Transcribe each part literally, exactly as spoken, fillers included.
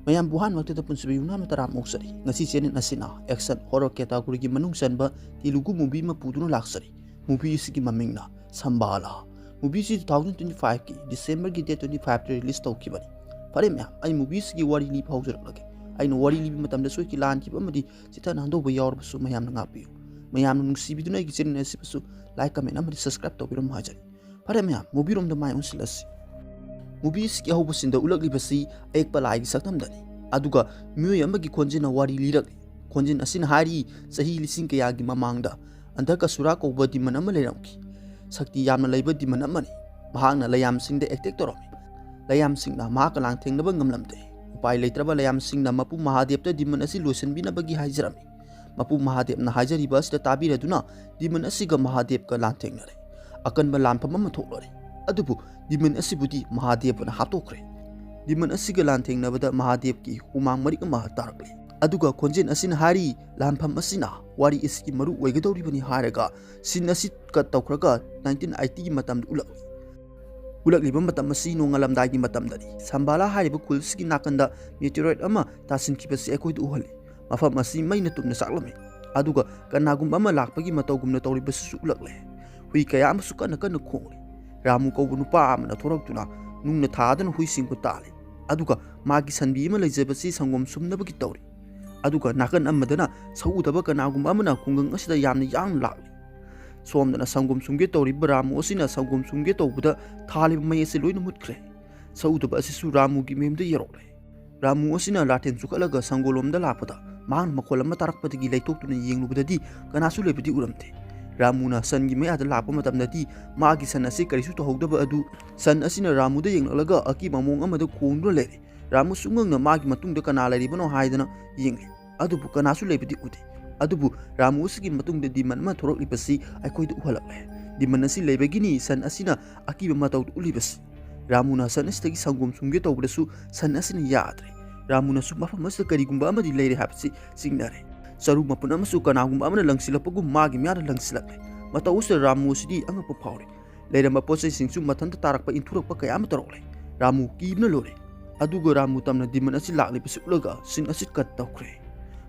ꯃꯌꯥꯝꯕꯨ ꯑꯍꯥꯟꯕꯃꯛꯇꯗ ꯄꯨꯟꯁꯤꯕ ꯌꯨꯝꯅꯥꯝ ꯇꯔꯥꯝꯅ ꯑꯣꯛꯆꯔꯤ꯫ ꯉꯁꯤ channel ꯑꯁꯤꯅ action horror category ꯒꯤ ꯃꯅꯨꯡ ꯆꯟꯕ Telugu movie ꯑꯃ ꯄꯨꯗꯨꯅ ꯂꯥꯛꯆꯔꯤ꯫ Movie ꯑꯁꯤꯒꯤ ꯃꯃꯤꯡꯅ ꯁꯝꯕꯥꯂꯥ꯫ Movie ꯑꯁꯤ two thousand twenty five ꯀꯤ December ꯒꯤ date twenty five ꯇ release ꯇꯧꯈꯤꯕꯅꯤ꯫ ꯐꯔꯦ ꯃꯌꯥꯝ, ꯑꯩ movie ꯑꯁꯤꯒꯤ ꯋꯥꯔꯤ ꯂꯤꯕ ꯍꯧꯖꯔꯛꯂꯒꯦ꯫ ꯑꯩꯅ ꯋꯥꯔꯤ ꯂꯤꯕ ꯃꯇꯝꯗ ꯁꯣꯏꯈꯤ ꯂꯥꯟꯈꯤꯕ ꯑꯃꯗꯤ ꯆꯤꯊꯅ ꯍꯟꯗꯣꯛꯄ ꯌꯥꯎꯔꯕꯁꯨ ꯃꯌꯥꯝꯅ ꯉꯥꯛꯄꯤꯌꯨ꯫ ꯃꯌꯥꯝꯅ ꯅꯨꯡꯁꯤꯕꯤꯗꯨꯅ ꯑꯩꯒꯤ channel ꯑꯁꯤꯕꯨꯁꯨ like, comment ꯑꯃꯗꯤ subscribe ꯇꯧꯕꯤꯔꯝꯃꯨ ꯍꯥꯏꯖꯔꯤ꯫ ꯐꯔꯦ ꯃꯌꯥꯝ, movie ꯔꯣꯝꯗ ꯃꯥꯏ ꯑꯣꯟꯁꯤꯜꯂꯁꯤ꯫ Movie ꯑꯁꯤꯒꯤ ꯑꯍꯧꯕ scene ꯗ ꯎꯠꯂꯛꯂꯤꯕꯁꯤ ꯑꯌꯦꯛꯄ ꯂꯥꯏꯒꯤ ꯁꯛꯇꯝꯗꯅꯤ꯫ ꯑꯗꯨꯒ ꯃꯤꯑꯣꯏ ꯑꯃꯒꯤ ꯈꯣꯟꯖꯦꯜꯅ ꯋꯥꯔꯤ ꯂꯤꯔꯛꯂꯤ꯫ ꯈꯣꯟꯖꯦꯜ ꯑꯁꯤꯅ ꯍꯥꯏꯔꯤ, ꯆꯍꯤ ꯂꯤꯁꯤꯡ ꯀꯌꯥꯒꯤ ꯃꯃꯥꯡꯗ ꯑꯟꯙꯀꯁꯨꯔꯥ ꯀꯧꯕ demon ꯑꯃ ꯂꯩꯔꯝꯈꯤ꯫ ꯁꯛꯇꯤ ꯌꯥꯝꯅ ꯂꯩꯕ demon ꯑꯃꯅꯤ꯫ ꯃꯍꯥꯛꯅ ꯂꯩꯌꯥꯝꯁꯤꯡꯗ attack ꯇꯧꯔꯝꯃꯤ꯫ ꯂꯩꯌꯥꯝꯁꯤꯡꯅ ꯃꯍꯥꯛꯀ ꯂꯥꯟꯊꯦꯡꯅꯕ ꯉꯝꯂꯝꯗꯦ꯫ ꯎꯄꯥꯏ ꯂꯩꯇ꯭ꯔꯕ ꯂꯩꯌꯥꯝꯁꯤꯡꯅ ꯃꯄꯨ ꯃꯍꯥꯗꯦꯕꯇ demon ꯑꯁꯤ ꯂꯣꯏꯁꯤꯟꯕꯤꯅꯕꯒꯤ ꯍꯥꯏꯖꯔꯝꯃꯤ꯫ ꯃꯄꯨ ꯃꯍꯥꯗꯦꯕꯅ ꯍꯥꯏꯖꯔꯤꯕ ꯑꯁꯤꯗ ꯇꯥꯕꯤꯔꯗꯨꯅ demon ꯑꯁꯤꯒ ꯃꯍꯥꯗꯦꯕꯀ ꯂꯥꯟꯊꯦꯡꯅꯔꯦ꯫ ꯑꯀꯟꯕ ꯂꯥꯟꯐꯝ ꯑꯃ ꯊꯣꯛꯂꯔꯦ꯫ ꯑꯗꯨꯕꯨ demon ꯑꯁꯤꯕꯨꯗꯤ ꯃꯍꯥꯗꯦꯕꯅ ꯍꯥꯠꯇꯣꯛꯈ꯭ꯔꯦ꯫ Demon ꯑꯁꯤꯒ ꯂꯥꯟꯊꯦꯡꯅꯕꯗ ꯃꯍꯥꯗꯦꯕꯀꯤ ꯍꯨꯃꯥꯡ ꯃꯔꯤꯛ ꯑꯃ ꯇꯥꯔꯛꯂꯤ꯫ ꯑꯗꯨꯒ ꯈꯣꯟꯖꯦꯜ ꯑꯁꯤꯅ ꯍꯥꯏꯔꯤ, ꯂꯥꯟꯐꯝ ꯑꯁꯤꯅ ꯋꯥꯔꯤ ꯑꯁꯤꯒꯤ ꯃꯔꯨ ꯑꯣꯏꯒꯗꯧꯔꯤꯕꯅꯤ ꯍꯥꯏꯔꯒ scene ꯑꯁꯤ cut ꯇꯧꯈ꯭ꯔꯒ nineteen eighty ꯒꯤ ꯃꯇꯝꯗ ꯎꯠꯂꯛꯂꯤ꯫ ꯎꯠꯂꯛꯂꯤꯕ ꯃꯇꯝ ꯑꯁꯤ ꯅꯣꯡꯉꯥꯜꯂꯝꯗꯥꯏꯒꯤ ꯃꯇꯝꯗꯅꯤ꯫ ꯁꯝꯕꯥꯂꯥ ꯍꯥꯏꯔꯤꯕ ꯈꯨꯜꯁꯤꯒꯤ ꯅꯥꯀꯟꯗ meteorite ꯑꯃ ꯇꯥꯁꯤꯟꯈꯤꯕꯁꯤ ꯑꯩꯈꯣꯏꯗ ꯎꯍꯜꯂꯤ꯫ ꯃꯐꯝ ꯑꯁꯤ ꯃꯩꯅ ꯇꯨꯝꯅ ꯆꯥꯛꯂꯝꯃꯤ꯫ ꯑꯗꯨꯒ ꯀꯅꯥꯒꯨꯝꯕ ꯑꯃ ꯂꯥꯛꯄꯒꯤ ꯃꯇꯧꯒꯨꯝꯅ ꯇꯧꯔꯤꯕꯁꯤꯁꯨ ꯎꯠꯂꯛꯂꯦ꯫ ꯍꯨꯏ ꯀꯌꯥ ꯑꯃꯁꯨ ꯀꯟꯅ ꯀꯟꯅ ꯈꯣꯡꯂꯤ꯫ ꯔꯥꯃꯨ ꯀꯧꯕ ꯅꯨꯄꯥ ꯑꯃꯅ ꯊꯣꯔꯛꯇꯨꯅ ꯅꯨꯡꯅ ꯊꯥꯗꯨꯅ ꯍꯨꯏꯁꯤꯡꯕꯨ ꯇꯥꯜꯂꯤ꯫ ꯑꯗꯨꯒ ꯃꯥꯒꯤ ꯁꯟꯕꯤ ꯑꯃ ꯂꯩꯖꯕꯁꯤ ꯁꯪꯒꯣꯝ ꯁꯨꯝꯅꯕꯒꯤ ꯇꯧꯔꯤ꯫ ꯑꯗꯨꯒ ꯅꯥꯀꯟ ꯑꯃꯗꯅ ꯁꯛꯎꯗꯕ ꯀꯅꯥꯒꯨꯝꯕ ꯑꯃꯅ ꯈꯨꯡꯒꯪ ꯑꯁꯤꯗ ꯌꯥꯝꯅ ꯌꯥꯡꯅ ꯂꯥꯛꯂꯤ꯫ ꯁꯣꯝꯗꯅ ꯁꯪꯒꯣꯝ ꯁꯨꯝꯒꯦ ꯇꯧꯔꯤꯕ ꯔꯥꯃꯨ ꯑꯁꯤꯅ ꯁꯪꯒꯣꯝ ꯁꯨꯝꯒꯦ ꯇꯧꯕꯗ ꯊꯥꯜꯂꯤꯕ ꯃꯩ ꯑꯁꯤ ꯂꯣꯏꯅ ꯃꯨꯠꯈ꯭ꯔꯦ꯫ ꯁꯛꯎꯗꯕ ꯑꯁꯤꯁꯨ ꯔꯥꯃꯨꯒꯤ ꯃꯌꯨꯝꯗ ꯌꯧꯔꯛꯂꯦ꯫ ꯔꯥꯃꯨ ꯑꯁꯤꯅ ꯂꯥꯇꯦꯟ ꯆꯨꯈꯠꯂꯒ ꯁꯪꯒꯣꯜꯂꯣꯝꯗ ꯂꯥꯛꯄꯗ ꯃꯍꯥꯛꯅ ꯃꯈꯣꯜ ꯑꯃ ꯇꯥꯔꯛꯄꯗꯒꯤ ꯂꯩꯊꯣꯛꯇꯨꯅ ꯌꯦꯡꯂꯨꯕꯗꯗꯤ ꯀꯅꯥꯁꯨ ꯂꯩꯕꯗꯤ ꯎꯔꯝꯗꯦ꯫ ꯔꯥꯃꯨꯅ ꯁꯟꯒꯤ ꯃꯌꯥꯗ ꯂꯥꯛꯄ ꯃꯇꯝꯗꯗꯤ ꯃꯥꯒꯤ ꯁꯟ ꯑꯁꯤ ꯀꯔꯤꯁꯨ ꯇꯧꯍꯧꯗꯕ ꯑꯗꯨ ꯁꯟ ꯑꯁꯤꯅ ꯔꯥꯃꯨꯗ ꯌꯦꯡꯂꯛꯂꯒ ꯑꯀꯤꯕ ꯃꯑꯣꯡ ꯑꯃꯗ ꯈꯣꯡꯗꯨꯅ ꯂꯩꯔꯦ꯫ ꯔꯥꯃꯨ ꯁꯨꯡꯉꯪꯅ ꯃꯥꯒꯤ ꯃꯇꯨꯡꯗ ꯀꯅꯥ ꯂꯩꯔꯤꯕꯅꯣ ꯍꯥꯏꯗꯅ ꯌꯦꯡꯂꯤ꯫ ꯑꯗꯨꯕꯨ ꯀꯅꯥꯁꯨ ꯂꯩꯕꯗꯤ ꯎꯗꯦ꯫ ꯑꯗꯨꯕꯨ ꯔꯥꯃꯨ ꯑꯁꯤꯒꯤ ꯃꯇꯨꯡꯗ demon ꯑꯃ ꯊꯣꯔꯛꯂꯤꯕꯁꯤ ꯑꯩꯈꯣꯏꯗ ꯎꯍꯜꯂꯛꯂꯦ꯫ Demon ꯑꯁꯤ ꯂꯩꯕꯒꯤꯅꯤ ꯁꯟ ꯑꯁꯤꯅ ꯑꯀꯤꯕ ꯃꯇꯧ ꯎꯠꯂꯤꯕꯁꯤ꯫ ꯔꯥꯃꯨꯅ ꯁꯟ ꯑꯁꯤꯗꯒꯤ ꯁꯪꯒꯣꯝ ꯁꯨꯝꯒꯦ ꯇꯧꯕꯗꯁꯨ ꯁꯟ ꯑꯁꯤꯅ ꯌꯥꯗ꯭ꯔꯦ꯫ ꯔꯥꯃꯨꯅꯁꯨ ꯃꯐꯝ ꯑꯁꯤꯗ ꯀꯔꯤꯒꯨꯝꯕ ꯑꯃꯗꯤ ꯂꯩꯔꯦ ꯍꯥꯏꯕꯁꯤ ꯆꯤꯡꯅꯔꯦ꯫ ꯆꯔꯨ ꯃꯄꯨꯟ ꯑꯃꯁꯨ ꯀꯅꯥꯒꯨꯝꯕ ꯑꯃꯅ ꯂꯪꯁꯤꯜꯂꯛꯄꯒꯨꯝ ꯃꯥꯒꯤ ꯃꯌꯥꯗ ꯂꯪꯁꯤꯜꯂꯛꯂꯦ꯫ ꯃꯇꯧ ꯑꯁꯤꯗ ꯔꯥꯃꯨ ꯑꯁꯤꯗꯤ ꯑꯉꯛꯄ ꯐꯥꯎꯔꯦ꯫ ꯂꯩꯔꯝꯕ ꯄꯣꯠ ꯆꯩꯁꯤꯡꯁꯨ ꯃꯊꯟꯇ ꯇꯥꯔꯛꯄ ꯏꯟꯊꯨꯔꯛꯄ ꯀꯌꯥ ꯑꯃ ꯇꯧꯔꯛꯂꯦ꯫ ꯔꯥꯃꯨ ꯀꯤꯕꯅ ꯂꯣꯏꯔꯦ꯫ ꯑꯗꯨꯒ ꯔꯥꯃꯨ ꯇꯝꯅ demon ꯑꯁꯤ ꯂꯥꯛꯂꯤꯕꯁꯤ ꯎꯠꯂꯒ scene ꯑꯁꯤ cut ꯇꯧꯈ꯭ꯔꯦ꯫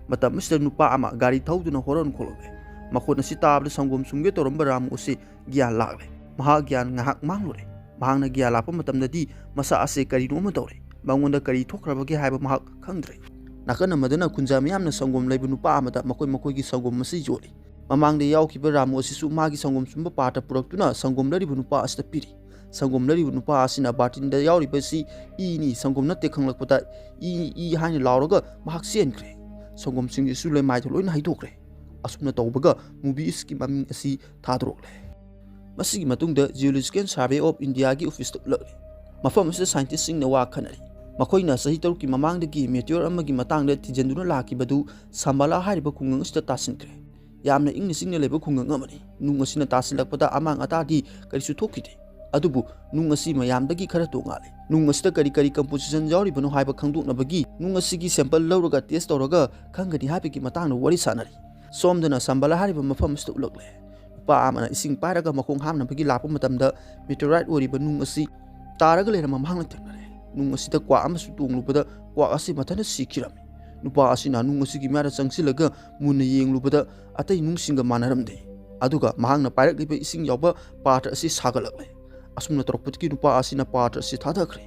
ꯃꯇꯝ ꯑꯁꯤꯗ ꯅꯨꯄꯥ ꯑꯃ ꯒꯥꯔꯤ ꯊꯧꯗꯨꯅ horn ꯈꯣꯡꯂꯛꯂꯦ꯫ ꯃꯈꯣꯟ ꯑꯁꯤ ꯇꯥꯕꯗ ꯁꯪꯒꯣꯝ ꯁꯨꯝꯒꯦ ꯇꯧꯔꯝꯕ ꯔꯥꯃꯨ ꯑꯁꯤ ꯒ꯭ꯌꯥꯟ ꯂꯥꯛꯂꯦ꯫ ꯃꯍꯥꯛ ꯒ꯭ꯌꯥꯟ ꯉꯥꯏꯍꯥꯛ ꯃꯥꯡꯂꯨꯔꯦ꯫ ꯃꯍꯥꯛꯅ ꯒ꯭ꯌꯥꯟ ꯂꯥꯛꯄ ꯃꯇꯝꯗꯗꯤ ꯃꯁꯥ ꯑꯁꯤ ꯀꯔꯤꯅꯣ ꯑꯃ ꯇꯧꯔꯦ꯫ ꯃꯉꯣꯟꯗ ꯀꯔꯤ ꯊꯣꯛꯈ꯭ꯔꯕꯒꯦ ꯍꯥꯏꯕ ꯃꯍꯥꯛ ꯈꯪꯗ꯭ꯔꯦ꯫ ꯅꯥꯀꯟ ꯑꯃꯗꯅ ꯈꯨꯟꯖꯥ ꯃꯤꯌꯥꯝꯅ ꯁꯪꯒꯣꯝ ꯂꯩꯕ ꯅꯨꯄꯥ ꯑꯃꯗ ꯃꯈꯣꯏ ꯃꯈꯣꯏꯒꯤ ꯁꯪꯒꯣꯝ ꯑꯁꯤ ꯌꯣꯜꯂꯤ꯫ ꯃꯃꯥꯡꯗ ꯌꯥꯎꯈꯤꯕ ꯔꯥꯃꯨ ꯑꯁꯤꯁꯨ ꯃꯥꯒꯤ ꯁꯪꯒꯣꯝ ꯁꯨꯝꯕ part ꯄꯨꯔꯛꯇꯨꯅ ꯁꯪꯒꯣꯝ ꯂꯩꯔꯤꯕ ꯅꯨꯄꯥ ꯑꯁꯤꯗ ꯄꯤꯔꯤ꯫ ꯁꯪꯒꯣꯝ ꯂꯩꯔꯤꯕ ꯅꯨꯄꯥ ꯑꯁꯤꯅ ꯕꯥꯔꯇꯤꯟꯗ ꯌꯥꯎꯔꯤꯕꯁꯤ ꯏꯅꯤ, ꯁꯪꯒꯣꯝ ꯅꯠꯇꯦ ꯈꯪꯂꯛꯄꯗ ꯏ, ꯏ ꯍꯥꯏꯅ ꯂꯥꯎꯔꯒ ꯃꯍꯥꯛ ꯆꯦꯟꯈ꯭ꯔꯦ꯫ ꯁꯪꯒꯣꯝꯁꯤꯡꯁꯤꯁꯨ ꯂꯩꯃꯥꯏꯗ ꯂꯣꯏꯅ ꯍꯩꯗꯣꯛꯈ꯭ꯔꯦ꯫ ꯑꯁꯨꯝꯅ ꯇꯧꯕꯒ movie ꯑꯁꯤꯒꯤ ꯃꯃꯤꯡ ꯑꯁꯤ ꯊꯥꯗꯣꯔꯛꯂꯦ꯫ ꯃꯁꯤꯒꯤ ꯃꯇꯨꯡꯗ Geological Survey of Indiaꯒꯤ officeꯇ ꯎꯠꯂꯛꯂꯤ꯫ ꯃꯐꯝ ꯑꯁꯤꯗ scientistꯁꯤꯡꯅ ꯋꯥ ꯈꯟꯅꯔꯤ꯫ ꯃꯈꯣꯏꯅ ꯆꯍꯤ ꯇꯔꯨꯛꯀꯤ ꯃꯃꯥꯡꯗꯒꯤ meteor ꯑꯃꯒꯤ ꯃꯇꯥꯡꯗ ꯊꯤꯖꯤꯟꯗꯨꯅ ꯂꯥꯛꯈꯤꯕꯗꯨ ꯁꯝꯕꯥꯂꯥ ꯍꯥꯏꯔꯤꯕ ꯈꯨꯡꯒꯪ ꯑꯁꯤꯗ ꯇꯥꯁꯤꯟꯈ꯭ꯔꯦ꯫ ꯌꯥꯝꯅ ꯏꯪꯅ ꯆꯤꯛꯅ ꯂꯩꯕ ꯈꯨꯡꯒꯪ ꯑꯃꯅꯤ꯫ ꯅꯨꯡ ꯑꯁꯤꯅ ꯇꯥꯁꯤꯜꯂꯛꯄꯗ ꯑꯃꯥꯡ ꯑꯇꯥꯗꯤ ꯀꯔꯤꯁꯨ ꯊꯣꯛꯈꯤꯗꯦ꯫ ꯑꯗꯨꯕꯨ ꯅꯨꯡ ꯑꯁꯤ ꯃꯌꯥꯝꯗꯒꯤ ꯈꯔ ꯇꯣꯉꯥꯜꯂꯤ꯫ ꯅꯨꯡ ꯑꯁꯤꯗ ꯀꯔꯤ ꯀꯔꯤ composition ꯌꯥꯎꯔꯤꯕꯅꯣ ꯍꯥꯏꯕ ꯈꯪꯗꯣꯛꯅꯕꯒꯤ ꯅꯨꯡ ꯑꯁꯤꯒꯤ sample ꯂꯧꯔꯒ test ꯇꯧꯔꯒ ꯈꯪꯒꯅꯤ ꯍꯥꯏꯕꯒꯤ ꯃꯇꯥꯡꯗ ꯋꯥꯔꯤ ꯁꯥꯟꯅꯔꯤ꯫ ꯁꯣꯝꯗꯅ ꯁꯝꯕꯥꯂꯥ ꯍꯥꯏꯔꯤꯕ ꯃꯐꯝ ꯑꯁꯤꯗ ꯎꯠꯂꯛꯂꯦ꯫ ꯅꯨꯄꯥ ꯑꯃꯅ ꯏꯁꯤꯡ ꯄꯥꯏꯔꯒ ꯃꯈꯣꯡ ꯍꯥꯝꯅꯕꯒꯤ ꯂꯥꯛꯄ ꯃꯇꯝꯗ meteorite ꯑꯣꯏꯔꯤꯕ ꯅꯨꯡ ꯑꯁꯤ ꯇꯥꯔꯒ ꯂꯩꯔꯝꯕ ꯃꯍꯥꯛꯅ ꯊꯦꯡꯅꯔꯦ꯫ ꯅꯨꯡ ꯑꯁꯤꯗ ꯀ꯭ꯋꯥꯛ ꯑꯃꯁꯨ ꯇꯣꯡꯂꯨꯕꯗ ꯀ꯭ꯋꯥꯛ ꯑꯁꯤ ꯃꯊꯟꯇ ꯁꯤꯈꯤꯔꯝꯃꯤ꯫ ꯅꯨꯄꯥ ꯑꯁꯤꯅ ꯅꯨꯡ ꯑꯁꯤꯒꯤ ꯃꯌꯥꯗ ꯆꯪꯁꯤꯜꯂꯒ ꯃꯨꯟꯅ ꯌꯦꯡꯂꯨꯕꯗ ꯑꯇꯩ ꯅꯨꯡꯁꯤꯡꯒ ꯃꯥꯟꯅꯔꯝꯗꯦ꯫ ꯑꯗꯨꯒ ꯃꯍꯥꯛꯅ ꯄꯥꯏꯔꯛꯂꯤꯕ ꯏꯁꯤꯡ ꯌꯥꯎꯕ ꯄꯥꯇ꯭ꯔ ꯑꯁꯤ ꯁꯥꯒꯠꯂꯛꯂꯦ꯫ ꯑꯁꯨꯝꯅ ꯇꯧꯔꯛꯄꯗꯒꯤ ꯅꯨꯄꯥ ꯑꯁꯤꯅ ꯄꯥꯇ꯭ꯔ ꯑꯁꯤ ꯊꯥꯗꯈ꯭ꯔꯦ꯫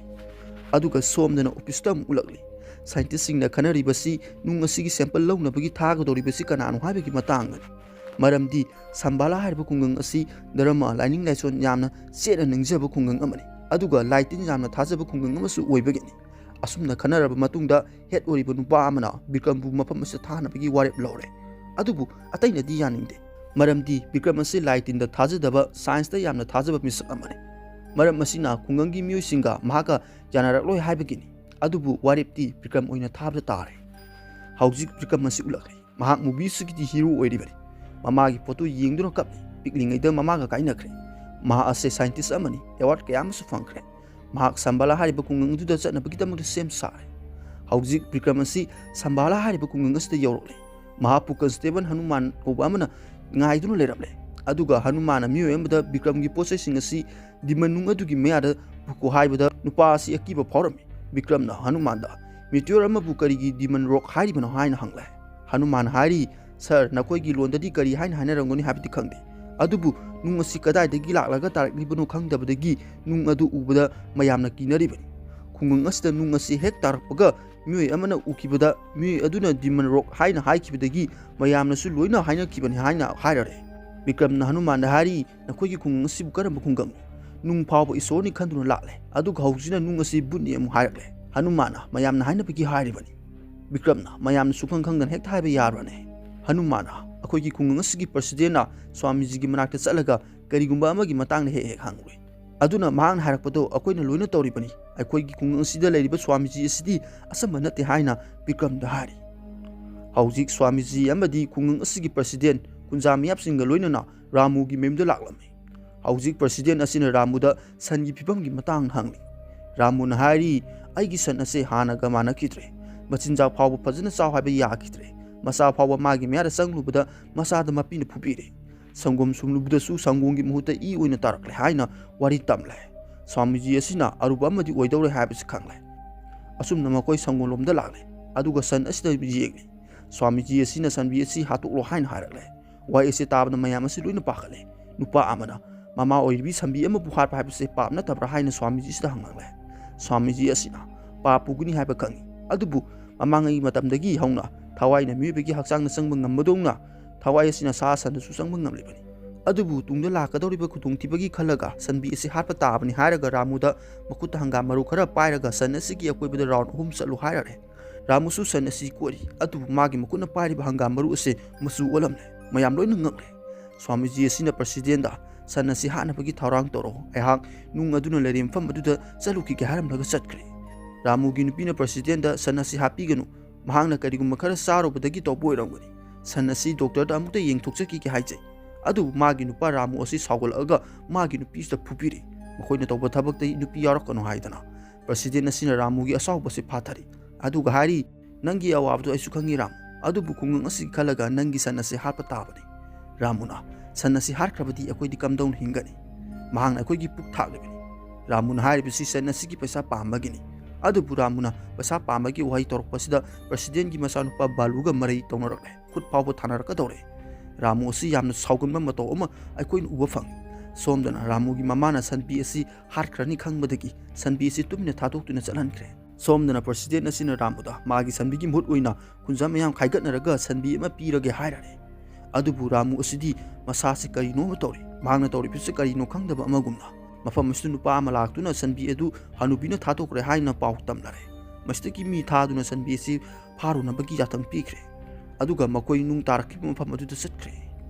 ꯑꯗꯨꯒ ꯁꯣꯝꯗꯅ officeꯇ ꯑꯃꯨꯛ ꯎꯠꯂꯛꯂꯤ꯫ Scientistꯁꯤꯡꯅ ꯈꯟꯅꯔꯤꯕꯁꯤ ꯅꯨꯡ ꯑꯁꯤꯒꯤ sample ꯂꯧꯅꯕꯒꯤ ꯊꯥꯒꯗꯧꯔꯤꯕꯁꯤ ꯀꯅꯥꯅꯣ ꯍꯥꯏꯕꯒꯤ ꯃꯇꯥꯡꯗꯅꯤ꯫ ꯃꯔꯝꯗꯤ ꯁꯝꯕꯥꯂꯥ ꯍꯥꯏꯔꯤꯕ ꯈꯨꯡꯒꯪ ꯑꯁꯤ ꯙꯔꯃ, ꯂꯥꯏꯅꯤꯡ ꯂꯥꯏꯁꯣꯟ ꯌꯥꯝꯅ ꯆꯦꯠꯅ ꯅꯤꯡꯖꯕ ꯈꯨꯡꯒꯪ ꯑꯃꯅꯤ꯫ ꯑꯗꯨꯒ ꯂꯥꯏ ꯇꯤꯟ ꯌꯥꯝꯅ ꯊꯥꯖꯕ ꯈꯨꯡꯒꯪ ꯑꯃꯁꯨ ꯑꯣꯏꯕꯒꯤꯅꯤ꯫ ꯑꯁꯨꯝꯅ ꯈꯟꯅꯔꯕ ꯃꯇꯨꯡꯗ head ꯑꯣꯏꯔꯤꯕ ꯅꯨꯄꯥ ꯑꯃꯅ ꯕꯤꯀ꯭ꯔꯝꯕꯨ ꯃꯐꯝ ꯑꯁꯤꯗ ꯊꯥꯅꯕꯒꯤ ꯋꯥꯔꯦꯞ ꯂꯧꯔꯦ꯫ ꯑꯗꯨꯕꯨ ꯑꯇꯩꯅꯗꯤ ꯌꯥꯅꯤꯡꯗꯦ꯫ ꯃꯔꯝꯗꯤ ꯕꯤꯀ꯭ꯔꯝ ꯑꯁꯤ ꯂꯥꯏ ꯇꯤꯟꯗ ꯊꯥꯖꯗꯕ, scienceꯇ ꯌꯥꯝꯅ ꯊꯥꯖꯕ ꯃꯤꯁꯛ ꯑꯃꯅꯤ꯫ ꯃꯔꯝ ꯑꯁꯤꯅ ꯈꯨꯡꯒꯪꯒꯤ ꯃꯤꯑꯣꯏꯁꯤꯡꯒ ꯃꯍꯥꯛꯀ ꯌꯥꯅꯔꯛꯂꯣꯏ ꯍꯥꯏꯕꯒꯤꯅꯤ꯫ ꯑꯗꯨꯕꯨ ꯋꯥꯔꯦꯞꯇꯤ ꯕꯤꯀ꯭ꯔꯝ ꯑꯣꯏꯅ ꯊꯥꯕꯗ ꯇꯥꯔꯦ꯫ ꯍꯧꯖꯤꯛ ꯕꯤꯀ꯭ꯔꯝ ꯑꯁꯤ ꯎꯠꯂꯛꯂꯦ꯫ ꯃꯍꯥꯛ movie ꯑꯁꯤꯒꯤꯗꯤ hero ꯑꯣꯏꯔꯤꯕꯅꯤ꯫ ꯃꯃꯥꯒꯤ photo ꯌꯦꯡꯗꯨꯅ ꯀꯞꯂꯤ꯫ ꯄꯤꯛꯂꯤꯉꯩꯗ ꯃꯃꯥꯒ ꯀꯥꯏꯅꯈ꯭ꯔꯦ꯫ ꯃꯍꯥꯛ ꯑꯁꯤ scientist ꯑꯃꯅꯤ꯫ Award ꯀꯌꯥ ꯑꯃꯁꯨ ꯐꯪꯈ꯭ꯔꯦ꯫ ꯃꯍꯥꯛ ꯁꯝꯕꯥꯂꯥ ꯍꯥꯏꯔꯤꯕ ꯈꯨꯡꯒꯪ ꯑꯗꯨꯗ ꯆꯠꯅꯕꯒꯤꯗꯃꯛꯇ ꯁꯦꯝ ꯁꯥꯔꯦ꯫ ꯍꯧꯖꯤꯛ ꯕꯤꯀ꯭ꯔꯝ ꯑꯁꯤ ꯁꯝꯕꯥꯂꯥ ꯍꯥꯏꯔꯤꯕ ꯈꯨꯡꯒꯪ ꯑꯁꯤꯗ ꯌꯧꯔꯛꯂꯦ꯫ ꯃꯍꯥꯛꯄꯨ constable ꯍꯅꯨꯃꯥꯟ ꯀꯧꯕ ꯑꯃꯅ ꯉꯥꯏꯗꯨꯅ ꯂꯩꯔꯝꯂꯦ꯫ ꯑꯗꯨꯒ ꯍꯅꯨꯃꯥꯟꯅ ꯃꯤꯑꯣꯏ ꯑꯃꯗ ꯕꯤꯀ꯭ꯔꯝꯒꯤ ꯄꯣꯠꯆꯩꯁꯤꯡ ꯑꯁꯤ demon ꯅꯨꯡ ꯑꯗꯨꯒꯤ ꯃꯌꯥꯗ ꯄꯨꯈꯣ ꯍꯥꯏꯕꯗ ꯅꯨꯄꯥ ꯑꯁꯤ ꯑꯀꯤꯕ ꯐꯥꯎꯔꯝꯃꯤ꯫ ꯕꯤꯀ꯭ꯔꯝꯅ ꯍꯅꯨꯃꯥꯟꯗ, "ꯃꯤꯇꯤꯌꯣꯔ ꯑꯃꯕꯨ ꯀꯔꯤꯒꯤ ꯗꯤꯃꯟ ꯔꯣꯛ ꯍꯥꯏꯔꯤꯕꯅꯣ?" ꯍꯥꯏꯅ ꯍꯪꯂꯦ꯫ ꯍꯅꯨꯃꯥꯟ ꯍꯥꯏꯔꯤ, "ꯁꯥꯔ, ꯅꯈꯣꯏꯒꯤ ꯂꯣꯟꯗꯗꯤ ꯀꯔꯤ ꯍꯥꯏꯅ ꯍꯥꯏꯅꯔꯝꯒꯅꯤ ꯍꯥꯏꯕꯗꯤ ꯈꯪꯗꯦ, ꯑꯗꯨꯕꯨ ꯅꯨꯡ ꯑꯁꯤ ꯀꯗꯥꯏꯗꯒꯤ ꯂꯥꯛꯂꯒ ꯇꯥꯔꯛꯂꯤꯕꯅꯣ ꯈꯪꯗꯕꯗꯒꯤ ꯅꯨꯡ ꯑꯗꯨ ꯎꯕꯗ ꯃꯌꯥꯝꯅ ꯀꯤꯅꯔꯤꯕꯅꯤ꯫ ꯈꯨꯡꯒꯪ ꯑꯁꯤꯗ ꯅꯨꯡ ꯑꯁꯤ ꯍꯦꯛ ꯇꯥꯔꯛꯄꯒ ꯃꯤꯑꯣꯏ ꯑꯃꯅ ꯎꯈꯤꯕꯗ ꯃꯤꯑꯣꯏ ꯑꯗꯨꯅ ꯗꯤꯃꯟ ꯔꯣꯛ ꯍꯥꯏꯅ ꯍꯥꯏꯈꯤꯕꯗꯒꯤ ꯃꯌꯥꯝꯅꯁꯨ ꯂꯣꯏꯅ ꯍꯥꯏꯅꯈꯤꯕꯅꯤ" ꯍꯥꯏꯅ ꯍꯥꯏꯔꯔꯦ꯫ ꯕꯤꯀ꯭ꯔꯝꯅ ꯍꯅꯨꯃꯥꯟꯗ ꯍꯥꯏꯔꯤ, "ꯅꯈꯣꯏꯒꯤ ꯈꯨꯡꯒꯪ ꯑꯁꯤꯕꯨ ꯀꯔꯝꯕ ꯈꯨꯡꯒꯪꯅꯣ? ꯅꯨꯡ ꯐꯥꯎꯕ ꯏꯁꯣꯔꯅꯤ ꯈꯟꯗꯨꯅ ꯂꯥꯛꯂꯦ, ꯑꯗꯨꯒ ꯍꯧꯖꯤꯛꯅ ꯅꯨꯡ ꯑꯁꯤ ꯕꯨꯠꯅꯤ ꯑꯃꯨꯛ ꯍꯥꯏꯔꯛꯂꯦ꯫ ꯍꯅꯨꯃꯥꯟꯅ ꯃꯌꯥꯝꯅ ꯍꯥꯏꯅꯕꯒꯤ ꯍꯥꯏꯔꯤꯕꯅꯤ꯫" ꯕꯤꯀ꯭ꯔꯝꯅ ꯃꯌꯥꯝꯅ ꯁꯨꯈꯪ ꯈꯪꯗꯅ ꯍꯦꯛꯇ ꯍꯥꯏꯕ ꯌꯥꯕ꯭ꯔꯅꯦ? ꯍꯅꯨꯃꯥꯟꯅ, "ꯑꯩꯈꯣꯏꯒꯤ ꯈꯨꯡꯒꯪ ꯑꯁꯤꯒꯤ ꯄ꯭ꯔꯁꯤꯗꯦꯟꯅ ꯁ꯭ꯋꯥꯃꯤꯖꯤꯒꯤ ꯃꯅꯥꯛꯇ ꯆꯠꯂꯒ ꯀꯔꯤꯒꯨꯝꯕ ꯑꯃꯒꯤ ꯃꯇꯥꯡꯗ ꯍꯦꯛ ꯍꯦꯛ ꯍꯪꯂꯨꯏ꯫ ꯑꯗꯨꯅ ꯃꯍꯥꯛꯅ ꯍꯥꯏꯔꯛꯄꯗꯣ ꯑꯩꯈꯣꯏꯅ ꯂꯣꯏꯅ ꯇꯧꯔꯤꯕꯅꯤ꯫ ꯑꯩꯈꯣꯏꯒꯤ ꯈꯨꯡꯒꯪ ꯑꯁꯤꯗ ꯂꯩꯔꯤꯕ ꯁ꯭ꯋꯥꯃꯤꯖꯤ ꯑꯁꯤꯗꯤ ꯑꯆꯝꯕ ꯅꯠꯇꯦ" ꯍꯥꯏꯅ ꯕꯤꯀ꯭ꯔꯝꯗ ꯍꯥꯏꯔꯤ꯫ ꯍꯧꯖꯤꯛ ꯁ꯭ꯋꯥꯃꯤꯖꯤ ꯑꯃꯗꯤ ꯈꯨꯡꯒꯪ ꯑꯁꯤꯒꯤ ꯄ꯭ꯔꯁꯤꯗꯦꯟ ꯀꯨꯟꯖꯥ ꯃꯤꯌꯥꯞꯁꯤꯡꯒ ꯂꯣꯏꯅꯅ ꯔꯥꯃꯨꯒꯤ ꯃꯌꯨꯝꯗ ꯂꯥꯛꯂꯝꯃꯤ꯫ ꯍꯧꯖꯤꯛ ꯄ꯭ꯔꯁꯤꯗꯦꯟ ꯑꯁꯤꯅ ꯔꯥꯃꯨꯗ ꯁꯟꯒꯤ ꯐꯤꯕꯝꯒꯤ ꯃꯇꯥꯡꯗ ꯍꯪꯂꯤ꯫ ꯔꯥꯃꯨꯅ ꯍꯥꯏꯔꯤ, "ꯑꯩꯒꯤ ꯁꯟ ꯑꯁꯤ ꯍꯥꯟꯅꯒ ꯃꯥꯟꯅꯈꯤꯗ꯭ꯔꯦ꯫ ꯃꯆꯤꯟꯖꯥꯛ ꯐꯥꯎꯕ ꯐꯖꯅ ꯆꯥꯎ ꯍꯥꯏꯕ ꯌꯥꯈꯤꯗ꯭ꯔꯦ꯫ ꯃꯆꯥ ꯐꯥꯎꯕ ꯃꯥꯒꯤ ꯃꯌꯥꯗ ꯆꯪꯂꯨꯕꯗ ꯃꯆꯥꯗ ꯃꯄꯤꯅ ꯐꯨꯕꯤꯔꯦ꯫ ꯁꯪꯒꯣꯝ ꯁꯨꯝꯂꯨꯕꯗꯁꯨ ꯁꯪꯒꯣꯝꯒꯤ ꯃꯍꯨꯠꯇ ꯏ ꯑꯣꯏꯅ ꯇꯥꯔꯛꯂꯦ" ꯍꯥꯏꯅ ꯋꯥꯔꯤ ꯇꯝꯂꯦ꯫ ꯁ꯭ꯋꯥꯃꯤꯖꯤ ꯑꯁꯤꯅ ꯑꯔꯨꯕ ꯑꯃꯗꯤ ꯑꯣꯏꯗꯧꯔꯦ ꯍꯥꯏꯕꯁꯤ ꯈꯪꯂꯦ꯫ ꯑꯁꯨꯝꯅ ꯃꯈꯣꯏ ꯁꯪꯒꯣꯝꯂꯣꯝꯗ ꯂꯥꯛꯂꯦ, ꯑꯗꯨꯒ ꯁꯟ ꯑꯁꯤꯗ ꯌꯦꯡꯂꯤ꯫ ꯁ꯭ꯋꯥꯃꯤꯖꯤ ꯑꯁꯤꯅ ꯁꯟꯕꯤ ꯑꯁꯤ ꯍꯥꯠꯇꯣꯛꯂꯣ ꯍꯥꯏꯅ ꯍꯥꯏꯔꯛꯂꯦ꯫ ꯋꯥꯍꯩ ꯑꯁꯤ ꯇꯥꯕꯗ ꯃꯌꯥꯝ ꯑꯁꯤ ꯂꯣꯏꯅ ꯄꯥꯈꯠꯂꯦ꯫ ꯅꯨꯄꯥ ꯑꯃꯅ, "ꯃꯃꯥ ꯑꯣꯏꯔꯤꯕꯤ ꯁꯟꯕꯤ ꯑꯃꯕꯨ ꯍꯥꯠꯄ ꯍꯥꯏꯕꯁꯦ ꯄꯥꯞ ꯅꯠꯇꯕ꯭ꯔꯥ?" ꯍꯥꯏꯅ ꯁ꯭ꯋꯥꯃꯤꯖꯤ ꯑꯁꯤꯗ ꯍꯪꯂꯛꯂꯦ꯫ ꯁ꯭ꯋꯥꯃꯤꯖꯤ ꯑꯁꯤꯅ, "ꯄꯥꯞ ꯄꯨꯒꯅꯤ ꯍꯥꯏꯕ ꯈꯪꯏ, ꯑꯗꯨꯕꯨ ꯃꯃꯥꯡꯉꯩꯒꯤ ꯃꯇꯝꯗꯒꯤ ꯍꯧꯅ ꯊꯋꯥꯏꯅ ꯃꯤꯑꯣꯏꯕꯒꯤ ꯍꯛꯆꯥꯡꯗ ꯆꯪꯕ ꯉꯝꯕꯗꯧꯅ ꯊꯋꯥꯏ ꯑꯁꯤꯅ ꯁꯥ ꯁꯟꯗꯁꯨ ꯆꯪꯕ ꯉꯝꯂꯤꯕꯅꯤ꯫ ꯑꯗꯨꯕꯨ ꯇꯨꯡꯗ ꯂꯥꯛꯀꯗꯧꯔꯤꯕ ꯈꯨꯗꯣꯡꯊꯤꯕꯒꯤ ꯈꯜꯂꯒ ꯁꯟꯕꯤ ꯑꯁꯤ ꯍꯥꯠꯄ ꯇꯥꯕꯅꯤ" ꯍꯥꯏꯔꯒ ꯔꯥꯃꯨꯗ ꯃꯈꯨꯠꯇ ꯍꯪꯒꯥꯝ ꯃꯔꯨ ꯈꯔ ꯄꯥꯏꯔꯒ ꯁꯟ ꯑꯁꯤꯒꯤ ꯑꯀꯣꯏꯕꯗ ꯔꯥꯎꯟ ꯑꯍꯨꯝ ꯆꯠꯂꯨ ꯍꯥꯏꯔꯔꯦ꯫ ꯔꯥꯃꯨꯁꯨ ꯁꯟ ꯑꯁꯤ ꯀꯣꯠꯂꯤ, ꯑꯗꯨꯕꯨ ꯃꯥꯒꯤ ꯃꯈꯨꯠꯅ ꯄꯥꯏꯔꯤꯕ ꯍꯪꯒꯥꯝ ꯃꯔꯨ ꯑꯁꯤ ꯃꯆꯨ ꯑꯣꯜꯂꯝꯂꯦ꯫ ꯃꯌꯥꯝ ꯂꯣꯏꯅ ꯉꯛꯂꯦ꯫ ꯁ꯭ꯋꯥꯃꯤꯖꯤ ꯑꯁꯤꯅ ꯄ꯭ꯔꯁꯤꯗꯦꯟꯗ, "ꯁꯟ ꯑꯁꯤ ꯍꯥꯠꯅꯕꯒꯤ ꯊꯧꯔꯥꯡ ꯇꯧꯔꯛꯎ, ꯑꯩꯍꯥꯛ ꯅꯨꯡ ꯑꯗꯨꯅ ꯂꯩꯔꯤꯕ ꯃꯐꯝ ꯑꯗꯨꯗ ꯆꯠꯂꯨꯈꯤꯒꯦ" ꯍꯥꯏꯔꯝꯂꯒ ꯆꯠꯈ꯭ꯔꯦ꯫ ꯔꯥꯃꯨꯒꯤ ꯅꯨꯄꯤꯅ ꯄ꯭ꯔꯁꯤꯗꯦꯟꯗ, "ꯁꯟ ꯑꯁꯤ ꯍꯥꯠꯄꯤꯒꯅꯨ, ꯃꯍꯥꯛꯅ ꯀꯔꯤꯒꯨꯝꯕ ꯈꯔ ꯆꯥꯔꯨꯕꯗꯒꯤ ꯇꯧꯕ ꯑꯣꯏꯔꯝꯒꯅꯤ꯫ ꯁꯟ ꯑꯁꯤ ꯗꯣꯛꯇꯔꯗ ꯑꯃꯨꯛꯇ ꯌꯦꯡꯊꯣꯛꯆꯈꯤꯒꯦ" ꯍꯥꯏꯖꯩ꯫ ꯑꯗꯨꯕꯨ ꯃꯥꯒꯤ ꯅꯨꯄꯥ ꯔꯥꯃꯨ ꯑꯁꯤ ꯁꯥꯎꯒꯠꯂꯛꯂꯒ ꯃꯥꯒꯤ ꯅꯨꯄꯤꯁꯤꯗ ꯐꯨꯕꯤꯔꯤ꯫ ꯃꯈꯣꯏꯅ ꯇꯧꯕ ꯊꯕꯛꯇ ꯅꯨꯄꯤ ꯌꯥꯎꯔꯛꯀꯅꯨ ꯍꯥꯏꯗꯅ ꯄ꯭ꯔꯁꯤꯗꯦꯟ ꯑꯁꯤꯅ ꯔꯥꯃꯨꯒꯤ ꯑꯁꯥꯎꯕꯁꯤ ꯐꯥꯊꯔꯤ꯫ ꯑꯗꯨꯒ ꯍꯥꯏꯔꯤ, "ꯅꯪꯒꯤ ꯑꯋꯥꯕꯗꯨ ꯑꯩꯁꯨ ꯈꯪꯉꯤ ꯔꯥꯃꯨ, ꯑꯗꯨꯕꯨ ꯈꯨꯡꯒꯪ ꯑꯁꯤꯒꯤ ꯈꯜꯂꯒ ꯅꯪꯒꯤ ꯁꯟ ꯑꯁꯤ ꯍꯥꯠꯄ ꯇꯥꯕꯅꯤ꯫" ꯔꯥꯃꯨꯅ, "ꯁꯟ ꯑꯁꯤ ꯍꯥꯠꯈ꯭ꯔꯕꯗꯤ ꯑꯩꯈꯣꯏꯗꯤ ꯀꯝꯗꯧꯅ ꯍꯤꯡꯒꯅꯤ? ꯃꯍꯥꯛꯅ ꯑꯩꯈꯣꯏꯒꯤ ꯄꯨꯛ ꯊꯥꯛꯂꯤꯕꯅꯤ꯫" ꯔꯥꯃꯨꯅ ꯍꯥꯏꯔꯤꯕꯁꯤ ꯁꯟ ꯑꯁꯤꯒꯤ ꯄꯩꯁꯥ ꯄꯥꯝꯕꯒꯤꯅꯤ꯫ ꯑꯗꯨꯕꯨ ꯔꯥꯃꯨꯅ ꯄꯩꯁꯥ ꯄꯥꯝꯕꯒꯤ ꯋꯥꯍꯩ ꯇꯧꯔꯛꯄꯁꯤꯗ ꯄ꯭ꯔꯁꯤꯗꯦꯟꯒꯤ ꯃꯆꯥꯅꯨꯄꯥ ꯕꯥꯂꯨꯒ ꯃꯔꯩ ꯇꯧꯅꯔꯛꯂꯦ꯫ ꯈꯨꯠ ꯐꯥꯎꯕ ꯊꯥꯅꯔꯛꯀꯗꯧꯔꯦ꯫ ꯔꯥꯃꯨ ꯑꯁꯤ ꯌꯥꯝꯅ ꯁꯥꯎꯒꯟꯕ ꯃꯇꯧ ꯑꯃ ꯑꯩꯈꯣꯏꯅ ꯎꯕ ꯐꯪꯉꯤ꯫ ꯁꯣꯝꯗꯅ ꯔꯥꯃꯨꯒꯤ ꯃꯃꯥꯅ ꯁꯟꯕꯤ ꯑꯁꯤ ꯍꯥꯠꯈ꯭ꯔꯅꯤ ꯈꯪꯕꯗꯒꯤ ꯁꯟꯕꯤ ꯑꯁꯤ ꯇꯨꯃꯤꯟꯅ ꯊꯥꯗꯣꯛꯇꯨꯅ ꯆꯠꯍꯟꯈ꯭ꯔꯦ꯫ ꯁꯣꯝꯗꯅ ꯄ꯭ꯔꯁꯤꯗꯦꯟ ꯑꯁꯤꯅ ꯔꯥꯃꯨꯗ ꯃꯥꯒꯤ ꯁꯟꯕꯤꯒꯤ ꯃꯍꯨꯠ ꯑꯣꯏꯅ ꯈꯨꯟꯖꯥ ꯃꯌꯥꯝ ꯈꯥꯏꯒꯠꯅꯔꯒ ꯁꯟꯕꯤ ꯑꯃ ꯄꯤꯔꯒꯦ ꯍꯥꯏꯔꯔꯦ꯫ ꯑꯗꯨꯕꯨ ꯔꯥꯃꯨ ꯑꯁꯤꯗꯤ ꯃꯁꯥꯁꯤ ꯀꯔꯤꯅꯣ ꯑꯃ ꯇꯧꯔꯤ꯫ ꯃꯍꯥꯛꯅ ꯇꯧꯔꯤꯕꯁꯤ ꯀꯔꯤꯅꯣ ꯈꯪꯗꯕ ꯑꯃꯒꯨꯝꯅ꯫ ꯃꯐꯝ ꯑꯁꯤꯗ ꯅꯨꯄꯥ ꯑꯃ ꯂꯥꯛꯇꯨꯅ ꯁꯟꯕꯤ ꯑꯗꯨ ꯍꯅꯨꯕꯤꯅ ꯊꯥꯗꯣꯛꯈ꯭ꯔꯦ ꯍꯥꯏꯅ ꯄꯥꯎ ꯇꯝꯅꯔꯦ꯫ ꯃꯁꯤꯗꯒꯤ ꯃꯤ ꯊꯥꯗꯨꯅ ꯁꯟꯕꯤ ꯑꯁꯤ ꯐꯥꯔꯨꯅꯕꯒꯤ ꯌꯥꯊꯪ ꯄꯤꯈ꯭ꯔꯦ꯫ ꯑꯗꯨꯒ ꯃꯈꯣꯏ ꯅꯨꯡ ꯇꯥꯔꯛꯈꯤꯕ ꯃꯐꯝ ꯑꯗꯨꯗ ꯆꯠꯈ꯭ꯔꯦ꯫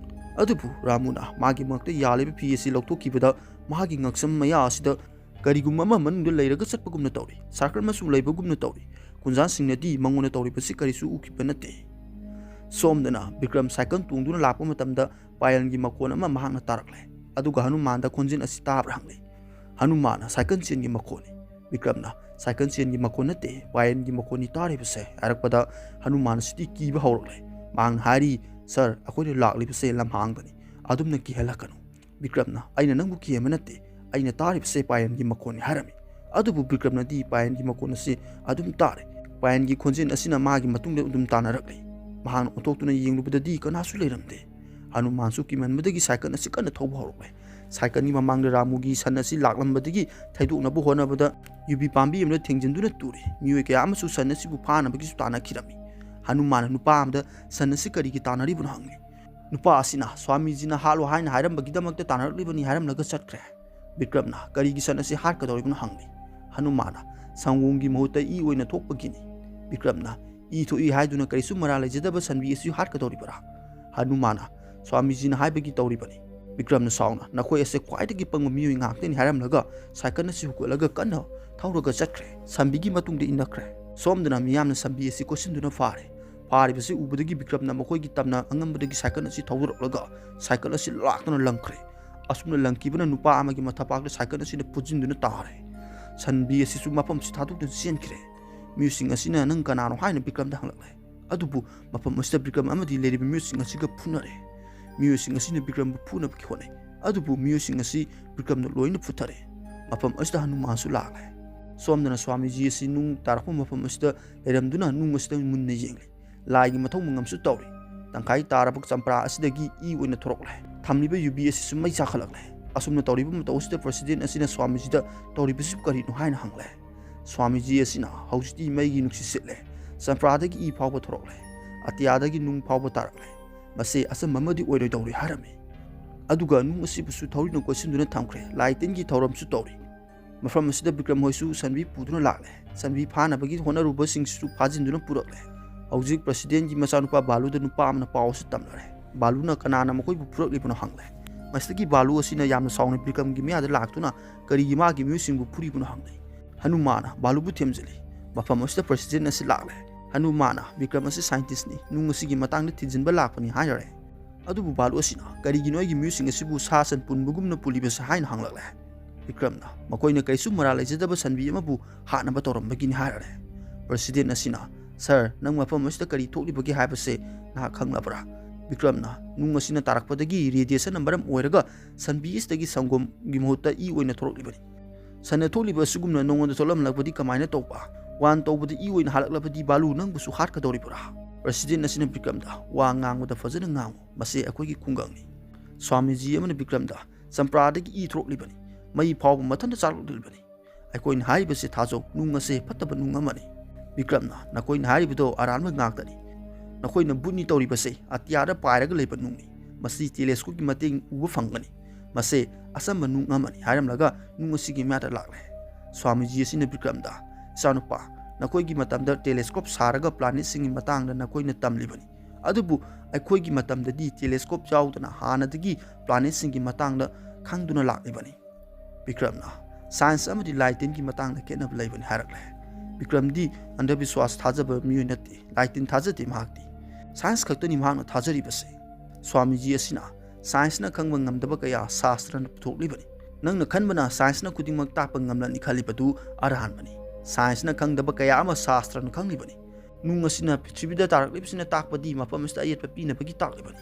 ꯑꯗꯨꯕꯨ ꯔꯥꯃꯨꯅ ꯃꯥꯒꯤ ꯃꯉꯛꯇ ꯌꯥꯜꯂꯤꯕ ꯐꯤ ꯑꯁꯤ ꯂꯧꯊꯣꯛꯈꯤꯕꯗ ꯃꯍꯥꯛꯀꯤ ꯉꯛꯁꯝ ꯃꯌꯥ ꯑꯁꯤꯗ ꯀꯔꯤꯒꯨꯝꯕ ꯑꯃ ꯃꯅꯨꯡꯗ ꯂꯩꯔꯒ ꯆꯠꯄꯒꯨꯝꯅ ꯇꯧꯔꯤ꯫ ꯁꯥꯔꯀꯜ ꯃꯆꯨ ꯂꯩꯕꯒꯨꯝꯅ ꯇꯧꯔꯤ꯫ ꯈꯨꯟꯖꯥꯁꯤꯡꯅꯗꯤ ꯃꯉꯣꯟꯗ ꯇꯧꯔꯤꯕꯁꯤ ꯀꯔꯤꯁꯨ ꯎꯈꯤꯕ ꯅꯠꯇꯦ꯫ ꯁꯣꯝꯗꯅ ꯕꯤꯀ꯭ꯔꯝ ꯁꯥꯏꯀꯜ ꯇꯣꯡꯗꯨꯅ ꯂꯥꯛꯄ ꯃꯇꯝꯗ ꯄꯥꯌꯜꯒꯤ ꯃꯈꯣꯟ ꯑꯃ ꯃꯍꯥꯛꯅ ꯇꯥꯔꯛꯂꯦ꯫ ꯑꯗꯨꯒ ꯍꯅꯨꯃꯥꯟꯗ ꯈꯣꯟꯖꯦꯜ ꯑꯁꯤ ꯇꯥꯕ꯭ꯔꯥ ꯍꯪꯂꯤ꯫ ꯍꯅꯨꯃꯥꯟꯅ ꯁꯥꯏꯀꯜ ꯆꯦꯟꯒꯤ ꯃꯈꯣꯟꯅꯤ꯫ ꯕꯤꯀ꯭ꯔꯝꯅ ꯁꯥꯏꯀꯜ ꯆꯦꯟꯒꯤ ꯃꯈꯣꯟ ꯅꯠꯇꯦ, ꯄꯥꯌꯜꯒꯤ ꯃꯈꯣꯟꯅꯤ ꯇꯥꯔꯤꯕꯁꯦ ꯍꯥꯏꯔꯛꯄꯗ ꯍꯅꯨꯃꯥꯟ ꯑꯁꯤꯗꯤ ꯀꯤꯕ ꯍꯧꯔꯛꯂꯦ꯫ ꯃꯍꯥꯛꯅ ꯍꯥꯏꯔꯤ, "ꯁꯥꯔ, ꯑꯩꯈꯣꯏꯅ ꯂꯥꯛꯂꯤꯕꯁꯦ ꯂꯝꯍꯥꯡꯗꯅꯤ꯫ ꯑꯗꯨꯝꯅ ꯀꯤꯍꯜꯂꯛꯀꯅꯨ꯫" ꯕꯤꯀ꯭ꯔꯝꯅ, "ꯑꯩꯅ ꯅꯪꯕꯨ ꯀꯤꯍꯟꯕ ꯅꯠꯇꯦ, ꯑꯩꯅ ꯇꯥꯔꯤꯕꯁꯦ ꯄꯥꯌꯟꯒꯤ ꯃꯈꯣꯟꯅꯤ" ꯍꯥꯏꯔꯝꯃꯤ꯫ ꯑꯗꯨꯕꯨ ꯕꯤꯀ꯭ꯔꯝꯅꯗꯤ ꯄꯥꯌꯟꯒꯤ ꯃꯈꯣꯟ ꯑꯁꯤ ꯑꯗꯨꯝ ꯇꯥꯔꯦ꯫ ꯄꯥꯌꯟꯒꯤ ꯈꯣꯟꯖꯦꯜ ꯑꯁꯤꯅ ꯃꯥꯒꯤ ꯃꯇꯨꯡꯗ ꯑꯗꯨꯝ ꯇꯥꯟꯅꯔꯛꯂꯤ꯫ ꯃꯍꯥꯛꯅ ꯑꯣꯟꯊꯣꯛꯇꯨꯅ ꯌꯦꯡꯂꯨꯕꯗꯗꯤ ꯀꯅꯥꯁꯨ ꯂꯩꯔꯝꯗꯦ꯫ ꯍꯅꯨꯃꯥꯟꯁꯨ ꯀꯤꯃꯟꯕꯗꯒꯤ ꯁꯥꯏꯀꯜ ꯑꯁꯤ ꯀꯟꯅ ꯊꯧꯕ ꯍꯧꯔꯛꯂꯦ꯫ ꯁꯥꯏꯀꯜꯒꯤ ꯃꯃꯥꯡꯗ ꯔꯥꯃꯨꯒꯤ ꯁꯟ ꯑꯁꯤ ꯂꯥꯛꯂꯝꯕꯗꯒꯤ ꯊꯩꯗꯣꯛꯅꯕ ꯍꯣꯠꯅꯕꯗ ꯌꯨꯕꯤ ꯄꯥꯝꯕꯤ ꯑꯃꯗ ꯊꯦꯡꯖꯤꯟꯗꯨꯅ ꯇꯨꯔꯦ꯫ ꯃꯤꯑꯣꯏ ꯀꯌꯥ ꯑꯃꯁꯨ ꯁꯟ ꯑꯁꯤꯕꯨ ꯐꯥꯅꯕꯒꯤꯁꯨ ꯇꯥꯟꯅꯈꯤꯔꯝꯃꯤ꯫ ꯍꯅꯨꯃꯥꯟꯅ ꯅꯨꯄꯥ ꯑꯃꯗ ꯁꯟ ꯑꯁꯤ ꯀꯔꯤꯒꯤ ꯇꯥꯟꯅꯔꯤꯕꯅꯣ ꯍꯪꯂꯤ꯫ ꯅꯨꯄꯥ ꯑꯁꯤꯅ ꯁ꯭ꯋꯥꯃꯤꯖꯤꯅ ꯍꯥꯠꯂꯣ ꯍꯥꯏꯅ ꯍꯥꯏꯔꯝꯕꯒꯤꯗꯃꯛꯇ ꯇꯥꯟꯅꯔꯛꯂꯤꯕꯅꯤ ꯍꯥꯏꯔꯝꯂꯒ ꯆꯠꯈ꯭ꯔꯦ꯫ ꯕꯤꯀ꯭ꯔꯝꯅ ꯀꯔꯤꯒꯤ ꯁꯟ ꯑꯁꯤ ꯍꯥꯠꯀꯗꯧꯔꯤꯕꯅꯣ ꯍꯪꯂꯤ꯫ ꯍꯅꯨꯃꯥꯟꯅ ꯁꯪꯒꯣꯝꯒꯤ ꯃꯍꯨꯠꯇ ꯏ ꯑꯣꯏꯅ ꯊꯣꯛꯄꯒꯤꯅꯤ꯫ ꯕꯤꯀ꯭ꯔꯝꯅ ꯏ ꯊꯣꯛꯏ ꯍꯥꯏꯗꯨꯅ ꯀꯔꯤꯁꯨ ꯃꯔꯥꯜ ꯂꯩꯖꯗꯕ ꯁꯟꯕꯤ ꯑꯁꯤ ꯍꯥꯠꯀꯗꯧꯔꯤꯕꯔꯥ? ꯍꯅꯨꯃꯥꯟꯅ ꯁ꯭ꯋꯥꯃꯤꯖꯤꯅ ꯍꯥꯏꯕꯒꯤ ꯇꯧꯔꯤꯕꯅꯤ꯫ ꯕꯤꯀ꯭ꯔꯝꯅ ꯁꯥꯎꯅ ꯅꯈꯣꯏ ꯑꯁꯦ ꯈ꯭ꯋꯥꯏꯗꯒꯤ ꯄꯪꯕ ꯃꯤꯑꯣꯏ ꯉꯥꯛꯇꯅꯤ ꯍꯥꯏꯔꯝꯂꯒ ꯁꯥꯏꯀꯜ ꯑꯁꯤ ꯍꯨꯒꯠꯂꯒ ꯀꯟꯅ ꯊꯧꯔꯒ ꯆꯠꯈ꯭ꯔꯦ꯫ ꯁꯟꯕꯤꯒꯤ ꯃꯇꯨꯡꯗ ꯏꯟꯅꯈ꯭ꯔꯦ꯫ ꯁꯣꯝꯗꯅ ꯃꯤꯌꯥꯝꯅ ꯁꯟꯕꯤ ꯑꯁꯤ ꯀꯣꯏꯁꯤꯟꯗꯨꯅ ꯐꯥꯔꯦ꯫ ꯐꯥꯔꯤꯕꯁꯤ ꯎꯕꯗꯒꯤ ꯕꯤꯀ꯭ꯔꯝꯅ ꯃꯈꯣꯏꯒꯤ ꯇꯝꯅ ꯑꯉꯝꯕꯗꯒꯤ ꯁꯥꯏꯀꯜ ꯑꯁꯤ ꯊꯧꯗꯣꯔꯛꯂꯒ ꯁꯥꯏꯀꯜ ꯑꯁꯤ ꯂꯥꯛꯇꯨꯅ ꯂꯪꯈ꯭ꯔꯦ꯫ ꯑꯁꯨꯝꯅ ꯂꯪꯈꯤꯕꯅ ꯅꯨꯄꯥ ꯑꯃꯒꯤ ꯃꯊꯕꯥꯛꯇ ꯁꯥꯏꯀꯜ ꯑꯁꯤꯅ ꯄꯨꯟꯁꯤꯟꯗꯨꯅ ꯇꯥꯔꯦ꯫ ꯁꯟꯕꯤ ꯑꯁꯤꯁꯨ ꯃꯐꯝꯁꯤ ꯊꯥꯗꯣꯛꯇꯨꯅ ꯆꯦꯟꯈ꯭ꯔꯦ꯫ ꯃꯤꯑꯣꯏꯁꯤꯡ ꯑꯁꯤꯅ ꯅꯪ ꯀꯅꯥꯅꯣ ꯍꯥꯏꯅ ꯕꯤꯀ꯭ꯔꯝꯗ ꯍꯪꯂꯛꯂꯦ꯫ ꯑꯗꯨꯕꯨ ꯃꯐꯝ ꯑꯁꯤꯗ ꯕꯤꯀ꯭ꯔꯝ ꯑꯃꯗꯤ ꯂꯩꯔꯤꯕ ꯃꯤꯑꯣꯏꯁꯤꯡ ꯑꯁꯤꯒ ꯐꯨꯅꯔꯦ꯫ ꯃꯤꯑꯣꯏꯁꯤꯡ ꯑꯁꯤꯅ ꯕꯤꯀ꯭ꯔꯝꯕꯨ ꯐꯨꯅꯕꯒꯤ ꯍꯣꯠꯅꯩ꯫ ꯑꯗꯨꯕꯨ ꯃꯤꯑꯣꯏꯁꯤꯡ ꯑꯁꯤ ꯕꯤꯀ꯭ꯔꯝꯅ ꯂꯣꯏꯅ ꯐꯨꯊꯔꯦ꯫ ꯃꯐꯝ ꯑꯁꯤꯗ ꯍꯅꯨꯃꯥꯟꯁꯨ ꯂꯥꯛꯂꯦ꯫ ꯁꯣꯝꯗꯅ ꯁ꯭ꯋꯥꯃꯤꯖꯤ ꯑꯁꯤ ꯅꯨꯡ ꯇꯥꯔꯛꯄ ꯃꯐꯝ ꯑꯁꯤꯗ ꯂꯩꯔꯝꯗꯨꯅ ꯅꯨꯡ ꯑꯁꯤꯗ ꯃꯨꯟꯅ ꯌꯦꯡꯂꯤ꯫ ꯂꯥꯏꯒꯤ ꯃꯊꯧ ꯃꯉꯝꯁꯨ ꯇꯧꯔꯤ꯫ ꯇꯪꯈꯥꯏ ꯇꯥꯔꯕ ꯆꯝꯄ꯭ꯔꯥ ꯑꯁꯤꯗꯒꯤ ꯏ ꯑꯣꯏꯅ ꯊꯣꯔꯛꯂꯦ꯫ ꯊꯝꯂꯤꯕ ꯌꯨꯕꯤ ꯑꯁꯤꯁꯨ ꯃꯩ ꯆꯥꯈꯠꯂꯛꯂꯦ꯫ ꯑꯁꯨꯝꯅ ꯇꯧꯔꯤꯕ ꯃꯇꯧ ꯑꯁꯤꯗ ꯄ꯭ꯔꯁꯤꯗꯦꯟ ꯑꯁꯤꯅ ꯁ꯭ꯋꯥꯃꯤꯖꯤꯗ ꯇꯧꯔꯤꯕꯁꯤꯕꯨ ꯀꯔꯤꯅꯣ ꯍꯥꯏꯅ ꯍꯪꯂꯦ꯫ ꯁ꯭ꯋꯥꯃꯤꯖꯤ ꯑꯁꯤꯅ ꯍꯧꯖꯤꯛꯇꯤ ꯃꯩꯒꯤ ꯅꯨꯡꯁꯤꯠ ꯁꯤꯠꯂꯦ꯫ ꯆꯝꯄ꯭ꯔꯥꯗꯒꯤ ꯏ ꯐꯥꯎꯕ ꯊꯣꯔꯛꯂꯦ꯫ ꯑꯇꯤꯌꯥꯗꯒꯤ ꯅꯨꯡ ꯐꯥꯎꯕ ꯇꯥꯔꯛꯂꯦ꯫ ꯃꯁꯤ ꯑꯆꯝꯕ ꯑꯃꯗꯤ ꯑꯣꯏꯔꯣꯏꯗꯧꯔꯤ ꯍꯥꯏꯔꯝꯃꯤ꯫ ꯑꯗꯨꯒ ꯅꯨꯡ ꯑꯁꯤꯕꯨꯁꯨ ꯊꯧꯔꯤꯅ ꯀꯣꯏꯁꯤꯟꯗꯨꯅ ꯊꯝꯈ꯭ꯔꯦ꯫ ꯂꯥꯏ ꯇꯤꯟꯒꯤ ꯊꯧꯔꯝꯁꯨ ꯇꯧꯔꯤ꯫ ꯃꯐꯝ ꯑꯁꯤꯗ ꯕꯤꯀ꯭ꯔꯝ ꯍꯣꯏꯁꯨ ꯁꯟꯕꯤ ꯄꯨꯗꯨꯅ ꯂꯥꯛꯂꯦ꯫ ꯁꯟꯕꯤ ꯐꯥꯅꯕꯒꯤ ꯍꯣꯠꯅꯔꯨꯕꯁꯤꯡꯁꯨ ꯐꯥꯖꯤꯟꯗꯨꯅ ꯄꯨꯔꯛꯂꯦ꯫ ꯍꯧꯖꯤꯛ ꯄ꯭ꯔꯁꯤꯗꯦꯟꯒꯤ ꯃꯆꯥꯅꯨꯄꯥ ꯕꯥꯂꯨꯗ ꯅꯨꯄꯥ ꯑꯃꯅ ꯄꯥꯎ ꯑꯁꯤ ꯇꯝꯂꯔꯦ꯫ ꯕꯥꯂꯨꯅ ꯀꯅꯥꯅ ꯃꯈꯣꯏꯕꯨ ꯄꯨꯔꯛꯂꯤꯕꯅꯣ ꯍꯪꯂꯦ꯫ ꯃꯁꯤꯗꯒꯤ ꯕꯥꯂꯨ ꯑꯁꯤꯅ ꯌꯥꯝꯅ ꯁꯥꯎꯅ ꯕꯤꯀ꯭ꯔꯝꯒꯤ ꯃꯌꯥꯗ ꯂꯥꯛꯇꯨꯅ ꯀꯔꯤꯒꯤ ꯃꯥꯒꯤ ꯃꯤꯑꯣꯏꯁꯤꯡꯕꯨ ꯐꯨꯔꯤꯕꯅꯣ ꯍꯪꯂꯦ꯫ ꯍꯅꯨꯃꯥꯅ ꯕꯥꯂꯨꯕꯨ ꯊꯦꯝꯖꯤꯜꯂꯤ꯫ ꯃꯐꯝ ꯑꯁꯤꯗ ꯄ꯭ꯔꯁꯤꯗꯦꯟ ꯑꯁꯤ ꯂꯥꯛꯂꯦ꯫ ꯍꯅꯨꯃꯥꯅ ꯕꯤꯀ꯭ꯔꯝ ꯑꯁꯤ ꯁꯥꯏꯟꯇꯤꯁꯅꯤ, ꯅꯨꯡ ꯑꯁꯤꯒꯤ ꯃꯇꯥꯡꯗ ꯊꯤꯖꯤꯟꯕ ꯂꯥꯛꯄꯅꯤ ꯍꯥꯏꯔꯔꯦ꯫ ꯑꯗꯨꯕꯨ ꯕꯥꯂꯨ ꯑꯁꯤꯅ ꯀꯔꯤꯒꯤꯅꯣ ꯑꯩꯒꯤ ꯃꯤꯑꯣꯏꯁꯤꯡ ꯑꯁꯤꯕꯨ ꯁꯥ ꯁꯟ ꯄꯨꯟꯕꯒꯨꯝꯅ ꯄꯨꯜꯂꯤꯕꯁꯦ ꯍꯥꯏꯅ ꯍꯪꯂꯛꯂꯦ꯫ ꯕꯤꯀ꯭ꯔꯝꯅ ꯃꯈꯣꯏꯅ ꯀꯩꯁꯨ ꯃꯔꯥꯜ ꯂꯩꯖꯗꯕ ꯁꯟꯕꯤ ꯑꯃꯕꯨ ꯍꯥꯠꯅꯕ ꯇꯧꯔꯝꯕꯒꯤꯅꯤ ꯍꯥꯏꯔꯔꯦ꯫ ꯄ꯭ꯔꯁꯤꯗꯦꯟ ꯑꯁꯤꯅ, "ꯁꯔ, ꯅꯪ ꯃꯐꯝ ꯑꯁꯤꯗ ꯀꯔꯤ ꯊꯣꯛꯂꯤꯕꯒꯦ ꯍꯥꯏꯕꯁꯦ ꯅꯍꯥꯛ ꯈꯪꯂꯕ꯭ꯔꯥ?" ꯕꯤꯀ꯭ꯔꯝꯅ, "ꯅꯨꯡ ꯑꯁꯤꯅ ꯇꯥꯔꯛꯄꯗꯒꯤ ꯔꯦꯗꯤꯌꯦꯁꯟꯅ ꯃꯔꯝ ꯑꯣꯏꯔꯒ ꯁꯟꯕꯤ ꯑꯁꯤꯗꯒꯤ ꯁꯪꯒꯣꯝꯒꯤ ꯃꯍꯨꯠꯇ ꯏ ꯑꯣꯏꯅ ꯊꯣꯛꯂꯛꯂꯤꯕꯅꯤ꯫ ꯁꯟꯅ ꯊꯣꯛꯂꯤꯕ ꯑꯁꯤꯒꯨꯝꯅ ꯅꯉꯣꯟꯗ ꯊꯣꯛꯂꯝꯂꯛꯄꯗꯤ ꯀꯃꯥꯏꯅ ꯇꯧꯕ? ꯋꯥꯟ ꯇꯧꯕꯗ ꯏ ꯑꯣꯏꯅ ꯍꯥꯜꯂꯛꯂꯕꯗꯤ ꯕꯥꯂꯨ ꯅꯪꯕꯨꯁꯨ ꯍꯥꯠꯀꯗꯧꯔꯤꯕ꯭ꯔꯥ?" ꯄ꯭ꯔꯁꯤꯗꯦꯟ ꯑꯁꯤꯅ ꯕꯤꯀ꯭ꯔꯝꯗ, "ꯋꯥ ꯉꯥꯡꯕꯗ ꯐꯖꯅ ꯉꯥꯡꯉꯨ, ꯃꯁꯤ ꯑꯩꯈꯣꯏꯒꯤ ꯈꯨꯡꯒꯪꯅꯤ꯫ ꯁ꯭ꯋꯥꯃꯤꯖꯤ ꯑꯃꯅ ꯕꯤꯀ꯭ꯔꯝꯗ ꯆꯝꯄ꯭ꯔꯥꯗꯒꯤ ꯏ ꯊꯣꯛꯂꯤꯕꯅꯤ, ꯃꯩ ꯐꯥꯎꯕ ꯃꯊꯟꯇ ꯆꯥꯛꯂꯛꯂꯤꯕꯅꯤ꯫ ꯑꯩꯈꯣꯏꯅ ꯍꯥꯏꯔꯤꯕꯁꯤ ꯊꯥꯖꯧ, ꯅꯨꯡ ꯑꯁꯦ ꯐꯠꯇꯕ ꯅꯨꯡ ꯑꯃꯅꯤ꯫" ꯕꯤꯀ꯭ꯔꯝꯅ, "ꯅꯈꯣꯏꯅ ꯍꯥꯏꯔꯤꯕꯗꯣ ꯑꯔꯥꯟꯕ ꯉꯥꯛꯇꯅꯤ꯫ ꯅꯈꯣꯏꯅ ꯚꯨꯠꯅꯤ ꯇꯧꯔꯤꯕꯁꯦ ꯑꯇꯤꯌꯥꯗ ꯄꯥꯏꯔꯒ ꯂꯩꯕ ꯅꯨꯡꯅꯤ꯫ ꯃꯁꯤ ꯇꯦꯂꯦꯁꯀꯣꯞꯀꯤ ꯃꯇꯦꯡ ꯎꯕ ꯐꯪꯒꯅꯤ꯫ ꯃꯁꯤ ꯑꯆꯝꯕ ꯅꯨꯡ ꯑꯃꯅꯤ" ꯍꯥꯏꯔꯝꯂꯒ ꯅꯨꯡ ꯑꯁꯤꯒꯤ ꯃꯌꯥꯗ ꯂꯥꯛꯂꯦ꯫ ꯁ꯭ꯋꯥꯃꯤꯖꯤ ꯑꯁꯤꯅ ꯕꯤꯀ꯭ꯔꯝꯗ, "ꯏꯆꯥꯅꯨꯄꯥ, ꯅꯈꯣꯏꯒꯤ ꯃꯇꯝꯗ ꯇꯦꯂꯦꯁꯀꯣꯞ ꯁꯥꯔꯒ ꯄ꯭ꯂꯥꯅꯦꯠꯁꯤꯡꯒꯤ ꯃꯇꯥꯡꯗ ꯅꯈꯣꯏꯅ ꯇꯝꯂꯤꯕꯅꯤ꯫ ꯑꯗꯨꯕꯨ ꯑꯩꯈꯣꯏꯒꯤ ꯃꯇꯝꯗꯗꯤ ꯇꯦꯂꯦꯁꯀꯣꯞ ꯌꯥꯎꯗꯅ ꯍꯥꯟꯅꯗꯒꯤ ꯄ꯭ꯂꯥꯅꯦꯠꯁꯤꯡꯒꯤ ꯃꯇꯥꯡꯗ ꯈꯪꯗꯨꯅ ꯂꯥꯛꯂꯤꯕꯅꯤ꯫" ꯕꯤꯀ꯭ꯔꯝꯅ, "ꯁꯥꯏꯟꯁ ꯑꯃꯗꯤ ꯂꯥꯏ ꯇꯤꯟꯒꯤ ꯃꯇꯥꯡꯗ ꯈꯦꯠꯅꯕ ꯂꯩꯕꯅꯤ" ꯍꯥꯏꯔꯛꯂꯦ꯫ ꯕꯤꯀ꯭ꯔꯝꯗꯤ ꯑꯟꯙꯕꯤꯁ꯭ꯋꯥꯁ ꯊꯥꯖꯕ ꯃꯤꯑꯣꯏ ꯅꯠꯇꯦ, ꯂꯥꯏ ꯇꯤꯟ ꯊꯥꯖꯗꯦ ꯃꯍꯥꯛꯇꯤ꯫ ꯁꯥꯏꯟꯁ ꯈꯛꯇꯅꯤ ꯃꯍꯥꯛꯅ ꯊꯥꯖꯔꯤꯕꯁꯦ꯫ ꯁ꯭ꯋꯥꯃꯤꯖꯤ ꯑꯁꯤꯅ ꯁꯥꯏꯟꯁꯅ ꯈꯪꯕ ꯉꯝꯗꯕ ꯀꯌꯥ ꯁꯥꯁꯇ꯭ꯔꯅ ꯄꯨꯊꯣꯛꯂꯤꯕꯅꯤ꯫ ꯅꯪꯅ ꯈꯟꯕꯅ ꯁꯥꯏꯟꯁꯅ ꯈꯨꯗꯤꯡꯃꯛ ꯇꯥꯛꯄ ꯉꯝꯂꯅꯤ ꯈꯜꯂꯤꯕꯗꯨ ꯑꯔꯥꯟꯕꯅꯤ꯫ ꯁꯥꯏꯟꯁꯅ ꯈꯪꯗꯕ ꯀꯌꯥ ꯑꯃ ꯁꯥꯁꯇ꯭ꯔꯅ ꯈꯪꯂꯤꯕꯅꯤ꯫ ꯅꯨꯡ ꯑꯁꯤꯅ ꯄ꯭ꯔꯤꯊꯤꯕꯤꯗ ꯇꯥꯔꯛꯂꯤꯕꯁꯤꯅ ꯇꯥꯛꯄꯗꯤ ꯃꯐꯝ ꯑꯁꯤꯗ ꯑꯌꯦꯠꯄ ꯄꯤꯅꯕꯒꯤ ꯇꯥꯛꯂꯤꯕꯅꯤ꯫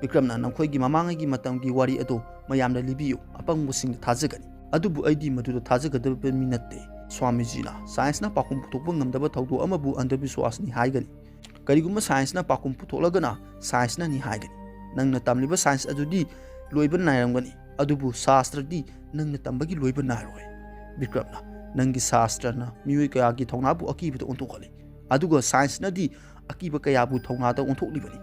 ꯕꯤꯀ꯭ꯔꯝꯅ, "ꯅꯈꯣꯏꯒꯤ ꯃꯃꯥꯡꯉꯩꯒꯤ ꯃꯇꯝꯒꯤ ꯋꯥꯔꯤ ꯑꯗꯨ ꯃꯌꯥꯝꯗ ꯂꯤꯕꯤꯌꯨ, ꯑꯄꯪꯕꯁꯤꯡꯗ ꯊꯥꯖꯒꯅꯤ꯫ ꯑꯗꯨꯕꯨ ꯑꯩꯗꯤ ꯃꯗꯨꯗ ꯊꯥꯖꯒꯗꯕ ꯃꯤ ꯅꯠꯇꯦ꯫ ꯁ꯭ꯋꯥꯃꯤꯖꯤꯅ ꯁꯥꯏꯟꯁꯅ ꯄꯥꯎꯈꯨꯝ ꯄꯨꯊꯣꯛꯄ ꯉꯝꯗꯕ ꯊꯧꯗꯣꯛ ꯑꯃꯕꯨ ꯑꯟꯙꯕꯤꯁ꯭ꯋꯥꯁꯅꯤ ꯍꯥꯏꯒꯅꯤ꯫ ꯀꯔꯤꯒꯨꯝꯕ ꯁꯥꯏꯟꯁꯅ ꯄꯥꯎꯈꯨꯝ ꯄꯨꯊꯣꯛꯂꯒꯅ ꯁꯥꯏꯟꯁꯅꯅꯤ ꯍꯥꯏꯒꯅꯤ꯫ ꯅꯪꯅ ꯇꯝꯂꯤꯕ ꯁꯥꯏꯟꯁ ꯑꯗꯨꯗꯤ ꯂꯣꯏꯕ ꯅꯥꯏꯔꯝꯒꯅꯤ, ꯑꯗꯨꯕꯨ ꯁꯥꯁꯇ꯭ꯔꯗꯤ ꯅꯪꯅ ꯇꯝꯕꯒꯤ ꯂꯣꯏꯕ ꯅꯥꯏꯔꯣꯏ꯫ ꯕꯤꯀ꯭ꯔꯝꯅ, ꯅꯪꯒꯤ ꯁꯥꯁꯇ꯭ꯔꯅ ꯃꯤꯑꯣꯏ ꯀꯌꯥꯒꯤ ꯊꯧꯅꯥꯕꯨ ꯑꯀꯤꯕꯗ ꯑꯣꯟꯊꯣꯛꯍꯜꯂꯤ, ꯑꯗꯨꯒ ꯁꯥꯏꯟꯁꯅꯗꯤ ꯑꯀꯤꯕ ꯀꯌꯥꯕꯨ ꯊꯧꯅꯥꯗ ꯑꯣꯟꯊꯣꯛꯂꯤꯕꯅꯤ꯫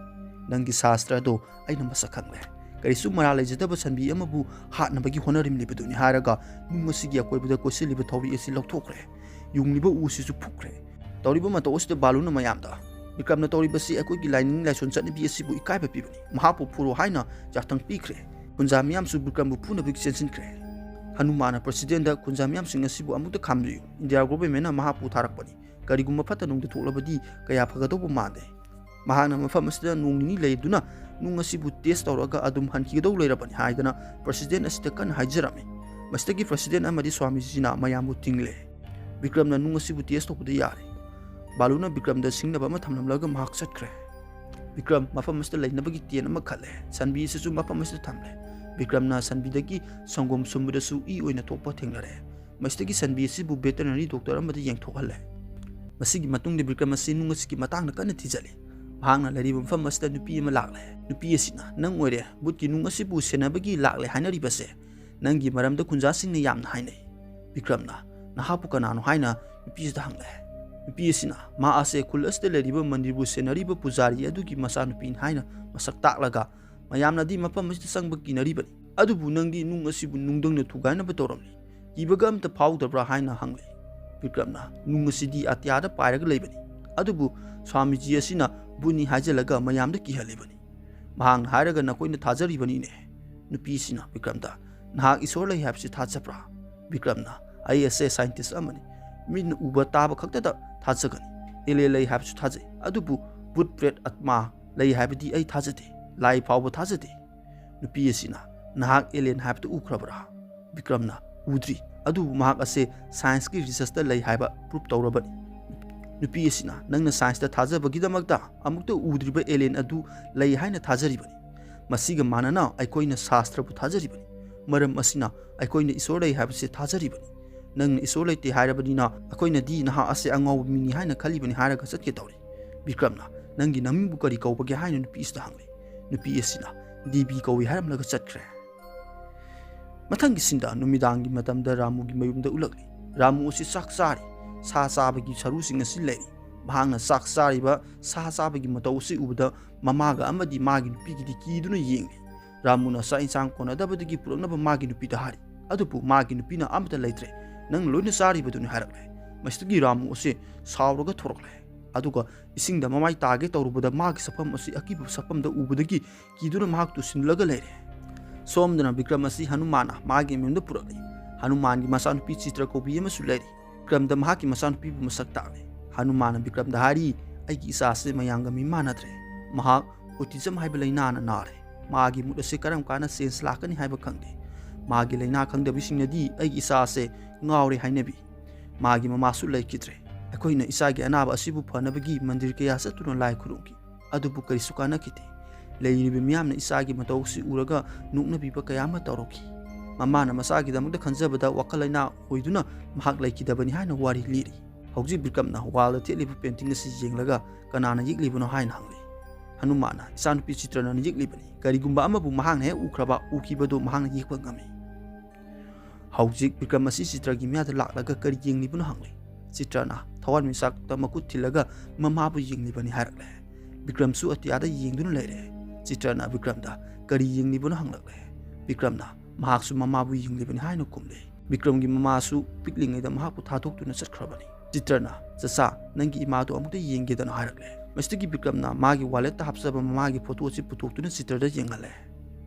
ꯅꯪꯒꯤ ꯁꯥꯁꯇ꯭ꯔ ꯑꯗꯣ ꯑꯩꯅ ꯃꯁꯛ ꯈꯪꯂꯦ꯫ ꯀꯔꯤꯁꯨ ꯃꯔꯥꯜ ꯂꯩꯖꯗꯕ ꯁꯟꯕꯤ ꯑꯃꯕꯨ ꯍꯥꯠꯅꯕꯒꯤ ꯍꯣꯠꯅꯔꯤꯕꯅꯤꯕꯗꯨꯅꯤ ꯍꯥꯏꯔꯒ ꯅꯨꯡ ꯑꯁꯤꯒꯤ ꯑꯀꯣꯏꯕꯗ ꯀꯣꯏꯁꯤꯜꯂꯤꯕ ꯊꯧꯔꯤ ꯑꯁꯤ ꯂꯧꯊꯣꯛꯈ꯭ꯔꯦ꯫ ꯌꯨꯡꯂꯤꯕ ꯎ ꯑꯁꯤꯁꯨ ꯐꯨꯛꯈ꯭ꯔꯦ꯫ ꯇꯧꯔꯤꯕ ꯃꯇꯧ ꯑꯁꯤꯗ ꯕꯥꯂꯨꯅ ꯃꯌꯥꯝꯗ, "ꯕꯤꯀ꯭ꯔꯝꯅ ꯇꯧꯔꯤꯕꯁꯤ ꯑꯩꯈꯣꯏꯒꯤ ꯂꯥꯏꯅꯤꯡ ꯂꯥꯏꯁꯣꯟ ꯆꯠꯅꯕꯤ ꯑꯁꯤꯕꯨ ꯏꯀꯥꯏꯕ ꯄꯤꯕꯅꯤ꯫ ꯃꯍꯥꯛꯄꯨ ꯐꯨꯔꯣ" ꯍꯥꯏꯅ ꯌꯥꯊꯪ ꯄꯤꯈ꯭ꯔꯦ꯫ ꯈꯨꯟꯖꯥ ꯃꯤꯌꯥꯝꯁꯨ ꯕꯤꯀ꯭ꯔꯝꯕꯨ ꯐꯨꯅꯕꯒꯤ ꯆꯦꯟꯁꯤꯟꯈ꯭ꯔꯦ꯫ ꯍꯅꯨꯃꯥꯟꯅ ꯄ꯭ꯔꯁꯤꯗꯦꯟꯗ, "ꯈꯨꯟꯖꯥ ꯃꯤꯌꯥꯝꯁꯤꯡ ꯑꯁꯤꯕꯨ ꯑꯃꯨꯛꯇ ꯈꯥꯝꯕꯤꯌꯨ꯫ ꯏꯟꯗꯤꯌꯥ ꯒꯣꯚꯔꯟꯃꯦꯟꯠꯅ ꯃꯍꯥꯛꯄꯨ ꯊꯥꯔꯛꯄꯅꯤ꯫ ꯀꯔꯤꯒꯨꯝꯕ ꯐꯠꯇ ꯅꯨꯡꯗ ꯊꯣꯛꯂꯕꯗꯤ ꯀꯌꯥ ꯐꯒꯗꯧꯕ ꯃꯥꯟꯗꯦ꯫ ꯃꯍꯥꯛꯅ ꯃꯐꯝ ꯑꯁꯤꯗ ꯅꯣꯡ ꯅꯤꯅꯤ ꯂꯩꯗꯨꯅ ꯅꯨꯡ ꯑꯁꯤꯕꯨ ꯇꯦꯁ ꯇꯧꯔꯒ ꯑꯗꯨꯝ ꯍꯟꯈꯤꯒꯗꯧ ꯂꯩꯔꯕꯅꯤ" ꯍꯥꯏꯗꯅ ꯄ꯭ꯔꯁꯤꯗꯦꯟ ꯑꯁꯤꯗ ꯀꯟꯅ ꯍꯥꯏꯖꯔꯝꯃꯤ꯫ ꯃꯁꯤꯗꯒꯤ ꯄ꯭ꯔꯁꯤꯗꯦꯟ ꯑꯃꯗꯤ ꯁ꯭ꯋꯥꯃꯤꯖꯤꯅ ꯃꯌꯥꯝꯕꯨ ꯊꯤꯡꯂꯦ꯫ ꯕꯤꯀ꯭ꯔꯝꯅ ꯅꯨꯡ ꯑꯁꯤꯕꯨ ꯇꯦꯁ ꯇꯧꯕꯗ ꯌꯥꯔꯦ꯫ ꯕꯥꯂꯨꯅ ꯕꯤꯀ꯭ꯔꯝꯗ ꯁꯤꯡꯅꯕ ꯑꯃ ꯊꯝꯂꯝꯂꯒ ꯃꯍꯥꯛ ꯆꯠꯈ꯭ꯔꯦ꯫ ꯕꯤꯀ꯭ꯔꯝ ꯃꯐꯝ ꯑꯁꯤꯗ ꯂꯩꯅꯕꯒꯤ ꯇꯦꯟ ꯑꯃ ꯈꯜꯂꯦ꯫ ꯁꯟꯕꯤ ꯑꯁꯤꯁꯨ ꯃꯐꯝ ꯑꯁꯤꯗ ꯊꯝꯂꯦ꯫ ꯕꯤꯀ꯭ꯔꯝꯅ ꯁꯟꯕꯤꯗꯒꯤ ꯁꯪꯒꯣꯝ ꯁꯨꯝꯕꯗꯁꯨ ꯏ ꯑꯣꯏꯅ ꯊꯣꯛꯄ ꯊꯦꯡꯅꯔꯦ꯫ ꯃꯁꯤꯗꯒꯤ ꯁꯟꯕꯤ ꯑꯁꯤꯕꯨ ꯚꯦꯇꯔꯅꯔꯤ ꯗꯣꯛꯇꯔ ꯑꯃꯗ ꯌꯦꯡꯊꯣꯛꯍꯜꯂꯦ꯫ ꯃꯁꯤꯒꯤ ꯃꯇꯨꯡꯗ ꯕꯤꯀ꯭ꯔꯝ ꯑꯁꯤ ꯅꯨꯡ ꯑꯁꯤꯒꯤ ꯃꯇꯥꯡꯗ ꯀꯟꯅ ꯊꯤꯖꯤꯜꯂꯤ꯫ ꯃꯍꯥꯛꯅ ꯂꯩꯔꯤꯕ ꯃꯐꯝ ꯑꯁꯤꯗ ꯅꯨꯄꯤ ꯑꯃ ꯂꯥꯛꯂꯦ꯫ ꯅꯨꯄꯤ ꯑꯁꯤꯅ, "ꯅꯪ ꯑꯣꯏꯔꯦ ꯕꯨꯠꯀꯤ ꯅꯨꯡ ꯑꯁꯤꯕꯨ ꯁꯦꯟꯅꯕꯒꯤ ꯂꯥꯛꯂꯦ ꯍꯥꯏꯅꯔꯤꯕꯁꯦ꯫ ꯅꯪꯒꯤ ꯃꯔꯝꯗ ꯈꯨꯟꯖꯥꯁꯤꯡꯅ ꯌꯥꯝꯅ ꯍꯥꯏꯅꯩ꯫" ꯕꯤꯀ꯭ꯔꯝꯅ, "ꯅꯍꯥꯛꯄꯨ ꯀꯅꯥꯅꯣ?" ꯍꯥꯏꯅ ꯅꯨꯄꯤ ꯑꯁꯤꯗ ꯍꯪꯂꯦ꯫ ꯅꯨꯄꯤ ꯑꯁꯤꯅ, "ꯃꯥ ꯑꯁꯦ ꯈꯨꯜ ꯑꯁꯤꯗ ꯂꯩꯔꯤꯕ ꯃꯟꯗꯤꯔꯕꯨ ꯁꯦꯟꯅꯔꯤꯕ ꯄꯨꯖꯥꯔꯤ ꯑꯗꯨꯒꯤ ꯃꯆꯥꯅꯨꯄꯤꯅꯤ" ꯍꯥꯏꯅ ꯃꯁꯛ ꯇꯥꯛꯂꯒ, ꯃꯌꯥꯝꯅꯗꯤ ꯃꯐꯝ ꯑꯁꯤꯗ ꯆꯪꯕ ꯀꯤꯅꯔꯤꯕꯅꯤ꯫ "ꯑꯗꯨꯕꯨ ꯅꯪꯗꯤ ꯅꯨꯡ ꯑꯁꯤꯕꯨ ꯅꯨꯡꯗꯪꯅ ꯊꯨꯒꯥꯏꯅꯕ ꯇꯧꯔꯝꯂꯤ꯫ ꯀꯤꯕꯒ ꯑꯝꯇ ꯐꯥꯎꯗꯕ꯭ꯔꯥ?" ꯍꯥꯏꯅ ꯍꯪꯂꯦ꯫ ꯕꯤꯀ꯭ꯔꯝꯅ, "ꯅꯨꯡ ꯑꯁꯤꯗꯤ ꯑꯇꯤꯌꯥꯗ ꯄꯥꯏꯔꯒ ꯂꯩꯕꯅꯤ, ꯑꯗꯨꯕꯨ ꯁ꯭ꯋꯥꯃꯤꯖꯤ ꯑꯁꯤꯅ ꯕꯨꯠꯅꯤ ꯍꯥꯏꯖꯤꯜꯂꯒ ꯃꯌꯥꯝꯗ ꯀꯤꯍꯜꯂꯤꯕꯅꯤ꯫ ꯃꯍꯥꯛꯅ ꯍꯥꯏꯔꯒ ꯅꯈꯣꯏꯅ ꯊꯥꯖꯔꯤꯕꯅꯤꯅꯦ꯫" ꯅꯨꯄꯤꯁꯤꯅ ꯕꯤꯀ꯭ꯔꯝꯗ, "ꯅꯍꯥꯛ ꯏꯁꯣꯔ ꯂꯩ ꯍꯥꯏꯕꯁꯤ ꯊꯥꯖꯕ꯭ꯔꯥ?" ꯕꯤꯀ꯭ꯔꯝꯅ, "ꯑꯩ ꯑꯁꯦ ꯁꯥꯏꯟꯇꯤꯁ ꯑꯃꯅꯤ꯫ ꯃꯤꯠꯅ ꯎꯕ ꯇꯥꯕ ꯈꯛꯇꯗ ꯊꯥꯖꯒꯅꯤ꯫ ꯑꯦꯂꯦꯟ ꯂꯩ ꯍꯥꯏꯕꯁꯨ ꯊꯥꯖꯩ, ꯑꯗꯨꯕꯨ ꯚꯨꯠ ꯄ꯭ꯔꯦꯠ ꯑꯥꯠꯃꯥ ꯂꯩ ꯍꯥꯏꯕꯗꯤ ꯑꯩ ꯊꯥꯖꯗꯦ꯫ ꯂꯥꯏ ꯐꯥꯎꯕ ꯊꯥꯖꯗꯦ꯫" ꯅꯨꯄꯤ ꯑꯁꯤꯅ, "ꯅꯍꯥꯛ ꯑꯦꯂꯦꯟ ꯍꯥꯏꯕꯗꯨ ꯎꯈ꯭ꯔꯕ꯭ꯔꯥ?" ꯕꯤꯀ꯭ꯔꯝꯅ, "ꯎꯗ꯭ꯔꯤ, ꯑꯗꯨꯕꯨ ꯃꯍꯥꯛ ꯑꯁꯦ ꯁꯥꯏꯟꯁꯀꯤ ꯔꯤꯁꯔꯆꯇ ꯂꯩ ꯍꯥꯏꯕ ꯄ꯭ꯔꯨꯞ ꯇꯧꯔꯕꯅꯤ꯫" ꯅꯨꯄꯤ ꯑꯁꯤꯅ, "ꯅꯪꯅ ꯁꯥꯏꯟꯁꯇ ꯊꯥꯖꯕꯒꯤꯗꯃꯛꯇ ꯑꯃꯨꯛꯇ ꯎꯗ꯭ꯔꯤꯕ ꯑꯦꯂꯦꯟ ꯑꯗꯨ ꯂꯩ ꯍꯥꯏꯅ ꯊꯥꯖꯔꯤꯕꯅꯤ꯫ ꯃꯁꯤꯒ ꯃꯥꯟꯅꯅ ꯑꯩꯈꯣꯏꯅ ꯁꯥꯁꯇ꯭ꯔꯕꯨ ꯊꯥꯖꯔꯤꯕꯅꯤ꯫ ꯃꯔꯝ ꯑꯁꯤꯅ ꯑꯩꯈꯣꯏꯅ ꯏꯁꯣꯔ ꯂꯩ ꯍꯥꯏꯕꯁꯤ ꯊꯥꯖꯔꯤꯕꯅꯤ꯫ "ꯅꯪꯅ ꯏꯁꯣꯔ ꯂꯩꯇꯦ ꯍꯥꯏꯔꯕꯅꯤꯅ ꯑꯩꯈꯣꯏꯅꯗꯤ ꯅꯍꯥꯛ ꯑꯁꯦ ꯑꯉꯥꯎꯕ ꯃꯤꯅꯤ ꯍꯥꯏꯅ ꯈꯜꯂꯤꯕꯅꯤ" ꯍꯥꯏꯔꯒ ꯆꯠꯀꯦ ꯇꯧꯔꯤ꯫ ꯕꯤꯀ꯭ꯔꯝꯅ, "ꯅꯪꯒꯤ ꯅꯃꯤꯡꯕꯨ ꯀꯔꯤ ꯀꯧꯕꯒꯦ?" ꯍꯥꯏꯅ ꯅꯨꯄꯤ ꯑꯁꯤꯗ ꯍꯪꯂꯤ꯫ ꯅꯨꯄꯤ ꯑꯁꯤꯅ, "ꯗꯦꯕꯤ ꯀꯧꯏ" ꯍꯥꯏꯔꯝꯂꯒ ꯆꯠꯈ꯭ꯔꯦ꯫ ꯃꯊꯪꯒꯤ ꯁꯤꯟꯗ ꯅꯨꯃꯤꯗꯥꯡꯒꯤ ꯃꯇꯝꯗ ꯔꯥꯃꯨꯒꯤ ꯃꯌꯨꯝꯗ ꯎꯠꯂꯛꯂꯤ꯫ ꯔꯥꯃꯨ ꯑꯁꯤ ꯆꯥꯛ ꯆꯥꯔꯤ꯫ ꯁꯥ ꯆꯥꯕꯒꯤ ꯁꯔꯨꯁꯤꯡ ꯑꯁꯤ ꯂꯩꯔꯤ꯫ ꯃꯍꯥꯛꯅ ꯆꯥꯛ ꯆꯥꯔꯤꯕ ꯁꯥ ꯆꯥꯕꯒꯤ ꯃꯇꯧ ꯑꯁꯤ ꯎꯕꯗ ꯃꯃꯥꯒ ꯑꯃꯗꯤ ꯃꯥꯒꯤ ꯅꯨꯄꯤꯒꯤꯗꯤ ꯀꯤꯗꯨꯅ ꯌꯦꯡꯂꯤ꯫ ꯔꯥꯃꯨꯅ ꯆꯥꯛ ꯏꯟꯁꯥꯡ ꯀꯣꯟꯅꯗꯕꯗꯒꯤ ꯄꯨꯔꯛꯅꯕ ꯃꯥꯒꯤ ꯅꯨꯄꯤꯗ ꯍꯥꯏꯔꯤ꯫ ꯑꯗꯨꯕꯨ ꯃꯥꯒꯤ ꯅꯨꯄꯤꯅ ꯑꯃꯠꯇ ꯂꯩꯇ꯭ꯔꯦ, "ꯅꯪꯅ ꯂꯣꯏꯅ ꯆꯥꯔꯤꯕꯗꯨꯅꯤ" ꯍꯥꯏꯔꯛꯂꯦ꯫ ꯃꯁꯤꯗꯒꯤ ꯔꯥꯃꯨ ꯑꯁꯤ ꯁꯥꯎꯔꯒ ꯊꯣꯔꯛꯂꯦ꯫ ꯑꯗꯨꯒ ꯏꯁꯤꯡꯗ ꯃꯃꯥꯏ ꯇꯥꯒꯦ ꯇꯧꯔꯨꯕꯗ ꯃꯥꯒꯤ ꯁꯛꯐꯝ ꯑꯁꯤ ꯑꯀꯤꯕ ꯁꯛꯐꯝꯗ ꯎꯕꯗꯒꯤ ꯀꯤꯗꯨꯅ ꯃꯍꯥꯛ ꯇꯨꯁꯤꯜꯂꯒ ꯂꯩꯔꯦ꯫ ꯁꯣꯝꯗꯅ ꯕꯤꯀ꯭ꯔꯝ ꯑꯁꯤ ꯍꯅꯨꯃꯥꯟꯅ ꯃꯥꯒꯤ ꯃꯌꯨꯝꯗ ꯄꯨꯔꯛꯂꯤ꯫ ꯍꯅꯨꯃꯥꯟꯒꯤ ꯃꯆꯥꯅꯨꯄꯤ ꯆꯤꯇ꯭ꯔ ꯀꯧꯕꯤ ꯑꯃꯁꯨ ꯂꯩꯔꯤ꯫ ꯕꯤꯀ꯭ꯔꯝꯗ ꯃꯍꯥꯛꯀꯤ ꯃꯆꯥꯅꯨꯄꯤꯕꯨ ꯃꯁꯛ ꯇꯥꯛꯂꯤ꯫ ꯍꯅꯨꯃꯥꯟꯅ ꯕꯤꯀ꯭ꯔꯝꯗ ꯍꯥꯏꯔꯤ, "ꯑꯩꯒꯤ ꯏꯆꯥꯁꯦ ꯃꯌꯥꯝꯒ ꯃꯤ ꯃꯥꯟꯅꯗ꯭ꯔꯦ꯫ ꯃꯍꯥꯛ ꯑꯣꯇꯤꯖꯝ ꯍꯥꯏꯕ ꯂꯥꯏꯅꯥꯅ ꯅꯥꯔꯦ꯫ ꯃꯥꯒꯤ ꯃꯨꯠ ꯑꯁꯦ ꯀꯔꯝ ꯀꯥꯟꯗ ꯆꯦꯟꯖ ꯂꯥꯛꯀꯅꯤ ꯍꯥꯏꯕ ꯈꯪꯗꯦ꯫ ꯃꯥꯒꯤ ꯂꯥꯏꯅꯥ ꯈꯪꯗꯕꯤꯁꯤꯡꯅꯗꯤ ꯑꯩꯒꯤ ꯏꯆꯥꯁꯦ ꯉꯥꯎꯔꯦ ꯍꯥꯏꯅꯕꯤ꯫ ꯃꯥꯒꯤ ꯃꯃꯥꯁꯨ ꯂꯩꯈꯤꯗ꯭ꯔꯦ꯫ ꯑꯩꯈꯣꯏꯅ ꯏꯆꯥꯒꯤ ꯑꯅꯥꯕ ꯑꯁꯤꯕꯨ ꯐꯅꯕꯒꯤ ꯃꯟꯗꯤꯔ ꯀꯌꯥ ꯆꯠꯇꯨꯅ ꯂꯥꯏ ꯈꯨꯔꯨꯝꯈꯤ꯫ ꯑꯗꯨꯕꯨ ꯀꯔꯤꯁꯨ ꯀꯥꯟꯅꯈꯤꯗꯦ꯫ ꯂꯩꯔꯤꯕ ꯃꯤꯌꯥꯝꯅ ꯏꯆꯥꯒꯤ ꯃꯇꯧ ꯑꯁꯤ ꯎꯔꯒ ꯅꯣꯛꯅꯕꯤꯕ ꯀꯌꯥ ꯑꯃ ꯇꯧꯔꯛꯈꯤ꯫ ꯃꯃꯥꯅ ꯃꯆꯥꯒꯤꯗꯃꯛꯇ ꯈꯟꯖꯕꯗ ꯋꯥꯈꯜ ꯂꯩꯅꯥ ꯑꯣꯏꯗꯨꯅ ꯃꯍꯥꯛ ꯂꯩꯈꯤꯗꯕꯅꯤ" ꯍꯥꯏꯅ ꯋꯥꯔꯤ ꯂꯤꯔꯤ꯫ ꯍꯧꯖꯤꯛ ꯕꯤꯀ꯭ꯔꯝꯅ ꯋꯥꯜꯗ ꯊꯦꯠꯂꯤꯕ ꯄꯦꯟꯇꯤꯡ ꯑꯁꯤ ꯌꯦꯡꯂꯒ ꯀꯅꯥꯅ ꯌꯦꯛꯂꯤꯕꯅꯣ ꯍꯥꯏꯅ ꯍꯪꯂꯤ꯫ ꯍꯅꯨꯃꯥꯟꯅ, "ꯏꯆꯥꯅꯨꯄꯤ ꯆꯤꯇ꯭ꯔꯅ ꯌꯦꯛꯂꯤꯕꯅꯤ꯫ ꯀꯔꯤꯒꯨꯝꯕ ꯑꯃꯕꯨ ꯃꯍꯥꯛꯅ ꯍꯦꯛ ꯎꯈ꯭ꯔꯕ, ꯎꯈꯤꯕꯗꯨ ꯃꯍꯥꯛꯅ ꯌꯦꯛꯄ ꯉꯝꯃꯤ"꯫ ꯍꯧꯖꯤꯛ ꯕꯤꯀ꯭ꯔꯝ ꯑꯁꯤ ꯆꯤꯇ꯭ꯔꯒꯤ ꯃꯌꯥꯗ ꯂꯥꯛꯂꯒ ꯀꯔꯤ ꯌꯦꯡꯂꯤꯕꯅꯣ ꯍꯪꯂꯤ꯫ ꯆꯤꯇ꯭ꯔꯅ ꯊꯋꯥꯟꯃꯤꯆꯥꯛꯇ ꯃꯈꯨꯠ ꯊꯤꯜꯂꯒ ꯃꯃꯥꯕꯨ ꯌꯦꯡꯂꯤꯕꯅꯤ ꯍꯥꯏꯔꯛꯂꯦ꯫ ꯕꯤꯀ꯭ꯔꯝꯁꯨ ꯑꯇꯤꯌꯥꯗ ꯌꯦꯡꯗꯨꯅ ꯂꯩꯔꯦ꯫ ꯆꯤꯇ꯭ꯔꯅ ꯕꯤꯀ꯭ꯔꯝꯗ ꯀꯔꯤ ꯌꯦꯡꯂꯤꯕꯅꯣ ꯍꯪꯂꯛꯂꯦ꯫ ꯕꯤꯀ꯭ꯔꯝꯅ ꯃꯍꯥꯛꯁꯨ ꯃꯃꯥꯕꯨ ꯌꯦꯡꯂꯤꯕꯅꯤ ꯍꯥꯏꯅ ꯈꯨꯝꯂꯦ꯫ ꯕꯤꯀ꯭ꯔꯝꯒꯤ ꯃꯃꯥꯁꯨ ꯄꯤꯛꯂꯤꯉꯩꯗ ꯃꯍꯥꯛꯄꯨ ꯊꯥꯗꯣꯛꯇꯨꯅ ꯆꯠꯈ꯭ꯔꯕꯅꯤ꯫ ꯆꯤꯇ꯭ꯔꯅ, "ꯆꯆꯥ, ꯅꯪꯒꯤ ꯏꯃꯥꯗꯣ ꯑꯃꯨꯛꯇ ꯌꯦꯡꯒꯦꯗꯅ" ꯍꯥꯏꯔꯛꯂꯦ꯫ ꯃꯁꯤꯗꯒꯤ ꯕꯤꯀ꯭ꯔꯝꯅ ꯃꯥꯒꯤ ꯋꯥꯂꯦꯠꯇ ꯍꯥꯞꯆꯕ ꯃꯃꯥꯒꯤ ꯐꯣꯇꯣ ꯑꯁꯤ ꯄꯨꯊꯣꯛꯇꯨꯅ ꯆꯤꯇ꯭ꯔꯗ ꯌꯦꯡꯍꯜꯂꯦ꯫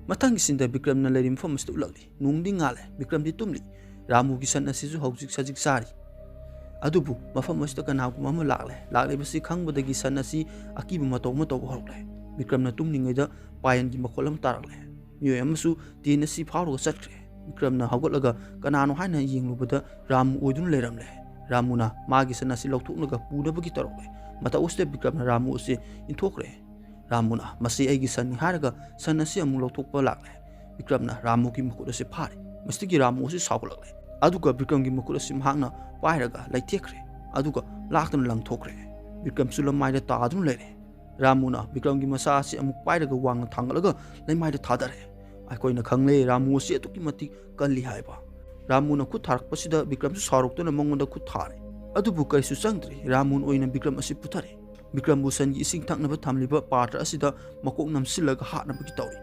ꯃꯊꯪꯒꯤ ꯁꯤꯟꯗ ꯕꯤꯀ꯭ꯔꯝꯅ ꯂꯩꯔꯤꯕ ꯃꯐꯝ ꯑꯁꯤꯗ ꯎꯠꯂꯛꯂꯤ꯫ ꯅꯣꯡꯗꯤ ꯉꯥꯜꯂꯦ꯫ ꯕꯤꯀ꯭ꯔꯝꯗꯤ ꯇꯨꯝꯂꯤ꯫ ꯔꯥꯃꯨꯒꯤ ꯁꯟ ꯑꯁꯤꯁꯨ ꯍꯧꯖꯤꯛ ꯁꯖꯤꯛ ꯆꯥꯔꯤ꯫ ꯑꯗꯨꯕꯨ ꯃꯐꯝ ꯑꯁꯤꯗ ꯀꯅꯥꯒꯨꯝꯕ ꯑꯃ ꯂꯥꯛꯂꯦ꯫ ꯂꯥꯛꯂꯤꯕꯁꯤ ꯈꯪꯕꯗꯒꯤ ꯁꯟ ꯑꯁꯤ ꯑꯀꯤꯕ ꯃꯇꯧ ꯑꯃ ꯇꯧꯕ ꯍꯧꯔꯛꯂꯦ꯫ ꯕꯤꯀ꯭ꯔꯝꯅ ꯇꯨꯝꯂꯤꯉꯩꯗ ꯄꯥꯏꯌꯟꯒꯤ ꯃꯈꯣꯜ ꯑꯃ ꯇꯥꯔꯛꯂꯦ꯫ ꯃꯤꯑꯣꯏ ꯑꯃꯁꯨ ꯇꯦꯟ ꯑꯁꯤ ꯐꯥꯎꯔꯒ ꯆꯠꯈ꯭ꯔꯦ꯫ ꯕꯤꯀ꯭ꯔꯝꯅ ꯍꯧꯒꯠꯂꯒ ꯀꯅꯥꯅꯣ ꯍꯥꯏꯅ ꯌꯦꯡꯂꯨꯕꯗ ꯔꯥꯃꯨ ꯑꯣꯏꯗꯨꯅ ꯂꯩꯔꯝꯂꯦ꯫ ꯔꯥꯃꯨꯅ ꯃꯥꯒꯤ ꯁꯟ ꯑꯁꯤ ꯂꯧꯊꯣꯛꯅꯕ ꯄꯨꯅꯕꯒꯤ ꯇꯧꯔꯛꯂꯦ꯫ ꯃꯇꯧ ꯑꯁꯤꯗ ꯕꯤꯀ꯭ꯔꯝꯅ ꯔꯥꯃꯨ ꯑꯁꯤ ꯏꯟꯊꯣꯛꯈ꯭ꯔꯦ꯫ ꯔꯥꯃꯨꯅ, "ꯃꯁꯤ ꯑꯩꯒꯤ ꯁꯟꯅꯤ" ꯍꯥꯏꯔꯒ ꯁꯟ ꯑꯁꯤ ꯑꯃꯨꯛ ꯂꯧꯊꯣꯛꯄ ꯂꯥꯛꯂꯦ꯫ ꯕꯤꯀ꯭ꯔꯝꯅ ꯔꯥꯃꯨꯒꯤ ꯃꯈꯨꯠ ꯑꯁꯤ ꯐꯥꯔꯦ꯫ ꯃꯁꯤꯗꯒꯤ ꯔꯥꯃꯨ ꯑꯁꯤ ꯁꯥꯎꯒꯠꯂꯛꯂꯦ꯫ ꯑꯗꯨꯒ ꯕꯤꯀ꯭ꯔꯝꯒꯤ ꯃꯈꯨꯠ ꯑꯁꯤ ꯃꯍꯥꯛꯅ ꯄꯥꯏꯔꯒ ꯂꯩꯊꯦꯛꯈ꯭ꯔꯦ꯫ ꯑꯗꯨꯒ ꯂꯥꯛꯇꯨꯅ ꯂꯪꯊꯣꯛꯈ꯭ꯔꯦ꯫ ꯕꯤꯀ꯭ꯔꯝꯁꯨ ꯂꯃꯥꯏꯗ ꯇꯥꯗꯨꯅ ꯂꯩꯔꯦ꯫ ꯔꯥꯃꯨꯅ ꯕꯤꯀ꯭ꯔꯝꯒꯤ ꯃꯁꯥ ꯑꯁꯤ ꯑꯃꯨꯛ ꯄꯥꯏꯔꯒ ꯋꯥꯡꯅ ꯊꯥꯡꯒꯠꯂꯒ ꯂꯩꯃꯥꯏꯗ ꯊꯥꯗꯔꯦ꯫ ꯑꯩꯈꯣꯏꯅ ꯈꯪꯂꯦ ꯔꯥꯃꯨ ꯑꯁꯤ ꯑꯗꯨꯛꯀꯤ ꯃꯇꯤꯛ ꯀꯜꯂꯤ ꯍꯥꯏꯕ꯫ ꯔꯥꯃꯨꯅ ꯈꯨꯠ ꯊꯥꯔꯛꯄꯁꯤꯗ ꯕꯤꯀ꯭ꯔꯝꯁꯨ ꯁꯥꯎꯔꯛꯇꯨꯅ ꯃꯉꯣꯟꯗ ꯈꯨꯠ ꯊꯥꯔꯦ꯫ ꯑꯗꯨꯕꯨ ꯀꯔꯤꯁꯨ ꯆꯪꯗ꯭ꯔꯦ꯫ ꯔꯥꯃꯨꯅ ꯑꯣꯏꯅ ꯕꯤꯀ꯭ꯔꯝ ꯑꯁꯤ ꯄꯨꯊꯔꯦ꯫ ꯕꯤꯀ꯭ꯔꯝꯕꯨ ꯁꯟꯒꯤ ꯏꯁꯤꯡ ꯊꯛꯅꯕ ꯊꯝꯂꯤꯕ ꯄꯥꯇ꯭ꯔ ꯑꯁꯤꯗ ꯃꯀꯣꯛ ꯅꯝꯁꯤꯜꯂꯒ ꯍꯥꯠꯅꯕꯒꯤ ꯇꯧꯔꯤ꯫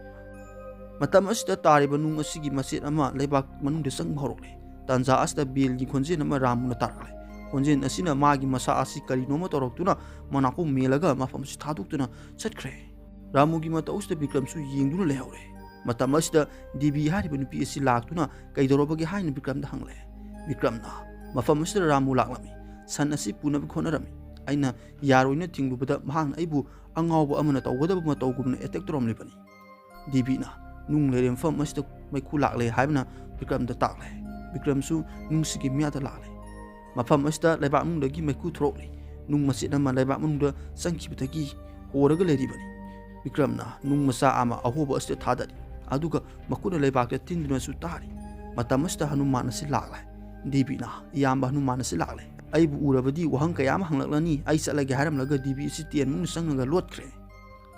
ꯃꯇꯝ ꯑꯁꯤꯗ ꯇꯥꯔꯤꯕ ꯅꯨꯡ ꯑꯁꯤꯒꯤ ꯃꯆꯦꯠ ꯑꯃ ꯂꯩꯕꯥꯛ ꯃꯅꯨꯡꯗ ꯆꯪꯕ ꯍꯧꯔꯛꯂꯦ꯫ ꯇꯥꯟꯖꯥ ꯑꯁꯤꯗ ꯕꯦꯜꯒꯤ ꯈꯣꯟꯖꯦꯜ ꯑꯃ ꯔꯥꯃꯨꯅ ꯇꯥꯔꯛꯂꯦ꯫ ꯈꯣꯟꯖꯦꯜ ꯑꯁꯤꯅ ꯃꯥꯒꯤ ꯃꯁꯥ ꯑꯁꯤ ꯀꯔꯤꯅꯣꯃ ꯇꯧꯔꯛꯇꯨꯅ ꯃꯅꯥꯀꯣꯡ ꯃꯦꯜꯂꯒ ꯃꯐꯝ ꯑꯁꯤ ꯊꯥꯗꯣꯛꯇꯨꯅ ꯆꯠꯈ꯭ꯔꯦ꯫ ꯔꯥꯃꯨꯒꯤ ꯃꯇꯧ ꯑꯁꯤꯗ ꯕꯤꯀ꯭ꯔꯝꯁꯨ ꯌꯦꯡꯗꯨꯅ ꯂꯩꯍꯧꯔꯦ꯫ ꯃꯇꯝ ꯑꯁꯤꯗ ꯗꯦꯕꯤ ꯍꯥꯏꯔꯤꯕ ꯅꯨꯄꯤ ꯑꯁꯤ ꯂꯥꯛꯇꯨꯅ ꯀꯩꯗꯧꯔꯕꯒꯦ ꯍꯥꯏꯅ ꯕꯤꯀ꯭ꯔꯝꯗ ꯍꯪꯂꯦ꯫ ꯕꯤꯀ꯭ꯔꯝꯅ, "ꯃꯐꯝ ꯑꯁꯤꯗ ꯔꯥꯃꯨ ꯂꯥꯛꯂꯝꯃꯤ꯫ ꯁꯟ ꯑꯁꯤ ꯄꯨꯅꯕ ꯍꯣꯠꯅꯔꯝꯃꯤ꯫ ꯑꯩꯅ ꯌꯥꯔꯣꯏꯅ ꯊꯤꯡꯂꯨꯕꯗ ꯃꯍꯥꯛꯅ ꯑꯩꯕꯨ ꯑꯉꯥꯎꯕ ꯑꯃꯅ ꯇꯧꯒꯗꯕ ꯃꯇꯧꯒꯨꯝꯅ ꯑꯦꯇꯦꯛ ꯇꯧꯔꯝꯂꯤꯕꯅꯤ"꯫ ꯗꯦꯕꯤꯅ, "ꯅꯨꯡ ꯂꯩꯔꯦ ꯃꯐꯝ ꯑꯁꯤꯗ ꯃꯩꯈꯨ ꯂꯥꯛꯂꯦ" ꯍꯥꯏꯕꯅ ꯕꯤꯀ꯭ꯔꯝꯗ ꯇꯥꯛꯂꯦ꯫ ꯕꯤꯀ꯭ꯔꯝꯁꯨ ꯅꯨꯡꯁꯤꯒꯤ ꯃꯌꯥꯗ ꯂꯥꯛꯂꯦ꯫ ꯃꯐꯝ ꯑꯁꯤꯗ ꯂꯩꯕꯥꯛ ꯃꯅꯨꯡꯗꯒꯤ ꯃꯩꯈꯨ ꯊꯣꯔꯛꯂꯤ꯫ ꯅꯨꯡ ꯃꯆꯦꯠ ꯑꯃ ꯂꯩꯕꯥꯛ ꯃꯅꯨꯡꯗ ꯆꯪꯈꯤꯕꯗꯒꯤ ꯍꯣꯔꯒ ꯂꯩꯔꯤꯕꯅꯤ꯫ ꯕꯤꯀ꯭ꯔꯝꯅ ꯅꯨꯡ ꯃꯆꯥ ꯑꯃ ꯑꯍꯣꯕ ꯑꯁꯤꯗ ꯊꯥꯗꯔꯤ, ꯑꯗꯨꯒ ꯃꯈꯨꯠꯅ ꯂꯩꯕꯥꯛꯇ ꯊꯤꯟꯗꯨꯅꯁꯨ ꯇꯥꯔꯤ꯫ ꯃꯇꯝ ꯑꯁꯤꯗ ꯍꯅꯨꯃꯥꯟ ꯑꯁꯤ ꯂꯥꯛꯂꯦ꯫ ꯗꯦꯕꯤꯅ, "ꯏꯌꯥꯝꯕ ꯍꯅꯨꯃꯥꯟ ꯑꯁꯤ ꯂꯥꯛꯂꯦ꯫ ꯑꯩꯕꯨ ꯎꯔꯕꯗꯤ ꯋꯥꯍꯪ ꯀꯌꯥ ꯑꯃ ꯍꯪꯂꯛꯂꯅꯤ꯫ ꯑꯩ ꯆꯠꯂꯒꯦ" ꯍꯥꯏꯔꯝꯂꯒ ꯗꯦꯕꯤ ꯑꯁꯤ ꯇꯦꯟ ꯃꯅꯨꯡꯗ ꯆꯪꯂꯒ ꯂꯣꯠꯈ꯭ꯔꯦ꯫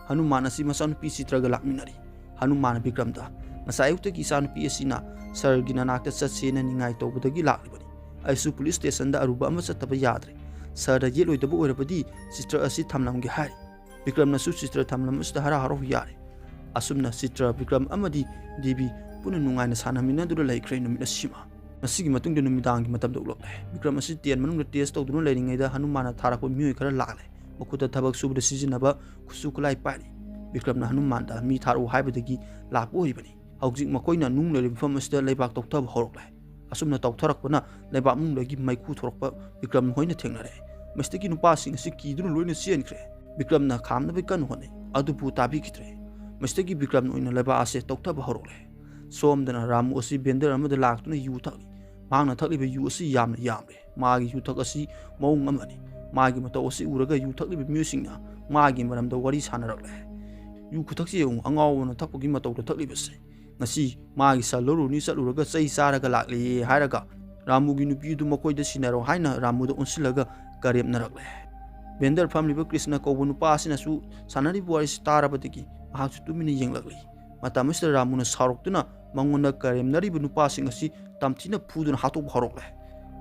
ꯍꯅꯨꯃꯥꯟ ꯑꯁꯤ ꯃꯆꯥꯅꯨꯄꯤ ꯆꯤꯇ꯭ꯔꯒ ꯂꯥꯛꯃꯤꯟꯅꯔꯤ꯫ ꯍꯅꯨꯃꯥꯟꯅ ꯕꯤꯀ꯭ꯔꯝꯗ, "ꯉꯁꯥꯏ ꯑꯌꯨꯛꯇꯒꯤ ꯏꯆꯥꯅꯨꯄꯤ ꯑꯁꯤꯅ ꯁꯍꯔꯒꯤ ꯅꯅꯥꯛꯇ ꯆꯠꯁꯦꯅ ꯅꯤꯡꯉꯥꯏ ꯇꯧꯕꯗꯒꯤ ꯂꯥꯛꯂꯤꯕꯅꯤ꯫ ꯑꯩꯁꯨ ꯄꯨꯂꯤꯁ ꯁ꯭ꯇꯦꯁꯟꯗ ꯑꯔꯨꯕ ꯑꯃ ꯆꯠꯇꯕ ꯌꯥꯗ꯭ꯔꯦ꯫ ꯁꯍꯔꯗ ꯌꯦꯠꯂꯣꯏꯗꯕ ꯑꯣꯏꯔꯕꯗꯤ ꯆꯤꯇ꯭ꯔ ꯑꯁꯤ ꯊꯝꯂꯝꯒꯦ" ꯍꯥꯏꯔꯤ꯫ ꯕꯤꯀ꯭ꯔꯝꯅꯁꯨ ꯆꯤꯇ꯭ꯔ ꯊꯝꯂꯝꯕꯁꯤꯗ ꯍꯔꯥꯎ ꯍꯔꯥꯎ ꯌꯥꯔꯦ꯫ ꯑꯁꯨꯝꯅ ꯆꯤꯇ꯭ꯔ, ꯕꯤꯀ꯭ꯔꯝ ꯑꯃꯗꯤ ꯗꯦꯕꯤ ꯄꯨꯟꯅ ꯅꯨꯡꯉꯥꯏꯅ ꯁꯥꯟꯅꯃꯤꯟꯅꯗꯨꯅ ꯂꯩꯈ꯭ꯔꯦ ꯅꯨꯃꯤꯠ ꯑꯁꯤꯃ꯫ ꯃꯁꯤꯒꯤ ꯃꯇꯨꯡꯗ ꯅꯨꯃꯤꯗꯥꯡꯒꯤ ꯃꯇꯝꯗ ꯑꯣꯛꯂꯛꯂꯦ꯫ ꯕꯤꯀ꯭ꯔꯝ ꯑꯁꯤ ꯇꯦꯟ ꯃꯅꯨꯡꯗ ꯇꯦꯁ ꯇꯧꯗꯨꯅ ꯂꯩꯔꯤꯉꯩꯗ ꯍꯅꯨꯃꯥꯟꯅ ꯊꯥꯔꯛꯄ ꯃꯤꯑꯣꯏ ꯈꯔ ꯂꯥꯛꯂꯦ꯫ ꯃꯈꯨꯠꯇ ꯊꯕꯛ ꯁꯨꯕꯗ ꯁꯤꯖꯤꯟꯅꯕ ꯈꯨꯠꯁꯨ ꯈꯨꯠꯂꯥꯏ ꯄꯥꯏꯔꯤ꯫ ꯕꯤꯀ꯭ꯔꯝꯅ ꯍꯅꯨꯃꯥꯟꯗ ꯃꯤ ꯊꯥꯔꯛꯎ ꯍꯥꯏꯕꯗꯒꯤ ꯂꯥꯛꯄ ꯑꯣꯏꯔꯤꯕꯅꯤ꯫ ꯍꯧꯖꯤꯛ ꯃꯈꯣꯏꯅ ꯅꯨꯡ ꯂꯩꯔꯤꯕ ꯃꯐꯝ ꯑꯁꯤꯗ ꯂꯩꯕꯥꯛ ꯇꯧꯊꯕ ꯍꯧꯔꯛꯂꯦ꯫ ꯑꯁꯨꯝꯅ ꯇꯧꯊꯔꯛꯄꯅ ꯂꯩꯕꯥꯛ ꯃꯅꯨꯡꯗꯒꯤ ꯃꯩꯈꯨ ꯊꯣꯔꯛꯄ ꯕꯤꯀ꯭ꯔꯝ ꯃꯈꯣꯏꯅ ꯊꯦꯡꯅꯔꯦ꯫ ꯃꯁꯤꯗꯒꯤ ꯅꯨꯄꯥꯁꯤꯡ ꯑꯁꯤ ꯀꯤꯗꯨꯅ ꯂꯣꯏꯅ ꯆꯦꯟꯈ꯭ꯔꯦ꯫ ꯕꯤꯀ꯭ꯔꯝꯅ ꯈꯥꯝꯅꯕ ꯀꯟꯅ ꯍꯣꯠꯅꯩ, ꯑꯗꯨꯕꯨ ꯇꯥꯕꯤꯈꯤꯗ꯭ꯔꯦ꯫ ꯃꯁꯤꯗꯒꯤ ꯕꯤꯀ꯭ꯔꯝꯅ ꯑꯣꯏꯅ ꯂꯩꯕꯥꯛ ꯑꯁꯦ ꯇꯧꯊꯕ ꯍꯧꯔꯛꯂꯦ꯫ ꯁꯣꯝꯗꯅ ꯔꯥꯃꯨ ꯑꯁꯤ ꯕꯦꯟꯗꯔ ꯑꯃꯗ ꯂꯥꯛꯇꯨꯅ ꯌꯨ ꯊꯛꯂꯤ꯫ ꯃꯍꯥꯛꯅ ꯊꯛꯂꯤꯕ ꯌꯨ ꯑꯁꯤ ꯌꯥꯝꯅ ꯌꯥꯝꯂꯦ꯫ ꯃꯥꯒꯤ ꯌꯨꯊꯛ ꯑꯁꯤ ꯃꯑꯣꯡ ꯑꯃꯅꯤ꯫ ꯃꯥꯒꯤ ꯃꯇꯧ ꯑꯁꯤ ꯎꯔꯒ ꯌꯨ ꯊꯛꯂꯤꯕ ꯃꯤꯑꯣꯏꯁꯤꯡꯅ ꯃꯥꯒꯤ ꯃꯔꯝꯗ ꯋꯥꯔꯤ ꯁꯥꯟꯅꯔꯛꯂꯦ꯫ "ꯌꯨ ꯈꯨꯊꯛꯁꯤ ꯌꯦꯡꯉꯨ, ꯑꯉꯥꯎꯕꯅ ꯊꯛꯄꯒꯤ ꯃꯇꯧꯗ ꯊꯛꯂꯤꯕꯁꯦ꯫ ꯉꯁꯤ ꯃꯥꯒꯤ ꯁꯟ ꯂꯧꯔꯨꯅꯤ ꯆꯠꯂꯨꯔꯒ ꯆꯩ ꯆꯥꯔꯒ ꯂꯥꯛꯂꯦ ꯍꯥꯏꯔꯒ ꯔꯥꯃꯨꯒꯤ ꯅꯨꯄꯤꯗꯨ ꯃꯈꯣꯏꯗ ꯁꯤꯟꯅꯔꯣ ꯍꯥꯏꯅ ꯔꯥꯃꯨꯗ ꯑꯣꯟꯁꯤꯜꯂꯒ ꯀꯔꯦꯝꯅꯔꯛꯂꯦ꯫ ꯕꯦꯟꯗꯔ ꯐꯝꯂꯤꯕ ꯀ꯭ꯔꯤꯁꯅ ꯀꯧꯕ ꯅꯨꯄꯥ ꯑꯁꯤꯅꯁꯨ ꯁꯥꯟꯅꯔꯤꯕ ꯋꯥꯔꯤꯁꯤ ꯇꯥꯔꯕꯗꯒꯤ ꯃꯍꯥꯛꯁꯨ ꯇꯨꯃꯤꯟꯅ ꯌꯦꯡꯂꯛꯂꯤ꯫ ꯃꯇꯝ ꯑꯁꯤꯗ ꯔꯥꯃꯨꯅ ꯁꯥꯎꯔꯛꯇꯨꯅ ꯃꯉꯣꯟꯗ ꯀꯔꯦꯝꯅꯔꯤꯕ ꯅꯨꯄꯥꯁꯤꯡ ꯑꯁꯤ ꯇꯝꯊꯤꯅ ꯐꯨꯗꯨꯅ ꯍꯥꯠꯇꯣꯛꯄ ꯍꯧꯔꯛꯂꯦ꯫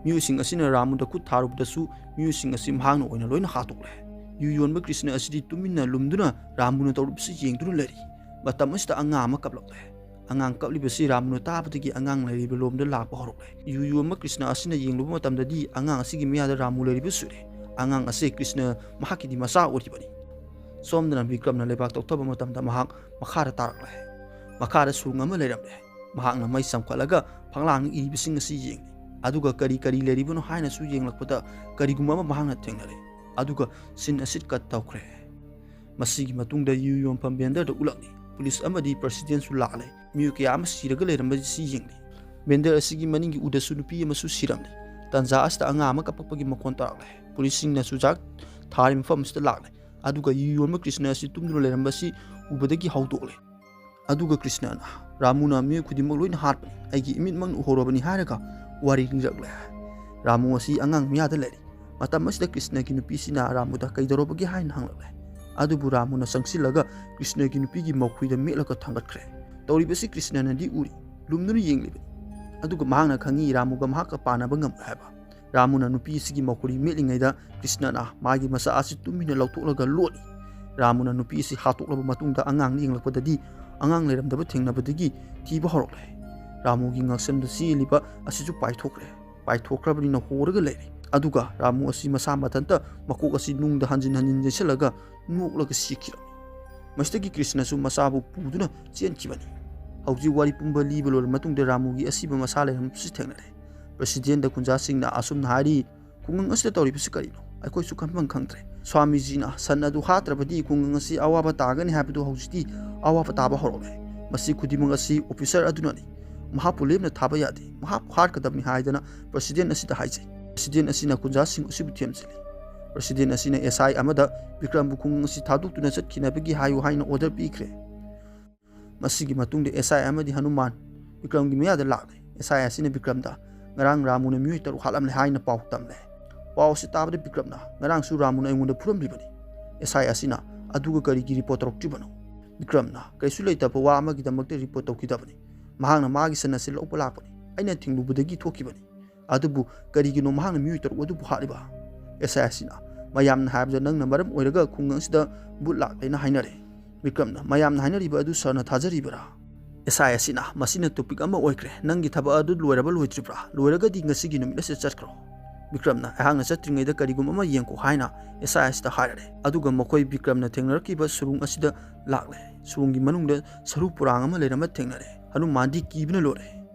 ꯃꯤꯑꯣꯏꯁꯤꯡ ꯑꯁꯤꯅ ꯔꯥꯃꯨꯗ ꯈꯨꯠ ꯊꯥꯔꯨꯕꯗꯁꯨ ꯃꯤꯑꯣꯏꯁꯤꯡ ꯑꯁꯤ ꯃꯍꯥꯛꯅ ꯑꯣꯏꯅ ꯂꯣꯏꯅ ꯍꯥꯠꯇꯣꯛꯂꯦ꯫ ꯌꯨ ꯌꯣꯟꯕ ꯀ꯭ꯔꯤꯁꯅ ꯑꯁꯤꯗꯤ ꯇꯨꯃꯤꯟꯅ ꯂꯨꯝꯗꯨꯅ ꯔꯥꯃꯨꯅ ꯇꯧꯔꯤꯕꯁꯤ ꯌꯦꯡꯗꯨꯅ ꯂꯩꯔꯤ꯫ ꯃꯇꯝ ꯑꯁꯤꯗ ꯑꯉꯥꯡ ꯑꯃ ꯀꯞꯂꯛꯂꯦ꯫ ꯑꯉꯥꯡ ꯀꯞꯂꯤꯕꯁꯤ ꯔꯥꯃꯨꯅ ꯇꯥꯕꯗꯒꯤ ꯑꯉꯥꯡ ꯂꯩꯔꯤꯕ ꯂꯣꯝꯗ ꯂꯥꯛꯄ ꯍꯧꯔꯛꯂꯦ꯫ ꯌꯨ ꯌꯣꯟꯕ ꯀ꯭ꯔꯤꯁꯅ ꯑꯁꯤꯅ ꯌꯦꯡꯂꯨꯕ ꯃꯇꯝꯗꯗꯤ ꯑꯉꯥꯡ ꯑꯁꯤꯒꯤ ꯃꯌꯥꯗ ꯔꯥꯃꯨ ꯂꯩꯔꯤꯕꯁꯨ ꯎꯔꯦ꯫ ꯑꯉꯥꯡ ꯑꯁꯤ ꯀ꯭ꯔꯤꯁꯅ ꯃꯍꯥꯛꯀꯤꯗꯤ ꯃꯆꯥ ꯑꯣꯏꯔꯤꯕꯅꯤ꯫ ꯁꯣꯝꯗꯅ ꯕꯤꯀ꯭ꯔꯝꯅ ꯂꯩꯕꯥꯛ ꯇꯧꯊꯕ ꯃꯇꯝꯗ ꯃꯍꯥꯛ ꯃꯈꯥꯗ ꯇꯥꯔꯛꯂꯦ꯫ ꯃꯈꯥꯗ ꯁꯨꯔꯨꯡ ꯑꯃ ꯂꯩꯔꯝꯂꯦ꯫ ꯃꯍꯥꯛꯅ ꯃꯩ ꯆꯪꯈꯠꯂꯒ ꯐꯛꯂꯥꯡꯗ ꯏꯔꯤꯕꯁꯤꯡ ꯑꯁꯤ ꯌꯦꯡꯂꯤ꯫ ꯑꯗꯨꯒ ꯀꯔꯤ ꯀꯔꯤ ꯂꯩꯔꯤꯕꯅꯣ ꯍꯥꯏꯅꯁꯨ ꯌꯦꯡꯂꯛꯄꯗ ꯀꯔꯤꯒꯨꯝꯕ ꯑꯃ ꯃꯍꯥꯛꯅ ꯊꯦꯡꯅꯔꯦ꯫ ꯑꯗꯨꯒ ꯁꯤꯟ ꯑꯁꯤ ꯀꯠ ꯇꯧꯈ꯭ꯔꯦ꯫ ꯃꯁꯤꯒꯤ ꯃꯇꯨꯡꯗ ꯌꯨ ꯌꯣꯟꯐꯝ ꯕꯦꯟꯗꯔꯗ ꯎꯠꯂꯛꯂꯤ꯫ ꯄꯨꯂꯤꯁ ꯑꯃꯗꯤ ꯄ꯭ꯔꯁꯤꯗꯦꯟꯁꯨ ꯂꯥꯛꯂꯦ꯫ ꯃꯤꯑꯣꯏ ꯀꯌꯥ ꯑꯃ ꯁꯤꯔꯒ ꯂꯩꯔꯝꯕꯁꯤ ꯌꯦꯡꯂꯤ꯫ ꯕꯦꯟꯗꯔ ꯑꯁꯤꯒꯤ ꯃꯅꯤꯡꯒꯤ ꯎꯗꯁꯨ ꯅꯨꯄꯤ ꯑꯃꯁꯨ ꯁꯤꯔꯝꯂꯤ꯫ ꯇꯥꯟꯖꯥ ꯑꯁꯤꯗ ꯑꯉꯥꯡ ꯑꯃ ꯀꯞꯄꯛꯄꯒꯤ ꯃꯈꯣꯟ ꯇꯥꯔꯛꯂꯦ꯫ ꯄꯨꯂꯤꯁꯁꯤꯡꯅꯁꯨ ꯆꯥꯛ ꯊꯥꯔꯤꯕ ꯃꯐꯝ ꯑꯁꯤꯗ ꯂꯥꯛꯂꯦ꯫ ꯑꯗꯨꯒ ꯌꯨ ꯌꯣꯟꯕ ꯀ꯭ꯔꯤꯁꯅ ꯑꯁꯤ ꯇꯨꯝꯗꯨꯅ ꯂꯩꯔꯝꯕꯁꯤ ꯎꯕꯗꯒꯤ ꯍꯧꯗꯣꯛꯂꯦ꯫ ꯑꯗꯨꯒ ꯀ꯭ꯔꯤꯁꯅꯅ, "ꯔꯥꯃꯨꯅ ꯃꯤꯑꯣꯏ ꯈꯨꯗꯤꯡꯃꯛ ꯂꯣꯏꯅ ꯍꯥꯠꯄꯅꯤ, ꯑꯩꯒꯤ ꯏꯃꯤꯠꯃꯛꯅ ꯎꯍꯧꯔꯕꯅꯤ" ꯍꯥꯏꯔꯒ ꯋꯥꯔꯤ ꯂꯤꯔꯛꯂꯦ꯫ ꯔꯥꯃꯨ ꯑꯁꯤ ꯑꯉꯥꯡ ꯃꯌꯥꯗ ꯂꯩꯔꯤ꯫ ꯃꯇꯝ ꯑꯁꯤꯗ ꯀ꯭ꯔꯤꯁꯅꯒꯤ ꯅꯨꯄꯤꯁꯤꯅ ꯔꯥꯃꯨꯗ "ꯀꯩꯗꯧꯔꯕꯒꯦ?" ꯍꯥꯏꯅ ꯍꯪꯂꯛꯂꯦ꯫ ꯑꯗꯨꯕꯨ ꯔꯥꯃꯨꯅ ꯆꯪꯁꯤꯜꯂꯒ ꯀ꯭ꯔꯤꯁꯅꯒꯤ ꯅꯨꯄꯤꯒꯤ ꯃꯈꯨꯏꯗ ꯃꯦꯠꯂꯒ ꯊꯥꯡꯒꯠꯈ꯭ꯔꯦ꯫ ꯇꯧꯔꯤꯕꯁꯤ ꯀ꯭ꯔꯤꯁꯅꯅꯗꯤ ꯎꯔꯤ, ꯂꯨꯝꯗꯨꯅ ꯌꯦꯡꯂꯤꯕꯅꯤ꯫ ꯑꯗꯨꯒ ꯃꯍꯥꯛꯅ ꯈꯪꯏ ꯔꯥꯃꯨꯒ ꯃꯍꯥꯛꯀ ꯄꯥꯟꯅꯕ ꯉꯝꯂꯣꯏ ꯍꯥꯏꯕ꯫ ꯔꯥꯃꯨꯅ ꯅꯨꯄꯤ ꯑꯁꯤꯒꯤ ꯃꯈꯨꯔꯤ ꯃꯦꯠꯂꯤꯉꯩꯗ ꯀ꯭ꯔꯤꯁꯅꯅ ꯃꯥꯒꯤ ꯃꯆꯥ ꯑꯁꯤ ꯇꯨꯃꯤꯟꯅ ꯂꯧꯊꯣꯛꯂꯒ ꯂꯣꯠꯂꯤ꯫ ꯔꯥꯃꯨꯅ ꯅꯨꯄꯤ ꯑꯁꯤ ꯍꯥꯠꯇꯣꯛꯂꯕ ꯃꯇꯨꯡꯗ ꯑꯉꯥꯡꯗ ꯌꯦꯡꯂꯛꯄꯗꯗꯤ ꯑꯉꯥꯡ ꯂꯩꯔꯝꯗꯕ ꯊꯦꯡꯅꯕꯗꯒꯤ ꯊꯤꯕ ꯍꯧꯔꯛꯂꯦ꯫ ꯔꯥꯃꯨꯒꯤ ꯉꯛꯁꯝꯗ ꯆꯦꯜꯂꯤꯕ ꯑꯁꯤꯁꯨ ꯄꯥꯏꯊꯣꯛꯈ꯭ꯔꯦ꯫ ꯄꯥꯏꯊꯣꯛꯈ꯭ꯔꯕꯅꯤꯅ ꯍꯣꯔꯒ ꯂꯩꯔꯦ꯫ ꯑꯗꯨꯒ ꯔꯥꯃꯨ ꯑꯁꯤ ꯃꯁꯥ ꯃꯊꯟꯇ ꯃꯀꯣꯛ ꯑꯁꯤ ꯅꯨꯡꯗ ꯍꯟꯖꯤꯟ ꯍꯟꯖꯤꯟ ꯌꯩꯁꯜꯂꯒ ꯅꯣꯛꯂꯒ ꯁꯤꯈꯤꯔꯝꯃꯤ꯫ ꯃꯁꯤꯗꯒꯤ ꯀ꯭ꯔꯤꯁꯅꯁꯨ ꯃꯆꯥꯕꯨ ꯄꯨꯗꯨꯅ ꯆꯦꯟꯈꯤꯕꯅꯤ꯫ ꯍꯧꯖꯤꯛ ꯋꯥꯔꯤ ꯄꯨꯝꯕ ꯂꯤꯕ ꯂꯣꯏꯔꯕ ꯃꯇꯨꯡꯗ ꯔꯥꯃꯨꯒꯤ ꯑꯁꯤꯕ ꯃꯁꯥ ꯂꯩꯔꯝꯕꯁꯤ ꯊꯦꯡꯅꯔꯦ꯫ ꯄ꯭ꯔꯁꯤꯗꯦꯟꯗ ꯈꯨꯟꯖꯥꯁꯤꯡꯅ ꯑꯁꯨꯝꯅ ꯍꯥꯏꯔꯤ, "ꯈꯨꯡꯒꯪ ꯑꯁꯤꯗ ꯇꯧꯔꯤꯕꯁꯤ ꯀꯔꯤꯅꯣ? ꯑꯩꯈꯣꯏꯁꯨ ꯈꯟꯐꯝ ꯈꯪꯗ꯭ꯔꯦ꯫ ꯁ꯭ꯋꯥꯃꯤꯖꯤꯅ ꯁꯟ ꯑꯗꯨ ꯍꯥꯠꯇ꯭ꯔꯕꯗꯤ ꯈꯨꯡꯒꯪ ꯑꯁꯤ ꯑꯋꯥꯕ ꯇꯥꯒꯅꯤ ꯍꯥꯏꯕꯗꯨ ꯍꯧꯖꯤꯛꯇꯤ ꯑꯋꯥꯕ ꯇꯥꯕ ꯍꯧꯔꯛꯂꯦ꯫ ꯃꯁꯤ ꯈꯨꯗꯤꯡꯃꯛ ꯑꯁꯤ ꯑꯣꯐꯤꯁꯔ ꯑꯗꯨꯅꯅꯤ꯫ ꯃꯍꯥꯛꯄꯨ ꯂꯦꯝꯅ ꯊꯥꯕ ꯌꯥꯗꯦ꯫ ꯃꯍꯥꯛꯄꯨ ꯍꯥꯠꯀꯗꯕꯅꯤ" ꯍꯥꯏꯗꯅ ꯄ꯭ꯔꯁꯤꯗꯦꯟ ꯑꯁꯤꯗ ꯍꯥꯏꯖꯩ꯫ ꯄ꯭ꯔꯁꯤꯗꯦꯟ ꯑꯁꯤꯅ ꯈꯨꯟꯖꯥꯁꯤꯡ ꯑꯁꯤꯕꯨ ꯊꯦꯝꯖꯤꯜꯂꯤ꯫ ꯄ꯭ꯔꯁꯤꯗꯦꯟ ꯑꯁꯤꯅ ꯑꯦꯁ ꯑꯥꯏ ꯑꯃꯗ ꯕꯤꯀ꯭ꯔꯝꯕꯨ ꯈꯨꯡꯒꯪ ꯑꯁꯤ ꯊꯥꯗꯣꯛꯇꯨꯅ ꯆꯠꯈꯤꯅꯕꯒꯤ ꯍꯥꯏꯌꯨ ꯍꯥꯏꯅ ꯑꯣꯔꯗꯔ ꯄꯤꯈ꯭ꯔꯦ꯫ ꯃꯁꯤꯒꯤ ꯃꯇꯨꯡꯗ ꯑꯦꯁ ꯑꯥꯏ ꯑꯃꯗꯤ ꯍꯅꯨꯃꯥꯟ ꯕꯤꯀ꯭ꯔꯝꯒꯤ ꯃꯌꯥꯗ ꯂꯥꯛꯂꯦ꯫ ꯑꯦꯁ ꯑꯥꯏ ꯑꯁꯤꯅ ꯕꯤꯀ꯭ꯔꯝꯗ ꯉꯔꯥꯡ ꯔꯥꯃꯨꯅ ꯃꯤꯑꯣꯏ ꯇꯔꯨꯛ ꯍꯥꯠꯂꯝꯂꯦ ꯍꯥꯏꯅ ꯄꯥꯎ ꯇꯝꯂꯦ꯫ ꯄꯥꯎ ꯑꯁꯤ ꯇꯥꯕꯗ ꯕꯤꯀ꯭ꯔꯝꯅ ꯉꯔꯥꯡꯁꯨ ꯔꯥꯃꯨꯅ ꯑꯩꯉꯣꯟꯗ ꯐꯨꯔꯝꯂꯤꯕꯅꯤ꯫ ꯑꯦꯁ ꯑꯥꯏ ꯑꯁꯤꯅ ꯑꯗꯨꯒ ꯀꯔꯤꯒꯤ ꯔꯤꯄꯣꯔꯠ ꯇꯧꯔꯛꯇ꯭ꯔꯤꯕꯅꯣ? ꯕꯤꯀ꯭ꯔꯝꯅ ꯀꯩꯁꯨ ꯂꯩꯇꯕ ꯋꯥ ꯑꯃꯒꯤꯗꯃꯛꯇ ꯔꯤꯄꯣꯔꯠ ꯇꯧꯈꯤꯗꯕꯅꯤ꯫ ꯃꯍꯥꯛꯅ ꯃꯥꯒꯤ ꯁꯟ ꯑꯁꯤ ꯂꯧꯕ ꯂꯥꯛꯄꯅꯤ꯫ ꯑꯩꯅ ꯊꯤꯡꯂꯨꯕꯗꯒꯤ ꯊꯣꯛꯈꯤꯕꯅꯤ꯫ ꯑꯗꯨꯕꯨ ꯀꯔꯤꯒꯤꯅꯣ ꯃꯍꯥꯛꯅ ꯃꯤꯑꯣꯏ ꯇꯔꯨꯛ ꯑꯗꯨꯕꯨ ꯍꯥꯠꯂꯤꯕ? ꯑꯦꯁ ꯑꯥꯏ ꯑꯁꯤꯅ ꯃꯌꯥꯝꯅ ꯍꯥꯏꯕꯗ ꯅꯪꯅ ꯃꯔꯝ ꯑꯣꯏꯔꯒ ꯈꯨꯡꯒꯪ ꯑꯁꯤꯗ ꯚꯨꯠ ꯂꯥꯛꯂꯦꯅ ꯍꯥꯏꯅꯔꯦ꯫ ꯕꯤꯀ꯭ꯔꯝꯅ ꯃꯌꯥꯝꯅ ꯍꯥꯏꯅꯔꯤꯕ ꯑꯗꯨ ꯁꯥꯔꯅ ꯊꯥꯖꯔꯤꯕꯔꯥ? ꯑꯦꯁ ꯑꯥꯏ ꯑꯁꯤꯅ ꯃꯁꯤꯅ ꯇꯣꯄꯤꯛ ꯑꯃ ꯑꯣꯏꯈ꯭ꯔꯦ꯫ ꯅꯪꯒꯤ ꯊꯕꯛ ꯑꯗꯨ ꯂꯣꯏꯔꯕ ꯂꯣꯏꯗ꯭ꯔꯤꯕ꯭ꯔꯥ? ꯂꯣꯏꯔꯒꯗꯤ ꯉꯁꯤꯒꯤ ꯅꯨꯃꯤꯠ ꯑꯁꯤꯗ ꯆꯠꯈ꯭ꯔꯣ꯫ ꯕꯤꯀ꯭ꯔꯝꯅ ꯑꯩꯍꯥꯛꯅ ꯆꯠꯇ꯭ꯔꯤꯉꯩꯗ ꯀꯔꯤꯒꯨꯝꯕ ꯑꯃ ꯌꯦꯡꯈꯣ ꯍꯥꯏꯅ ꯑꯦꯁ ꯑꯥꯏ ꯑꯁꯤꯗ ꯍꯥꯏꯔꯦ꯫ ꯑꯗꯨꯒ ꯃꯈꯣꯏ ꯕꯤꯀ꯭ꯔꯝꯅ ꯊꯦꯡꯅꯔꯛꯈꯤꯕ ꯁꯨꯔꯨꯡ ꯑꯁꯤꯗ ꯂꯥꯛꯂꯦ꯫ ꯁꯨꯔꯨꯡꯒꯤ ꯃꯅꯨꯡꯗ ꯁꯔꯨ ꯄꯣꯂꯥꯡ ꯑꯃ ꯂꯩꯔꯝꯕ ꯊꯦꯡꯅꯔꯦ꯫ ꯍꯅꯨꯃꯥꯟꯗꯤ ꯀꯤꯕꯅ ꯂꯣꯏꯔꯦ꯫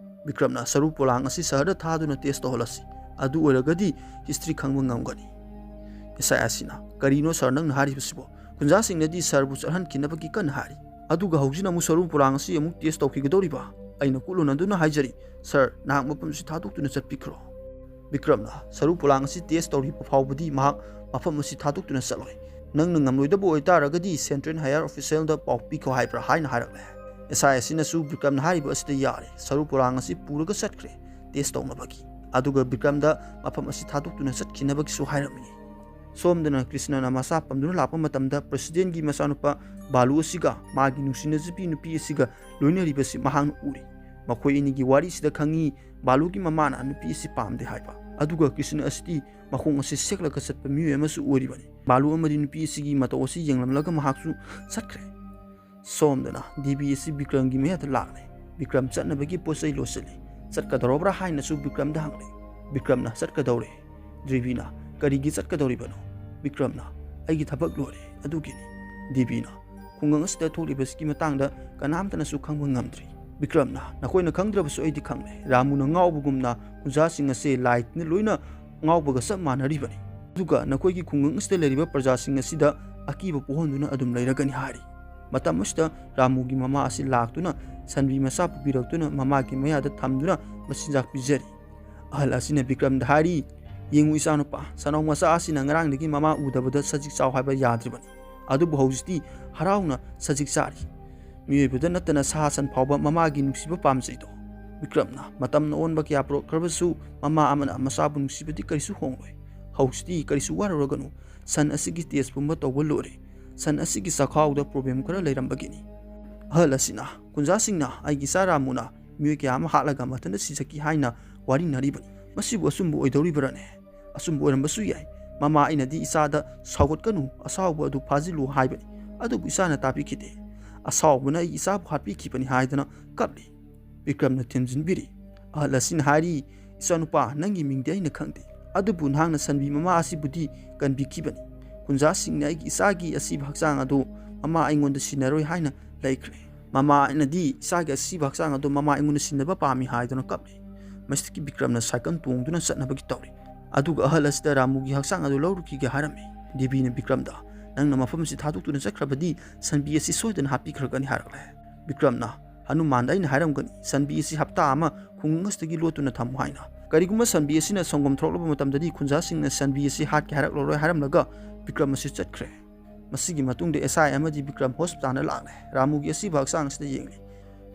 ꯕꯤꯀ꯭ꯔꯝꯅ ꯁꯔꯨ ꯄꯣꯂꯥꯡ ꯑꯁꯤ ꯁꯍꯔꯗ ꯊꯥꯗꯨꯅ ꯇꯦꯁ ꯇꯧꯍꯜꯂꯁꯤ꯫ ꯑꯗꯨ ꯑꯣꯏꯔꯒꯗꯤ ꯍꯤꯁꯇ꯭ꯔꯤ ꯈꯪꯕ ꯉꯝꯒꯅꯤ꯫ ꯑꯦꯁ ꯑꯥꯏ ꯑꯁꯤꯅ ꯀꯔꯤꯅꯣ ꯁꯥꯔ ꯅꯪꯅ ꯍꯥꯏꯔꯤꯕꯁꯤꯕꯣ? ꯈꯨꯟꯖꯥꯁꯤꯡꯅꯗꯤ ꯁꯥꯔꯕꯨ ꯆꯠꯍꯟꯈꯤꯅꯕꯒꯤ ꯀꯟꯅ ꯍꯥꯏꯔꯤ꯫ ꯑꯗꯨꯒ ꯍꯧꯖꯤꯛꯅ ꯑꯃꯨꯛ ꯁꯔꯨ ꯄꯣꯂꯥꯡ ꯑꯁꯤ ꯑꯃꯨꯛ ꯇꯦꯁ ꯇꯧꯈꯤꯒꯗꯧꯔꯤꯕ? ꯑꯩꯅ ꯀꯨꯠ ꯂꯣꯟꯅꯗꯨꯅ ꯍꯥꯏꯖꯔꯤ, ꯁꯥꯔ, ꯅꯍꯥꯛ ꯃꯐꯝꯁꯤ ꯊꯥꯗꯣꯛꯇꯨꯅ ꯆꯠꯄꯤꯈ꯭ꯔꯣ꯫ ꯕꯤꯀ꯭ꯔꯝꯅ ꯁꯔꯨ ꯄꯣꯂꯥꯡ ꯑꯁꯤ ꯇꯦꯁ ꯇꯧꯔꯤꯕ ꯐꯥꯎꯕꯗꯤ ꯃꯍꯥꯛ ꯃꯐꯝ ꯑꯁꯤ ꯊꯥꯗꯣꯛꯇꯨꯅ ꯆꯠꯂꯣꯏ꯫ ꯅꯪꯅ ꯉꯝꯂꯣꯏꯗꯕ ꯑꯣꯏꯇꯥꯔꯒꯗꯤ ꯁꯦꯟꯇ꯭ꯔꯦꯜ ꯍꯥꯌꯔ ꯑꯣꯐꯤꯁꯤꯌꯦꯜꯗ ꯄꯥꯎ ꯄꯤꯈꯣ ꯍꯥꯏꯕ꯭ꯔꯥ ꯍꯥꯏꯅ ꯍꯥꯏꯔꯛꯂꯦ꯫ ꯑꯦꯁ ꯑꯥꯏ ꯑꯁꯤꯅꯁꯨ ꯕꯤꯀ꯭ꯔꯝꯅ ꯍꯥꯏꯔꯤꯕ ꯑꯁꯤꯗ ꯌꯥꯔꯦ, ꯁꯔꯨ ꯄꯣꯂꯥꯡ ꯑꯁꯤ ꯄꯨꯔꯒ ꯆꯠꯈ꯭ꯔꯦ ꯇꯦꯁ ꯇꯧꯅꯕꯒꯤ꯫ ꯑꯗꯨꯒ ꯕꯤꯀ꯭ꯔꯝꯗ ꯃꯐꯝ ꯑꯁꯤ ꯊꯥꯗꯣꯛꯇꯨꯅ ꯆꯠꯈꯤꯅꯕꯒꯤꯁꯨ ꯍꯥꯏꯔꯝꯃꯤ꯫ ꯁꯣꯝꯗꯅ ꯀ꯭ꯔꯤꯁꯅꯅ ꯃꯆꯥ ꯄꯝꯗꯨꯅ ꯂꯥꯛꯄ ꯃꯇꯝꯗ ꯄ꯭ꯔꯁꯤꯗꯦꯟꯒꯤ ꯃꯆꯥꯅꯨꯄꯥ ꯕꯥꯂꯨ ꯑꯁꯤꯒ ꯃꯥꯒꯤ ꯅꯨꯡꯁꯤꯅꯖꯕꯤ ꯅꯨꯄꯤ ꯑꯁꯤꯒ ꯂꯣꯏꯅꯔꯤꯕꯁꯤ ꯃꯍꯥꯛꯅ ꯎꯔꯤ꯫ ꯃꯈꯣꯏ ꯑꯅꯤꯒꯤ ꯋꯥꯔꯤꯁꯤꯗ ꯈꯪꯉꯤ, ꯕꯥꯂꯨꯒꯤ ꯃꯃꯥꯅ ꯅꯨꯄꯤ ꯑꯁꯤ ꯄꯥꯝꯗꯦ ꯍꯥꯏꯕ꯫ ꯑꯗꯨꯒ ꯀ꯭ꯔꯤꯁꯅ ꯑꯁꯤꯗꯤ ꯃꯈꯣꯡ ꯑꯁꯤ ꯁꯦꯛꯂꯒ ꯆꯠꯄ ꯃꯤꯑꯣꯏ ꯑꯃꯁꯨ ꯑꯣꯏꯔꯤꯕꯅꯤ꯫ ꯕꯥꯂꯨ ꯑꯃꯗꯤ ꯅꯨꯄꯤ ꯑꯁꯤꯒꯤ ꯃꯇꯧ ꯑꯁꯤ ꯌꯦꯡꯂꯝꯂꯒ ꯃꯍꯥꯛꯁꯨ ꯆꯠꯈ꯭ꯔꯦ꯫ ꯁꯣꯝꯗꯅ ꯗꯦꯕꯤ ꯑꯁꯤ ꯕꯤꯀ꯭ꯔꯝꯒꯤ ꯃꯌꯥꯗ ꯂꯥꯛꯂꯦ꯫ ꯕꯤꯀ꯭ꯔꯝ ꯆꯠꯅꯕꯒꯤ ꯄꯣꯠ ꯆꯩ ꯂꯣꯠꯁꯤꯜꯂꯤ꯫ ꯆꯠꯀꯗꯧꯔꯕ꯭ꯔꯥ ꯍꯥꯏꯅꯁꯨ ꯕꯤꯀ꯭ꯔꯝꯗ ꯍꯪꯂꯦ꯫ ꯕꯤꯀ꯭ꯔꯝꯅ ꯆꯠꯀꯗꯧꯔꯦ꯫ ꯗꯦꯕꯤꯅ ꯀꯔꯤꯒꯤ ꯆꯠꯀꯗꯧꯔꯤꯕꯅꯣ? ꯕꯤꯀ꯭ꯔꯝꯅ ꯑꯩꯒꯤ ꯊꯕꯛ ꯂꯣꯏꯔꯦ ꯑꯗꯨꯒꯤꯅꯤ꯫ ꯗꯦꯕꯤꯅ ꯈꯨꯡꯒꯪ ꯑꯁꯤꯗ ꯊꯣꯛꯂꯤꯕꯁꯤꯒꯤ ꯃꯇꯥꯡꯗ ꯀꯅꯥꯝꯇꯅꯁꯨ ꯈꯪꯕ ꯉꯝꯗ꯭ꯔꯤ꯫ ꯕꯤꯀ꯭ꯔꯝꯅ ꯅꯈꯣꯏꯅ ꯈꯪꯗ꯭ꯔꯕꯁꯨ ꯑꯩꯗꯤ ꯈꯪꯂꯦ꯫ ꯔꯥꯃꯨꯅ ꯉꯥꯎꯕꯒꯨꯝꯅ ꯈꯨꯟꯖꯥꯁꯤꯡ ꯑꯁꯦ ꯂꯥꯏ ꯇꯤꯟꯅ ꯂꯣꯏꯅ ꯉꯥꯎꯕꯒ ꯆꯞ ꯃꯥꯟꯅꯔꯤꯕꯅꯤ꯫ ꯑꯗꯨꯒ ꯅꯈꯣꯏꯒꯤ ꯈꯨꯡꯒꯪ ꯑꯁꯤꯗ ꯂꯩꯔꯤꯕ ꯄ꯭ꯔꯖꯥꯁꯤꯡ ꯑꯁꯤꯗ ꯑꯀꯤꯕ ꯄꯣꯛꯍꯟꯗꯨꯅ ꯑꯗꯨꯝ ꯂꯩꯔꯒꯅꯤ ꯍꯥꯏꯔꯤ꯫ ꯃꯇꯝ ꯑꯁꯤꯗ ꯔꯥꯃꯨꯒꯤ ꯃꯃꯥ ꯑꯁꯤ ꯂꯥꯛꯇꯨꯅ ꯁꯟꯕꯤ ꯃꯆꯥ ꯄꯨꯕꯤꯔꯛꯇꯨꯅ ꯃꯃꯥꯒꯤ ꯃꯌꯥꯗ ꯊꯝꯗꯨꯅ ꯃꯆꯤꯟꯖꯥꯛ ꯄꯤꯖꯔꯤ꯫ ꯑꯍꯜ ꯑꯁꯤꯅ ꯕꯤꯀ꯭ꯔꯝꯗ ꯍꯥꯏꯔꯤ, ꯌꯦꯡꯉꯨ ꯏꯆꯥꯅꯨꯄꯥ, ꯁꯟꯅꯥꯎ ꯃꯆꯥ ꯑꯁꯤꯅ ꯉꯔꯥꯡꯗꯒꯤ ꯃꯃꯥ ꯎꯗꯕꯗ ꯁꯖꯤꯛ ꯆꯥꯎ ꯍꯥꯏꯕ ꯌꯥꯗ꯭ꯔꯤꯕꯅꯤ꯫ ꯑꯗꯨꯕꯨ ꯍꯧꯖꯤꯛꯇꯤ ꯍꯔꯥꯎꯅ ꯁꯖꯤꯛ ꯆꯥꯔꯤ꯫ ꯃꯤꯑꯣꯏꯕꯗ ꯅꯠꯇꯅ ꯁꯥ ꯁꯟ ꯐꯥꯎꯕ ꯃꯃꯥꯒꯤ ꯅꯨꯡꯁꯤꯕ ꯄꯥꯝꯖꯩꯗꯣ꯫ ꯕꯤꯀ꯭ꯔꯝꯅ ꯃꯇꯝꯅ ꯑꯑꯣꯟꯕ ꯀꯌꯥ ꯄꯨꯔꯛꯈ꯭ꯔꯕꯁꯨ ꯃꯃꯥ ꯑꯃꯅ ꯃꯆꯥꯕꯨ ꯅꯨꯡꯁꯤꯕꯗꯤ ꯀꯔꯤꯁꯨ ꯍꯣꯡꯂꯣꯏ꯫ ꯍꯧꯖꯤꯛꯇꯤ ꯀꯔꯤꯁꯨ ꯋꯥꯔꯨꯔꯒꯅꯨ, ꯁꯟ ꯑꯁꯤꯒꯤ ꯇꯦꯁ ꯄꯨꯝꯕ ꯇꯧꯕ ꯂꯣꯏꯔꯦ꯫ ꯁꯟ ꯑꯁꯤꯒꯤ ꯆꯈꯥꯎꯗ ꯄ꯭ꯔꯣꯕ꯭ꯂꯦꯝ ꯈꯔ ꯂꯩꯔꯝꯕꯒꯤꯅꯤ꯫ ꯑꯍꯜ ꯑꯁꯤꯅ ꯈꯨꯟꯖꯥꯁꯤꯡꯅ ꯑꯩꯒꯤ ꯏꯆꯥ ꯔꯥꯃꯨꯅ ꯃꯤꯑꯣꯏ ꯀꯌꯥ ꯑꯃ ꯍꯥꯠꯂꯒ ꯃꯊꯟꯇ ꯁꯤꯖꯈꯤ ꯍꯥꯏꯅ ꯋꯥꯔꯤꯅꯔꯤꯕꯅꯤ꯫ ꯃꯁꯤꯕꯨ ꯑꯆꯨꯝꯕ ꯑꯣꯏꯗꯧꯔꯤꯕ꯭ꯔꯥꯅꯦ? ꯑꯆꯨꯝꯕ ꯑꯣꯏꯔꯝꯕꯁꯨ ꯌꯥꯏ꯫ ꯃꯃꯥ ꯑꯩꯅꯗꯤ ꯏꯆꯥꯗ "ꯁꯥꯎꯒꯠꯀꯅꯨ, ꯑꯁꯥꯎꯕ ꯑꯗꯨ ꯐꯥꯖꯤꯜꯂꯨ" ꯍꯥꯏꯕꯅꯤ, ꯑꯗꯨꯕꯨ ꯏꯆꯥꯅ ꯇꯥꯕꯤꯈꯤꯗꯦ꯫ "ꯑꯁꯥꯎꯕꯅ ꯑꯩꯒꯤ ꯏꯆꯥꯕꯨ ꯍꯥꯠꯄꯤꯈꯤꯕꯅꯤ" ꯍꯥꯏꯗꯨꯅ ꯀꯞꯂꯤ꯫ ꯕꯤꯀ꯭ꯔꯝꯅ ꯊꯦꯝꯖꯤꯟꯕꯤꯔꯤ꯫ ꯑꯍꯜ ꯑꯁꯤꯅ ꯍꯥꯏꯔꯤ, "ꯏꯆꯥꯅꯨꯄꯥ, ꯅꯪꯒꯤ ꯃꯤꯡꯗꯤ ꯑꯩꯅ ꯈꯪꯗꯦ, ꯑꯗꯨꯕꯨ ꯅꯍꯥꯛꯅ ꯁꯟꯕꯤ ꯃꯃꯥ ꯑꯁꯤꯕꯨꯗꯤ ꯀꯟꯕꯤꯈꯤꯕꯅꯤ꯫ ꯈꯨꯟꯖꯥꯁꯤꯡꯅ ꯑꯩꯒꯤ ꯏꯆꯥꯒꯤ ꯑꯁꯤꯕ ꯍꯛꯆꯥꯡ ꯑꯗꯨ ꯃꯃꯥ ꯑꯩꯉꯣꯟꯗ ꯁꯤꯟꯅꯔꯣꯏ ꯍꯥꯏꯅ ꯂꯩꯈ꯭ꯔꯦ꯫ ꯃꯃꯥ ꯑꯩꯅꯗꯤ ꯏꯆꯥꯒꯤ ꯑꯁꯤꯕ ꯍꯛꯆꯥꯡ ꯑꯗꯨ ꯃꯃꯥ ꯑꯩꯉꯣꯟꯗ ꯁꯤꯟꯅꯕ ꯄꯥꯝꯃꯤ" ꯍꯥꯏꯗꯨꯅ ꯀꯞꯂꯤ꯫ ꯃꯁꯤꯗꯒꯤ ꯕꯤꯀ꯭ꯔꯝꯅ ꯁꯥꯏꯀꯜ ꯇꯣꯡꯗꯨꯅ ꯆꯠꯅꯕꯒꯤ ꯇꯧꯔꯤ꯫ ꯑꯗꯨꯒ ꯑꯍꯜ ꯑꯁꯤꯗ ꯔꯥꯃꯨꯒꯤ ꯍꯛꯆꯥꯡ ꯑꯗꯨ ꯂꯧꯔꯨꯈꯤꯒꯦ ꯍꯥꯏꯔꯝꯃꯤ꯫ ꯗꯦꯕꯤꯅ ꯕꯤꯀ꯭ꯔꯝꯗ, "ꯅꯪꯅ ꯃꯐꯝ ꯑꯁꯤ ꯊꯥꯗꯣꯛꯇꯨꯅ ꯆꯠꯈ꯭ꯔꯕꯗꯤ ꯁꯟꯕꯤ ꯑꯁꯤ ꯁꯣꯏꯗꯅ ꯍꯥꯠꯄꯤꯈ꯭ꯔꯒꯅꯤ" ꯍꯥꯏꯔꯛꯂꯦ꯫ ꯕꯤꯀ꯭ꯔꯝꯅ, "ꯍꯅꯨꯃꯥꯟꯗ ꯑꯩꯅ ꯍꯥꯏꯔꯝꯒꯅꯤ, ꯁꯟꯕꯤ ꯑꯁꯤ ꯍꯞꯇꯥ ꯑꯃ ꯈꯨꯡꯒꯪ ꯑꯁꯤꯗꯒꯤ ꯂꯣꯠꯇꯨꯅ ꯊꯝꯃꯨ" ꯍꯥꯏꯅ꯫ ꯀꯔꯤꯒꯨꯝꯕ ꯁꯟꯕꯤ ꯑꯁꯤꯅ ꯁꯪꯒꯣꯝ ꯊꯣꯛꯂꯛꯂꯕ ꯃꯇꯝꯗꯗꯤ ꯈꯨꯟꯖꯥꯁꯤꯡꯅ ꯁꯟꯕꯤ ꯑꯁꯤ ꯍꯥꯠꯀꯦ ꯍꯥꯏꯔꯛꯂꯔꯣꯏ ꯍꯥꯏꯔꯝꯂꯒ ꯕꯤꯀ꯭ꯔꯝ ꯑꯁꯤ ꯆꯠꯈ꯭ꯔꯦ꯫ ꯃꯁꯤꯒꯤ ꯃꯇꯨꯡꯗ ꯑꯦꯁ ꯑꯥꯏ ꯑꯃꯗꯤ ꯕꯤꯀ꯭ꯔꯝ ꯍꯣꯁꯄꯤꯇꯥꯜꯗ ꯂꯥꯛꯂꯦ꯫ ꯔꯥꯃꯨꯒꯤ ꯑꯁꯤꯕ ꯍꯛꯆꯥꯡ ꯑꯁꯤꯗ ꯌꯦꯡꯂꯤ꯫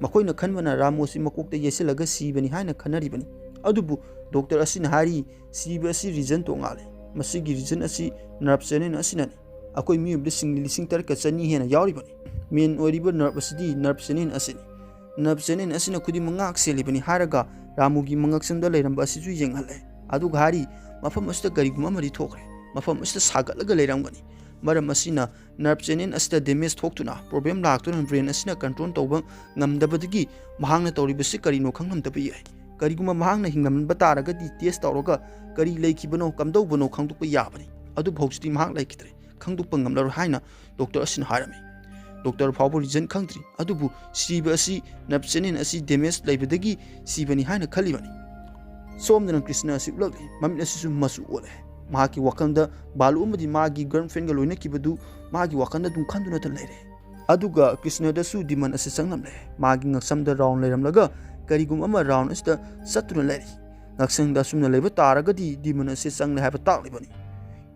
ꯃꯈꯣꯏꯅ ꯈꯟꯕꯅ ꯔꯥꯃꯨ ꯑꯁꯤ ꯃꯀꯣꯛꯇ ꯌꯩꯁꯤꯜꯂꯒ ꯁꯤꯕꯅꯤ ꯍꯥꯏꯅ ꯈꯟꯅꯔꯤꯕꯅꯤ꯫ ꯑꯗꯨꯕꯨ ꯗꯣꯛꯇꯔ ꯑꯁꯤꯅ ꯍꯥꯏꯔꯤ, ꯁꯤꯕ ꯑꯁꯤ ꯔꯤꯖꯟ ꯇꯣꯉꯥꯜꯂꯤ꯫ ꯃꯁꯤꯒꯤ ꯔꯤꯖꯟ ꯑꯁꯤ ꯅꯔꯚ ꯆꯦꯅꯦꯜ ꯑꯁꯤꯅꯅꯤ꯫ ꯑꯩꯈꯣꯏ ꯃꯤꯑꯣꯏꯕꯗ ꯁꯤꯡꯂꯤ ꯂꯤꯁꯤꯡ ꯇꯔꯦꯠꯀ ꯆꯅꯤ ꯍꯦꯟꯅ ꯌꯥꯎꯔꯤꯕꯅꯤ꯫ ꯃꯦꯟ ꯑꯣꯏꯔꯤꯕ ꯅꯔꯚ ꯑꯁꯤꯗꯤ ꯅꯔꯚ ꯆꯦꯅꯦꯜ ꯑꯁꯤꯅꯤ꯫ ꯅꯔꯚ ꯆꯦꯅꯦꯜ ꯑꯁꯤꯅ ꯈꯨꯗꯤꯡꯃꯛ ꯉꯥꯛ ꯁꯦꯜꯂꯤꯕꯅꯤ ꯍꯥꯏꯔꯒ ꯔꯥꯃꯨꯒꯤ ꯃꯉꯛꯁꯝꯗ ꯂꯩꯔꯝꯕ ꯑꯁꯤꯁꯨ ꯌꯦꯡꯍꯜꯂꯦ꯫ ꯑꯗꯨꯒ ꯍꯥꯏꯔꯤ, ꯃꯐꯝ ꯑꯁꯤꯗ ꯀꯔꯤꯒꯨꯝꯕ ꯑꯃꯗꯤ ꯊꯣꯛꯈ꯭ꯔꯦ꯫ ꯃꯐꯝ ꯑꯁꯤꯗ ꯁꯥꯒꯠꯂꯒ ꯂꯩꯔꯝꯒꯅꯤ꯫ ꯃꯔꯝ ꯑꯁꯤꯅ ꯅꯔꯚ ꯆꯦꯅꯦꯜ ꯑꯁꯤꯗ ꯗꯦꯃꯦꯖ ꯊꯣꯛꯇꯨꯅ ꯄ꯭ꯔꯣꯕ꯭ꯂꯦꯝ ꯂꯥꯛꯇꯨꯅ ꯕ꯭ꯔꯦꯟ ꯑꯁꯤꯅ ꯀꯟꯇ꯭ꯔꯣꯜ ꯇꯧꯕ ꯉꯝꯗꯕꯗꯒꯤ ꯃꯍꯥꯛꯅ ꯇꯧꯔꯤꯕꯁꯤ ꯀꯔꯤꯅꯣ ꯈꯪꯂꯝꯗꯕ ꯌꯥꯏ꯫ ꯀꯔꯤꯒꯨꯝꯕ ꯃꯍꯥꯛꯅ ꯍꯤꯡꯂꯝꯕ ꯇꯥꯔꯒꯗꯤ ꯇꯦꯁ ꯇꯧꯔꯒ ꯀꯔꯤ ꯂꯩꯈꯤꯕꯅꯣ, ꯀꯝꯗꯧꯕꯅꯣ ꯈꯪꯗꯣꯛꯄ ꯌꯥꯕꯅꯤ꯫ ꯑꯗꯨꯕꯨ ꯍꯧꯖꯤꯛꯇꯤ ꯃꯍꯥꯛ ꯂꯩꯈꯤꯗ꯭ꯔꯦ, ꯈꯪꯗꯣꯛꯄ ꯉꯝꯂꯔꯣꯏ ꯍꯥꯏꯅ ꯗꯣꯛꯇꯔ ꯑꯁꯤꯅ ꯍꯥꯏꯔꯝꯃꯤ꯫ ꯗꯣꯛꯇꯔ ꯐꯥꯎꯕ ꯔꯤꯖꯟ ꯈꯪꯗ꯭ꯔꯤ, ꯑꯗꯨꯕꯨ ꯁꯤꯕ ꯑꯁꯤ ꯅꯔꯚ ꯆꯦꯅꯦꯜ ꯑꯁꯤ ꯗꯦꯃꯦꯖ ꯂꯩꯕꯗꯒꯤ ꯁꯤꯕꯅꯤ ꯍꯥꯏꯅ ꯈꯜꯂꯤꯕꯅꯤ꯫ ꯁꯣꯝꯗꯅ ꯀ꯭ꯔꯤꯁꯅ ꯑꯁꯤ ꯎꯠꯂꯛꯂꯤ꯫ ꯃꯃꯤꯠ ꯑꯁꯤꯁꯨ ꯃꯆꯨ ꯑꯣꯜꯂꯦ꯫ ꯃꯍꯥꯛꯀꯤ ꯋꯥꯈꯜꯗ ꯕꯥꯂꯨ ꯑꯃꯗꯤ ꯃꯥꯒꯤ ꯒꯔꯜꯐ꯭ꯔꯦꯟꯒ ꯂꯣꯏꯅꯈꯤꯕꯗꯨ ꯃꯥꯒꯤ ꯋꯥꯈꯜꯗ ꯑꯗꯨꯝ ꯈꯟꯗꯨꯅꯇ ꯂꯩꯔꯦ꯫ ꯑꯗꯨꯒ ꯀ꯭ꯔꯤꯁꯅꯗꯁꯨ ꯗꯤꯃꯟ ꯑꯁꯤ ꯆꯪꯂꯝꯂꯦ꯫ ꯃꯥꯒꯤ ꯉꯛꯁꯝꯗ ꯔꯥꯎꯟ ꯂꯩꯔꯝꯂꯒ ꯀꯔꯤꯒꯨꯝꯕ ꯑꯃ ꯔꯥꯎꯟ ꯑꯁꯤꯗ ꯆꯠꯇꯨꯅ ꯂꯩꯔꯤ꯫ ꯉꯛꯁꯪꯗ ꯑꯁꯨꯝꯅ ꯂꯩꯕ ꯇꯥꯔꯒꯗꯤ ꯗꯤꯃꯟ ꯑꯁꯤ ꯆꯪꯂꯦ ꯍꯥꯏꯕ ꯇꯥꯛꯂꯤꯕꯅꯤ꯫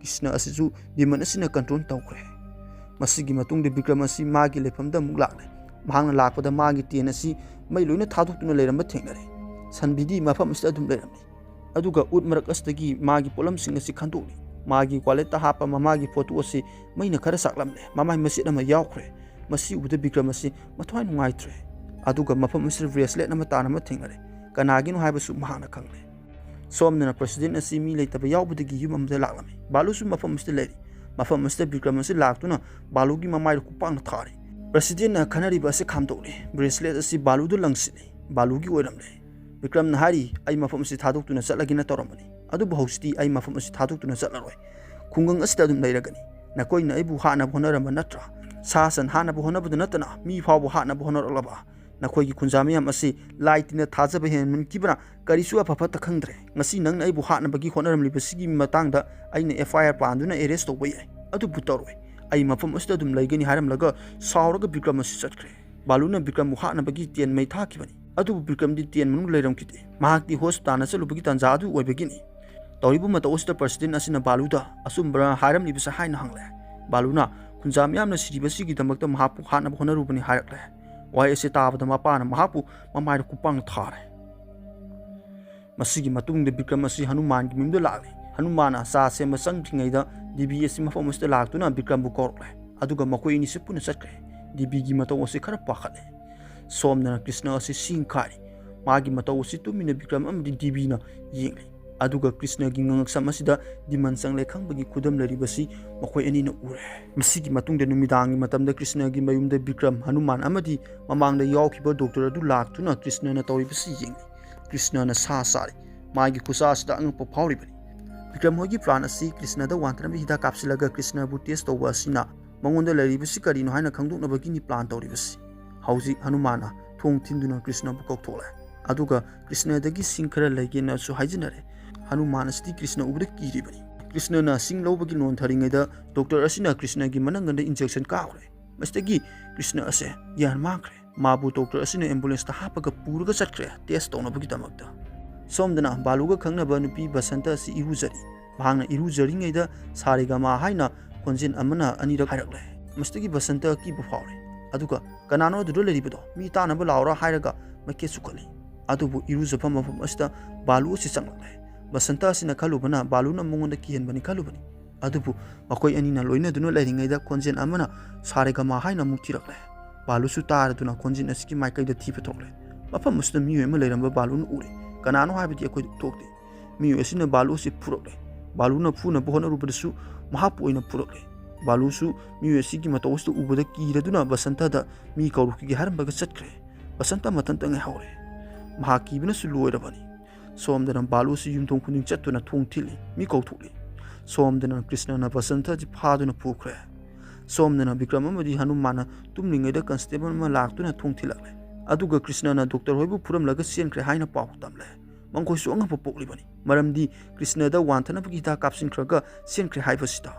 ꯀ꯭ꯔꯤꯁꯅ ꯑꯁꯤꯁꯨ ꯗꯤꯃꯟ ꯑꯁꯤꯅ ꯀꯟꯇ꯭ꯔꯣꯜ ꯇꯧꯈ꯭ꯔꯦ꯫ ꯃꯁꯤꯒꯤ ꯃꯇꯨꯡꯗ ꯕꯤꯀ꯭ꯔꯝ ꯑꯁꯤ ꯃꯥꯒꯤ ꯂꯩꯐꯝꯗ ꯑꯃꯨꯛ ꯂꯥꯛꯂꯦ꯫ ꯃꯍꯥꯛꯅ ꯂꯥꯛꯄꯗ ꯃꯥꯒꯤ ꯇꯦꯟ ꯑꯁꯤ ꯃꯩ ꯂꯣꯏꯅ ꯊꯥꯗꯣꯛꯇꯨꯅ ꯂꯩꯔꯝꯕ ꯊꯦꯡꯅꯔꯦ꯫ ꯁꯟꯕꯤꯗꯤ ꯃꯐꯝ ꯑꯁꯤꯗ ꯑꯗꯨꯝ ꯂꯩꯔꯝꯃꯤ꯫ ꯑꯗꯨꯒ ꯎꯠ ꯃꯔꯛ ꯑꯁꯤꯗꯒꯤ ꯃꯥꯒꯤ ꯄꯣꯠꯂꯝꯁꯤꯡ ꯑꯁꯤ ꯈꯟꯗꯣꯛꯂꯤ꯫ ꯃꯥꯒꯤ ꯋꯥꯂꯦꯠꯇ ꯍꯥꯞꯄ ꯃꯃꯥꯒꯤ ꯐꯣꯇꯣ ꯑꯁꯤ ꯃꯩꯅ ꯈꯔ ꯆꯥꯛꯂꯝꯂꯦ꯫ ꯃꯃꯥꯏ ꯃꯆꯦꯠ ꯑꯃ ꯌꯥꯎꯈ꯭ꯔꯦ꯫ ꯃꯁꯤ ꯎꯕꯗ ꯕꯤꯀ꯭ꯔꯝ ꯑꯁꯤ ꯃꯊ꯭ꯋꯥꯏ ꯅꯨꯡꯉꯥꯏꯇ꯭ꯔꯦ꯫ ꯑꯗꯨꯒ ꯃꯐꯝ ꯑꯁꯤꯗ ꯕ꯭ꯔꯦꯁꯂꯦꯠ ꯑꯃ ꯇꯥꯅ ꯑꯃ ꯊꯦꯡꯅꯔꯦ꯫ ꯀꯅꯥꯒꯤꯅꯣ ꯍꯥꯏꯕꯁꯨ ꯃꯍꯥꯛꯅ ꯈꯪꯂꯦ꯫ ꯁꯣꯝꯗꯅ ꯄ꯭ꯔꯁꯤꯗꯦꯟ ꯑꯁꯤ ꯃꯤ ꯂꯩꯇꯕ ꯌꯥꯎꯕꯗꯒꯤ ꯌꯨꯝ ꯑꯃꯗ ꯂꯥꯛꯂꯝꯃꯤ꯫ ꯕꯥꯂꯨꯁꯨ ꯃꯐꯝ ꯑꯁꯤꯗ ꯂꯩꯔꯤ꯫ ꯃꯐꯝ ꯑꯁꯤꯗ ꯕꯤꯀ꯭ꯔꯝ ꯑꯁꯤ ꯂꯥꯛꯇꯨꯅ ꯕꯥꯂꯨꯒꯤ ꯃꯃꯥꯏꯗ ꯈꯨꯄꯥꯛꯅ ꯊꯥꯔꯤ꯫ ꯄ꯭ꯔꯁꯤꯗꯦꯟꯅ ꯈꯟꯅꯔꯤꯕ ꯑꯁꯤ ꯈꯥꯝꯗꯣꯛꯂꯤ꯫ ꯕ꯭ꯔꯦꯁꯂꯦꯠ ꯑꯁꯤ ꯕꯥꯂꯨꯗ ꯂꯪꯁꯤꯜꯂꯤ꯫ ꯕꯥꯂꯨꯒꯤ ꯑꯣꯏꯔꯝꯂꯦ꯫ ꯕꯤꯀ꯭ꯔꯝꯅ ꯍꯥꯏꯔꯤ, "ꯑꯩ ꯃꯐꯝ ꯑꯁꯤ ꯊꯥꯗꯣꯛꯇꯨꯅ ꯆꯠꯂꯒꯦꯅ ꯇꯧꯔꯝꯕꯅꯤ, ꯑꯗꯨꯕꯨ ꯍꯧꯖꯤꯛꯇꯤ ꯑꯩ ꯃꯐꯝ ꯑꯁꯤ ꯊꯥꯗꯣꯛꯇꯨꯅ ꯆꯠꯂꯔꯣꯏ꯫ ꯈꯨꯡꯒꯪ ꯑꯁꯤꯗ ꯑꯗꯨꯝ ꯂꯩꯔꯒꯅꯤ꯫ ꯅꯈꯣꯏꯅ ꯑꯩꯕꯨ ꯍꯥꯠꯅꯕ ꯍꯣꯠꯅꯔꯝꯕ ꯅꯠꯇ꯭ꯔꯥ? ꯁꯥ ꯁꯟ ꯍꯥꯠꯅꯕ ꯍꯣꯠꯅꯕꯗ ꯅꯠꯇꯅ ꯃꯤ ꯐꯥꯎꯕ ꯍꯥꯠꯅꯕ ꯍꯣꯠꯅꯔꯛꯂꯕ? ꯅꯈꯣꯏꯒꯤ ꯈꯨꯟꯖꯥ ꯃꯤꯌꯥꯝ ꯑꯁꯤ ꯂꯥꯏ ꯇꯤꯟꯅ ꯊꯥꯖꯕ ꯍꯦꯟꯃꯟꯈꯤꯕꯅ ꯀꯔꯤꯁꯨ ꯑꯐ ꯐꯠꯇ ꯈꯪꯗ꯭ꯔꯦ꯫ ꯉꯁꯤ ꯅꯪꯅ ꯑꯩꯕꯨ ꯍꯥꯠꯅꯕꯒꯤ ꯍꯣꯠꯅꯔꯝꯂꯤꯕꯁꯤꯒꯤ ꯃꯇꯥꯡꯗ ꯑꯩꯅ ꯑꯦꯐ ꯑꯥꯏ ꯑꯥꯔ ꯄꯥꯟꯗꯨꯅ ꯑꯦꯔꯦꯁ ꯇꯧꯕ ꯌꯥꯏ, ꯑꯗꯨꯕꯨ ꯇꯧꯔꯣꯏ꯫ ꯑꯩ ꯃꯐꯝ ꯑꯁꯤꯗ ꯑꯗꯨꯝ ꯂꯩꯒꯅꯤ" ꯍꯥꯏꯔꯝꯂꯒ ꯁꯥꯎꯔꯒ ꯕꯤꯀ꯭ꯔꯝ ꯑꯁꯤ ꯆꯠꯈ꯭ꯔꯦ꯫ ꯕꯥꯂꯨꯅ ꯕꯤꯀ꯭ꯔꯝꯕꯨ ꯍꯥꯠꯅꯕꯒꯤ ꯇꯦꯟ ꯃꯩ ꯊꯥꯈꯤꯕꯅꯤ, ꯑꯗꯨꯕꯨ ꯕꯤꯀ꯭ꯔꯝꯗꯤ ꯇꯦꯟ ꯃꯅꯨꯡꯗ ꯂꯩꯔꯝꯈꯤꯗꯦ꯫ ꯃꯍꯥꯛꯇꯤ ꯍꯣꯁꯄꯤꯇꯥꯜꯗ ꯆꯠꯂꯨꯕꯒꯤ ꯇꯥꯟꯖꯥ ꯑꯗꯨ ꯑꯣꯏꯕꯒꯤꯅꯤ꯫ ꯇꯧꯔꯤꯕ ꯃꯇꯧ ꯑꯁꯤꯗ ꯄ꯭ꯔꯁꯤꯗꯦꯟ ꯑꯁꯤꯅ ꯕꯥꯂꯨꯗ ꯑꯆꯨꯝꯕꯔ ꯍꯥꯏꯔꯝꯂꯤꯕꯁꯦ ꯍꯥꯏꯅ ꯍꯪꯂꯦ꯫ ꯕꯥꯂꯨꯅ ꯈꯨꯟꯖꯥ ꯃꯤꯌꯥꯝꯅ ꯁꯤꯔꯤꯕꯁꯤꯒꯤꯗꯃꯛꯇ ꯃꯍꯥꯛꯄꯨ ꯍꯥꯠꯅꯕ ꯍꯣꯠꯅꯔꯨꯕꯅꯤ ꯍꯥꯏꯔꯛꯂꯦ꯫ ꯋꯥꯍꯩ ꯑꯁꯤ ꯇꯥꯕꯗ ꯃꯄꯥꯅ ꯃꯍꯥꯛꯄꯨ ꯃꯃꯥꯏꯗ ꯈꯨꯄꯥꯛꯅ ꯊꯥꯔꯦ꯫ ꯃꯁꯤꯒꯤ ꯃꯇꯨꯡꯗ ꯕꯤꯀ꯭ꯔꯝ ꯑꯁꯤ ꯍꯅꯨꯃꯥꯟꯒꯤ ꯃꯌꯨꯝꯗ ꯂꯥꯛꯂꯦ꯫ ꯍꯅꯨꯃꯥꯟꯅ ꯆꯥ ꯁꯦꯝꯕ ꯆꯪꯗ꯭ꯔꯤꯉꯩꯗ ꯗꯦꯕꯤ ꯑꯁꯤ ꯃꯐꯝ ꯑꯁꯤꯗ ꯂꯥꯛꯇꯨꯅ ꯕꯤꯀ꯭ꯔꯝꯕꯨ ꯀꯧꯔꯛꯂꯦ꯫ ꯑꯗꯨꯒ ꯃꯈꯣꯏ ꯑꯅꯤꯁꯤ ꯄꯨꯟꯅ ꯆꯠꯈ꯭ꯔꯦ꯫ ꯗꯦꯕꯤꯒꯤ ꯃꯇꯧ ꯑꯁꯤ ꯈꯔ ꯄꯥꯈꯠꯂꯦ꯫ ꯁꯣꯝꯗꯅ ꯀ꯭ꯔꯤꯁꯅ ꯑꯁꯤ ꯁꯤꯡ ꯈꯥꯔꯤ꯫ ꯃꯥꯒꯤ ꯃꯇꯧ ꯑꯁꯤ ꯇꯨꯃꯤꯟꯅ ꯕꯤꯀ꯭ꯔꯝ ꯑꯃꯗꯤ ꯗꯦꯕꯤꯅ ꯌꯦꯡꯂꯤ꯫ ꯑꯗꯨꯒ ꯀ꯭ꯔꯤꯁꯅꯒꯤ ꯉꯥꯉꯛꯁꯝ ꯑꯁꯤꯗ ꯗꯤꯃꯟ ꯆꯪꯂꯦ ꯈꯪꯕꯒꯤ ꯈꯨꯗꯝ ꯂꯩꯔꯤꯕꯁꯤ ꯃꯈꯣꯏ ꯑꯅꯤꯅ ꯎꯔꯦ꯫ ꯃꯁꯤꯒꯤ ꯃꯇꯨꯡꯗ ꯅꯨꯃꯤꯗꯥꯡꯒꯤ ꯃꯇꯝꯗ ꯀ꯭ꯔꯤꯁꯅꯒꯤ ꯃꯌꯨꯝꯗ ꯕꯤꯀ꯭ꯔꯝ, ꯍꯅꯨꯃꯥꯟ ꯑꯃꯗꯤ ꯃꯃꯥꯡꯗ ꯌꯥꯎꯈꯤꯕ ꯗꯣꯛꯇꯔ ꯑꯗꯨ ꯂꯥꯛꯇꯨꯅ ꯀ꯭ꯔꯤꯁꯅꯅ ꯇꯧꯔꯤꯕꯁꯤ ꯌꯦꯡꯂꯤ꯫ ꯀ꯭ꯔꯤꯁꯅꯅ ꯁꯥ ꯆꯥꯔꯤ꯫ ꯃꯥꯒꯤ ꯈꯨꯠꯁꯥ ꯑꯁꯤꯗ ꯑꯉꯛꯄ ꯐꯥꯎꯔꯤꯕꯅꯤ꯫ ꯕꯤꯀ꯭ꯔꯝ ꯍꯣꯏꯒꯤ ꯄ꯭ꯂꯥꯟ ꯑꯁꯤ ꯀ꯭ꯔꯤꯁꯅꯗ ꯋꯥꯟꯊꯅꯕ ꯍꯤꯗꯥꯛ ꯀꯥꯞꯁꯤꯜꯂꯒ ꯀ꯭ꯔꯤꯁꯅꯕꯨ ꯇꯦꯁ ꯇꯧꯕ ꯑꯁꯤꯅ ꯃꯉꯣꯟꯗ ꯂꯩꯔꯤꯕꯁꯤ ꯀꯔꯤꯅꯣ ꯍꯥꯏꯅ ꯈꯪꯗꯣꯛꯅꯕꯒꯤꯅꯤ ꯄ꯭ꯂꯥꯟ ꯇꯧꯔꯤꯕꯁꯤ꯫ ꯍꯧꯖꯤꯛ ꯍꯅꯨꯃꯥꯟꯅ ꯊꯣꯡ ꯊꯤꯟꯗꯨꯅ ꯀ꯭ꯔꯤꯁꯅꯕꯨ ꯀꯧꯊꯣꯛꯂꯦ꯫ ꯑꯗꯨꯒ ꯀ꯭ꯔꯤꯁꯅꯗꯒꯤ ꯁꯤꯡ ꯈꯔ ꯂꯩꯒꯦꯅꯁꯨ ꯍꯥꯏꯖꯅꯔꯦ꯫ ꯍꯅꯨꯃꯥꯟ ꯑꯁꯤꯗꯤ ꯀ꯭ꯔꯤꯁꯅ ꯎꯕꯗ ꯀꯤꯔꯤꯕꯅꯤ꯫ ꯀ꯭ꯔꯤꯁꯅꯅ ꯁꯤꯡ ꯂꯧꯕꯒꯤ ꯅꯣꯟꯊꯔꯤꯉꯩꯗ ꯗꯣꯛꯇꯔ ꯑꯁꯤꯅ ꯀ꯭ꯔꯤꯁꯅꯒꯤ ꯃꯅꯪꯒꯟꯗ ꯏꯟꯖꯦꯛꯁꯟ ꯀꯥꯞꯈ꯭ꯔꯦ꯫ ꯃꯁꯤꯗꯒꯤ ꯀ꯭ꯔꯤꯁꯅ ꯑꯁꯦ ꯒ꯭ꯌꯥꯟ ꯃꯥꯡꯈ꯭ꯔꯦ꯫ ꯃꯥꯕꯨ ꯗꯣꯛꯇꯔ ꯑꯁꯤꯅ ꯑꯦꯝꯕꯨꯂꯦꯟꯁꯇ ꯍꯥꯞꯄꯒ ꯄꯨꯔꯒ ꯆꯠꯈ꯭ꯔꯦ ꯇꯦꯁ ꯇꯧꯅꯕꯒꯤꯗꯃꯛꯇ꯫ ꯁꯣꯝꯗꯅ ꯕꯥꯂꯨꯒ ꯈꯪꯅꯕ ꯅꯨꯄꯤ ꯕꯁꯟꯇ ꯑꯁꯤ ꯏꯔꯨꯖꯔꯤ꯫ ꯃꯍꯥꯛꯅ ꯏꯔꯨꯖꯔꯤꯉꯩꯗ ꯁꯥꯔꯦꯒꯃꯥ ꯍꯥꯏꯅ ꯈꯣꯟꯖꯦꯜ ꯑꯃꯅ ꯑꯅꯤꯔꯛ ꯍꯥꯏꯔꯛꯂꯦ꯫ ꯃꯁꯤꯗꯒꯤ ꯕꯁꯟꯇ ꯑꯀꯤꯕ ꯐꯥꯎꯔꯦ꯫ ꯑꯗꯨꯒ "ꯀꯅꯥꯅꯣ ꯑꯗꯨꯗ ꯂꯩꯔꯤꯕꯗꯣ? ꯃꯤ ꯇꯥꯅꯕ ꯂꯥꯛꯑꯣꯔꯥ?" ꯍꯥꯏꯔꯒ ꯃꯥꯏꯀꯩ ꯆꯨꯈꯠꯂꯤ꯫ ꯑꯗꯨꯕꯨ ꯏꯔꯨꯖꯐꯝ ꯃꯐꯝ ꯑꯁꯤꯗ ꯕꯥꯂꯨ ꯑꯁꯤ ꯆꯪꯂꯛꯂꯦ꯫ ꯕꯁꯟꯇ ꯑꯁꯤꯅ ꯈꯜꯂꯨꯕꯅ ꯕꯥꯂꯨꯅ ꯃꯉꯣꯟꯗ ꯀꯤꯍꯟꯕꯅꯤ ꯈꯜꯂꯨꯕꯅꯤ꯫ ꯑꯗꯨꯕꯨ ꯃꯈꯣꯏ ꯑꯅꯤꯅ ꯂꯣꯏꯅꯗꯨꯅ ꯂꯩꯔꯤꯉꯩꯗ ꯈꯣꯟꯖꯦꯜ ꯑꯃꯅ "ꯁꯥꯔꯦꯒꯃꯥ" ꯍꯥꯏꯅ ꯑꯃꯨꯛ ꯊꯤꯔꯛꯂꯦ꯫ ꯕꯥꯂꯨꯁꯨ ꯇꯥꯔꯗꯨꯅ ꯈꯣꯟꯖꯦꯜ ꯑꯁꯤꯒꯤ ꯃꯥꯏꯀꯩꯗ ꯊꯤꯕ ꯊꯣꯛꯂꯦ꯫ ꯃꯐꯝ ꯑꯁꯤꯗ ꯃꯤꯑꯣꯏ ꯑꯃ ꯂꯩꯔꯝꯕ ꯕꯥꯂꯨꯅ ꯎꯔꯦ꯫ ꯀꯅꯥꯅꯣ ꯍꯥꯏꯕꯗꯤ ꯑꯩꯈꯣꯏ ꯊꯣꯛꯇꯦ꯫ ꯃꯤꯑꯣꯏ ꯑꯁꯤꯅ ꯕꯥꯂꯨ ꯑꯁꯤ ꯐꯨꯔꯛꯂꯦ꯫ ꯕꯥꯂꯨꯅ ꯐꯨꯅꯕ ꯍꯣꯠꯅꯔꯨꯕꯗꯁꯨ ꯃꯍꯥꯛꯄꯨ ꯑꯣꯏꯅ ꯐꯨꯔꯛꯂꯦ꯫ ꯕꯥꯂꯨꯁꯨ ꯃꯤꯑꯣꯏ ꯑꯁꯤꯒꯤ ꯃꯇꯧ ꯑꯁꯤꯗ ꯎꯕꯗ ꯀꯤꯔꯗꯨꯅ ꯕꯁꯟꯇꯗ ꯃꯤ ꯀꯧꯔꯨꯈꯤꯒꯦ ꯍꯥꯏꯔꯝꯕꯒ ꯆꯠꯈ꯭ꯔꯦ꯫ ꯕꯁꯟꯇ ꯃꯊꯟꯇ ꯉꯥꯏꯍꯧꯔꯦ꯫ ꯃꯍꯥꯛ ꯀꯤꯕꯅꯁꯨ ꯂꯣꯏꯔꯕꯅꯤ꯫ ꯁꯣꯝꯗꯅ ꯕꯥꯂꯨ ꯑꯁꯤ ꯌꯨꯝꯊꯣꯡ ꯈꯨꯗꯤꯡ ꯆꯠꯇꯨꯅ ꯊꯣꯡ ꯊꯤꯜꯂꯤ, ꯃꯤ ꯀꯧꯊꯣꯛꯂꯤ꯫ ꯁꯣꯝꯗꯅ ꯀ꯭ꯔꯤꯁꯅꯅ ꯕꯁꯟꯇ ꯑꯁꯤ ꯐꯥꯗꯨꯅ ꯄꯨꯈ꯭ꯔꯦ꯫ ꯁꯣꯝꯗꯅ ꯕꯤꯀ꯭ꯔꯝ ꯑꯃꯗꯤ ꯍꯅꯨꯃꯥꯟꯅ ꯇꯨꯝꯂꯤꯉꯩꯗ ꯀꯟꯁꯇꯦꯕꯜ ꯑꯃ ꯂꯥꯛꯇꯨꯅ ꯊꯣꯡ ꯊꯤꯜꯂꯛꯂꯦ꯫ ꯑꯗꯨꯒ ꯀ꯭ꯔꯤꯁꯅꯅ ꯗꯣꯛꯇꯔ ꯍꯣꯏꯕꯨ ꯐꯨꯔꯝꯂꯒ ꯆꯦꯟꯈ꯭ꯔꯦ ꯍꯥꯏꯅ ꯄꯥꯎ ꯇꯝꯂꯦ꯫ ꯃꯈꯣꯏꯁꯨ ꯑꯉꯛꯄ ꯄꯣꯛꯂꯤꯕꯅꯤ, ꯃꯔꯝꯗꯤ ꯀ꯭ꯔꯤꯁꯅꯗ ꯋꯥꯟꯊꯅꯕꯒꯤ ꯍꯤꯗꯥꯛ ꯀꯥꯞꯁꯤꯟꯈ꯭ꯔꯒ ꯆꯦꯟꯈ꯭ꯔꯦ ꯍꯥꯏꯕꯁꯤꯗ꯫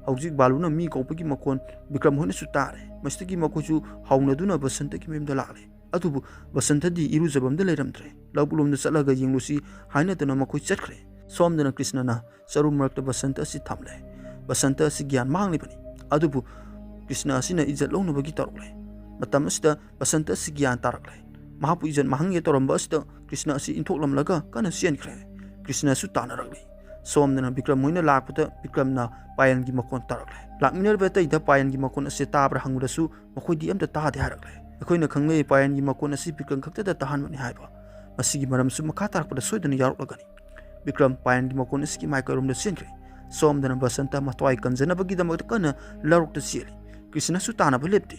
ꯍꯧꯖꯤꯛ ꯕꯥꯂꯨꯅ ꯃꯤ ꯀꯧꯕꯒꯤ ꯃꯈꯣꯟ ꯕꯤꯀ꯭ꯔꯝ ꯍꯣꯏꯅꯁꯨ ꯇꯥꯔꯦ꯫ ꯃꯁꯤꯗꯒꯤ ꯃꯈꯣꯏꯁꯨ ꯍꯧꯅꯗꯨꯅ ꯕꯁꯟꯇꯒꯤ ꯃꯌꯨꯝꯗ ꯂꯥꯛꯂꯦ꯫ ꯑꯗꯨꯕꯨ ꯕꯁꯟꯇꯗꯤ ꯏꯔꯨꯖꯕꯝꯗ ꯂꯩꯔꯝꯗ꯭ꯔꯦ꯫ ꯂꯧꯕꯨꯛꯂꯣꯝꯗ ꯆꯠꯂꯒ ꯌꯦꯡꯂꯨꯁꯤ ꯍꯥꯏꯅꯗꯅ ꯃꯈꯣꯏ ꯆꯠꯈ꯭ꯔꯦ꯫ ꯁꯣꯝꯗꯅ ꯀ꯭ꯔꯤꯁꯅꯅ ꯆꯔꯨ ꯃꯔꯛꯇ ꯕꯁꯟꯇ ꯑꯁꯤ ꯊꯝꯂꯦ꯫ ꯕꯁꯟꯇ ꯑꯁꯤ ꯒ꯭ꯌꯥꯟ ꯃꯥꯡꯂꯤꯕꯅꯤ꯫ ꯑꯗꯨꯕꯨ ꯀ꯭ꯔꯤꯁꯅ ꯑꯁꯤꯅ ꯏꯖꯠ ꯂꯧꯅꯕꯒꯤ ꯇꯧꯔꯛꯂꯦ꯫ ꯃꯇꯝ ꯑꯁꯤꯗ ꯕꯁꯟꯇ ꯑꯁꯤ ꯒ꯭ꯌꯥꯟ ꯇꯥꯔꯛꯂꯦ꯫ ꯃꯍꯥꯛꯄꯨ ꯏꯖꯠ ꯃꯥꯡꯍꯟꯒꯦ ꯇꯧꯔꯝꯕ ꯑꯁꯤꯗ ꯀ꯭ꯔꯤꯁꯅ ꯑꯁꯤ ꯏꯟꯊꯣꯛꯂꯝꯂꯒ ꯀꯟꯅ ꯆꯦꯟꯈ꯭ꯔꯦ꯫ ꯀ꯭ꯔꯤꯁꯅꯁꯨ ꯇꯥꯟꯅꯔꯛꯂꯤ꯫ ꯁꯣꯝꯗꯅ ꯕꯤꯀ꯭ꯔꯝ ꯍꯣꯏꯅ ꯂꯥꯛꯄꯗ ꯕꯤꯀ꯭ꯔꯝꯅ ꯄꯥꯌꯟꯒꯤ ꯃꯈꯣꯟ ꯇꯥꯔꯛꯂꯦ꯫ ꯂꯥꯛꯃꯤꯟꯅꯔꯤꯕ ꯑꯇꯩꯗ ꯄꯥꯌꯟꯒꯤ ꯃꯈꯣꯟ ꯑꯁꯤ ꯇꯥꯕ꯭ꯔꯥ ꯍꯪꯕꯗꯁꯨ ꯃꯈꯣꯏꯗꯤ ꯑꯝꯇ ꯇꯥꯗꯦ ꯍꯥꯏꯔꯛꯂꯦ꯫ ꯑꯩꯈꯣꯏꯅ ꯈꯪꯂꯦ ꯄꯥꯌꯟꯒꯤ ꯃꯈꯣꯟ ꯑꯁꯤ ꯕꯤꯀ꯭ꯔꯝ ꯈꯛꯇꯗ ꯇꯥꯍꯟꯕꯅꯤ ꯍꯥꯏꯕ꯫ ꯃꯁꯤꯒꯤ ꯃꯔꯝꯁꯨ ꯃꯈꯥ ꯇꯥꯔꯛꯄꯗ ꯁꯣꯏꯗꯅ ꯌꯥꯎꯔꯛꯂꯒꯅꯤ꯫ ꯕꯤꯀ꯭ꯔꯝ ꯄꯥꯌꯟꯒꯤ ꯃꯈꯣꯟ ꯑꯁꯤꯒꯤ ꯃꯥꯏꯀꯩꯔꯣꯝꯗ ꯆꯦꯟꯈ꯭ꯔꯦ꯫ ꯁꯣꯝꯗꯅ ꯕꯁꯟꯇ ꯃꯊ꯭ꯋꯥꯏ ꯀꯟꯖꯅꯕꯒꯤꯗꯃꯛꯇ ꯀꯟꯅ ꯂꯧꯔꯣꯛꯇ ꯆꯦꯜꯂꯤ꯫ ꯀ꯭ꯔꯤꯁꯅꯁꯨ ꯇꯥꯟꯅꯕ ꯂꯦꯞꯇꯦ꯫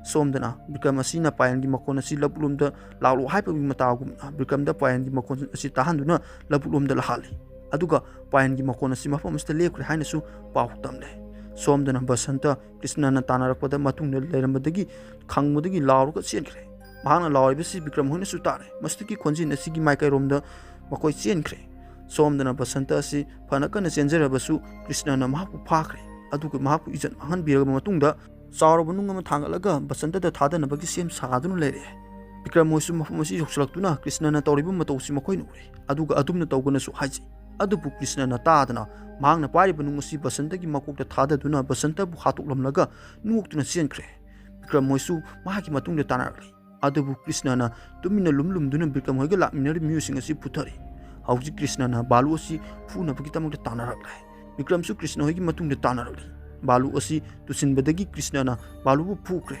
ꯁꯣꯝꯗꯅ ꯕꯤꯀ꯭ꯔꯝ ꯑꯁꯤꯅ ꯄꯥꯌꯟꯒꯤ ꯃꯈꯣꯟ ꯑꯁꯤ ꯂꯧꯕꯨꯛꯂꯣꯝꯗ ꯂꯥꯛꯂꯣ ꯍꯥꯏꯕꯒꯤ ꯃꯇꯥꯒꯨꯝꯅ ꯕꯤꯀ꯭ꯔꯝꯗ ꯄꯥꯌꯟꯒꯤ ꯃꯈꯣꯟ ꯑꯁꯤ ꯇꯥꯍꯟꯗꯨꯅ ꯂꯧꯕꯨꯛꯂꯣꯝꯗ ꯂꯥꯛꯍꯜꯂꯤ꯫ ꯑꯗꯨꯒ ꯄꯥꯌꯟꯒꯤ ꯃꯈꯣꯟ ꯑꯁꯤ ꯃꯐꯝ ꯑꯁꯤꯗ ꯂꯦꯞꯈ꯭ꯔꯦ ꯍꯥꯏꯅꯁꯨ ꯄꯥꯎ ꯇꯝꯂꯦ꯫ ꯁꯣꯝꯗꯅ ꯕꯁꯟꯇ ꯀ꯭ꯔꯤꯁꯅꯅ ꯇꯥꯟꯅꯔꯛꯄꯗ ꯃꯇꯨꯡꯗ ꯂꯩꯔꯝꯕꯗꯒꯤ ꯈꯪꯕꯗꯒꯤ ꯂꯥꯎꯔꯒ ꯆꯦꯟꯈ꯭ꯔꯦ꯫ ꯃꯍꯥꯛꯅ ꯂꯥꯎꯔꯤꯕꯁꯤ ꯕꯤꯀ꯭ꯔꯝ ꯍꯣꯏꯅꯁꯨ ꯇꯥꯔꯦ꯫ ꯃꯁꯤꯗꯒꯤ ꯈꯣꯟꯖꯦꯜ ꯑꯁꯤꯒꯤ ꯃꯥꯏꯀꯩꯔꯣꯝꯗ ꯃꯈꯣꯏ ꯆꯦꯟꯈ꯭ꯔꯦ꯫ ꯁꯣꯝꯗꯅ ꯕꯁꯟꯇ ꯑꯁꯤ ꯐꯅ ꯀꯟꯅ ꯆꯦꯟꯖꯔꯕꯁꯨ ꯀ꯭ꯔꯤꯁꯅꯅ ꯃꯍꯥꯛꯄꯨ ꯐꯥꯈ꯭ꯔꯦ꯫ ꯑꯗꯨꯒ ꯃꯍꯥꯛꯄꯨ ꯏꯖꯠ ꯃꯥꯡꯍꯟꯕꯤꯔꯕ ꯃꯇꯨꯡꯗ ꯆꯥꯎꯔꯕ ꯅꯨꯡ ꯑꯃ ꯊꯥꯡꯒꯠꯂꯒ ꯕꯁꯟꯇꯗ ꯊꯥꯗꯅꯕꯒꯤ ꯁꯦꯝ ꯁꯥꯗꯨꯅ ꯂꯩꯔꯦ꯫ ꯕꯤꯀ꯭ꯔꯝ ꯍꯣꯏꯁꯨ ꯃꯐꯝ ꯑꯁꯤ ꯌꯧꯁꯤꯜꯂꯛꯇꯨꯅ ꯀ꯭ꯔꯤꯁꯅꯅ ꯇꯧꯔꯤꯕ ꯃꯇꯧꯁꯤ ꯃꯈꯣꯏꯅ ꯎꯔꯦ꯫ ꯑꯗꯨꯒ ꯑꯗꯨꯝꯅ ꯇꯧꯒꯅꯁꯨ ꯍꯥꯏꯖꯩ꯫ ꯑꯗꯨꯕꯨ ꯀ꯭ꯔꯤꯁꯅꯅ ꯇꯥꯗꯅ ꯃꯍꯥꯛꯅ ꯄꯥꯏꯔꯤꯕ ꯅꯨꯡ ꯑꯁꯤ ꯕꯁꯟꯇꯒꯤ ꯃꯀꯣꯛꯇ ꯊꯥꯗꯗꯨꯅ ꯕꯁꯟꯇꯕꯨ ꯍꯥꯠꯇꯣꯛꯂꯝꯂꯒ ꯅꯣꯛꯇꯨꯅ ꯆꯦꯟꯈ꯭ꯔꯦ꯫ ꯕꯤꯀ꯭ꯔꯝ ꯍꯣꯏꯁꯨ ꯃꯍꯥꯛꯀꯤ ꯃꯇꯨꯡꯗ ꯇꯥꯟꯅꯔꯛꯂꯤ꯫ ꯑꯗꯨꯕꯨ ꯀ꯭ꯔꯤꯁꯅꯅ ꯇꯨꯃꯤꯟꯅ ꯂꯨꯝ ꯂꯨꯝꯗꯨꯅ ꯕꯤꯀ꯭ꯔꯝ ꯍꯣꯏꯒ ꯂꯥꯛꯃꯤꯟꯅꯔꯤꯕ ꯃꯤꯑꯣꯏꯁꯤꯡ ꯑꯁꯤ ꯐꯨꯊꯔꯤ꯫ ꯍꯧꯖꯤꯛ ꯀ꯭ꯔꯤꯁꯅꯅ ꯕꯥꯂꯨ ꯑꯁꯤ ꯐꯨꯅꯕꯒꯤꯗꯃꯛꯇ ꯇꯥꯟꯅꯔꯛꯂꯦ꯫ ꯕꯤꯀ꯭ꯔꯝꯁꯨ ꯀ꯭ꯔꯤꯁꯅ ꯍꯣꯏꯒꯤ ꯃꯇꯨꯡꯗ ꯇꯥꯟꯅꯔꯛꯂꯤ꯫ ꯕꯥꯂꯨ ꯑꯁꯤ ꯇꯨꯁꯤꯟꯕꯗꯒꯤ ꯀ꯭ꯔꯤꯁꯅꯅ ꯕꯥꯂꯨꯕꯨ ꯐꯨꯈ꯭ꯔꯦ꯫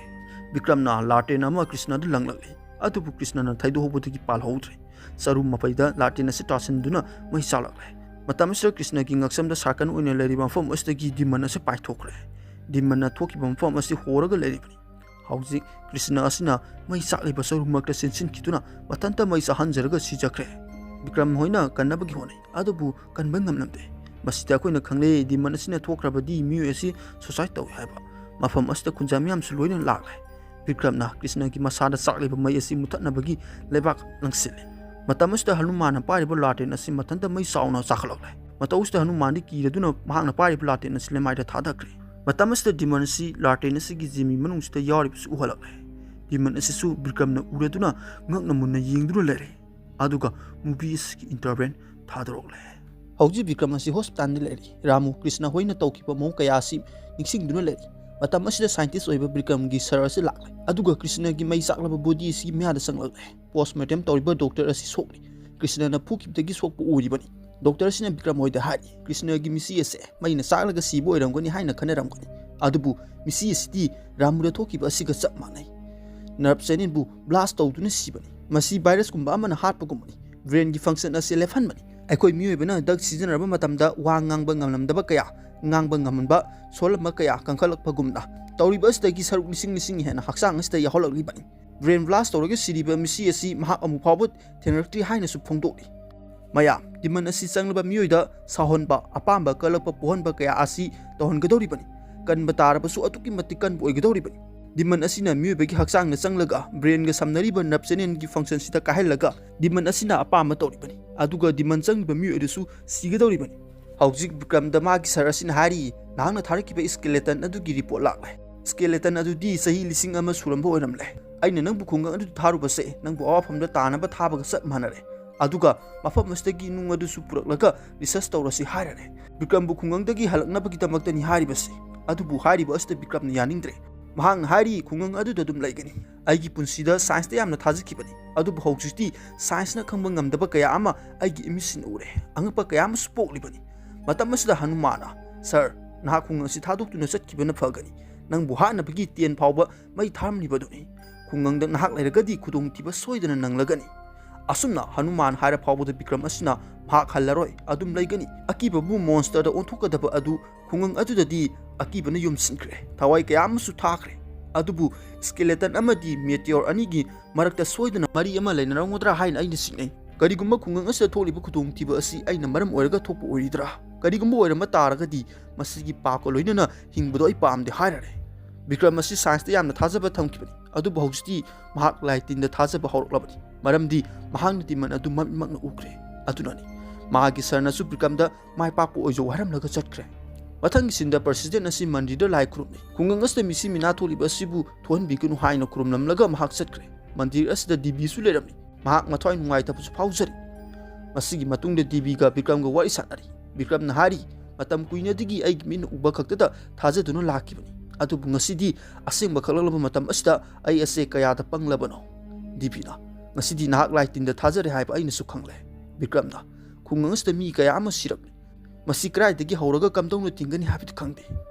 ꯕꯤꯀ꯭ꯔꯝꯅ ꯂꯥꯇꯦꯟ ꯑꯃ ꯀ꯭ꯔꯤꯁꯅꯗ ꯂꯪꯂꯛꯂꯤ꯫ ꯑꯗꯨꯕꯨ ꯀ꯭ꯔꯤꯁꯅꯅ ꯊꯩꯗꯣꯛꯍꯧꯕꯗꯒꯤ ꯄꯥꯜꯍꯧꯗ꯭ꯔꯦ꯫ ꯆꯔꯨ ꯃꯄꯩꯗ ꯂꯥꯇꯦꯟ ꯑꯁꯤ ꯇꯥꯁꯤꯟꯗꯨꯅ ꯃꯩ ꯆꯥꯛꯂꯛꯂꯦ꯫ ꯃꯇꯝ ꯑꯁꯤꯗ ꯀ꯭ꯔꯤꯁꯅꯒꯤ ꯉꯛꯁꯝꯗ ꯁꯥꯀꯟ ꯑꯣꯏꯅ ꯂꯩꯔꯤꯕ ꯃꯐꯝ ꯑꯁꯤꯗꯒꯤ ꯗꯤꯃꯟ ꯑꯁꯤ ꯄꯥꯏꯊꯣꯛꯈ꯭ꯔꯦ꯫ ꯗꯤꯃꯟꯅ ꯊꯣꯛꯈꯤꯕ ꯃꯐꯝ ꯑꯁꯤ ꯍꯣꯔꯒ ꯂꯩꯔꯤꯕꯅꯤ꯫ ꯍꯧꯖꯤꯛ ꯀ꯭ꯔꯤꯁꯅ ꯑꯁꯤꯅ ꯃꯩ ꯆꯥꯛꯂꯤꯕ ꯆꯔꯨ ꯃꯔꯛꯇ ꯆꯦꯟꯁꯤꯟꯈꯤꯗꯨꯅ ꯃꯊꯟꯇ ꯃꯩ ꯆꯥꯍꯟꯖꯔꯒ ꯁꯤꯖꯈ꯭ꯔꯦ꯫ ꯕꯤꯀ꯭ꯔꯝ ꯍꯣꯏꯅ ꯀꯟꯅꯕꯒꯤ ꯍꯣꯠꯅꯩ, ꯑꯗꯨꯕꯨ ꯀꯟꯕ ꯉꯝꯂꯝꯗꯦ꯫ ꯃꯁꯤꯗ ꯑꯩꯈꯣꯏꯅ ꯈꯪꯂꯦ, ꯗꯤꯃꯟ ꯑꯁꯤꯅ ꯊꯣꯛꯈ꯭ꯔꯕꯗꯤ ꯃꯤꯑꯣꯏ ꯑꯁꯤ suicide ꯇꯧꯏ ꯍꯥꯏꯕ꯫ ꯃꯐꯝ ꯑꯁꯤꯗ ꯈꯨꯟꯖꯥ ꯃꯤꯌꯥꯝꯁꯨ ꯂꯣꯏꯅ ꯂꯥꯛꯂꯦ꯫ ꯕꯤꯀ꯭ꯔꯝꯅ ꯀ꯭ꯔꯤꯁꯅꯒꯤ ꯃꯁꯥꯗ ꯆꯥꯛꯂꯤꯕ ꯃꯩ ꯑꯁꯤ ꯃꯨꯊꯠꯅꯕꯒꯤ ꯂꯩꯕꯥꯛ ꯂꯪꯁꯤꯜꯂꯤ꯫ ꯃꯇꯝ ꯑꯁꯤꯗ ꯍꯅꯨꯃꯥꯟꯅ ꯄꯥꯏꯔꯤꯕ ꯂꯥꯇꯦꯟ ꯑꯁꯤ ꯃꯊꯟꯇ ꯃꯩ ꯆꯥꯎꯅ ꯆꯥꯈꯠꯂꯛꯂꯦ꯫ ꯃꯇꯧ ꯑꯁꯤꯗ ꯍꯅꯨꯃꯥꯟꯗꯤ ꯀꯤꯔꯗꯨꯅ ꯃꯍꯥꯛꯅ ꯄꯥꯏꯔꯤꯕ ꯂꯥꯇꯦꯟ ꯑꯁꯤ ꯂꯩꯃꯥꯏꯗ ꯊꯥꯗꯈ꯭ꯔꯦ꯫ ꯃꯇꯝ ꯑꯁꯤꯗ ꯗꯤꯃꯟ ꯑꯁꯤ ꯂꯥꯇꯦꯟ ꯑꯁꯤꯒꯤ ꯖꯤꯝꯃꯤ ꯃꯅꯨꯡꯁꯤꯗ ꯌꯥꯎꯔꯤꯕꯁꯤ ꯎꯍꯜꯂꯛꯂꯦ꯫ ꯗꯤꯃꯟ ꯑꯁꯤꯁꯨ ꯕꯤꯀ꯭ꯔꯝꯅ ꯎꯔꯗꯨꯅ ꯉꯛꯅ ꯃꯨꯟꯅ ꯌꯦꯡꯗꯨꯅ ꯂꯩꯔꯦ꯫ ꯑꯗꯨꯒ movie ꯑꯁꯤꯒꯤ interval ꯊꯥꯗꯣꯔꯛꯂꯦ꯫ ꯍꯧꯖꯤꯛ ꯕꯤꯀ꯭ꯔꯝ ꯑꯁꯤ hospitalꯗ ꯂꯩꯔꯤ꯫ ꯔꯥꯃꯨ ꯀ꯭ꯔꯤꯁꯅ ꯍꯣꯏꯅ ꯇꯧꯈꯤꯕ ꯃꯑꯣꯡ ꯀꯌꯥ ꯑꯁꯤ ꯅꯤꯡꯁꯤꯡꯗꯨꯅ ꯂꯩꯔꯤ꯫ ꯃꯇꯝ ꯑꯁꯤꯗ scientist ꯑꯣꯏꯕ ꯕꯤꯀ꯭ꯔꯝꯒꯤ sir ꯑꯁꯤ ꯂꯥꯛꯂꯦ꯫ ꯑꯗꯨꯒ ꯀ꯭ꯔꯤꯁꯅꯒꯤ ꯃꯩ ꯆꯥꯛꯂꯕ body ꯑꯁꯤꯒꯤ ꯃꯌꯥꯗ ꯆꯪꯂꯛꯂꯦ꯫ Postmortem ꯇꯧꯔꯤꯕ doctor ꯑꯁꯤ ꯁꯣꯛꯂꯤ꯫ ꯀ꯭ꯔꯤꯁꯅꯅ ꯐꯨꯈꯤꯕꯗꯒꯤ ꯁꯣꯛꯄ ꯑꯣꯏꯔꯤꯕꯅꯤ꯫ Doctor ꯑꯁꯤꯅ ꯕꯤꯀ꯭ꯔꯝ ꯍꯣꯏꯗ ꯍꯥꯏꯔꯤ, ꯀ꯭ꯔꯤꯁꯅꯒꯤ ꯃꯤꯆꯤ ꯑꯁꯦ ꯃꯩꯅ ꯆꯥꯛꯂꯒ ꯁꯤꯕ ꯑꯣꯏꯔꯝꯒꯅꯤ ꯍꯥꯏꯅ ꯈꯟꯅꯔꯝꯒꯅꯤ꯫ ꯑꯗꯨꯕꯨ ꯃꯤꯆꯤ ꯑꯁꯤꯗꯤ ꯔꯥꯃꯨꯗ ꯊꯣꯛꯈꯤꯕ ꯑꯁꯤꯒ ꯆꯞ ꯃꯥꯟꯅꯩ꯫ Nerve channelꯕꯨ blast ꯇꯧꯗꯨꯅ ꯁꯤꯕꯅꯤ꯫ ꯃꯁꯤ virusꯀꯨꯝꯕ ꯑꯃꯅ ꯍꯥꯠꯄꯒꯨꯝꯕꯅꯤ꯫ Brainꯒꯤ function ꯑꯁꯤ ꯂꯦꯞꯍꯟꯕꯅꯤ꯫ ꯑꯩꯈꯣꯏ ꯃꯤꯑꯣꯏꯕꯅ ꯗ꯭ꯔꯒ ꯁꯤꯖꯤꯟꯅꯔꯕ ꯃꯇꯝꯗ ꯋꯥ ꯉꯥꯡꯕ ꯉꯝꯂꯝꯗꯕ ꯀꯌꯥ, ꯉꯥꯡꯕ ꯉꯝꯍꯟꯕ, ꯁꯣꯜꯂꯝꯕ ꯀꯌꯥ ꯀꯟꯈꯠꯂꯛꯄꯒꯨꯝꯅ ꯇꯧꯔꯤꯕ ꯑꯁꯤꯗꯒꯤ ꯁꯔꯨꯛ ꯂꯤꯁꯤꯡ ꯂꯤꯁꯤꯡ ꯍꯦꯟꯅ ꯍꯛꯆꯥꯡ ꯑꯁꯤꯗ ꯌꯥꯎꯍꯜꯂꯛꯂꯤꯕꯅꯤ꯫ Brain blast ꯇꯧꯔꯒ ꯁꯤꯔꯤꯕ ꯃꯤꯆꯤ ꯑꯁꯤ ꯃꯍꯥꯛ ꯑꯃꯨꯛ ꯐꯥꯎꯕ ꯊꯦꯡꯅꯔꯛꯇ꯭ꯔꯤ ꯍꯥꯏꯅꯁꯨ ꯐꯣꯡꯗꯣꯛꯂꯤ꯫ ꯃꯌꯥꯝ, demon ꯑꯁꯤ ꯆꯪꯂꯕ ꯃꯤꯑꯣꯏꯗ ꯁꯥꯎꯍꯟꯕ, ꯑꯄꯥꯝꯕ ꯀꯜꯂꯛꯄ ꯄꯣꯛꯍꯟꯕ ꯀꯌꯥ ꯑꯁꯤ ꯇꯧꯍꯟꯒꯗꯧꯔꯤꯕꯅꯤ꯫ ꯀꯟꯕ ꯇꯥꯔꯕꯁꯨ ꯑꯗꯨꯛꯀꯤ ꯃꯇꯤꯛ ꯀꯟꯕ ꯑꯣꯏꯒꯗꯧꯔꯤꯕꯅꯤ꯫ Demon ꯑꯁꯤꯅ ꯃꯤꯑꯣꯏꯕꯒꯤ ꯍꯛꯆꯥꯡꯗ ꯆꯪꯂꯒ brainꯒ ꯁꯝꯅꯔꯤꯕ nerve channelꯒꯤ functionꯁꯤꯗ ꯀꯥꯏꯍꯜꯂꯒ demon ꯑꯁꯤꯅ ꯑꯄꯥꯝꯕ ꯇꯧꯔꯤꯕꯅꯤ꯫ ꯑꯗꯨꯒ demon ꯆꯪꯂꯤꯕ ꯃꯤꯑꯣꯏ ꯑꯗꯨꯁꯨ ꯁꯤꯒꯗꯧꯔꯤꯕꯅꯤ꯫ ꯍꯧꯖꯤꯛ ꯕꯤꯀ꯭ꯔꯝꯗ ꯃꯥꯒꯤ sir ꯑꯁꯤꯅ ꯍꯥꯏꯔꯤ, "ꯅꯍꯥꯛꯅ ꯊꯥꯔꯛꯈꯤꯕ skeleton ꯑꯗꯨꯒꯤ report ꯂꯥꯛꯂꯦ꯫ Skeleton ꯑꯗꯨꯗꯤ ꯆꯍꯤ ꯂꯤꯁꯤꯡ ꯑꯃ ꯁꯨꯔꯝꯕ ꯑꯣꯏꯔꯝꯂꯦ꯫ ꯑꯩꯅ ꯅꯪꯕꯨ ꯈꯨꯡꯒꯪ ꯑꯗꯨꯗ ꯊꯥꯔꯨꯕꯁꯦ ꯅꯪꯕꯨ ꯑꯋꯥꯐꯝꯗ ꯇꯥꯅꯕ ꯊꯥꯕꯒ ꯆꯞ ꯃꯥꯟꯅꯔꯦ꯫ ꯑꯗꯨꯒ ꯃꯐꯝ ꯑꯁꯤꯗꯒꯤ ꯅꯨꯡ ꯑꯗꯨꯁꯨ ꯄꯨꯔꯛꯂꯒ research ꯇꯧꯔꯁꯤ ꯍꯥꯏꯔꯔꯦ꯫ ꯕꯤꯀ꯭ꯔꯝꯕꯨ ꯈꯨꯡꯒꯪꯗꯒꯤ ꯍꯜꯂꯛꯅꯕꯒꯤꯗꯃꯛꯇꯅꯤ ꯍꯥꯏꯔꯤꯕꯁꯤ꯫" ꯑꯗꯨꯕꯨ ꯍꯥꯏꯔꯤꯕ ꯑꯁꯤꯗ ꯕꯤꯀ꯭ꯔꯝꯅ ꯌꯥꯅꯤꯡꯗ꯭ꯔꯦ꯫ ꯃꯍꯥꯛꯅ ꯍꯥꯏꯔꯤ, ꯈꯨꯡꯒꯪ ꯑꯗꯨꯗ ꯑꯗꯨꯝ ꯂꯩꯒꯅꯤ꯫ ꯑꯩꯒꯤ ꯄꯨꯟꯁꯤꯗ ꯁꯥꯏꯟꯁꯇ ꯌꯥꯝꯅ ꯊꯥꯖꯈꯤꯕꯅꯤ, ꯑꯗꯨꯕꯨ ꯍꯧꯖꯤꯛꯇꯤ ꯁꯥꯏꯟꯁꯅ ꯈꯪꯕ ꯉꯝꯗꯕ ꯀꯌꯥ ꯑꯃ ꯑꯩꯒꯤ ꯏꯃꯤꯠꯁꯤꯅ ꯎꯔꯦ꯫ ꯑꯉꯛꯄ ꯀꯌꯥ ꯑꯃꯁꯨ ꯄꯣꯛꯂꯤꯕꯅꯤ꯫ ꯃꯇꯝ ꯑꯁꯤꯗ ꯍꯅꯨꯃꯥꯟꯅ, "ꯁꯥꯔ, ꯅꯍꯥꯛ ꯈꯨꯡꯒꯪ ꯑꯁꯤ ꯊꯥꯗꯣꯛꯇꯨꯅ ꯆꯠꯈꯤꯕꯅ ꯐꯒꯅꯤ꯫ ꯅꯪꯕꯨ ꯍꯥꯠꯅꯕꯒꯤ ꯇꯦꯟ ꯐꯥꯎꯕ ꯃꯩ ꯊꯥꯔꯝꯂꯤꯕꯗꯨꯅꯤ꯫ ꯈꯨꯡꯒꯪꯗ ꯅꯍꯥꯛ ꯂꯩꯔꯒꯗꯤ ꯈꯨꯗꯣꯡꯊꯤꯕ ꯁꯣꯏꯗꯅ ꯅꯪꯂꯒꯅꯤ"꯫ ꯑꯁꯨꯝꯅ ꯍꯅꯨꯃꯥꯟ ꯍꯥꯏꯔ ꯐꯥꯎꯕꯗ ꯕꯤꯀ꯭ꯔꯝ ꯑꯁꯤꯅ ꯃꯍꯥꯛ ꯍꯜꯂꯔꯣꯏ, ꯑꯗꯨꯝ ꯂꯩꯒꯅꯤ꯫ ꯑꯀꯤꯕꯕꯨ ꯃꯣꯟꯁꯇꯔꯗ ꯑꯣꯟꯊꯣꯛꯀꯗꯕ ꯑꯗꯨ ꯈꯨꯡꯒꯪ ꯑꯗꯨꯗꯗꯤ ꯑꯀꯤꯕꯅ ꯌꯣꯝꯁꯤꯟꯈ꯭ꯔꯦ꯫ ꯊꯋꯥꯏ ꯀꯌꯥ ꯑꯃꯁꯨ ꯊꯥꯈ꯭ꯔꯦ꯫ ꯑꯗꯨꯕꯨ ꯁ꯭ꯀꯦꯂꯦꯇꯟ ꯑꯃꯗꯤ ꯃꯦꯇꯤꯌꯣꯔ ꯑꯅꯤꯒꯤ ꯃꯔꯛꯇ ꯁꯣꯏꯗꯅ ꯃꯔꯤ ꯑꯃ ꯂꯩꯅꯔꯝꯒꯗ꯭ꯔꯥ ꯍꯥꯏꯅ ꯑꯩꯅ ꯆꯤꯡꯅꯩ꯫ ꯀꯔꯤꯒꯨꯝꯕ ꯈꯨꯡꯒꯪ ꯑꯁꯤꯗ ꯊꯣꯛꯂꯤꯕ ꯈꯨꯗꯣꯡꯊꯤꯕ ꯑꯁꯤ ꯑꯩꯅ ꯃꯔꯝ ꯑꯣꯏꯔꯒ ꯊꯣꯛꯄ ꯑꯣꯏꯔꯤꯗ꯭ꯔꯥ? ꯀꯔꯤꯒꯨꯝꯕ ꯑꯣꯏꯔꯝꯕ ꯇꯥꯔꯒꯗꯤ ꯃꯁꯤꯒꯤ ꯄꯥꯞꯀ ꯂꯣꯏꯅꯅ ꯍꯤꯡꯕꯗꯣ ꯑꯩ ꯄꯥꯝꯗꯦ ꯍꯥꯏꯔꯔꯦ꯫ ꯕꯤꯀ꯭ꯔꯝ ꯑꯁꯤ ꯁꯥꯏꯟꯁꯇ ꯌꯥꯝꯅ ꯊꯥꯖꯕ ꯊꯝꯈꯤꯕꯅꯤ, ꯑꯗꯨꯕꯨ ꯍꯧꯖꯤꯛꯇꯤ ꯃꯍꯥꯛ ꯂꯥꯏ ꯇꯤꯟꯗ ꯊꯥꯖꯕ ꯍꯧꯔꯛꯂꯕꯅꯤ, ꯃꯔꯝꯗꯤ ꯃꯍꯥꯛꯅ ꯗꯤꯃꯟ ꯑꯗꯨ ꯃꯃꯤꯠꯃꯛꯅ ꯎꯈ꯭ꯔꯦ꯫ ꯑꯗꯨꯅꯅꯤ ꯃꯍꯥꯛꯀꯤ ꯁꯔꯅꯁꯨ ꯕꯤꯀ꯭ꯔꯝꯗ ꯃꯥꯏ ꯄꯥꯛꯄ ꯑꯣꯏꯖꯧ ꯍꯥꯏꯔꯝꯂꯒ ꯆꯠꯈ꯭ꯔꯦ꯫ ꯃꯊꯪꯒꯤ ꯁꯤꯟꯗ ꯄ꯭ꯔꯁꯤꯗꯦꯟ ꯑꯁꯤ ꯃꯟꯗꯤꯔꯗ ꯂꯥꯏ ꯈꯨꯔꯨꯝꯃꯤ꯫ ꯈꯨꯡꯒꯪ ꯑꯁꯤꯗ ꯃꯤꯁꯤ ꯃꯤꯅꯥ ꯊꯣꯛꯂꯤꯕ ꯑꯁꯤꯕꯨ ꯊꯣꯛꯍꯟꯕꯤꯒꯅꯨ ꯍꯥꯏꯅ ꯈꯨꯔꯨꯝꯂꯝꯂꯒ ꯃꯍꯥꯛ ꯆꯠꯈ꯭ꯔꯦ꯫ ꯃꯟꯗꯤꯔ ꯑꯁꯤꯗ ꯗꯤꯕꯤꯁꯨ ꯂꯩꯔꯝꯃꯤ꯫ ꯃꯍꯥꯛ ꯃꯊ꯭ꯋꯥꯏ ꯅꯨꯡꯉꯥꯏꯇꯕꯁꯨ ꯐꯥꯎꯖꯔꯤ꯫ ꯃꯁꯤꯒꯤ ꯃꯇꯨꯡꯗ ꯗꯤꯕꯤꯒ ꯕꯤꯀ꯭ꯔꯝꯒ ꯋꯥꯔꯤ ꯁꯥꯟꯅꯔꯤ꯫ ꯕꯤꯀ꯭ꯔꯝꯅ ꯍꯥꯏꯔꯤ, "ꯃꯇꯝ ꯀꯨꯏꯅꯗꯒꯤ ꯑꯩꯒꯤ ꯃꯤꯠꯅ ꯎꯕ ꯈꯛꯇꯗ ꯊꯥꯖꯗꯨꯅ ꯂꯥꯛꯈꯤꯕꯅꯤ, ꯑꯗꯨꯕꯨ ꯉꯁꯤꯗꯤ ꯑꯁꯦꯡꯕ ꯈꯪꯂꯛꯂꯕ ꯃꯇꯝ ꯑꯁꯤꯗ ꯑꯩ ꯑꯁꯦ ꯀꯌꯥꯗ ꯄꯪꯂꯕꯅꯣ?" ꯗꯤꯕꯤꯅ, "ꯉꯁꯤꯗꯤ ꯅꯍꯥꯛ ꯂꯥꯏ ꯇꯤꯟꯗ ꯊꯥꯖꯔꯦ ꯍꯥꯏꯕ ꯑꯩꯅꯁꯨ ꯈꯪꯂꯦ꯫" ꯕꯤꯀ꯭ꯔꯝꯅ, "ꯈꯨꯡꯒꯪ ꯑꯁꯤꯗ ꯃꯤ ꯀꯌꯥ ꯑꯃ ꯁꯤꯔꯕꯅꯤ꯫ ꯃꯁꯤ ꯀꯗꯥꯏꯗꯒꯤ ꯍꯧꯔꯒ ꯀꯝꯗꯧꯅ ꯊꯤꯡꯒꯅꯤ ꯍꯥꯏꯕꯗꯤ ꯈꯪꯗꯦ꯫"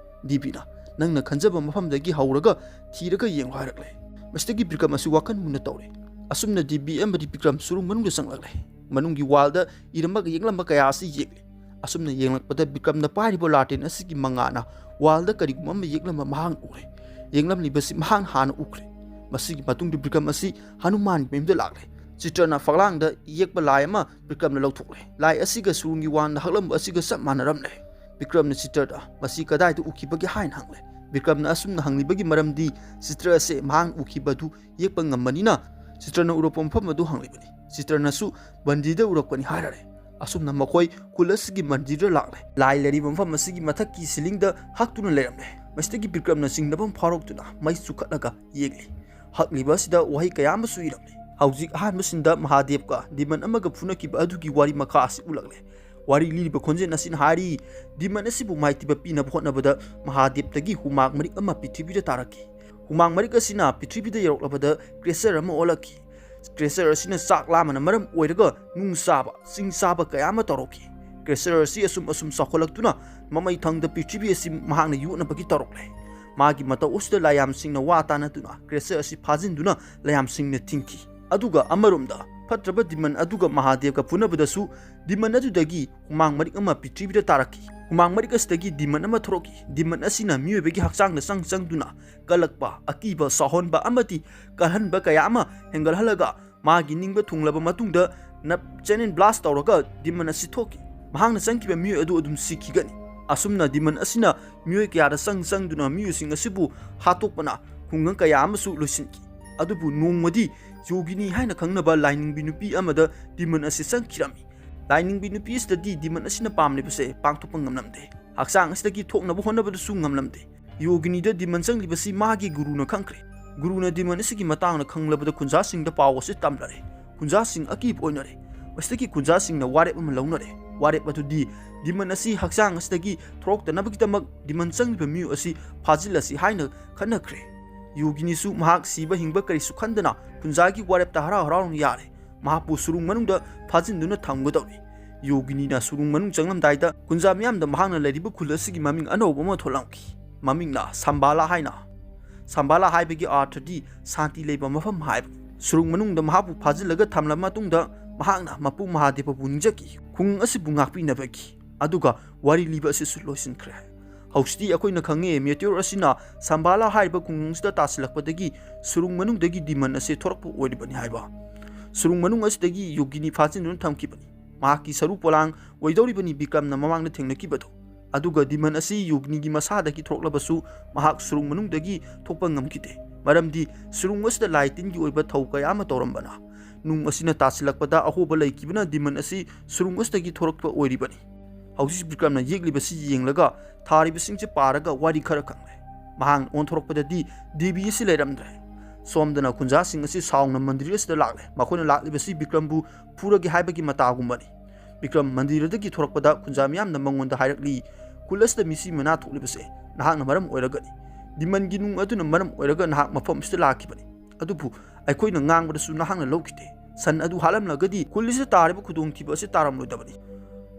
ꯗꯤꯕꯤꯅ, "ꯅꯪꯅ ꯈꯟꯖꯕ ꯃꯐꯝꯗꯒꯤ ꯍꯧꯔꯒ ꯊꯤꯔꯒ ꯌꯦꯡꯂꯣ" ꯍꯥꯏꯔꯛꯂꯦ꯫ ꯃꯁꯤꯗꯒꯤ ꯕꯤꯀ꯭ꯔꯝ ꯑꯁꯤ ꯋꯥꯈꯜ ꯃꯨꯟꯅ ꯇꯧꯔꯦ꯫ ꯑꯁꯨꯝꯅ ꯗꯤꯕꯤ ꯑꯃꯗꯤ ꯕꯤꯀ꯭ꯔꯝ ꯁꯨꯔꯨꯡ ꯃꯅꯨꯡꯗ ꯆꯪꯂꯛꯂꯦ꯫ ꯃꯅꯨꯡꯒꯤ ꯋꯥꯜꯗ ꯏꯔꯝꯕꯒ ꯌꯦꯛꯂꯝꯕ ꯀꯌꯥ ꯑꯁꯤ ꯌꯦꯛꯂꯤ꯫ ꯑꯁꯨꯝꯅ ꯌꯦꯡꯂꯛꯄꯗ ꯕꯤꯀ꯭ꯔꯝꯅ ꯄꯥꯏꯔꯤꯕ ꯂꯥꯇꯦꯟ ꯑꯁꯤꯒꯤ ꯃꯉꯥꯅ ꯋꯥꯜꯗ ꯀꯔꯤꯒꯨꯝꯕ ꯑꯃ ꯌꯦꯛꯂꯝꯕ ꯃꯍꯥꯛꯅ ꯎꯔꯦ꯫ ꯌꯦꯛꯂꯝꯂꯤꯕꯁꯤ ꯃꯍꯥꯛꯅ ꯍꯥꯟꯅ ꯎꯈ꯭ꯔꯦ꯫ ꯃꯁꯤꯒꯤ ꯃꯇꯨꯡꯗ ꯕꯤꯀ꯭ꯔꯝ ꯑꯁꯤ ꯍꯅꯨꯃꯥꯟꯒꯤ ꯃꯌꯨꯝꯗ ꯂꯥꯛꯂꯦ꯫ ꯆꯤꯇ꯭ꯔꯅ ꯐꯛꯂꯥꯡꯗ ꯌꯦꯛꯄ ꯂꯥꯏ ꯑꯃ ꯕꯤꯀ꯭ꯔꯝꯅ ꯂꯧꯊꯣꯛꯂꯦ꯫ ꯂꯥꯏ ꯑꯁꯤꯒ ꯁꯨꯔꯨꯡꯒꯤ ꯋꯥꯜꯗ ꯍꯛꯂꯝꯕ ꯑꯁꯤꯒ ꯆꯞ ꯃꯥꯟꯅꯔꯝꯂꯦ꯫ ꯕꯤꯀ꯭ꯔꯝꯅ ꯆꯤꯇ꯭ꯔꯗ, "ꯃꯁꯤ ꯀꯗꯥꯏꯗ ꯎꯈꯤꯕꯒꯦ?" ꯍꯥꯏꯅ ꯍꯪꯂꯦ꯫ ꯕꯤꯀ꯭ꯔꯝꯅ ꯑꯁꯨꯝꯅ ꯍꯪꯂꯤꯕꯒꯤ ꯃꯔꯝꯗꯤ ꯆꯤꯇ꯭ꯔ ꯑꯁꯤ ꯃꯍꯥꯛꯅ ꯎꯈꯤꯕ ꯑꯗꯨ ꯌꯦꯛꯄ ꯉꯝꯕꯅꯤꯅ ꯆꯤꯇ꯭ꯔꯅ ꯎꯔꯛꯄ ꯃꯐꯝ ꯑꯗꯨ ꯍꯪꯂꯤꯕꯅꯤ꯫ ꯆꯤꯇ꯭ꯔꯅꯁꯨ ꯃꯟꯗꯤꯔꯗ ꯎꯔꯛꯄꯅꯤ ꯍꯥꯏꯔꯔꯦ꯫ ꯑꯁꯨꯝꯅ ꯃꯈꯣꯏ ꯈꯨꯜ ꯑꯁꯤꯒꯤ ꯃꯟꯗꯤꯔꯗ ꯂꯥꯛꯂꯦ꯫ ꯂꯥꯏ ꯂꯩꯔꯤꯕ ꯃꯐꯝ ꯑꯁꯤꯒꯤ ꯃꯊꯛꯀꯤ ꯁꯤꯂꯤꯡꯗ ꯍꯛꯇꯨꯅ ꯂꯩꯔꯝꯂꯦ꯫ ꯃꯁꯤꯗꯒꯤ ꯕꯤꯀ꯭ꯔꯝꯅ ꯆꯤꯡꯅꯕ ꯑꯃ ꯐꯥꯎꯔꯛꯇꯨꯅ ꯃꯩ ꯆꯨꯈꯠꯂꯒ ꯌꯦꯡꯂꯤ꯫ ꯍꯛꯂꯤꯕ ꯑꯁꯤꯗ ꯋꯥꯍꯩ ꯀꯌꯥ ꯑꯃꯁꯨ ꯏꯔꯝꯂꯤ꯫ ꯍꯧꯖꯤꯛ ꯑꯍꯥꯟꯕ ꯁꯤꯟꯗ ꯃꯍꯥꯗꯦꯕꯀ ꯗꯤꯃꯟ ꯑꯃꯒ ꯐꯨꯅꯈꯤꯕ ꯑꯗꯨꯒꯤ ꯋꯥꯔꯤ ꯃꯈꯥ ꯑꯁꯤ ꯎꯠꯂꯛꯂꯦ꯫ ꯋꯥꯔꯤ ꯂꯤꯔꯤꯕ ꯈꯣꯟꯖꯦꯜ ꯑꯁꯤꯅ ꯍꯥꯏꯔꯤ, ꯗꯤꯃꯟ ꯑꯁꯤꯕꯨ ꯃꯥꯏꯊꯤꯕ ꯄꯤꯅꯕ ꯍꯣꯠꯅꯕꯗ ꯃꯍꯥꯗꯦꯕꯇꯒꯤ ꯍꯨꯃꯥꯡ ꯃꯔꯤꯛ ꯑꯃ ꯄ꯭ꯔꯤꯊꯤꯕꯤꯗ ꯇꯥꯔꯛꯈꯤ꯫ ꯍꯨꯃꯥꯡ ꯃꯔꯤꯛ ꯑꯁꯤꯅ ꯄ꯭ꯔꯤꯊꯤꯕꯤꯗ ꯌꯧꯔꯛꯂꯕꯗ creature ꯑꯃ ꯑꯣꯜꯂꯛꯈꯤ꯫ Creature ꯑꯁꯤꯅ ꯆꯥꯛ ꯂꯥꯝꯕꯅ ꯃꯔꯝ ꯑꯣꯏꯔꯒ ꯅꯨꯡ ꯆꯥꯕ, ꯆꯤꯡ ꯆꯥꯕ ꯀꯌꯥ ꯑꯃ ꯇꯧꯔꯛꯈꯤ꯫ Creature ꯑꯁꯤ ꯑꯁꯨꯝ ꯑꯁꯨꯝ ꯆꯥꯎꯈꯠꯂꯛꯇꯨꯅ ꯃꯃꯩ ꯊꯪꯗ ꯄ꯭ꯔꯤꯊꯤꯕꯤ ꯑꯁꯤ ꯃꯍꯥꯛꯅ ꯌꯣꯠꯅꯕꯒꯤ ꯇꯧꯔꯛꯂꯦ꯫ ꯃꯥꯒꯤ ꯃꯇꯧ ꯑꯁꯤꯗ ꯂꯥꯏꯌꯥꯝꯁꯤꯡꯅ ꯋꯥ ꯇꯥꯅꯗꯨꯅ creature ꯑꯁꯤ ꯐꯥꯖꯤꯟꯗꯨꯅ ꯂꯥꯏꯌꯥꯝꯁꯤꯡꯅ ꯊꯤꯡꯈꯤ꯫ ꯑꯗꯨꯒ ꯑꯃꯔꯣꯝꯗ ꯐꯠꯇ꯭ꯔꯕ demon ꯑꯗꯨꯒ ꯃꯍꯥꯗꯦꯕꯒ ꯐꯨꯅꯕꯗꯁꯨ demon ꯑꯗꯨꯗꯒꯤ ꯍꯨꯃꯥꯡ ꯃꯔꯤꯛ ꯑꯃ ꯄ꯭ꯔꯤꯊꯤꯕꯤꯗ ꯇꯥꯔꯛꯈꯤ꯫ ꯍꯨꯃꯥꯡ ꯃꯔꯤꯛ ꯑꯁꯤꯗꯒꯤ demon ꯑꯃ ꯊꯣꯔꯛꯈꯤ꯫ Demon ꯑꯁꯤꯅ ꯃꯤꯑꯣꯏꯕꯒꯤ ꯍꯛꯆꯥꯡꯗ ꯆꯪ ꯆꯪꯗꯨꯅ ꯀꯜꯂꯛꯄ, ꯑꯀꯤꯕ ꯁꯥꯎꯍꯟꯕ ꯑꯃꯗꯤ ꯀꯜꯍꯟꯕ ꯀꯌꯥ ꯑꯃ ꯍꯦꯟꯒꯠꯍꯜꯂꯒ ꯃꯥꯒꯤ ꯅꯤꯡꯕ ꯊꯨꯡꯂꯕ ꯃꯇꯨꯡꯗ ꯅꯞ ꯆꯦꯅꯦꯟ blast ꯇꯧꯔꯒ demon ꯑꯁꯤ ꯊꯣꯛꯈꯤ꯫ ꯃꯍꯥꯛꯅ ꯆꯪꯈꯤꯕ ꯃꯤꯑꯣꯏ ꯑꯗꯨ ꯑꯗꯨꯝ ꯁꯤꯈꯤꯒꯅꯤ꯫ ꯑꯁꯨꯝꯅ demon ꯑꯁꯤꯅ ꯃꯤꯑꯣꯏ ꯀꯌꯥꯗ ꯆꯪ ꯆꯪꯗꯨꯅ ꯃꯤꯑꯣꯏꯁꯤꯡ ꯑꯁꯤꯕꯨ ꯍꯥꯠꯇꯣꯛꯄꯅ ꯈꯨꯡꯒꯪ ꯀꯌꯥ ꯑꯃꯁꯨ ꯂꯣꯏꯁꯤꯟꯈꯤ꯫ ꯑꯗꯨꯕꯨ ꯅꯣꯡꯃꯗꯤ ꯌꯣꯒꯤꯅꯤ ꯍꯥꯏꯅ ꯈꯪꯅꯕ ꯂꯥꯏꯅꯤꯡꯕꯤ ꯅꯨꯄꯤ ꯑꯃꯗ demon ꯑꯁꯤ ꯆꯪꯈꯤꯔꯝꯃꯤ꯫ ꯂꯥꯏꯅꯤꯡꯕꯤ ꯅꯨꯄꯤ ꯑꯁꯤꯗꯗꯤ demon ꯑꯁꯤꯅ ꯄꯥꯝꯂꯤꯕꯁꯦ ꯄꯥꯡꯊꯣꯛꯄ ꯉꯝꯂꯝꯗꯦ꯫ ꯍꯛꯆꯥꯡ ꯑꯁꯤꯗꯒꯤ ꯊꯣꯛꯅꯕ ꯍꯣꯠꯅꯕꯗꯁꯨ ꯉꯝꯂꯝꯗꯦ꯫ ꯌꯣꯒꯤꯅꯤꯗ demon ꯆꯪꯂꯤꯕꯁꯤ ꯃꯥꯒꯤ ꯒꯨꯔꯨꯅ ꯈꯪꯈ꯭ꯔꯦ꯫ ꯒꯨꯔꯨꯅ demon ꯑꯁꯤꯒꯤ ꯃꯇꯥꯡꯗ ꯈꯪꯂꯕꯗ ꯈꯨꯟꯖꯥꯁꯤꯡꯗ ꯄꯥꯎ ꯑꯁꯤ ꯇꯝꯂꯔꯦ꯫ ꯈꯨꯟꯖꯥꯁꯤꯡ ꯑꯀꯤꯕ ꯑꯣꯏꯅꯔꯦ꯫ ꯃꯁꯤꯗꯒꯤ ꯈꯨꯟꯖꯥꯁꯤꯡꯅ ꯋꯥꯔꯦꯞ ꯑꯃ ꯂꯧꯅꯔꯦ꯫ ꯋꯥꯔꯦꯞ ꯑꯗꯨꯗꯤ demon ꯑꯁꯤ ꯍꯛꯆꯥꯡ ꯑꯁꯤꯗꯒꯤ ꯊꯣꯔꯛꯇꯅꯕꯒꯤꯗꯃꯛ demon ꯆꯪꯂꯤꯕ ꯃꯤꯑꯣꯏ ꯑꯁꯤ ꯐꯥꯖꯤꯜꯂꯁꯤ ꯍꯥꯏꯅ ꯈꯟꯅꯈ꯭ꯔꯦ꯫ ꯌꯣꯒꯤꯅꯤꯁꯨ ꯃꯍꯥꯛ ꯁꯤꯕ ꯍꯤꯡꯕ ꯀꯔꯤꯁꯨ ꯈꯟꯗꯅ ꯈꯨꯟꯖꯥꯒꯤ ꯋꯥꯔꯦꯞꯇ ꯍꯔꯥꯎ ꯍꯔꯥꯎꯅ ꯌꯥꯔꯦ꯫ ꯃꯍꯥꯛꯄꯨ ꯁꯨꯔꯨꯡ ꯃꯅꯨꯡꯗ ꯐꯥꯖꯤꯟꯗꯨꯅ ꯊꯝꯒꯗꯧꯔꯤ꯫ ꯌꯣꯒꯤꯅꯤꯅ ꯁꯨꯔꯨꯡ ꯃꯅꯨꯡ ꯆꯪꯂꯝꯗꯥꯏꯗ ꯈꯨꯟꯖꯥ ꯃꯤꯌꯥꯝꯗ ꯃꯍꯥꯛꯅ ꯂꯩꯔꯤꯕ ꯈꯨꯜ ꯑꯁꯤꯒꯤ ꯃꯃꯤꯡ ꯑꯅꯧꯕ ꯑꯃ ꯊꯣꯛꯂꯝꯈꯤ꯫ ꯃꯃꯤꯡꯅ ꯁꯝꯕꯥꯂꯥ ꯍꯥꯏꯅ꯫ ꯁꯝꯕꯥꯂꯥ ꯍꯥꯏꯕꯒꯤ ꯑꯥꯔꯊꯗꯤ ꯁꯥꯟꯇꯤ ꯂꯩꯕ ꯃꯐꯝ ꯍꯥꯏꯕ꯫ ꯁꯨꯔꯨꯡ ꯃꯅꯨꯡꯗ ꯃꯍꯥꯛꯄꯨ ꯐꯥꯖꯤꯜꯂꯒ ꯊꯝꯂꯕ ꯃꯇꯨꯡꯗ ꯃꯍꯥꯛꯅ ꯃꯄꯨ ꯃꯍꯥꯗꯦꯕꯕꯨ ꯅꯤꯡꯖꯈꯤ, ꯈꯨꯡꯒꯪ ꯑꯁꯤꯕꯨ ꯉꯥꯛꯄꯤꯅꯕꯒꯤ꯫ ꯑꯗꯨꯒ ꯋꯥꯔꯤ ꯂꯤꯕ ꯑꯁꯤꯁꯨ ꯂꯣꯏꯁꯤꯟꯈ꯭ꯔꯦ꯫ ꯍꯧꯖꯤꯛꯇꯤ ꯑꯩꯈꯣꯏꯅ ꯈꯪꯉꯦ meteor ꯑꯁꯤꯅ ꯁꯝꯕꯥꯂꯥ ꯍꯥꯏꯔꯤꯕ ꯈꯨꯡꯒꯪꯁꯤꯗ ꯇꯥꯁꯤꯜꯂꯛꯄꯗꯒꯤ ꯁꯨꯔꯨꯡ ꯃꯅꯨꯡꯗꯒꯤ demon ꯑꯁꯤ ꯊꯣꯔꯛꯄ ꯑꯣꯏꯔꯤꯕꯅꯤ ꯍꯥꯏꯕ꯫ ꯁꯨꯔꯨꯡ ꯃꯅꯨꯡ ꯑꯁꯤꯗꯒꯤ ꯌꯣꯒꯤꯅꯤ ꯐꯥꯖꯤꯟꯗꯨꯅ ꯊꯝꯈꯤꯕꯅꯤ꯫ ꯃꯍꯥꯛꯀꯤ ꯁꯔꯨ ꯄꯣꯂꯥꯡ ꯑꯣꯏꯗꯧꯔꯤꯕꯅꯤ ꯕꯤꯀ꯭ꯔꯝꯅ ꯃꯃꯥꯡꯗ ꯊꯦꯡꯅꯈꯤꯕꯗꯨ꯫ ꯑꯗꯨꯒ demon ꯑꯁꯤ ꯌꯣꯒꯤꯅꯤꯒꯤ ꯃꯁꯥꯗꯒꯤ ꯊꯣꯛꯂꯕꯁꯨ ꯃꯍꯥꯛ ꯁꯨꯔꯨꯡ ꯃꯅꯨꯡꯗꯒꯤ ꯊꯣꯛꯄ ꯉꯝꯈꯤꯗꯦ꯫ ꯃꯔꯝꯗꯤ ꯁꯨꯔꯨꯡ ꯑꯁꯤꯗ ꯂꯥꯏ ꯇꯤꯟꯒꯤ ꯑꯣꯏꯕ ꯊꯧ ꯀꯌꯥ ꯑꯃ ꯇꯧꯔꯝꯕꯅ꯫ ꯅꯨꯡ ꯑꯁꯤꯅ ꯇꯥꯁꯤꯜꯂꯛꯄꯗ ꯑꯍꯣꯕ ꯂꯩꯈꯤꯕꯅ demon ꯑꯁꯤ ꯁꯨꯔꯨꯡ ꯑꯁꯤꯗꯒꯤ ꯊꯣꯔꯛꯄ ꯑꯣꯏꯔꯤꯕꯅꯤ꯫ ꯍꯧꯖꯤꯛ ꯕꯤꯀ꯭ꯔꯝꯅ ꯌꯦꯛꯂꯤꯕꯁꯤ ꯌꯦꯡꯂꯒ ꯊꯥꯔꯤꯕꯁꯤꯡꯁꯤ ꯄꯥꯔꯒ ꯋꯥꯔꯤ ꯈꯔ ꯈꯪꯂꯦ꯫ ꯃꯍꯥꯛꯅ ꯑꯣꯟꯊꯣꯔꯛꯄꯗꯗꯤ ꯗꯦꯕꯤ ꯑꯁꯤ ꯂꯩꯔꯝꯗ꯭ꯔꯦ꯫ ꯁꯣꯝꯗꯅ ꯈꯨꯟꯖꯥꯁꯤꯡ ꯑꯁꯤ ꯁꯥꯎꯅ ꯃꯟꯗꯤꯔ ꯑꯁꯤꯗ ꯂꯥꯛꯂꯦ꯫ ꯃꯈꯣꯏꯅ ꯂꯥꯛꯂꯤꯕꯁꯤ ꯕꯤꯀ꯭ꯔꯝꯕꯨ ꯐꯨꯔꯒꯦ ꯍꯥꯏꯕꯒꯤ ꯃꯇꯥꯒꯨꯝꯕꯅꯤ꯫ ꯕꯤꯀ꯭ꯔꯝ ꯃꯟꯗꯤꯔꯗꯒꯤ ꯊꯣꯔꯛꯄꯗ ꯈꯨꯟꯖꯥ ꯃꯤꯌꯥꯝꯅ ꯃꯉꯣꯟꯗ ꯍꯥꯏꯔꯛꯂꯤ, "ꯈꯨꯜ ꯑꯁꯤꯗ ꯃꯤꯁꯤ ꯃꯅꯥ ꯊꯣꯛꯂꯤꯕꯁꯦ ꯅꯍꯥꯛꯅ ꯃꯔꯝ ꯑꯣꯏꯔꯒꯅꯤ꯫ ꯗꯤꯃꯟꯒꯤ ꯅꯨꯡ ꯑꯗꯨꯅ ꯃꯔꯝ ꯑꯣꯏꯔꯒ ꯅꯍꯥꯛ ꯃꯐꯝ ꯑꯁꯤꯗ ꯂꯥꯛꯈꯤꯕꯅꯤ꯫ ꯑꯗꯨꯕꯨ ꯑꯩꯈꯣꯏꯅ ꯉꯥꯡꯕꯗꯁꯨ ꯅꯍꯥꯛꯅ ꯂꯧꯈꯤꯗꯦ꯫ ꯁꯟ ꯑꯗꯨ ꯍꯥꯠꯂꯝꯂꯒꯗꯤ ꯈꯨꯜ ꯑꯁꯤꯗ ꯇꯥꯔꯤꯕ ꯈꯨꯗꯣꯡꯊꯤꯕ ꯑꯁꯤ ꯇꯥꯔꯝꯂꯣꯏꯗꯕꯅꯤ꯫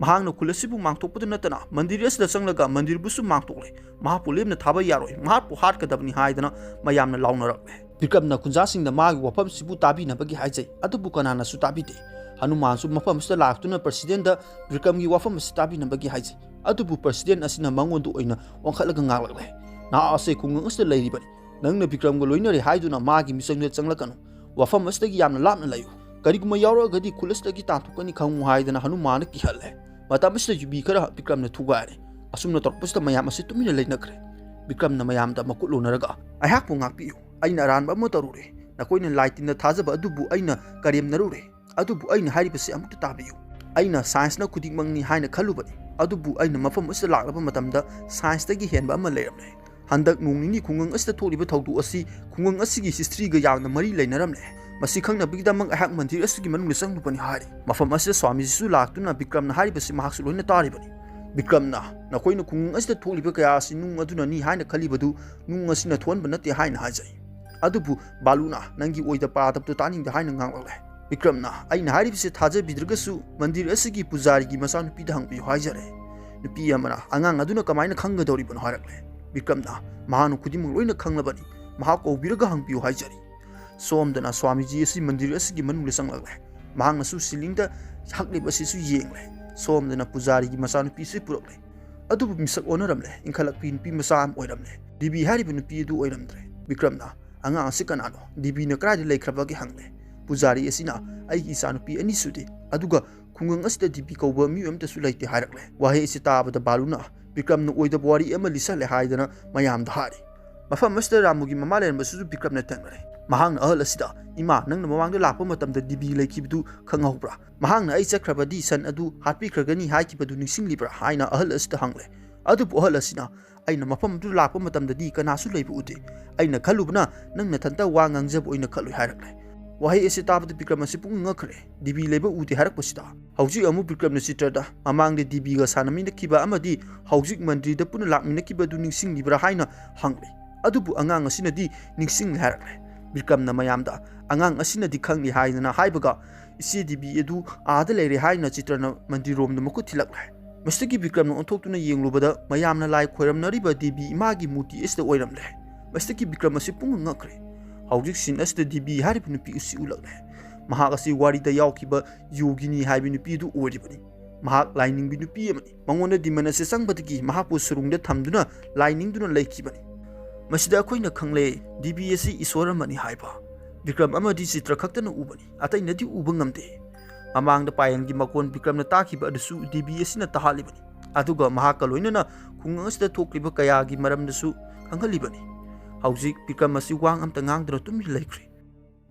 ꯃꯍꯥꯛꯅ ꯈꯨꯜ ꯑꯁꯤꯕꯨ ꯃꯥꯡꯊꯣꯛꯄꯗ ꯅꯠꯇꯅ ꯃꯟꯗꯤꯔ ꯑꯁꯤꯗ ꯆꯪꯂꯒ ꯃꯟꯗꯤꯔꯕꯨꯁꯨ ꯃꯥꯡꯊꯣꯛꯂꯦ꯫ ꯃꯍꯥꯛꯄꯨ ꯂꯦꯝꯅ ꯊꯥꯕ ꯌꯥꯔꯣꯏ, ꯃꯍꯥꯛꯄꯨ ꯍꯥꯠꯀꯗꯕꯅꯤ ꯍꯥꯏꯗꯅ ꯃꯌꯥꯝꯅ ꯂꯥꯎꯅꯔꯛꯂꯦ꯫ ꯕꯤꯀ꯭ꯔꯝꯅ ꯈꯨꯟꯖꯥꯁꯤꯡꯗ ꯃꯥꯒꯤ ꯋꯥꯐꯝꯁꯤꯕꯨ ꯇꯥꯕꯤꯅꯕꯒꯤ ꯍꯥꯏꯖꯩ, ꯑꯗꯨꯕꯨ ꯀꯅꯥꯅꯁꯨ ꯇꯥꯕꯤꯗꯦ꯫ ꯍꯅꯨꯃꯥꯟꯁꯨ ꯃꯐꯝ ꯑꯁꯤꯗ ꯂꯥꯛꯇꯨꯅ ꯄ꯭ꯔꯁꯤꯗꯦꯟꯗ ꯕꯤꯀ꯭ꯔꯝꯒꯤ ꯋꯥꯐꯝ ꯑꯁꯤ ꯇꯥꯕꯤꯅꯕꯒꯤ ꯍꯥꯏꯖꯩ, ꯑꯗꯨꯕꯨ ꯄ꯭ꯔꯁꯤꯗꯦꯟ ꯑꯁꯤꯅ ꯃꯉꯣꯟꯗ ꯑꯣꯏꯅ ꯋꯥꯡꯈꯠꯂꯒ ꯉꯥꯡꯂꯛꯂꯦ꯫ ꯅꯍꯥꯛ ꯑꯁꯤ ꯈꯨꯡꯒꯪ ꯑꯁꯤꯗ ꯂꯩꯔꯤꯕꯅꯤ꯫ ꯅꯪꯅ ꯕꯤꯀ꯭ꯔꯝꯒ ꯂꯣꯏꯅꯔꯦ ꯍꯥꯏꯗꯨꯅ ꯃꯥꯒꯤ ꯃꯤꯆꯪꯗ ꯆꯪꯂꯛꯀꯅꯨ꯫ ꯋꯥꯐꯝ ꯑꯁꯤꯗꯒꯤ ꯌꯥꯝꯅ ꯂꯥꯞꯅ ꯂꯩꯌꯨ꯫ ꯀꯔꯤꯒꯨꯝꯕ ꯌꯥꯎꯔꯛꯑꯒꯗꯤ ꯈꯨꯜ ꯑꯁꯤꯗꯒꯤ ꯇꯥꯟꯊꯣꯛꯀꯅꯤ ꯈꯪꯉꯨ ꯍꯥꯏꯗꯅ ꯍꯅꯨꯃꯥꯟꯅ ꯀꯤꯍꯜꯂꯦ꯫ ꯃꯇꯝ ꯑꯁꯤꯗ ꯌꯨꯕꯤ ꯈꯔ ꯕꯤꯀ꯭ꯔꯝꯅ ꯊꯨꯒꯥꯏꯔꯦ꯫ ꯑꯁꯨꯝꯅ ꯇꯧꯔꯛꯄꯁꯤꯗ ꯃꯌꯥꯝ ꯑꯁꯤ ꯇꯨꯃꯤꯟꯅ ꯂꯩꯅꯈ꯭ꯔꯦ꯫ ꯕꯤꯀ꯭ꯔꯝꯅ ꯃꯌꯥꯝꯗ ꯃꯈꯨꯠ ꯂꯣꯟꯅꯔꯒ, "ꯑꯩꯍꯥꯛꯄꯨ ꯉꯥꯛꯄꯤꯌꯨ꯫ ꯑꯩꯅ ꯑꯔꯥꯟꯕ ꯑꯃ ꯇꯧꯔꯨꯔꯦ꯫ ꯅꯈꯣꯏꯅ ꯂꯥꯏ ꯇꯤꯟꯗ ꯊꯥꯖꯕ ꯑꯗꯨꯕꯨ ꯑꯩꯅ ꯀꯔꯦꯝꯅꯔꯨꯔꯦ꯫ ꯑꯗꯨꯕꯨ ꯑꯩꯅ ꯍꯥꯏꯔꯤꯕꯁꯤ ꯑꯃꯨꯛꯇ ꯇꯥꯕꯤꯌꯨ꯫ ꯑꯩꯅ ꯁꯥꯏꯟꯁꯅ ꯈꯨꯗꯤꯡꯃꯛꯅꯤ ꯍꯥꯏꯅ ꯈꯜꯂꯨꯕꯅꯤ, ꯑꯗꯨꯕꯨ ꯑꯩꯅ ꯃꯐꯝ ꯑꯁꯤꯗ ꯂꯥꯛꯂꯕ ꯃꯇꯝꯗ ꯁꯥꯏꯟꯁꯇꯒꯤ ꯍꯦꯟꯕ ꯑꯃ ꯂꯩꯔꯝꯂꯦ꯫ ꯍꯟꯗꯛ ꯅꯣꯡ ꯅꯤꯅꯤ ꯈꯨꯡꯒꯪ ꯑꯁꯤꯗ ꯊꯣꯛꯂꯤꯕ ꯊꯧꯗꯣꯛ ꯑꯁꯤ ꯈꯨꯡꯒꯪ ꯑꯁꯤꯒꯤ ꯍꯤꯁꯇ꯭ꯔꯤꯒ ꯌꯥꯝꯅ ꯃꯔꯤ ꯂꯩꯅꯔꯝꯂꯦ꯫ ꯃꯁꯤ ꯈꯪꯅꯕꯒꯤꯗꯃꯛ ꯑꯩꯍꯥꯛ ꯃꯟꯗꯤꯔ ꯑꯁꯤꯒꯤ ꯃꯅꯨꯡꯗ ꯆꯪꯂꯨꯕꯅꯤ" ꯍꯥꯏꯔꯤ꯫ ꯃꯐꯝ ꯑꯁꯤꯗ ꯁ꯭ꯋꯥꯃꯤꯖꯤꯁꯨ ꯂꯥꯛꯇꯨꯅ ꯕꯤꯀ꯭ꯔꯝꯅ ꯍꯥꯏꯔꯤꯕꯁꯤ ꯃꯍꯥꯛꯁꯨ ꯂꯣꯏꯅ ꯇꯥꯔꯤꯕꯅꯤ꯫ ꯕꯤꯀ꯭ꯔꯝꯅ, "ꯅꯈꯣꯏꯅ ꯈꯨꯡꯒꯪ ꯑꯁꯤꯗ ꯊꯣꯛꯂꯤꯕ ꯀꯌꯥ ꯑꯁꯤ ꯅꯨꯡ ꯑꯗꯨꯅꯅꯤ ꯍꯥꯏꯅ ꯈꯜꯂꯤꯕꯗꯨ ꯅꯨꯡ ꯑꯁꯤꯅ ꯊꯣꯛꯍꯟꯕ ꯅꯠꯇꯦ" ꯍꯥꯏꯅ ꯍꯥꯏꯖꯩ꯫ ꯑꯗꯨꯕꯨ ꯕꯥꯂꯨꯅ, "ꯅꯪꯒꯤ ꯑꯣꯏꯗ ꯄꯥꯗꯕꯗꯨ ꯇꯥꯅꯤꯡꯗꯦ" ꯍꯥꯏꯅ ꯉꯥꯡꯂꯛꯂꯦ꯫ ꯕꯤꯀ꯭ꯔꯝꯅ, "ꯑꯩꯅ ꯍꯥꯏꯔꯤꯕꯁꯤ ꯊꯥꯖꯕꯤꯗ꯭ꯔꯒꯁꯨ ꯃꯟꯗꯤꯔ ꯑꯁꯤꯒꯤ ꯄꯨꯖꯥꯔꯤꯒꯤ ꯃꯆꯥꯅꯨꯄꯤꯗ ꯍꯪꯕꯤꯌꯨ" ꯍꯥꯏꯖꯔꯦ꯫ ꯅꯨꯄꯤ ꯑꯃꯅ, "ꯑꯉꯥꯡ ꯑꯗꯨꯅ ꯀꯃꯥꯏꯅ ꯈꯪꯒꯗꯧꯔꯤꯕꯅꯣ?" ꯍꯥꯏꯔꯛꯂꯦ꯫ ꯕꯤꯀ꯭ꯔꯝꯅ, "ꯃꯍꯥꯛꯅ ꯈꯨꯗꯤꯡꯃꯛ ꯂꯣꯏꯅ ꯈꯪꯂꯕꯅꯤ, ꯃꯍꯥꯛ ꯀꯧꯕꯤꯔꯒ ꯍꯪꯕꯤꯌꯨ" ꯍꯥꯏꯖꯔꯤ꯫ ꯁꯣꯝꯗꯅ ꯁ꯭ꯋꯥꯃꯤꯖꯤ ꯑꯁꯤ ꯃꯟꯗꯤꯔ ꯑꯁꯤꯒꯤ ꯃꯅꯨꯡꯗ ꯆꯪꯂꯛꯂꯦ꯫ ꯃꯍꯥꯛꯅꯁꯨ ꯁꯤꯂꯤꯡꯗ ꯍꯛꯂꯤꯕ ꯑꯁꯤꯁꯨ ꯌꯦꯡꯂꯦ꯫ ꯁꯣꯝꯗꯅ ꯄꯨꯖꯥꯔꯤꯒꯤ ꯃꯆꯥꯅꯨꯄꯤ ꯑꯁꯤ ꯄꯨꯔꯛꯂꯦ꯫ ꯑꯗꯨꯕꯨ ꯃꯤꯁꯛ ꯑꯣꯟꯅꯔꯝꯂꯦ꯫ ꯏꯟꯈꯠꯂꯛꯄꯤ ꯅꯨꯄꯤ ꯃꯆꯥ ꯑꯃ ꯑꯣꯏꯔꯝꯂꯦ꯫ ꯗꯤꯕꯤ ꯍꯥꯏꯔꯤꯕ ꯅꯨꯄꯤ ꯑꯗꯨ ꯑꯣꯏꯔꯝꯗ꯭ꯔꯦ꯫ ꯕꯤꯀ꯭ꯔꯝꯅ, "ꯑꯉꯥꯡ ꯑꯁꯤ ꯀꯅꯥꯅꯣ? ꯗꯤꯕꯤꯅ ꯀꯗꯥꯏꯗ ꯂꯩꯈ꯭ꯔꯕꯒꯦ?" ꯍꯪꯂꯦ꯫ ꯄꯨꯖꯥꯔꯤ ꯑꯁꯤꯅ, "ꯑꯩꯒꯤ ꯏꯆꯥꯅꯨꯄꯤ ꯑꯅꯤ ꯁꯨꯗꯦ, ꯑꯗꯨꯒ ꯈꯨꯡꯒꯪ ꯑꯁꯤꯗ ꯗꯤꯕꯤ ꯀꯧꯕ ꯃꯤꯑꯣꯏ ꯑꯃꯠꯇꯁꯨ ꯂꯩꯇꯦ" ꯍꯥꯏꯔꯛꯂꯦ꯫ ꯋꯥꯍꯩ ꯑꯁꯤ ꯇꯥꯕꯗ ꯕꯥꯂꯨꯅ, "ꯕꯤꯀ꯭ꯔꯝꯅ ꯑꯣꯏꯗꯕ ꯋꯥꯔꯤ ꯑꯃ ꯂꯤꯁꯜꯂꯦ" ꯍꯥꯏꯗꯅ ꯃꯌꯥꯝꯗ ꯍꯥꯏꯔꯤ꯫ ꯃꯐꯝ ꯑꯁꯤꯗ ꯔꯥꯃꯨꯒꯤ ꯃꯃꯥ ꯂꯩꯔꯝꯕꯁꯤꯁꯨ ꯕꯤꯀ꯭ꯔꯝꯅ ꯊꯦꯡꯅꯔꯦ꯫ ꯃꯍꯥꯛꯅ ꯑꯍꯜ ꯑꯁꯤꯗ, "ꯏꯃꯥ, ꯅꯪꯅ ꯃꯃꯥꯡꯗ ꯂꯥꯛꯄ ꯃꯇꯝꯗ ꯗꯤꯕꯤ ꯂꯩꯈꯤꯕꯗꯨ ꯈꯪꯍꯧꯕ꯭ꯔꯥ? ꯃꯍꯥꯛꯅ ꯑꯩ ꯆꯠꯈ꯭ꯔꯕꯗꯤ ꯁꯟ ꯑꯗꯨ ꯍꯥꯠꯄꯤꯈ꯭ꯔꯒꯅꯤ ꯍꯥꯏꯈꯤꯕꯗꯨ ꯅꯤꯡꯁꯤꯡꯂꯤꯕ꯭ꯔꯥ?" ꯍꯥꯏꯅ ꯑꯍꯜ ꯑꯁꯤꯗ ꯍꯪꯂꯦ꯫ ꯑꯗꯨꯕꯨ ꯑꯍꯜ ꯑꯁꯤꯅ, "ꯑꯩꯅ ꯃꯐꯝ ꯑꯗꯨ ꯂꯥꯛꯄ ꯃꯇꯝꯗꯗꯤ ꯀꯅꯥꯁꯨ ꯂꯩꯕ ꯎꯗꯦ꯫ ꯑꯩꯅ ꯈꯜꯂꯨꯕꯅ ꯅꯪ ꯅꯊꯟꯇ ꯋꯥ ꯉꯥꯡꯖꯕ ꯑꯣꯏꯅ ꯈꯜꯂꯨꯏ" ꯍꯥꯏꯔꯛꯂꯦ꯫ ꯋꯥꯍꯩ ꯑꯁꯤ ꯇꯥꯕꯗ ꯕꯤꯀ꯭ꯔꯝ ꯑꯁꯤ ꯄꯨꯛꯅꯤꯡ ꯉꯛꯈ꯭ꯔꯦ꯫ ꯗꯤꯕꯤ ꯂꯩꯕ ꯎꯗꯦ ꯍꯥꯏꯔꯛꯄꯁꯤꯗ꯫ ꯍꯧꯖꯤꯛ ꯑꯃꯨꯛ ꯕꯤꯀ꯭ꯔꯝꯅ ꯆꯤꯇ꯭ꯔꯗ ꯃꯃꯥꯡꯗ ꯗꯤꯕꯤꯒ ꯁꯥꯟꯅꯃꯤꯟꯅꯈꯤꯕ ꯑꯃꯗꯤ ꯍꯧꯖꯤꯛ ꯃꯟꯗꯤꯔꯗ ꯄꯨꯟꯅ ꯂꯥꯛꯃꯤꯟꯅꯈꯤꯕ ꯑꯗꯨ ꯅꯤꯡꯁꯤꯡꯂꯤꯕ꯭ꯔꯥ ꯍꯥꯏꯅ ꯍꯪꯂꯤ꯫ ꯑꯗꯨꯕꯨ ꯑꯉꯥꯡ ꯑꯁꯤꯅꯗꯤ ꯅꯤꯡꯁꯤꯡꯂꯦ ꯍꯥꯏꯔꯛꯂꯦ꯫ ꯕꯤꯀ꯭ꯔꯝꯅ ꯃꯌꯥꯝꯗ, "ꯑꯉꯥꯡ ꯑꯁꯤꯅꯗꯤ ꯈꯪꯂꯤ" ꯍꯥꯏꯗꯅ ꯍꯥꯏꯕꯒ, "ꯏꯆꯦ ꯗꯦꯕꯤ ꯑꯗꯨ ꯑꯥꯗ ꯂꯩꯔꯦ" ꯍꯥꯏꯅ ꯆꯤꯇ꯭ꯔꯅ ꯃꯟꯗꯤꯔꯔꯣꯝꯗ ꯃꯈꯨꯠ ꯊꯤꯜꯂꯛꯂꯦ꯫ ꯃꯁꯤꯗꯒꯤ ꯕꯤꯀ꯭ꯔꯝꯅ ꯑꯣꯟꯊꯣꯛꯇꯨꯅ ꯌꯦꯡꯂꯨꯕꯗ, ꯃꯌꯥꯝꯅ ꯂꯥꯏ ꯈꯣꯏꯔꯝꯅꯔꯤꯕ ꯗꯦꯕꯤ ꯏꯃꯥꯒꯤ ꯃꯨꯔꯇꯤ ꯑꯁꯤꯗ ꯑꯣꯏꯔꯝꯂꯦ꯫ ꯃꯁꯤꯗꯒꯤ ꯕꯤꯀ꯭ꯔꯝ ꯑꯁꯤ ꯄꯨꯡꯉꯛ ꯉꯛꯈ꯭ꯔꯦ꯫ ꯍꯧꯖꯤꯛ ꯁꯤꯟ ꯑꯁꯤꯗ ꯗꯦꯕꯤ ꯍꯥꯏꯔꯤꯕ ꯅꯨꯄꯤ ꯑꯁꯤ ꯎꯠꯂꯛꯂꯦ꯫ ꯃꯍꯥꯛ ꯑꯁꯤ ꯋꯥꯔꯤꯗ ꯌꯥꯎꯈꯤꯕ ꯌꯣꯒꯤꯅꯤ ꯍꯥꯏꯕ ꯅꯨꯄꯤ ꯑꯗꯨ ꯑꯣꯏꯔꯤꯕꯅꯤ꯫ ꯃꯍꯥꯛ ꯂꯥꯏꯅꯤꯡꯕꯤ ꯅꯨꯄꯤ ꯑꯃꯅꯤ꯫ ꯃꯉꯣꯟꯗ ꯗꯤꯃꯟ ꯑꯁꯤ ꯆꯪꯕꯗꯒꯤ ꯃꯍꯥꯛꯄꯨ ꯁꯨꯔꯨꯡꯗ ꯊꯝꯗꯨꯅ ꯂꯥꯏ ꯅꯤꯡꯗꯨꯅ ꯂꯩꯈꯤꯕꯅꯤ꯫ ꯃꯁꯤꯗ ꯑꯩꯈꯣꯏꯅ ꯈꯪꯂꯦ, ꯗꯦꯕꯤ ꯑꯁꯤ ꯏꯁꯣꯔ ꯑꯃꯅꯤ ꯍꯥꯏꯕ꯫ ꯕꯤꯀ꯭ꯔꯝ ꯑꯃꯗꯤ ꯆꯤꯇ꯭ꯔ ꯈꯛꯇꯅ ꯎꯕꯅꯤ, ꯑꯇꯩꯅꯗꯤ ꯎꯕ ꯉꯝꯗꯦ꯫ ꯃꯃꯥꯡꯗ ꯄꯥꯌꯦꯜꯒꯤ ꯃꯀꯣꯟ ꯕꯤꯀ꯭ꯔꯝꯅ ꯇꯥꯈꯤꯕ ꯑꯗꯨꯁꯨ ꯗꯦꯕꯤ ꯑꯁꯤꯅ ꯇꯥꯍꯜꯂꯤꯕꯅꯤ꯫ ꯑꯗꯨꯒ ꯃꯍꯥꯛꯀ ꯂꯣꯏꯅꯅ ꯈꯨꯡꯒꯪ ꯑꯁꯤꯗ ꯊꯣꯛꯂꯤꯕ ꯀꯌꯥꯒꯤ ꯃꯔꯝꯗꯁꯨ ꯈꯪꯍꯜꯂꯤꯕꯅꯤ꯫ ꯍꯧꯖꯤꯛ ꯕꯤꯀ꯭ꯔꯝ ꯑꯁꯤ ꯋꯥ ꯑꯝꯇ ꯉꯥꯡꯗꯨꯅ ꯇꯨꯃꯤꯟꯅ ꯂꯩꯈ꯭ꯔꯦ꯫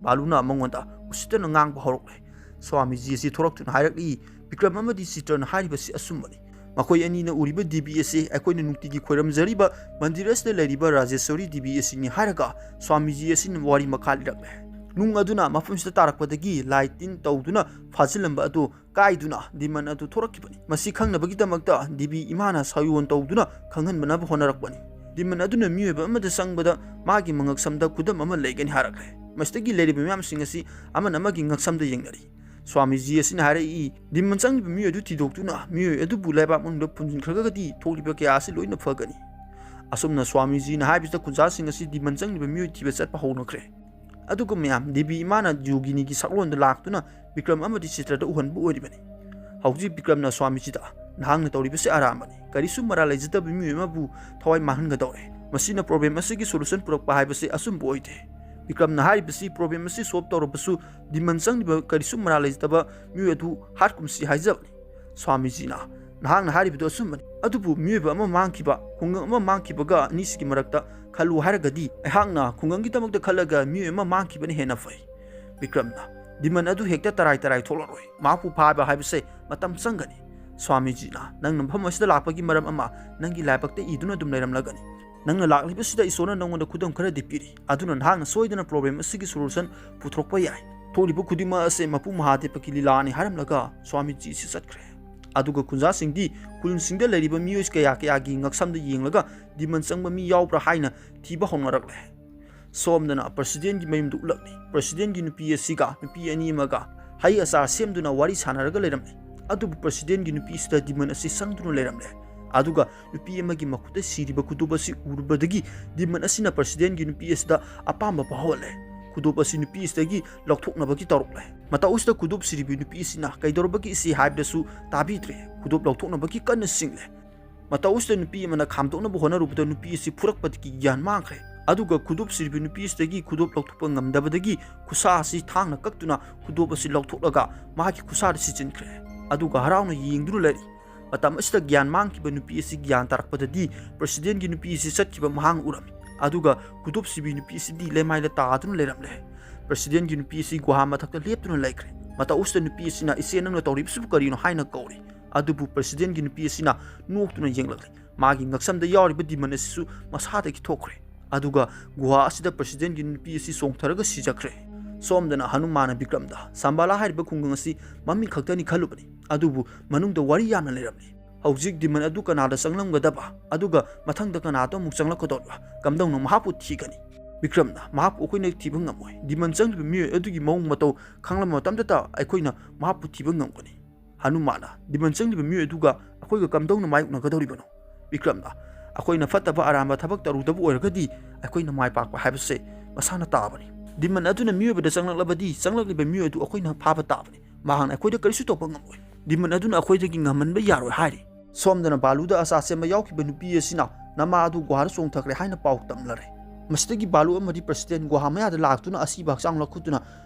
ꯕꯥꯂꯨꯅ ꯃꯉꯣꯟꯗ ꯎꯁꯤꯠꯇꯅ ꯉꯥꯡꯕ ꯍꯧꯔꯛꯂꯦ꯫ ꯁ꯭ꯋꯥꯃꯤꯖꯤ ꯑꯁꯤ ꯊꯣꯔꯛꯇꯨꯅ ꯍꯥꯏꯔꯛꯂꯤ, "ꯕꯤꯀ꯭ꯔꯝ ꯑꯃꯗꯤ ꯆꯤꯇ꯭ꯔꯅ ꯍꯥꯏꯔꯤꯕꯁꯤ ꯑꯆꯨꯝꯕꯅꯤ꯫ ꯃꯈꯣꯏ ꯑꯅꯤꯅ ꯎꯔꯤꯕ ꯗꯦꯕꯤ ꯑꯁꯤ ꯑꯩꯈꯣꯏꯅ ꯅꯨꯡꯇꯤꯒꯤ ꯈꯣꯏꯔꯝꯖꯔꯤꯕ ꯃꯟꯗꯤꯔ ꯑꯁꯤꯗ ꯂꯩꯔꯤꯕ ꯔꯥꯖꯦꯁ꯭ꯋꯔꯤ ꯗꯦꯕꯤ ꯑꯁꯤꯅꯤ" ꯍꯥꯏꯔꯒ ꯁ꯭ꯋꯥꯃꯤꯖꯤ ꯑꯁꯤꯅ ꯋꯥꯔꯤ ꯃꯈꯥ ꯂꯤꯔꯛꯂꯦ꯫ ꯅꯨꯡ ꯑꯗꯨꯅ ꯃꯐꯝꯁꯤꯗ ꯇꯥꯔꯛꯄꯗꯒꯤ ꯂꯥꯏ ꯇꯤꯟ ꯇꯧꯗꯨꯅ ꯐꯥꯖꯤꯜꯂꯝꯕ ꯑꯗꯨ ꯀꯥꯏꯗꯨꯅ ꯗꯤꯃꯟ ꯑꯗꯨ ꯊꯣꯔꯛꯈꯤꯕꯅꯤ꯫ ꯃꯁꯤ ꯈꯪꯅꯕꯒꯤꯗꯃꯛꯇ ꯗꯦꯕꯤ ꯏꯃꯥꯅ ꯁꯥꯌꯣꯟ ꯇꯧꯗꯨꯅ ꯈꯪꯍꯟꯕꯅꯕ ꯍꯣꯠꯅꯔꯛꯄꯅꯤ꯫ ꯗꯤꯃꯟ ꯑꯗꯨꯅ ꯃꯤꯑꯣꯏꯕ ꯑꯃꯗ ꯆꯪꯕꯗ ꯃꯥꯒꯤ ꯃꯉꯛꯁꯝꯗ ꯈꯨꯗꯝ ꯑꯃ ꯂꯩꯒꯅꯤ ꯍꯥꯏꯔꯛꯂꯦ꯫ ꯃꯁꯤꯗꯒꯤ ꯂꯩꯔꯤꯕ ꯃꯤꯌꯥꯝꯁꯤꯡ ꯑꯁꯤ ꯑꯃꯅ ꯑꯃꯒꯤ ꯉꯛꯁꯝꯗ ꯌꯦꯡꯅꯔꯤ꯫ ꯁ꯭ꯋꯥꯃꯤꯖꯤ ꯑꯁꯤꯅ ꯍꯥꯏꯔꯛꯏ, "ꯗꯤꯃꯟ ꯆꯪꯂꯤꯕ ꯃꯤꯑꯣꯏ ꯑꯗꯨ ꯊꯤꯗꯣꯛꯇꯨꯅ ꯃꯤꯑꯣꯏ ꯑꯗꯨꯕꯨ ꯂꯩꯕꯥꯛ ꯃꯅꯨꯡꯗ ꯐꯨꯝꯖꯤꯟꯈ꯭ꯔꯒꯗꯤ ꯊꯣꯛꯂꯤꯕ ꯀꯌꯥ ꯑꯁꯤ ꯂꯣꯏꯅ ꯐꯒꯅꯤ"꯫ ꯑꯁꯨꯝꯅ ꯁ꯭ꯋꯥꯃꯤꯖꯤꯅ ꯍꯥꯏꯕꯁꯤꯗ ꯈꯨꯟꯖꯥꯁꯤꯡ ꯑꯁꯤ ꯗꯤꯃꯟ ꯆꯪꯂꯤꯕ ꯃꯤꯑꯣꯏ ꯊꯤꯕ ꯆꯠꯄ ꯍꯧꯅꯈ꯭ꯔꯦ꯫ ꯑꯗꯨꯒ ꯃꯌꯥꯝ ꯗꯦꯕꯤ ꯏꯃꯥꯅ ꯌꯣꯒꯤꯅꯤꯒꯤ ꯁꯛꯂꯣꯟꯗ ꯂꯥꯛꯇꯨꯅ ꯕꯤꯀ꯭ꯔꯝ ꯑꯃꯗꯤ ꯆꯤꯇ꯭ꯔꯗ ꯎꯍꯟꯕ ꯑꯣꯏꯔꯤꯕꯅꯤ꯫ ꯍꯧꯖꯤꯛ ꯕꯤꯀ꯭ꯔꯝꯅ ꯁ꯭ꯋꯥꯃꯤꯖꯤꯗ, "ꯅꯍꯥꯛꯅ ꯇꯧꯔꯤꯕꯁꯤ ꯑꯔꯥꯟꯕꯅꯤ꯫ ꯀꯔꯤꯁꯨ ꯃꯔꯥꯜ ꯂꯩꯖꯗꯕ ꯃꯤꯑꯣꯏ ꯑꯃꯕꯨ ꯊꯋꯥꯏ ꯃꯥꯡꯍꯟꯒꯗꯧꯔꯦ꯫ ꯃꯁꯤꯅ ꯄ꯭ꯔꯣꯕ꯭ꯂꯦꯝ ꯑꯁꯤꯒꯤ ꯁꯣꯂꯨꯁꯟ ꯄꯨꯔꯛꯄ ꯍꯥꯏꯕꯁꯤ ꯑꯆꯨꯝꯕ ꯑꯣꯏꯗꯦ"꯫ ꯕꯤꯀ꯭ꯔꯝꯅ ꯍꯥꯏꯔꯤꯕꯁꯤ ꯄ꯭ꯔꯣꯕ꯭ꯂꯦꯝ ꯑꯁꯤ ꯁꯣꯜꯕ ꯇꯧꯔꯕꯁꯨ ꯗꯤꯃꯟ ꯆꯪꯂꯤꯕ ꯀꯔꯤꯁꯨ ꯃꯔꯥꯜ ꯂꯩꯖꯗꯕ ꯃꯤꯑꯣꯏ ꯑꯗꯨ ꯍꯥꯠꯀꯨꯝꯁꯤ ꯍꯥꯏꯖꯕꯅꯤ꯫ ꯁ꯭ꯋꯥꯃꯤꯖꯤꯅ, "ꯅꯍꯥꯛꯅ ꯍꯥꯏꯔꯤꯕꯗꯨ ꯑꯆꯨꯝꯕꯅꯤ꯫ ꯑꯗꯨꯕꯨ ꯃꯤꯑꯣꯏꯕ ꯑꯃ ꯃꯥꯡꯈꯤꯕ, ꯈꯨꯡꯒꯪ ꯑꯃ ꯃꯥꯡꯈꯤꯕꯒ ꯑꯅꯤꯁꯤꯒꯤ ꯃꯔꯛꯇ ꯈꯜꯂꯨ ꯍꯥꯏꯔꯒꯗꯤ ꯑꯩꯍꯥꯛꯅ ꯈꯨꯡꯒꯪꯒꯤꯗꯃꯛꯇ ꯈꯜꯂꯒ ꯃꯤꯑꯣꯏ ꯑꯃ ꯃꯥꯡꯈꯤꯕꯅ ꯍꯦꯟꯅ ꯐꯩ"꯫ ꯕꯤꯀ꯭ꯔꯝꯅ, "ꯗꯤꯃꯟ ꯑꯗꯨ ꯍꯦꯛꯇ ꯇꯔꯥꯏ ꯇꯔꯥꯏ ꯊꯣꯛꯂꯔꯣꯏ꯫ ꯃꯍꯥꯛꯄꯨ ꯐꯥꯕ ꯍꯥꯏꯕꯁꯦ ꯃꯇꯝ ꯆꯪꯒꯅꯤ"꯫ ꯁ꯭ꯋꯥꯃꯤꯖꯤꯅ, "ꯅꯪꯅ ꯃꯐꯝ ꯑꯁꯤꯗ ꯂꯥꯛꯄꯒꯤ ꯃꯔꯝ ꯑꯃ ꯅꯪꯒꯤ ꯂꯥꯏꯕꯛꯇ ꯏꯗꯨꯅ ꯑꯗꯨꯝ ꯂꯩꯔꯝꯂꯒꯅꯤ꯫ ꯅꯪꯅ ꯂꯥꯛꯂꯤꯕꯁꯤꯗ ꯏꯁꯣꯔꯅ ꯅꯪꯉꯣꯟꯗ ꯈꯨꯗꯝ ꯈꯔꯗꯤ ꯄꯤꯔꯤ꯫ ꯑꯗꯨꯅ ꯅꯍꯥꯛꯅ ꯁꯣꯏꯗꯅ ꯄ꯭ꯔꯣꯕ꯭ꯂꯦꯝ ꯑꯁꯤꯒꯤ ꯁꯣꯂꯨꯁꯟ ꯄꯨꯊꯣꯔꯛꯄ ꯌꯥꯏ꯫ ꯊꯣꯛꯂꯤꯕ ꯈꯨꯗꯤꯡꯃꯛ ꯑꯁꯤ ꯃꯄꯨ ꯃꯍꯥꯗꯦꯕꯒꯤ ꯂꯤꯂꯥꯅꯤ" ꯍꯥꯏꯔꯝꯂꯒ ꯁ꯭ꯋꯥꯃꯤꯖꯤ ꯑꯁꯤ ꯆꯠꯈ꯭ꯔꯦ꯫ ꯑꯗꯨꯒ ꯈꯨꯟꯖꯥꯁꯤꯡꯗꯤ ꯈꯨꯟꯁꯤꯡꯗ ꯂꯩꯔꯤꯕ ꯃꯤꯑꯣꯏ ꯀꯌꯥ ꯀꯌꯥꯒꯤ ꯉꯛꯁꯝꯗ ꯌꯦꯡꯂꯒ ꯗꯤꯃꯟ ꯆꯪꯕ ꯃꯤ ꯌꯥꯎꯕ꯭ꯔꯥ ꯍꯥꯏꯅ ꯊꯤꯕ ꯍꯧꯅꯔꯛꯂꯦ꯫ ꯁꯣꯝꯗꯅ ꯄ꯭ꯔꯁꯤꯗꯦꯟꯒꯤ ꯃꯌꯨꯝꯗ ꯎꯠꯂꯛꯂꯤ꯫ ꯄ꯭ꯔꯁꯤꯗꯦꯟꯒꯤ ꯅꯨꯄꯤ ꯑꯁꯤꯒ ꯅꯨꯄꯤ ꯑꯅꯤ ꯑꯃꯒ ꯍꯩ ꯑꯆꯥꯔ ꯁꯦꯝꯗꯨꯅ ꯋꯥꯔꯤ ꯁꯥꯟꯅꯔꯒ ꯂꯩꯔꯝꯂꯤ꯫ ꯑꯗꯨꯕꯨ ꯄ꯭ꯔꯁꯤꯗꯦꯟꯒꯤ ꯅꯨꯄꯤ ꯑꯁꯤꯗ ꯗꯤꯃꯟ ꯑꯁꯤ ꯆꯪꯗꯨꯅ ꯂꯩꯔꯝꯂꯦ꯫ ꯑꯗꯨꯒ ꯅꯨꯄꯤ ꯑꯃꯒꯤ ꯃꯈꯨꯠꯇ ꯁꯤꯔꯤꯕ ꯈꯨꯗꯣꯞ ꯑꯁꯤ ꯎꯔꯨꯕꯗꯒꯤ ꯗꯤꯃꯟ ꯑꯁꯤꯅ ꯄ꯭ꯔꯁꯤꯗꯦꯟꯒꯤ ꯅꯨꯄꯤ ꯑꯁꯤꯗ ꯑꯄꯥꯝꯕ ꯐꯥꯎꯍꯜꯂꯦ꯫ ꯈꯨꯗꯣꯞ ꯑꯁꯤ ꯅꯨꯄꯤ ꯑꯁꯤꯗꯒꯤ ꯂꯧꯊꯣꯛꯅꯕꯒꯤ ꯇꯧꯔꯛꯂꯦ꯫ ꯃꯇꯧ ꯑꯁꯤꯗ ꯈꯨꯗꯣꯞ ꯁꯤꯔꯤꯕꯤ ꯅꯨꯄꯤ ꯑꯁꯤꯅ "ꯀꯩꯗꯧꯔꯕꯒꯦ ꯏꯆꯦ?" ꯍꯥꯏꯕꯗꯁꯨ ꯇꯥꯕꯤꯗ꯭ꯔꯦ꯫ ꯈꯨꯗꯣꯞ ꯂꯧꯊꯣꯛꯅꯕꯒꯤ ꯀꯟꯅ ꯆꯤꯡꯂꯦ꯫ ꯃꯇꯧ ꯑꯁꯤꯗ ꯅꯨꯄꯤ ꯑꯃꯅ ꯈꯥꯝꯗꯣꯛꯅꯕ ꯍꯣꯠꯅꯔꯨꯕꯗ ꯅꯨꯄꯤ ꯑꯁꯤ ꯐꯨꯔꯛꯄꯗꯒꯤ ꯒ꯭ꯌꯥꯟ ꯃꯥꯡꯈ꯭ꯔꯦ꯫ ꯑꯗꯨꯒ ꯈꯨꯗꯣꯞ ꯁꯤꯔꯤꯕꯤ ꯅꯨꯄꯤ ꯑꯁꯤꯗꯒꯤ ꯈꯨꯗꯣꯞ ꯂꯧꯊꯣꯛꯄ ꯉꯝꯗꯕꯗꯒꯤ ꯈꯨꯠꯁꯥ ꯑꯁꯤ ꯊꯥꯡꯅ ꯀꯛꯇꯨꯅ ꯈꯨꯗꯣꯞ ꯑꯁꯤ ꯂꯧꯊꯣꯛꯂꯒ ꯃꯍꯥꯛꯀꯤ ꯈꯨꯠꯁꯥꯗ ꯁꯤꯖꯤꯟꯈ꯭ꯔꯦ꯫ ꯑꯗꯨꯒ ꯍꯔꯥꯎꯅ ꯌꯦꯡꯗꯨꯅ ꯂꯩꯔꯤ꯫ ꯃꯇꯝ ꯑꯁꯤꯗ ꯒ꯭ꯌꯥꯟ ꯃꯥꯡꯈꯤꯕ ꯅꯨꯄꯤ ꯑꯁꯤ ꯒ꯭ꯌꯥꯟ ꯇꯥꯔꯛꯄꯗꯗꯤ ꯄ꯭ꯔꯁꯤꯗꯦꯟꯒꯤ ꯅꯨꯄꯤ ꯑꯁꯤ ꯆꯠꯈꯤꯕ ꯃꯍꯥꯛꯅ ꯎꯔꯝꯃꯤ꯫ ꯑꯗꯨꯒ ꯈꯨꯗꯣꯞ ꯁꯤꯕꯤ ꯅꯨꯄꯤ ꯑꯁꯤꯗꯤ ꯂꯩꯃꯥꯏꯗ ꯇꯥꯗꯨꯅ ꯂꯩꯔꯝꯂꯦ꯫ ꯄ꯭ꯔꯁꯤꯗꯦꯟꯒꯤ ꯅꯨꯄꯤ ꯑꯁꯤ ꯒꯨꯍꯥ ꯃꯊꯛꯇ ꯂꯦꯞꯇꯨꯅ ꯂꯩꯈ꯭ꯔꯦ꯫ ꯃꯇꯧ ꯑꯁꯤꯗ ꯅꯨꯄꯤ ꯑꯁꯤꯅ, "ꯏꯆꯦ, ꯅꯪꯅ ꯇꯧꯔꯤꯕꯁꯤꯕꯨ ꯀꯔꯤꯅꯣ?" ꯍꯥꯏꯅ ꯀꯧꯔꯤ꯫ ꯑꯗꯨꯕꯨ ꯄ꯭ꯔꯁꯤꯗꯦꯟꯒꯤ ꯅꯨꯄꯤ ꯑꯁꯤꯅ ꯅꯣꯛꯇꯨꯅ ꯌꯦꯡꯂꯛꯂꯤ꯫ ꯃꯥꯒꯤ ꯉꯛꯁꯝꯗ ꯌꯥꯎꯔꯤꯕ ꯗꯤꯃꯟ ꯑꯁꯤꯁꯨ ꯃꯁꯥꯗꯒꯤ ꯊꯣꯛꯈ꯭ꯔꯦ꯫ ꯑꯗꯨꯒ ꯒꯨꯍꯥ ꯑꯁꯤꯗ ꯄ꯭ꯔꯁꯤꯗꯦꯟꯒꯤ ꯅꯨꯄꯤ ꯑꯁꯤ ꯆꯣꯡꯊꯔꯒ ꯁꯤꯖꯈ꯭ꯔꯦ꯫ ꯁꯣꯝꯗꯅ ꯍꯅꯨꯃꯥꯟꯅ ꯕꯤꯀ꯭ꯔꯝꯗ ꯁꯝꯕꯥꯂꯥ ꯍꯥꯏꯔꯤꯕ ꯈꯨꯡꯒꯪ ꯑꯁꯤ ꯃꯃꯤꯡ ꯈꯛꯇꯅꯤ ꯈꯜꯂꯨꯕꯅꯤ, ꯑꯗꯨꯕꯨ ꯃꯅꯨꯡꯗ ꯋꯥꯔꯤ ꯌꯥꯝꯅ ꯂꯩꯔꯝꯂꯤ꯫ ꯍꯧꯖꯤꯛ ꯗꯤꯃꯟ ꯑꯗꯨ ꯀꯅꯥꯗ ꯆꯪꯂꯝꯒꯗꯕ, ꯑꯗꯨꯒ ꯃꯊꯪꯗ ꯀꯅꯥꯗ ꯑꯃꯨꯛ ꯆꯪꯂꯛꯀꯗꯧꯔꯤꯕ? ꯀꯝꯗꯧꯅ ꯃꯍꯥꯛꯄꯨ ꯊꯤꯒꯅꯤ? ꯕꯤꯀ꯭ꯔꯝꯅ, "ꯃꯍꯥꯛꯄꯨ ꯑꯩꯈꯣꯏꯅ ꯊꯤꯕ ꯉꯝꯃꯣꯏ꯫ ꯗꯤꯃꯟ ꯆꯪꯂꯤꯕ ꯃꯤꯑꯣꯏ ꯑꯗꯨꯒꯤ ꯃꯑꯣꯡ ꯃꯇꯧ ꯈꯪꯂꯕ ꯃꯇꯝꯗꯇ ꯑꯩꯈꯣꯏꯅ ꯃꯍꯥꯛꯄꯨ ꯊꯤꯕ ꯉꯝꯒꯅꯤ"꯫ ꯍꯅꯨꯃꯥꯟꯅ, "ꯗꯤꯃꯟ ꯆꯪꯂꯤꯕ ꯃꯤꯑꯣꯏ ꯑꯗꯨꯒ ꯑꯩꯈꯣꯏꯒ ꯀꯝꯗꯧꯅ ꯃꯥꯌꯣꯛꯅꯒꯗꯧꯔꯤꯕꯅꯣ?" ꯕꯤꯀ꯭ꯔꯝꯅ, "ꯑꯩꯈꯣꯏꯅ ꯐꯠꯇꯕ ꯑꯔꯥꯟꯕ ꯊꯕꯛ ꯇꯧꯔꯨꯗꯕ ꯑꯣꯏꯔꯒꯗꯤ ꯑꯩꯈꯣꯏꯅ ꯃꯥꯏ ꯄꯥꯛꯄ ꯍꯥꯏꯕꯁꯦ ꯃꯁꯥꯅ ꯇꯥꯕꯅꯤ꯫ ꯗꯤꯃꯟ ꯑꯗꯨꯅ ꯃꯤꯑꯣꯏꯕꯗ ꯆꯪꯂꯛꯂꯕꯗꯤ ꯆꯪꯂꯛꯂꯤꯕ ꯃꯤꯑꯣꯏ ꯑꯗꯨ ꯑꯩꯈꯣꯏꯅ ꯐꯥꯕ ꯇꯥꯕꯅꯤ꯫ ꯃꯍꯥꯛꯅ ꯑꯩꯈꯣꯏꯗ ꯀꯔꯤꯁꯨ ꯇꯧꯕ ꯉꯝꯂꯣꯏ꯫ ꯗꯤꯃꯟ ꯑꯗꯨꯅ ꯑꯩꯈꯣꯏꯗꯒꯤ ꯉꯝꯍꯟꯕ ꯌꯥꯔꯣꯏ" ꯍꯥꯏꯔꯤ꯫ ꯁꯣꯝꯗꯅ ꯕꯥꯂꯨꯗ ꯑꯆꯥ ꯁꯦꯝꯕ ꯌꯥꯎꯈꯤꯕ ꯅꯨꯄꯤ ꯑꯁꯤꯅ ꯅꯃꯥ ꯑꯗꯨ ꯒꯨꯍꯥꯗ ꯆꯣꯡꯊꯈ꯭ꯔꯦ ꯍꯥꯏꯅ ꯄꯥꯎ ꯇꯝꯂꯔꯦ꯫ ꯃꯁꯤꯗꯒꯤ ꯕꯥꯂꯨ ꯑꯃꯗꯤ ꯄ꯭ꯔꯁꯤꯗꯦꯟ ꯒꯨꯍꯥ ꯃꯌꯥꯗ ꯂꯥꯛꯇꯨꯅ ꯑꯁꯤꯕ ꯍꯛꯆꯥꯡ ꯂꯧꯈꯠꯇꯨꯅ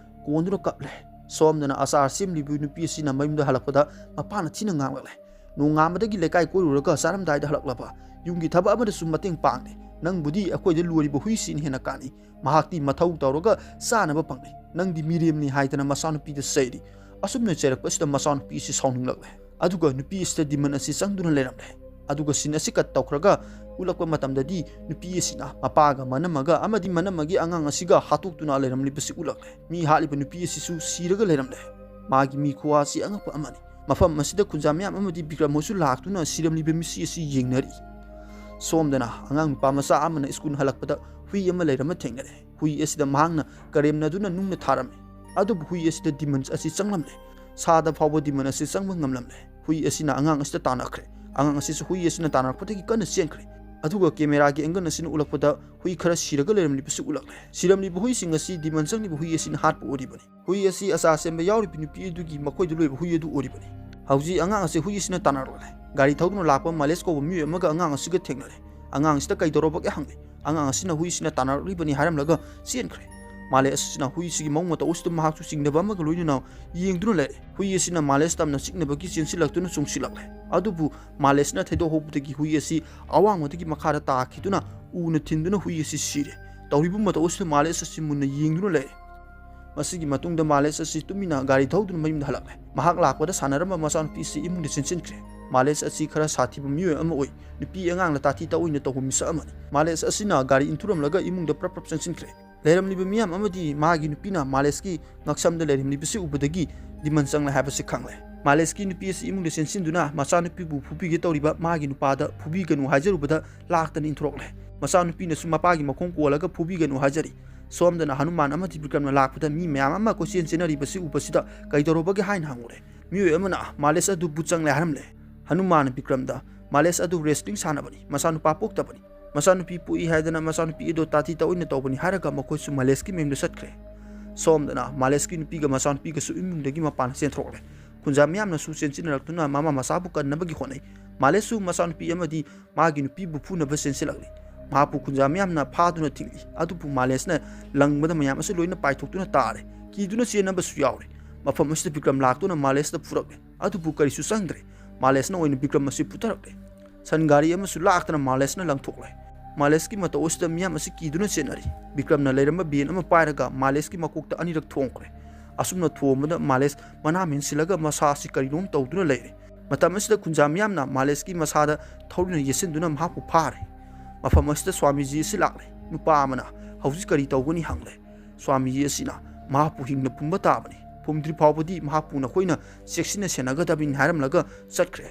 ꯀꯣꯟꯗꯨꯅ ꯀꯞꯂꯦ꯫ ꯁꯣꯝꯗꯅ ꯑꯆꯥꯔ ꯁꯦꯝꯂꯤꯕ ꯅꯨꯄꯤ ꯑꯁꯤꯅ ꯃꯌꯨꯝꯗ ꯍꯜꯂꯛꯄꯗ ꯃꯄꯥꯅ ꯊꯤꯅ ꯉꯥꯡꯂꯛꯂꯦ꯫ ꯅꯣꯡꯉꯥꯟꯕꯗꯒꯤ ꯂꯩꯀꯥꯏ ꯀꯣꯏꯔꯨꯔꯒ ꯆꯥꯔꯝꯗꯥꯏꯗ ꯍꯜꯂꯛꯂꯕ, ꯌꯨꯝꯒꯤ ꯊꯕꯛ ꯑꯃꯗꯁꯨ ꯃꯇꯦꯡ ꯄꯥꯡꯗꯦ꯫ ꯅꯪꯕꯨꯗꯤ ꯑꯩꯈꯣꯏꯗ ꯂꯣꯏꯔꯤꯕ ꯍꯨꯏꯁꯤꯅ ꯍꯦꯟꯅ ꯀꯥꯟꯅꯩ꯫ ꯃꯍꯥꯛꯇꯤ ꯃꯊꯧ ꯇꯧꯔꯒ ꯆꯥꯅꯕ ꯐꯪꯂꯤ꯫ ꯅꯪꯗꯤ ꯃꯤꯔꯦꯝꯅꯤ ꯍꯥꯏꯗꯅ ꯃꯆꯥꯅꯨꯄꯤꯗ ꯆꯩꯔꯤ꯫ ꯑꯁꯨꯝꯅ ꯆꯩꯔꯛꯄꯁꯤꯗ ꯃꯆꯥꯅꯨꯄꯤ ꯑꯁꯤ ꯁꯥꯎꯅꯤꯡꯂꯛꯂꯦ꯫ ꯑꯗꯨꯒ ꯅꯨꯄꯤ ꯑꯁꯤꯗ ꯗꯤꯃꯟ ꯑꯁꯤ ꯆꯪꯗꯨꯅ ꯂꯩꯔꯝꯂꯦ꯫ ꯑꯗꯨꯒ ꯁꯤꯟ ꯑꯁꯤ ꯀꯠ ꯇꯧꯈ꯭ꯔꯒ ꯎꯠꯂꯛꯄ ꯃꯇꯝꯗꯗꯤ ꯅꯨꯄꯤ ꯑꯁꯤꯅ ꯃꯄꯥꯒ ꯃꯅꯝꯃꯒ ꯑꯃꯗꯤ ꯃꯅꯝꯃꯒꯤ ꯑꯉꯥꯡ ꯑꯁꯤꯒ ꯍꯥꯠꯇꯣꯛꯇꯨꯅ ꯂꯩꯔꯝꯂꯤꯕꯁꯤ ꯎꯠꯂꯛꯂꯦ꯫ ꯃꯤ ꯍꯥꯠꯂꯤꯕ ꯅꯨꯄꯤ ꯑꯁꯤꯁꯨ ꯁꯤꯔꯒ ꯂꯩꯔꯝꯂꯦ꯫ ꯃꯥꯒꯤ ꯃꯤ ꯈꯨꯋꯥꯁꯤ ꯑꯉꯛꯄ ꯑꯃꯅꯤ꯫ ꯃꯐꯝ ꯑꯁꯤꯗ ꯈꯨꯟꯖꯥ ꯃꯤꯌꯥꯝ ꯑꯃꯗꯤ ꯕꯤꯀ꯭ꯔꯝ ꯍꯣꯏꯁꯨ ꯂꯥꯛꯇꯨꯅ ꯁꯤꯔꯝꯂꯤꯕ ꯃꯤꯁꯤ ꯑꯁꯤ ꯌꯦꯡꯅꯔꯤ꯫ ꯁꯣꯝꯗꯅ ꯑꯉꯥꯡ ꯅꯨꯄꯥ ꯃꯆꯥ ꯑꯃꯅ ꯁ꯭ꯀꯨꯜ ꯍꯜꯂꯛꯄꯗ ꯍꯨꯏ ꯑꯃ ꯂꯩꯔꯝꯕ ꯊꯦꯡꯅꯔꯦ꯫ ꯍꯨꯏ ꯑꯁꯤꯗ ꯃꯍꯥꯛꯅ ꯀꯔꯦꯝꯅꯗꯨꯅ ꯅꯨꯡꯅ ꯊꯥꯔꯝꯃꯤ꯫ ꯑꯗꯨꯕꯨ ꯍꯨꯏ ꯑꯁꯤꯗ ꯗꯤꯃꯟ ꯑꯁꯤ ꯆꯪꯂꯝꯂꯦ꯫ ꯁꯥꯗ ꯐꯥꯎꯕ ꯗꯤꯃꯟ ꯑꯁꯤ ꯆꯪꯕ ꯉꯝꯂꯝꯂꯦ꯫ ꯍꯨꯏ ꯑꯁꯤꯅ ꯑꯉꯥꯡ ꯑꯁꯤꯗ ꯇꯥꯟꯅꯈ꯭ꯔꯦ꯫ ꯑꯉꯥꯡ ꯑꯁꯤꯁꯨ ꯍꯨꯏ ꯑꯁꯤꯅ ꯇꯥꯟꯅꯔꯛꯄꯗꯒꯤ ꯀꯟꯅ ꯆꯦꯟꯈ꯭ꯔꯦ꯫ ꯑꯗꯨꯒ ꯀꯦꯃꯦꯔꯥꯒꯤ ꯑꯦꯡꯒꯜ ꯑꯁꯤꯅ ꯎꯠꯂꯛꯄꯗ ꯍꯨꯏ ꯈꯔ ꯁꯤꯔꯒ ꯂꯩꯔꯝꯂꯤꯕꯁꯨ ꯎꯠꯂꯛꯂꯦ꯫ ꯁꯤꯔꯝꯂꯤꯕ ꯍꯨꯏꯁꯤꯡ ꯑꯁꯤ ꯗꯤꯃꯟ ꯆꯪꯂꯤꯕ ꯍꯨꯏ ꯑꯁꯤꯅ ꯍꯥꯠꯄ ꯑꯣꯏꯔꯤꯕꯅꯤ꯫ ꯍꯨꯏ ꯑꯁꯤ ꯑꯆꯥ ꯁꯦꯝꯕ ꯌꯥꯎꯔꯤꯕ ꯅꯨꯄꯤ ꯑꯗꯨꯒꯤ ꯃꯈꯣꯏꯗ ꯂꯣꯏꯕ ꯍꯨꯏ ꯑꯗꯨ ꯑꯣꯏꯔꯤꯕꯅꯤ꯫ ꯍꯧꯖꯤꯛ ꯑꯉꯥꯡ ꯑꯁꯤ ꯍꯨꯏ ꯑꯁꯤꯅ ꯇꯥꯟꯅꯔꯛꯂꯦ꯫ ꯒꯥꯔꯤ ꯊꯧꯗꯨꯅ ꯂꯥꯛꯄ ꯃꯥꯏꯂꯦꯁ ꯀꯧꯕ ꯃꯤꯑꯣꯏ ꯑꯃꯒ ꯑꯉꯥꯡ ꯑꯁꯤꯒ ꯊꯦꯡꯅꯔꯦ꯫ ꯑꯉꯥꯡ ꯑꯁꯤꯗ ꯀꯩꯗꯧꯔꯕꯒꯦ ꯍꯪꯂꯦ꯫ ꯑꯉꯥꯡ ꯑꯁꯤꯅ ꯍꯨꯏꯁꯤꯅ ꯇꯥꯟꯅꯔꯛꯂꯤꯕꯅꯤ ꯍꯥꯏꯔꯝꯂꯒ ꯆꯦꯟꯈ꯭ꯔꯦ꯫ ꯃꯥꯏꯂꯦꯁ ꯑꯁꯤꯅ ꯍꯨꯏꯁꯤꯒꯤ ꯃꯑꯣꯡ ꯃꯇꯧ ꯑꯁꯤꯗ ꯃꯍꯥꯛꯁꯨ ꯆꯤꯡꯅꯕ ꯑꯃꯒ ꯂꯣꯏꯅꯅ ꯌꯦꯡꯗꯨꯅ ꯂꯩꯔꯦ꯫ ꯍꯨꯏ ꯑꯁꯤꯅ ꯃꯥꯏꯂꯦꯁ ꯇꯝꯅ ꯆꯤꯛꯅꯕꯒꯤ ꯆꯦꯟꯁꯤꯜꯂꯛꯇꯨꯅ ꯆꯣꯡꯁꯤꯜꯂꯛꯂꯦ꯫ ꯑꯗꯨꯕꯨ ꯃꯥꯏꯂꯦꯁꯅ ꯊꯩꯗꯣꯛ ꯍꯧꯕꯗꯒꯤ ꯍꯨꯏ ꯑꯁꯤ ꯑꯋꯥꯡꯕꯗꯒꯤ ꯃꯈꯥꯗ ꯇꯥꯈꯤꯗꯨꯅ ꯎꯅ ꯊꯤꯟꯗꯨꯅ ꯍꯨꯏ ꯑꯁꯤ ꯁꯤꯔꯦ꯫ ꯇꯧꯔꯤꯕ ꯃꯇꯧ ꯑꯁꯤꯗ ꯃꯥꯏꯂꯦꯁ ꯑꯁꯤ ꯃꯨꯟꯅ ꯌꯦꯡꯗꯨꯅ ꯂꯩꯔꯦ꯫ ꯃꯁꯤꯒꯤ ꯃꯇꯨꯡꯗ ꯃꯥꯏꯂꯦꯁ ꯑꯁꯤ ꯇꯨꯃꯤꯟꯅ ꯒꯥꯔꯤ ꯊꯧꯗꯨꯅ ꯃꯌꯨꯝꯗ ꯍꯜꯂꯛꯂꯦ꯫ ꯃꯍꯥꯛ ꯂꯥꯛꯄꯗ ꯁꯥꯟꯅꯔꯝꯕ ꯃꯆꯥꯅꯨꯄꯤ ꯑꯁꯤ ꯏꯃꯨꯡꯗ ꯆꯦꯟꯁꯤꯟꯈ꯭ꯔꯦ꯫ ꯃꯥꯏꯂꯦꯁ ꯑꯁꯤ ꯈꯔ ꯁꯥꯊꯤꯕ ꯃꯤꯑꯣꯏ ꯑꯃ ꯑꯣꯏ꯫ ꯅꯨꯄꯤ ꯑꯉꯥꯡꯅ ꯇꯥꯊꯤ ꯇꯥꯑꯣꯏꯅ ꯇꯧꯕ ꯃꯤꯁꯛ ꯑꯃꯅꯤ꯫ ꯃꯥꯏꯂꯦꯁ ꯑꯁꯤꯅ ꯒꯥꯔꯤ ꯏꯟꯊꯨꯔꯝꯂꯒ ꯏꯃꯨꯡꯗ ꯄ꯭ꯔꯞ ꯄ꯭ꯔꯞ ꯆꯪꯁꯤꯟꯈ꯭ꯔꯦ꯫ ꯂꯩꯔꯝꯂꯤꯕ ꯃꯤꯌꯥꯝ ꯑꯃꯗꯤ ꯃꯥꯒꯤ ꯅꯨꯄꯤꯅ ꯃꯥꯏꯂꯦꯁꯀꯤ ꯉꯛꯁꯝꯗ ꯂꯩꯔꯝꯂꯤꯕꯁꯤ ꯎꯕꯗꯒꯤ ꯗꯤꯃꯟ ꯆꯪꯂꯦ ꯍꯥꯏꯕꯁꯤ ꯈꯪꯂꯦ꯫ ꯃꯥꯏꯂꯦꯁꯀꯤ ꯅꯨꯄꯤ ꯑꯁꯤ ꯏꯃꯨꯡꯗ ꯆꯦꯟꯁꯤꯟꯗꯨꯅ ꯃꯆꯥꯅꯨꯄꯤꯕꯨ ꯐꯨꯕꯤꯒꯦ ꯇꯧꯔꯤꯕ ꯃꯥꯒꯤ ꯅꯨꯄꯥꯗ ꯐꯨꯕꯤꯒꯅꯨ ꯍꯥꯏꯖꯔꯨꯕꯗ ꯂꯥꯛꯇꯅ ꯏꯟꯊꯣꯔꯛꯂꯦ꯫ ꯃꯆꯥꯅꯨꯄꯤꯅꯁꯨ ꯃꯄꯥꯒꯤ ꯃꯈꯣꯡ ꯀꯣꯜꯂꯒ ꯐꯨꯕꯤꯒꯅꯨ ꯍꯥꯏꯖꯔꯤ꯫ ꯁꯣꯝꯗꯅ ꯍꯅꯨꯃꯥꯟ ꯑꯃꯗꯤ ꯕꯤꯀ꯭ꯔꯝꯅ ꯂꯥꯛꯄꯗ ꯃꯤ ꯃꯌꯥꯝ ꯑꯃ ꯀꯣꯏꯆꯦꯟ ꯆꯦꯟꯅꯔꯤꯕꯁꯤ ꯎꯕꯁꯤꯗ ꯀꯩꯗꯧꯔꯕꯒꯦ ꯍꯥꯏꯅ ꯍꯪꯂꯨꯔꯦ꯫ ꯃꯤꯑꯣꯏ ꯑꯃꯅ ꯃꯥꯏꯂꯦꯁ ꯑꯗꯨ ꯕꯨꯠ ꯆꯪꯂꯦ ꯍꯥꯏꯔꯝꯂꯦ꯫ ꯍꯅꯨꯃꯥꯟꯅ ꯕꯤꯀ꯭ꯔꯝꯗ ꯃꯥꯏꯂꯦꯁ ꯑꯗꯨ ꯔꯦꯁꯂꯤꯡ ꯁꯥꯟꯅꯕꯅꯤ, ꯃꯆꯥꯅꯨꯄꯥ ꯄꯣꯛꯇꯕꯅꯤ꯫ ꯃꯆꯥꯅꯨꯄꯤ ꯄꯣꯛꯏ ꯍꯥꯏꯗꯅ ꯃꯆꯥꯅꯨꯄꯤ ꯑꯗꯨ ꯇꯥꯊꯤ ꯇꯥꯑꯣꯏꯅ ꯇꯧꯕꯅꯤ ꯍꯥꯏꯔꯒ ꯃꯈꯣꯏꯁꯨ ꯃꯥꯏꯂꯦꯁꯀꯤ ꯃꯌꯨꯝꯗ ꯆꯠꯈ꯭ꯔꯦ꯫ ꯁꯣꯝꯗꯅ ꯃꯥꯏꯂꯦꯁꯀꯤ ꯅꯨꯄꯤꯒ ꯃꯆꯥꯅꯨꯄꯤꯒꯁꯨ ꯏꯃꯨꯡꯗꯒꯤ ꯃꯄꯥꯟ ꯆꯦꯟꯊꯣꯔꯛꯂꯦ꯫ ꯈꯨꯟꯖꯥ ꯃꯤꯌꯥꯝꯅꯁꯨ ꯆꯦꯟꯁꯤꯟꯅꯔꯛꯇꯨꯅ ꯃꯃꯥ ꯃꯆꯥꯕꯨ ꯀꯟꯅꯕꯒꯤ ꯍꯣꯠꯅꯩ꯫ ꯃꯥꯏꯂꯦꯁꯁꯨ ꯃꯆꯥꯅꯨꯄꯤ ꯑꯃꯗꯤ ꯃꯥꯒꯤ ꯅꯨꯄꯤꯕꯨ ꯐꯨꯅꯕ ꯆꯦꯟꯁꯤꯜꯂꯛꯂꯤ꯫ ꯃꯍꯥꯛꯄꯨ ꯈꯨꯟꯖꯥ ꯃꯤꯌꯥꯝꯅ ꯐꯥꯗꯨꯅ ꯊꯤꯡꯂꯤ꯫ ꯑꯗꯨꯕꯨ ꯃꯥꯏꯂꯦꯁꯅ ꯂꯪꯕꯗ ꯃꯌꯥꯝ ꯑꯁꯤ ꯂꯣꯏꯅ ꯄꯥꯏꯊꯣꯛꯇꯨꯅ ꯇꯥꯔꯦ꯫ ꯀꯤꯗꯨꯅ ꯆꯦꯟꯅꯕꯁꯨ ꯌꯥꯎꯔꯦ꯫ ꯃꯐꯝ ꯑꯁꯤꯗ ꯕꯤꯀ꯭ꯔꯝ ꯂꯥꯛꯇꯨꯅ ꯃꯥꯏꯂꯦꯁꯇ ꯐꯨꯔꯛꯂꯦ꯫ ꯑꯗꯨꯕꯨ ꯀꯔꯤꯁꯨ ꯆꯪꯗ꯭ꯔꯦ꯫ ꯃꯥꯏꯂꯦꯁꯅ ꯑꯣꯏꯅ ꯕꯤꯀ꯭ꯔꯝ ꯑꯁꯤ ꯐꯨꯊꯔꯛꯂꯦ꯫ ꯁꯟ ꯒꯥꯔꯤ ꯑꯃꯁꯨ ꯂꯥꯛꯇꯅ ꯃꯥꯏꯂꯦꯁꯅ ꯂꯪꯊꯣꯛꯂꯦ꯫ ꯃꯥꯏꯂꯦꯁꯀꯤ ꯃꯇꯧ ꯑꯁꯤꯗ ꯃꯤꯌꯥꯝ ꯑꯁꯤ ꯀꯤꯗꯨꯅ ꯆꯦꯟꯅꯔꯤ꯫ ꯕꯤꯀ꯭ꯔꯝꯅ ꯂꯩꯔꯝꯕ ꯚꯦꯟ ꯑꯃ ꯄꯥꯏꯔꯒ ꯃꯥꯏꯂꯦꯁꯀꯤ ꯃꯀꯣꯛꯇ ꯑꯅꯤꯔꯛ ꯊꯣꯝꯈ꯭ꯔꯦ꯫ ꯑꯁꯨꯝꯅ ꯊꯣꯝꯕꯗ ꯃꯥꯏꯂꯦꯁ ꯃꯅꯥ ꯃꯦꯟꯁꯤꯜꯂꯒ ꯃꯁꯥ ꯑꯁꯤ ꯀꯔꯤꯅꯣꯝ ꯇꯧꯗꯨꯅ ꯂꯩꯔꯦ꯫ ꯃꯇꯝ ꯑꯁꯤꯗ ꯈꯨꯟꯖꯥ ꯃꯤꯌꯥꯝꯅ ꯃꯥꯏꯂꯦꯁꯀꯤ ꯃꯁꯥꯗ ꯊꯧꯔꯤꯅ ꯌꯦꯠꯁꯤꯟꯗꯨꯅ ꯃꯍꯥꯛꯄꯨ ꯐꯥꯔꯦ꯫ ꯃꯐꯝ ꯑꯁꯤꯗ ꯁ꯭ꯋꯥꯃꯤꯖꯤ ꯑꯁꯤ ꯂꯥꯛꯂꯦ꯫ ꯅꯨꯄꯥ ꯑꯃꯅ ꯍꯧꯖꯤꯛ ꯀꯔꯤ ꯇꯧꯒꯅꯤ ꯍꯪꯂꯦ꯫ ꯁ꯭ꯋꯥꯃꯤꯖꯤ ꯑꯁꯤꯅ ꯃꯍꯥꯛꯄꯨ ꯍꯤꯡꯅ ꯄꯨꯝꯕ ꯇꯥꯕꯅꯤ꯫ ꯐꯨꯝꯗ꯭ꯔꯤ ꯐꯥꯎꯕꯗꯤ ꯃꯍꯥꯛꯄꯨ ꯅꯈꯣꯏꯅ ꯆꯦꯛꯁꯤꯟꯅ ꯁꯦꯟꯅꯒꯗꯕꯅꯤ" ꯍꯥꯏꯔꯝꯂꯒ ꯆꯠꯈ꯭ꯔꯦ꯫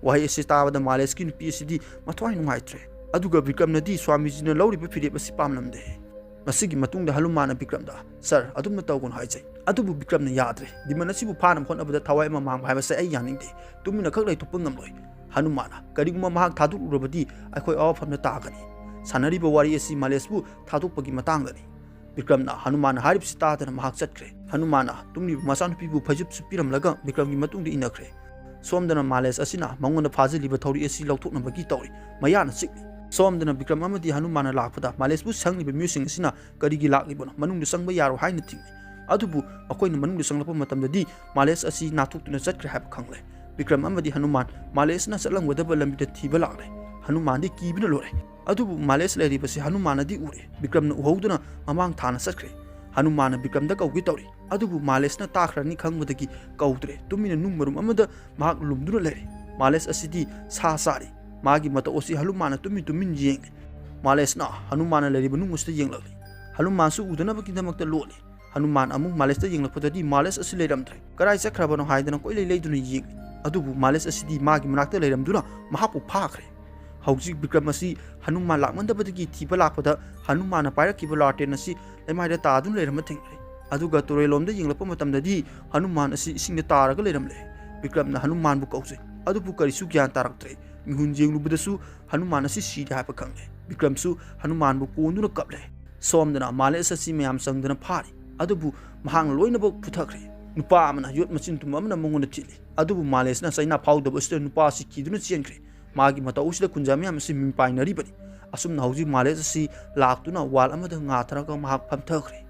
ꯋꯥꯍꯩ ꯑꯁꯤ ꯇꯥꯕꯗ ꯃꯥꯂꯦꯁꯀꯤ ꯅꯨꯄꯤ ꯑꯁꯤꯗꯤ ꯃꯊ꯭ꯋꯥꯏ ꯅꯨꯡꯉꯥꯏꯇ꯭ꯔꯦ꯫ ꯑꯗꯨꯒ ꯕꯤꯀ꯭ꯔꯝꯅꯗꯤ ꯁ꯭ꯋꯥꯃꯤꯖꯤꯅ ꯂꯧꯔꯤꯕ ꯐꯤꯔꯦꯞ ꯑꯁꯤ ꯄꯥꯝꯂꯝꯗꯦ꯫ ꯃꯁꯤꯒꯤ ꯃꯇꯨꯡꯗ ꯍꯅꯨꯃꯥꯟꯅ ꯕꯤꯀ꯭ꯔꯝꯗ, "ꯁꯔ, ꯑꯗꯨꯝꯅ ꯇꯧꯒꯅꯨ" ꯍꯥꯏꯖꯩ꯫ ꯑꯗꯨꯕꯨ ꯕꯤꯀ꯭ꯔꯝꯅ ꯌꯥꯗ꯭ꯔꯦ꯫ ꯗꯤꯃꯟ ꯑꯁꯤꯕꯨ ꯐꯥꯅꯕ ꯍꯣꯠꯅꯕꯗ ꯊꯋꯥꯏ ꯑꯃ ꯃꯥꯡꯕ ꯍꯥꯏꯕꯁꯦ ꯑꯩ ꯌꯥꯅꯤꯡꯗꯦ꯫ ꯇꯨꯃꯤꯟꯅ ꯈꯛ ꯂꯩꯊꯣꯛꯄ ꯉꯝꯂꯣꯏ꯫ ꯍꯅꯨꯃꯥꯟꯅ, "ꯀꯔꯤꯒꯨꯝꯕ ꯃꯍꯥꯛ ꯊꯥꯗꯣꯛꯂꯨꯔꯕꯗꯤ ꯑꯩꯈꯣꯏ ꯑꯋꯥꯐꯝꯗ ꯇꯥꯒꯅꯤ꯫ ꯁꯥꯟꯅꯔꯤꯕ ꯋꯥꯔꯤ ꯑꯁꯤ ꯃꯥꯂꯦꯁꯄꯨ ꯊꯥꯗꯣꯛꯄꯒꯤ ꯃꯇꯥꯡꯗꯅꯤ"꯫ ꯕꯤꯀ꯭ꯔꯝꯅ ꯍꯅꯨꯃꯥꯟꯅ ꯍꯥꯏꯔꯤꯕꯁꯤ ꯇꯥꯗꯅ ꯃꯍꯥꯛ ꯆꯠꯈ꯭ꯔꯦ꯫ ꯍꯅꯨꯃꯥꯟꯅ ꯇꯨꯝꯂꯤꯕ ꯃꯆꯥꯅꯨꯄꯤꯕꯨ ꯐꯩꯖꯨꯞꯁꯨ ꯄꯤꯔꯝꯂꯒ ꯕꯤꯀ꯭ꯔꯝꯒꯤ ꯃꯇꯨꯡꯗ ꯏꯟꯅꯈ꯭ꯔꯦ꯫ ꯁꯣꯝꯗꯅ ꯃꯥꯂꯦꯁ ꯑꯁꯤꯅ ꯃꯉꯣꯟꯗ ꯐꯥꯖꯤꯜꯂꯤꯕ ꯊꯧꯔꯤ ꯑꯁꯤ ꯂꯧꯊꯣꯛꯅꯕꯒꯤ ꯇꯧꯔꯤ꯫ ꯃꯌꯥꯅ ꯆꯤꯛꯂꯤ꯫ ꯁꯣꯝꯗꯅ ꯕꯤꯀ꯭ꯔꯝ ꯑꯃꯗꯤ ꯍꯅꯨꯃꯥꯟꯅ ꯂꯥꯛꯄꯗ ꯃꯥꯂꯦꯁꯄꯨ ꯁꯪꯂꯤꯕ ꯃꯤꯑꯣꯏꯁꯤꯡ ꯑꯁꯤꯅ "ꯀꯔꯤꯒꯤ ꯂꯥꯛꯂꯤꯕꯅꯣ? ꯃꯅꯨꯡꯗ ꯆꯪꯕ ꯌꯥꯔꯣꯏ" ꯍꯥꯏꯅ ꯊꯤꯡꯂꯤ꯫ ꯑꯗꯨꯕꯨ ꯃꯈꯣꯏꯅ ꯃꯅꯨꯡꯗ ꯆꯪꯂꯛꯄ ꯃꯇꯝꯗꯗꯤ ꯃꯥꯂꯦꯁ ꯑꯁꯤ ꯅꯥꯟꯊꯣꯛꯇꯨꯅ ꯆꯠꯈ꯭ꯔꯦ ꯍꯥꯏꯕ ꯈꯪꯂꯦ꯫ ꯕꯤꯀ꯭ꯔꯝ ꯑꯃꯗꯤ ꯍꯅꯨꯃꯥꯟ ꯃꯥꯂꯦꯁꯅ ꯆꯠꯂꯝꯒꯗꯕ ꯂꯝꯕꯤꯗ ꯊꯤꯕ ꯂꯥꯛꯂꯦ꯫ ꯍꯅꯨꯃꯥꯟꯗꯤ ꯀꯤꯕꯅ ꯂꯣꯏꯔꯦ꯫ ꯑꯗꯨꯕꯨ ꯃꯥꯂꯦꯁ ꯂꯩꯔꯤꯕꯁꯤ ꯍꯅꯨꯃꯥꯟꯅꯗꯤ ꯎꯔꯦ꯫ ꯕꯤꯀ꯭ꯔꯝꯅ ꯎꯍꯧꯗꯨꯅ ꯃꯃꯥꯡ ꯊꯥꯅ ꯆꯠꯈ꯭ꯔꯦ꯫ ꯍꯅꯨꯃꯥꯟꯅ ꯕꯤꯀ꯭ꯔꯝꯗ ꯀꯧꯒꯦ ꯇꯧꯔꯤ꯫ ꯑꯗꯨꯕꯨ ꯃꯥꯂꯦꯁꯅ ꯇꯥꯈ꯭ꯔꯅꯤ ꯈꯪꯕꯗꯒꯤ ꯀꯧꯗ꯭ꯔꯦ꯫ ꯇꯨꯃꯤꯟꯅ ꯅꯨꯡ ꯃꯔꯨꯝ ꯑꯃꯗ ꯃꯍꯥꯛ ꯂꯨꯝꯗꯨꯅ ꯂꯩꯔꯦ꯫ ꯃꯥꯂꯦꯁ ꯑꯁꯤꯗꯤ ꯁꯥ ꯆꯥꯔꯤ꯫ ꯃꯥꯒꯤ ꯃꯇꯧ ꯑꯁꯤ ꯍꯅꯨꯃꯥꯟꯅ ꯇꯨꯃꯤꯟ ꯇꯨꯃꯤꯟ ꯌꯦꯡꯂꯤ꯫ ꯃꯥꯂꯦꯁꯅ ꯍꯅꯨꯃꯥꯟꯅ ꯂꯩꯔꯤꯕ ꯅꯨꯡ ꯑꯁꯤꯗ ꯌꯦꯡꯂꯛꯂꯤ꯫ ꯍꯅꯨꯃꯥꯟꯁꯨ ꯎꯗꯅꯕꯒꯤꯗꯃꯛꯇ ꯂꯣꯠꯂꯤ꯫ ꯍꯅꯨꯃꯥꯟ ꯑꯃꯨꯛ ꯃꯥꯂꯦꯁꯇ ꯌꯦꯡꯂꯛꯄꯗꯗꯤ ꯃꯥꯂꯦꯁ ꯑꯁꯤ ꯂꯩꯔꯝꯗ꯭ꯔꯦ꯫ "ꯀꯗꯥꯏ ꯆꯠꯈ꯭ꯔꯕꯅꯣ?" ꯍꯥꯏꯗꯅ ꯀꯣꯏꯂꯩ ꯂꯩꯗꯨꯅ ꯌꯦꯡꯂꯤ꯫ ꯑꯗꯨꯕꯨ ꯃꯥꯂꯦꯁ ꯑꯁꯤꯗꯤ ꯃꯥꯒꯤ ꯃꯅꯥꯛꯇ ꯂꯩꯔꯝꯗꯨꯅ ꯃꯍꯥꯛꯄꯨ ꯐꯥꯈ꯭ꯔꯦ꯫ ꯍꯧꯖꯤꯛ ꯕꯤꯀ꯭ꯔꯝ ꯑꯁꯤ ꯍꯅꯨꯃꯥꯟ ꯂꯥꯛꯃꯟꯗꯕꯗꯒꯤ ꯊꯤꯕ ꯂꯥꯛꯄꯗ ꯍꯅꯨꯃꯥꯟꯅ ꯄꯥꯏꯔꯛꯈꯤꯕ ꯂꯥꯇꯦꯟ ꯑꯁꯤ ꯂꯩꯃꯥꯏꯗ ꯇꯥꯗꯨꯅ ꯂꯩꯔꯝꯕ ꯊꯦꯡꯅꯔꯦ꯫ ꯑꯗꯨꯒ ꯇꯨꯔꯦꯜꯂꯣꯝꯗ ꯌꯦꯡꯂꯛꯄ ꯃꯇꯝꯗꯗꯤ ꯍꯅꯨꯃꯥꯟ ꯑꯁꯤ ꯏꯁꯤꯡꯗ ꯇꯥꯔꯒ ꯂꯩꯔꯝꯂꯦ꯫ ꯕꯤꯀ꯭ꯔꯝꯅ ꯍꯅꯨꯃꯥꯟꯕꯨ ꯀꯧꯖꯩ꯫ ꯑꯗꯨꯕꯨ ꯀꯔꯤꯁꯨ ꯒ꯭ꯌꯥꯟ ꯇꯥꯔꯛꯇ꯭ꯔꯦ꯫ ꯃꯤꯍꯨꯟ ꯌꯦꯡꯂꯨꯕꯗꯁꯨ ꯍꯅꯨꯃꯥꯟ ꯑꯁꯤ ꯁꯤꯔꯦ ꯍꯥꯏꯕ ꯈꯪꯂꯦ꯫ ꯕꯤꯀ꯭ꯔꯝꯁꯨ ꯍꯅꯨꯃꯥꯟꯕꯨ ꯀꯣꯟꯗꯨꯅ ꯀꯞꯂꯦ꯫ ꯁꯣꯝꯗꯅ ꯃꯥꯂꯦꯁ ꯑꯁꯤ ꯃꯌꯥꯝ ꯆꯪꯗꯨꯅ ꯐꯥꯔꯤ꯫ ꯑꯗꯨꯕꯨ ꯃꯍꯥꯛꯅ ꯂꯣꯏꯅꯃꯛ ꯄꯨꯊꯈ꯭ꯔꯦ꯫ ꯅꯨꯄꯥ ꯑꯃꯅ ꯌꯣꯠ ꯃꯆꯤꯟ ꯇꯨꯝꯕ ꯑꯃꯅ ꯃꯉꯣꯟꯗ ꯊꯤꯜꯂꯤ꯫ ꯑꯗꯨꯕꯨ ꯃꯥꯂꯦꯁꯅ ꯆꯩꯅꯥ ꯐꯥꯎꯗꯕ ꯑꯁꯤꯗ ꯅꯨꯄꯥ ꯑꯁꯤ ꯀꯤꯗꯨꯅ ꯆꯦꯟꯈ꯭ꯔꯦ꯫ ꯃꯥꯒꯤ ꯃꯇꯧ ꯑꯁꯤꯗ ꯀꯨꯟꯖꯥ ꯃꯌꯥꯝ ꯑꯁꯤ ꯃꯤꯄꯥꯏꯅꯔꯤꯕꯅꯤ꯫ ꯑꯁꯨꯝꯅ ꯍꯧꯖꯤꯛ ꯃꯥꯂꯦꯁ ꯑꯁꯤ ꯂꯥꯛꯇꯨꯅ ꯋꯥꯜ ꯑꯃꯗ ꯉꯥꯊꯔꯒ ꯃꯍꯥꯛ ꯐꯝꯊꯈ꯭ꯔꯦ꯫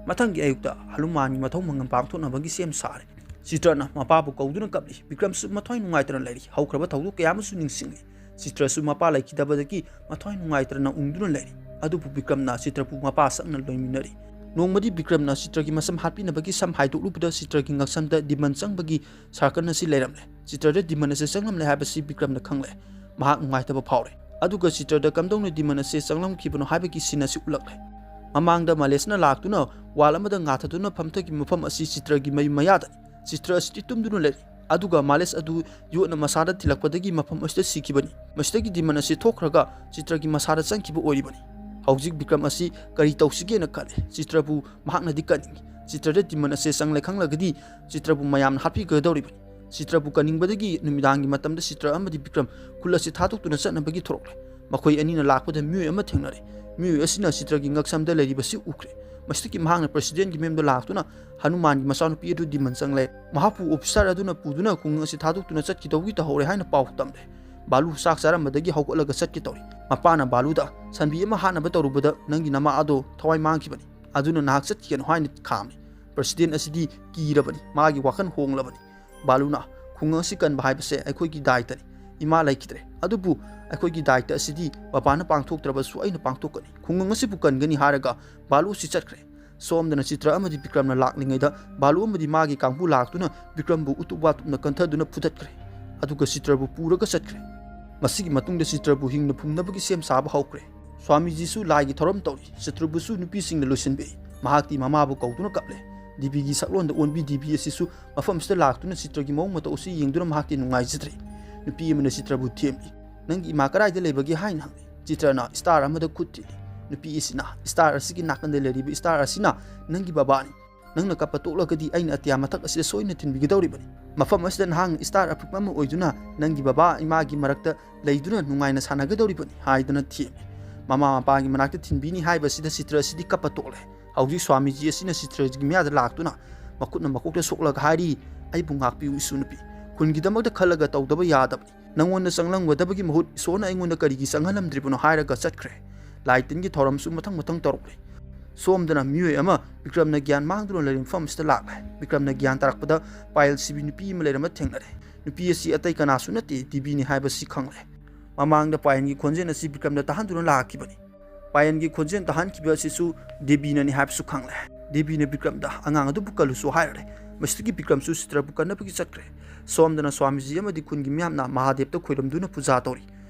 ꯃꯊꯪꯒꯤ ꯑꯌꯨꯛꯇ ꯍꯅꯨꯃꯥꯟꯒꯤ ꯃꯊꯧ ꯃꯉꯝ ꯄꯥꯡꯊꯣꯛꯅꯕꯒꯤ ꯁꯦꯝ ꯁꯥꯔꯦ꯫ ꯆꯤꯇ꯭ꯔꯅ ꯃꯄꯥꯕꯨ ꯀꯧꯗꯨꯅ ꯀꯞꯂꯤ꯫ ꯕꯤꯀ꯭ꯔꯝꯁꯨ ꯃꯊ꯭ꯋꯥꯏ ꯅꯨꯡꯉꯥꯏꯇꯅ ꯂꯩꯔꯤ꯫ ꯍꯧꯈ꯭ꯔꯕ ꯊꯧꯗꯣꯛ ꯀꯌꯥ ꯑꯃꯁꯨ ꯅꯤꯡꯁꯤꯡꯂꯤ꯫ ꯆꯤꯇ꯭ꯔꯁꯨ ꯃꯄꯥ ꯂꯩꯈꯤꯗꯕꯗꯒꯤ ꯃꯊ꯭ꯋꯥꯏ ꯅꯨꯡꯉꯥꯏꯇꯅ ꯎꯪꯗꯨꯅ ꯂꯩꯔꯤ꯫ ꯑꯗꯨꯕꯨ ꯕꯤꯀ꯭ꯔꯝꯅ ꯆꯤꯇ꯭ꯔꯕꯨ ꯃꯄꯥ ꯁꯛꯅ ꯂꯣꯏꯃꯤꯟꯅꯔꯤ꯫ ꯅꯣꯡꯃꯗꯤ ꯕꯤꯀ꯭ꯔꯝꯅ ꯆꯤꯇ꯭ꯔꯒꯤ ꯃꯁꯝ ꯍꯥꯠꯄꯤꯅꯕꯒꯤ ꯁꯝ ꯍꯥꯏꯗꯣꯛꯂꯨꯕꯗ ꯆꯤꯇ꯭ꯔꯒꯤ ꯉꯛꯁꯝꯗ ꯗꯤꯃꯟ ꯆꯪꯕꯒꯤ ꯁꯥꯔꯀꯜ ꯑꯁꯤ ꯂꯩꯔꯝꯂꯦ꯫ ꯆꯤꯇ꯭ꯔꯗ ꯗꯤꯃꯟ ꯑꯁꯤ ꯆꯪꯂꯝꯂꯦ ꯍꯥꯏꯕꯁꯤ ꯕꯤꯀ꯭ꯔꯝꯅ ꯈꯪꯂꯦ꯫ ꯃꯍꯥꯛ ꯅꯨꯡꯉꯥꯏꯇꯕ ꯐꯥꯎꯔꯦ꯫ ꯑꯗꯨꯒ ꯆꯤꯇ꯭ꯔꯗ ꯀꯝꯗꯧꯅ ꯗꯤꯃꯟ ꯑꯁꯤ ꯆꯪꯂꯝꯈꯤꯕꯅꯣ ꯍꯥꯏꯕꯒꯤ ꯁꯤꯟ ꯑꯁꯤ ꯎꯠꯂꯛꯂꯦ꯫ ꯃꯃꯥꯡꯗ ꯃꯥꯂꯦꯁꯅ ꯂꯥꯛꯇꯨꯅ ꯋꯥꯜ ꯑꯃꯗ ꯉꯥꯊꯗꯨꯅ ꯐꯝꯊꯈꯤꯕ ꯃꯐꯝ ꯑꯁꯤ ꯆꯤꯇ꯭ꯔꯒꯤ ꯃꯌꯨꯝ ꯃꯌꯥꯗꯅꯤ꯫ ꯆꯤꯇ꯭ꯔ ꯑꯁꯤꯗꯤ ꯇꯨꯝꯗꯨꯅ ꯂꯩꯔꯤ꯫ ꯑꯗꯨꯒ ꯃꯥꯂꯦꯁ ꯑꯗꯨ ꯌꯣꯠꯅ ꯃꯁꯥꯗ ꯊꯤꯜꯂꯛꯄꯗꯒꯤ ꯃꯐꯝ ꯑꯁꯤꯗ ꯁꯤꯈꯤꯕꯅꯤ꯫ ꯃꯁꯤꯗꯒꯤ ꯗꯤꯃꯟ ꯑꯁꯤ ꯊꯣꯛꯈ꯭ꯔꯒ ꯆꯤꯇ꯭ꯔꯒꯤ ꯃꯁꯥꯗ ꯆꯪꯈꯤꯕ ꯑꯣꯏꯔꯤꯕꯅꯤ꯫ ꯍꯧꯖꯤꯛ ꯕꯤꯀ꯭ꯔꯝ ꯑꯁꯤ ꯀꯔꯤ ꯇꯧꯁꯤꯒꯦꯅ ꯈꯜꯂꯤ꯫ ꯆꯤꯇ꯭ꯔꯕꯨ ꯃꯍꯥꯛꯅꯗꯤ ꯀꯟꯅꯤꯡꯏ꯫ ꯆꯤꯇ꯭ꯔꯗ ꯗꯤꯃꯟ ꯑꯁꯤ ꯆꯪꯂꯦ ꯈꯪꯂꯒꯗꯤ ꯆꯤꯇ꯭ꯔꯕꯨ ꯃꯌꯥꯝꯅ ꯍꯥꯠꯄꯤꯒꯗꯧꯔꯤꯕꯅꯤ꯫ ꯆꯤꯇ꯭ꯔꯕꯨ ꯀꯟꯅꯤꯡꯕꯗꯒꯤ ꯅꯨꯃꯤꯗꯥꯡꯒꯤ ꯃꯇꯝꯗ ꯆꯤꯇ꯭ꯔ ꯑꯃꯗꯤ ꯕꯤꯀ꯭ꯔꯝ ꯈꯨꯜ ꯑꯁꯤ ꯊꯥꯗꯣꯛꯇꯨꯅ ꯆꯠꯅꯕꯒꯤ ꯊꯣꯔꯛꯂꯦ꯫ ꯃꯈꯣꯏ ꯑꯅꯤꯅ ꯂꯥꯛꯄꯗ ꯃꯤꯑꯣꯏ ꯑꯃ ꯊꯦꯡꯅꯔꯦ꯫ ꯃꯤꯑꯣꯏ ꯑꯁꯤꯅ ꯆꯤꯇ꯭ꯔꯒꯤ ꯉꯛꯁꯝꯗ ꯂꯩꯔꯤꯕꯁꯤ ꯎꯈ꯭ꯔꯦ꯫ ꯃꯁꯤꯗꯒꯤ ꯃꯍꯥꯛꯅ ꯄ꯭ꯔꯁꯤꯗꯦꯟꯒꯤ ꯃꯌꯨꯝꯗ ꯂꯥꯛꯇꯨꯅ ꯍꯅꯨꯃꯥꯟꯒꯤ ꯃꯆꯥꯅꯨꯄꯤ ꯑꯗꯨ ꯗꯤꯃꯟ ꯆꯪꯂꯦ꯫ ꯃꯍꯥꯛꯄꯨ ꯑꯣꯐꯤꯁꯥꯔ ꯑꯗꯨꯅ ꯄꯨꯗꯨꯅ ꯈꯨꯡꯒꯪ ꯑꯁꯤ ꯊꯥꯗꯣꯛꯇꯨꯅ ꯆꯠꯈꯤꯗꯧꯒꯤ ꯇꯧꯍꯧꯔꯦ ꯍꯥꯏꯅ ꯄꯥꯎ ꯇꯝꯂꯦ꯫ ꯕꯥꯂꯨ ꯆꯥꯛ ꯆꯥꯔꯝꯕꯗꯒꯤ ꯍꯧꯒꯠꯂꯒ ꯆꯠꯀꯦ ꯇꯧꯔꯤ꯫ ꯃꯄꯥꯅ ꯕꯥꯂꯨꯗ, "ꯁꯟꯕꯤ ꯑꯃ ꯍꯥꯠꯅꯕ ꯇꯧꯔꯨꯕꯗ ꯅꯪꯒꯤ ꯅꯃꯥ ꯑꯗꯣ ꯊꯋꯥꯏ ꯃꯥꯡꯈꯤꯕꯅꯤ, ꯑꯗꯨꯅ ꯅꯍꯥꯛ ꯆꯠꯈꯤꯒꯅꯨ" ꯍꯥꯏꯅ ꯈꯥꯝꯃꯤ꯫ ꯄ꯭ꯔꯁꯤꯗꯦꯟ ꯑꯁꯤꯗꯤ ꯀꯤꯔꯕꯅꯤ꯫ ꯃꯥꯒꯤ ꯋꯥꯈꯜ ꯍꯣꯡꯂꯕꯅꯤ꯫ ꯕꯥꯂꯨꯅ, "ꯈꯨꯡꯒꯪ ꯑꯁꯤ ꯀꯟꯕ ꯍꯥꯏꯕꯁꯦ ꯑꯩꯈꯣꯏꯒꯤ ꯗꯥꯏꯇꯅꯤ꯫ ꯏꯃꯥ ꯂꯩꯈꯤꯗ꯭ꯔꯦ꯫ ꯑꯗꯨꯕꯨ ꯑꯩꯈꯣꯏꯒꯤ ꯗꯥꯏꯇ ꯑꯁꯤꯗꯤ ꯕꯕꯥꯅ ꯄꯥꯡꯊꯣꯛꯇ꯭ꯔꯕꯁꯨ ꯑꯩꯅ ꯄꯥꯡꯊꯣꯛꯀꯅꯤ꯫ ꯈꯨꯡꯒꯪ ꯑꯁꯤꯕꯨ ꯀꯟꯒꯅꯤ" ꯍꯥꯏꯔꯒ ꯕꯥꯂꯨ ꯑꯁꯤ ꯆꯠꯈ꯭ꯔꯦ꯫ ꯁꯣꯝꯗꯅ ꯆꯤꯇ꯭ꯔ ꯑꯃꯗꯤ ꯕꯤꯀ꯭ꯔꯝꯅ ꯂꯥꯛꯂꯤꯉꯩꯗ ꯕꯥꯂꯨ ꯑꯃꯗꯤ ꯃꯥꯒꯤ ꯀꯥꯡꯕꯨ ꯂꯥꯛꯇꯨꯅ ꯕꯤꯀ꯭ꯔꯝꯕꯨ ꯎꯇꯨꯞ ꯋꯥꯇꯨꯞꯅ ꯀꯟꯊꯗꯨꯅ ꯐꯨꯗꯠꯈ꯭ꯔꯦ꯫ ꯑꯗꯨꯒ ꯆꯤꯇ꯭ꯔꯕꯨ ꯄꯨꯔꯒ ꯆꯠꯈ꯭ꯔꯦ꯫ ꯃꯁꯤꯒꯤ ꯃꯇꯨꯡꯗ ꯆꯤꯇ꯭ꯔꯕꯨ ꯍꯤꯡꯅ ꯐꯨꯝꯅꯕꯒꯤ ꯁꯦꯝ ꯁꯥꯕ ꯍꯧꯈ꯭ꯔꯦ꯫ ꯁ꯭ꯋꯥꯃꯤꯖꯤꯁꯨ ꯂꯥꯏꯒꯤ ꯊꯧꯔꯝ ꯇꯧꯔꯤ꯫ ꯆꯤꯇ꯭ꯔꯕꯨꯁꯨ ꯅꯨꯄꯤꯁꯤꯡꯅ ꯂꯣꯏꯁꯤꯟꯕꯤ꯫ ꯃꯍꯥꯛꯇꯤ ꯃꯃꯥꯕꯨ ꯀꯧꯗꯨꯅ ꯀꯞꯂꯦ꯫ ꯗꯦꯕꯤꯒꯤ ꯁꯛꯂꯣꯟꯗ ꯑꯣꯟꯕꯤ ꯗꯦꯕꯤ ꯑꯁꯤꯁꯨ ꯃꯐꯝꯁꯤꯗ ꯂꯥꯛꯇꯨꯅ ꯆꯤꯇ꯭ꯔꯒꯤ ꯃꯑꯣꯡ ꯃꯇꯧ ꯑꯁꯤ ꯌꯦꯡꯗꯨꯅ ꯃꯍꯥꯛꯇꯤ ꯅꯨꯡꯉꯥꯏꯖꯗ꯭ꯔꯦ꯫ ꯅꯨꯄꯤ ꯑꯃꯅ ꯆꯤꯇ꯭ꯔꯕꯨ ꯊꯦꯝꯂꯤ꯫ "ꯅꯪꯒꯤ ꯏꯃꯥ ꯀꯗꯥꯏꯗ ꯂꯩꯕꯒꯦ?" ꯍꯥꯏꯅ ꯍꯪꯂꯤ꯫ ꯆꯤꯇ꯭ꯔꯅ ꯁ꯭ꯇꯥꯔ ꯑꯃꯗ ꯈꯨꯠ ꯊꯤꯜꯂꯤ꯫ ꯅꯨꯄꯤ ꯑꯁꯤꯅ ꯁ꯭ꯇꯥꯔ ꯑꯁꯤꯒꯤ ꯅꯥꯀꯟꯗ ꯂꯩꯔꯤꯕ ꯁ꯭ꯇꯥꯔ ꯑꯁꯤꯅ ꯅꯪꯒꯤ ꯕꯕꯥꯅꯤ꯫ ꯅꯪꯅ ꯀꯞꯄ ꯇꯣꯛꯂꯒꯗꯤ ꯑꯩꯅ ꯑꯇꯤꯌꯥ ꯃꯊꯛ ꯑꯁꯤꯗ ꯁꯣꯏꯅ ꯊꯤꯟꯕꯤꯒꯗꯧꯔꯤꯕꯅꯤ꯫ ꯃꯐꯝ ꯑꯁꯤꯗ ꯅꯍꯥꯛꯅ ꯁ꯭ꯇꯥꯔ ꯑꯄꯤꯛꯄ ꯑꯃ ꯑꯣꯏꯗꯨꯅ ꯅꯪꯒꯤ ꯕꯕꯥ ꯏꯃꯥꯒꯤ ꯃꯔꯛꯇ ꯂꯩꯗꯨꯅ ꯅꯨꯡꯉꯥꯏꯅ ꯁꯥꯟꯅꯒꯗꯧꯔꯤꯕꯅꯤ ꯍꯥꯏꯗꯨꯅ ꯊꯦꯝꯃꯤ꯫ ꯃꯃꯥ ꯃꯄꯥꯒꯤ ꯃꯅꯥꯛꯇ ꯊꯤꯟꯕꯤꯅꯤ ꯍꯥꯏꯕꯁꯤꯗ ꯆꯤꯇ꯭ꯔ ꯑꯁꯤꯗꯤ ꯀꯞꯄ ꯇꯣꯛꯂꯦ꯫ ꯍꯧꯖꯤꯛ ꯁ꯭ꯋꯥꯃꯤꯖꯤ ꯑꯁꯤꯅ ꯆꯤꯇ꯭ꯔꯒꯤ ꯃꯌꯥꯗ ꯂꯥꯛꯇꯨꯅ ꯃꯈꯨꯠꯅ ꯃꯀꯣꯛꯇ ꯁꯣꯛꯂꯒ ꯍꯥꯏꯔꯤ, "ꯑꯩꯕꯨ ꯉꯥꯛꯄꯤꯌꯨ ꯏꯁꯨ ꯅꯨꯄꯤ꯫ ꯈꯨꯟꯒꯤꯗꯃꯛꯇ ꯈꯜꯂꯒ ꯇꯧꯗꯕ ꯌꯥꯗꯕꯅꯤ꯫ ꯅꯪꯉꯣꯟꯗ ꯆꯪꯂꯝꯒꯗꯕꯒꯤ ꯃꯍꯨꯠ ꯏꯁꯣꯔꯅ ꯑꯩꯉꯣꯟꯗ ꯀꯔꯤꯒꯤ ꯆꯪꯍꯜꯂꯝꯗ꯭ꯔꯤꯕꯅꯣ?" ꯍꯥꯏꯔꯒ ꯆꯠꯈ꯭ꯔꯦ꯫ ꯂꯥꯏ ꯇꯤꯟꯒꯤ ꯊꯧꯔꯝꯁꯨ ꯃꯊꯪ ꯃꯊꯪ ꯇꯧꯔꯛꯂꯦ꯫ ꯁꯣꯝꯗꯅ ꯃꯤꯑꯣꯏ ꯑꯃ ꯕꯤꯀ꯭ꯔꯝꯅ ꯒ꯭ꯌꯥꯟ ꯃꯥꯡꯗꯨꯅ ꯂꯩꯔꯤꯕ ꯃꯐꯝ ꯑꯁꯤꯗ ꯂꯥꯛꯂꯦ꯫ ꯕꯤꯀ꯭ꯔꯝꯅ ꯒ꯭ꯌꯥꯟ ꯇꯥꯔꯛꯄꯗ ꯄꯥꯌꯦꯜ ꯁꯤꯕꯤ ꯅꯨꯄꯤ ꯑꯃ ꯂꯩꯔꯝꯕ ꯊꯦꯡꯅꯔꯦ꯫ ꯅꯨꯄꯤ ꯑꯁꯤ ꯑꯇꯩ ꯀꯅꯥꯁꯨ ꯅꯠꯇꯦ, ꯗꯦꯕꯤꯅꯤ ꯍꯥꯏꯕꯁꯤ ꯈꯪꯂꯦ꯫ ꯃꯃꯥꯡꯗ ꯄꯥꯌꯦꯜꯒꯤ ꯈꯣꯟꯖꯦꯜ ꯑꯁꯤ ꯕꯤꯀ꯭ꯔꯝꯗ ꯇꯥꯍꯟꯗꯨꯅ ꯂꯥꯛꯈꯤꯕꯅꯤ꯫ ꯄꯥꯌꯦꯜꯒꯤ ꯈꯣꯟꯖꯦꯜ ꯇꯥꯍꯟꯈꯤꯕ ꯑꯁꯤꯁꯨ ꯗꯦꯕꯤꯅꯅꯤ ꯍꯥꯏꯕꯁꯨ ꯈꯪꯂꯦ꯫ ꯗꯦꯕꯤꯅ ꯕꯤꯀ꯭ꯔꯝꯗ, "ꯑꯉꯥꯡ ꯑꯗꯨꯕꯨ ꯀꯜꯂꯨꯁꯨ" ꯍꯥꯏꯔꯔꯦ꯫ ꯃꯁꯤꯗꯒꯤ ꯕꯤꯀ꯭ꯔꯝꯁꯨ ꯆꯤꯇ꯭ꯔꯕꯨ ꯀꯟꯅꯕꯒꯤ ꯆꯠꯈ꯭ꯔꯦ꯫ ꯁꯣꯝꯗꯅ ꯁ꯭ꯋꯥꯃꯤꯖꯤ ꯑꯃꯗꯤ ꯈꯨꯟꯒꯤ ꯃꯤꯌꯥꯝꯅ ꯃꯍꯥꯗꯦꯕꯇ ꯈꯣꯏꯔꯝꯗꯨꯅ ꯄꯨꯖꯥ ꯇꯧꯔꯤ꯫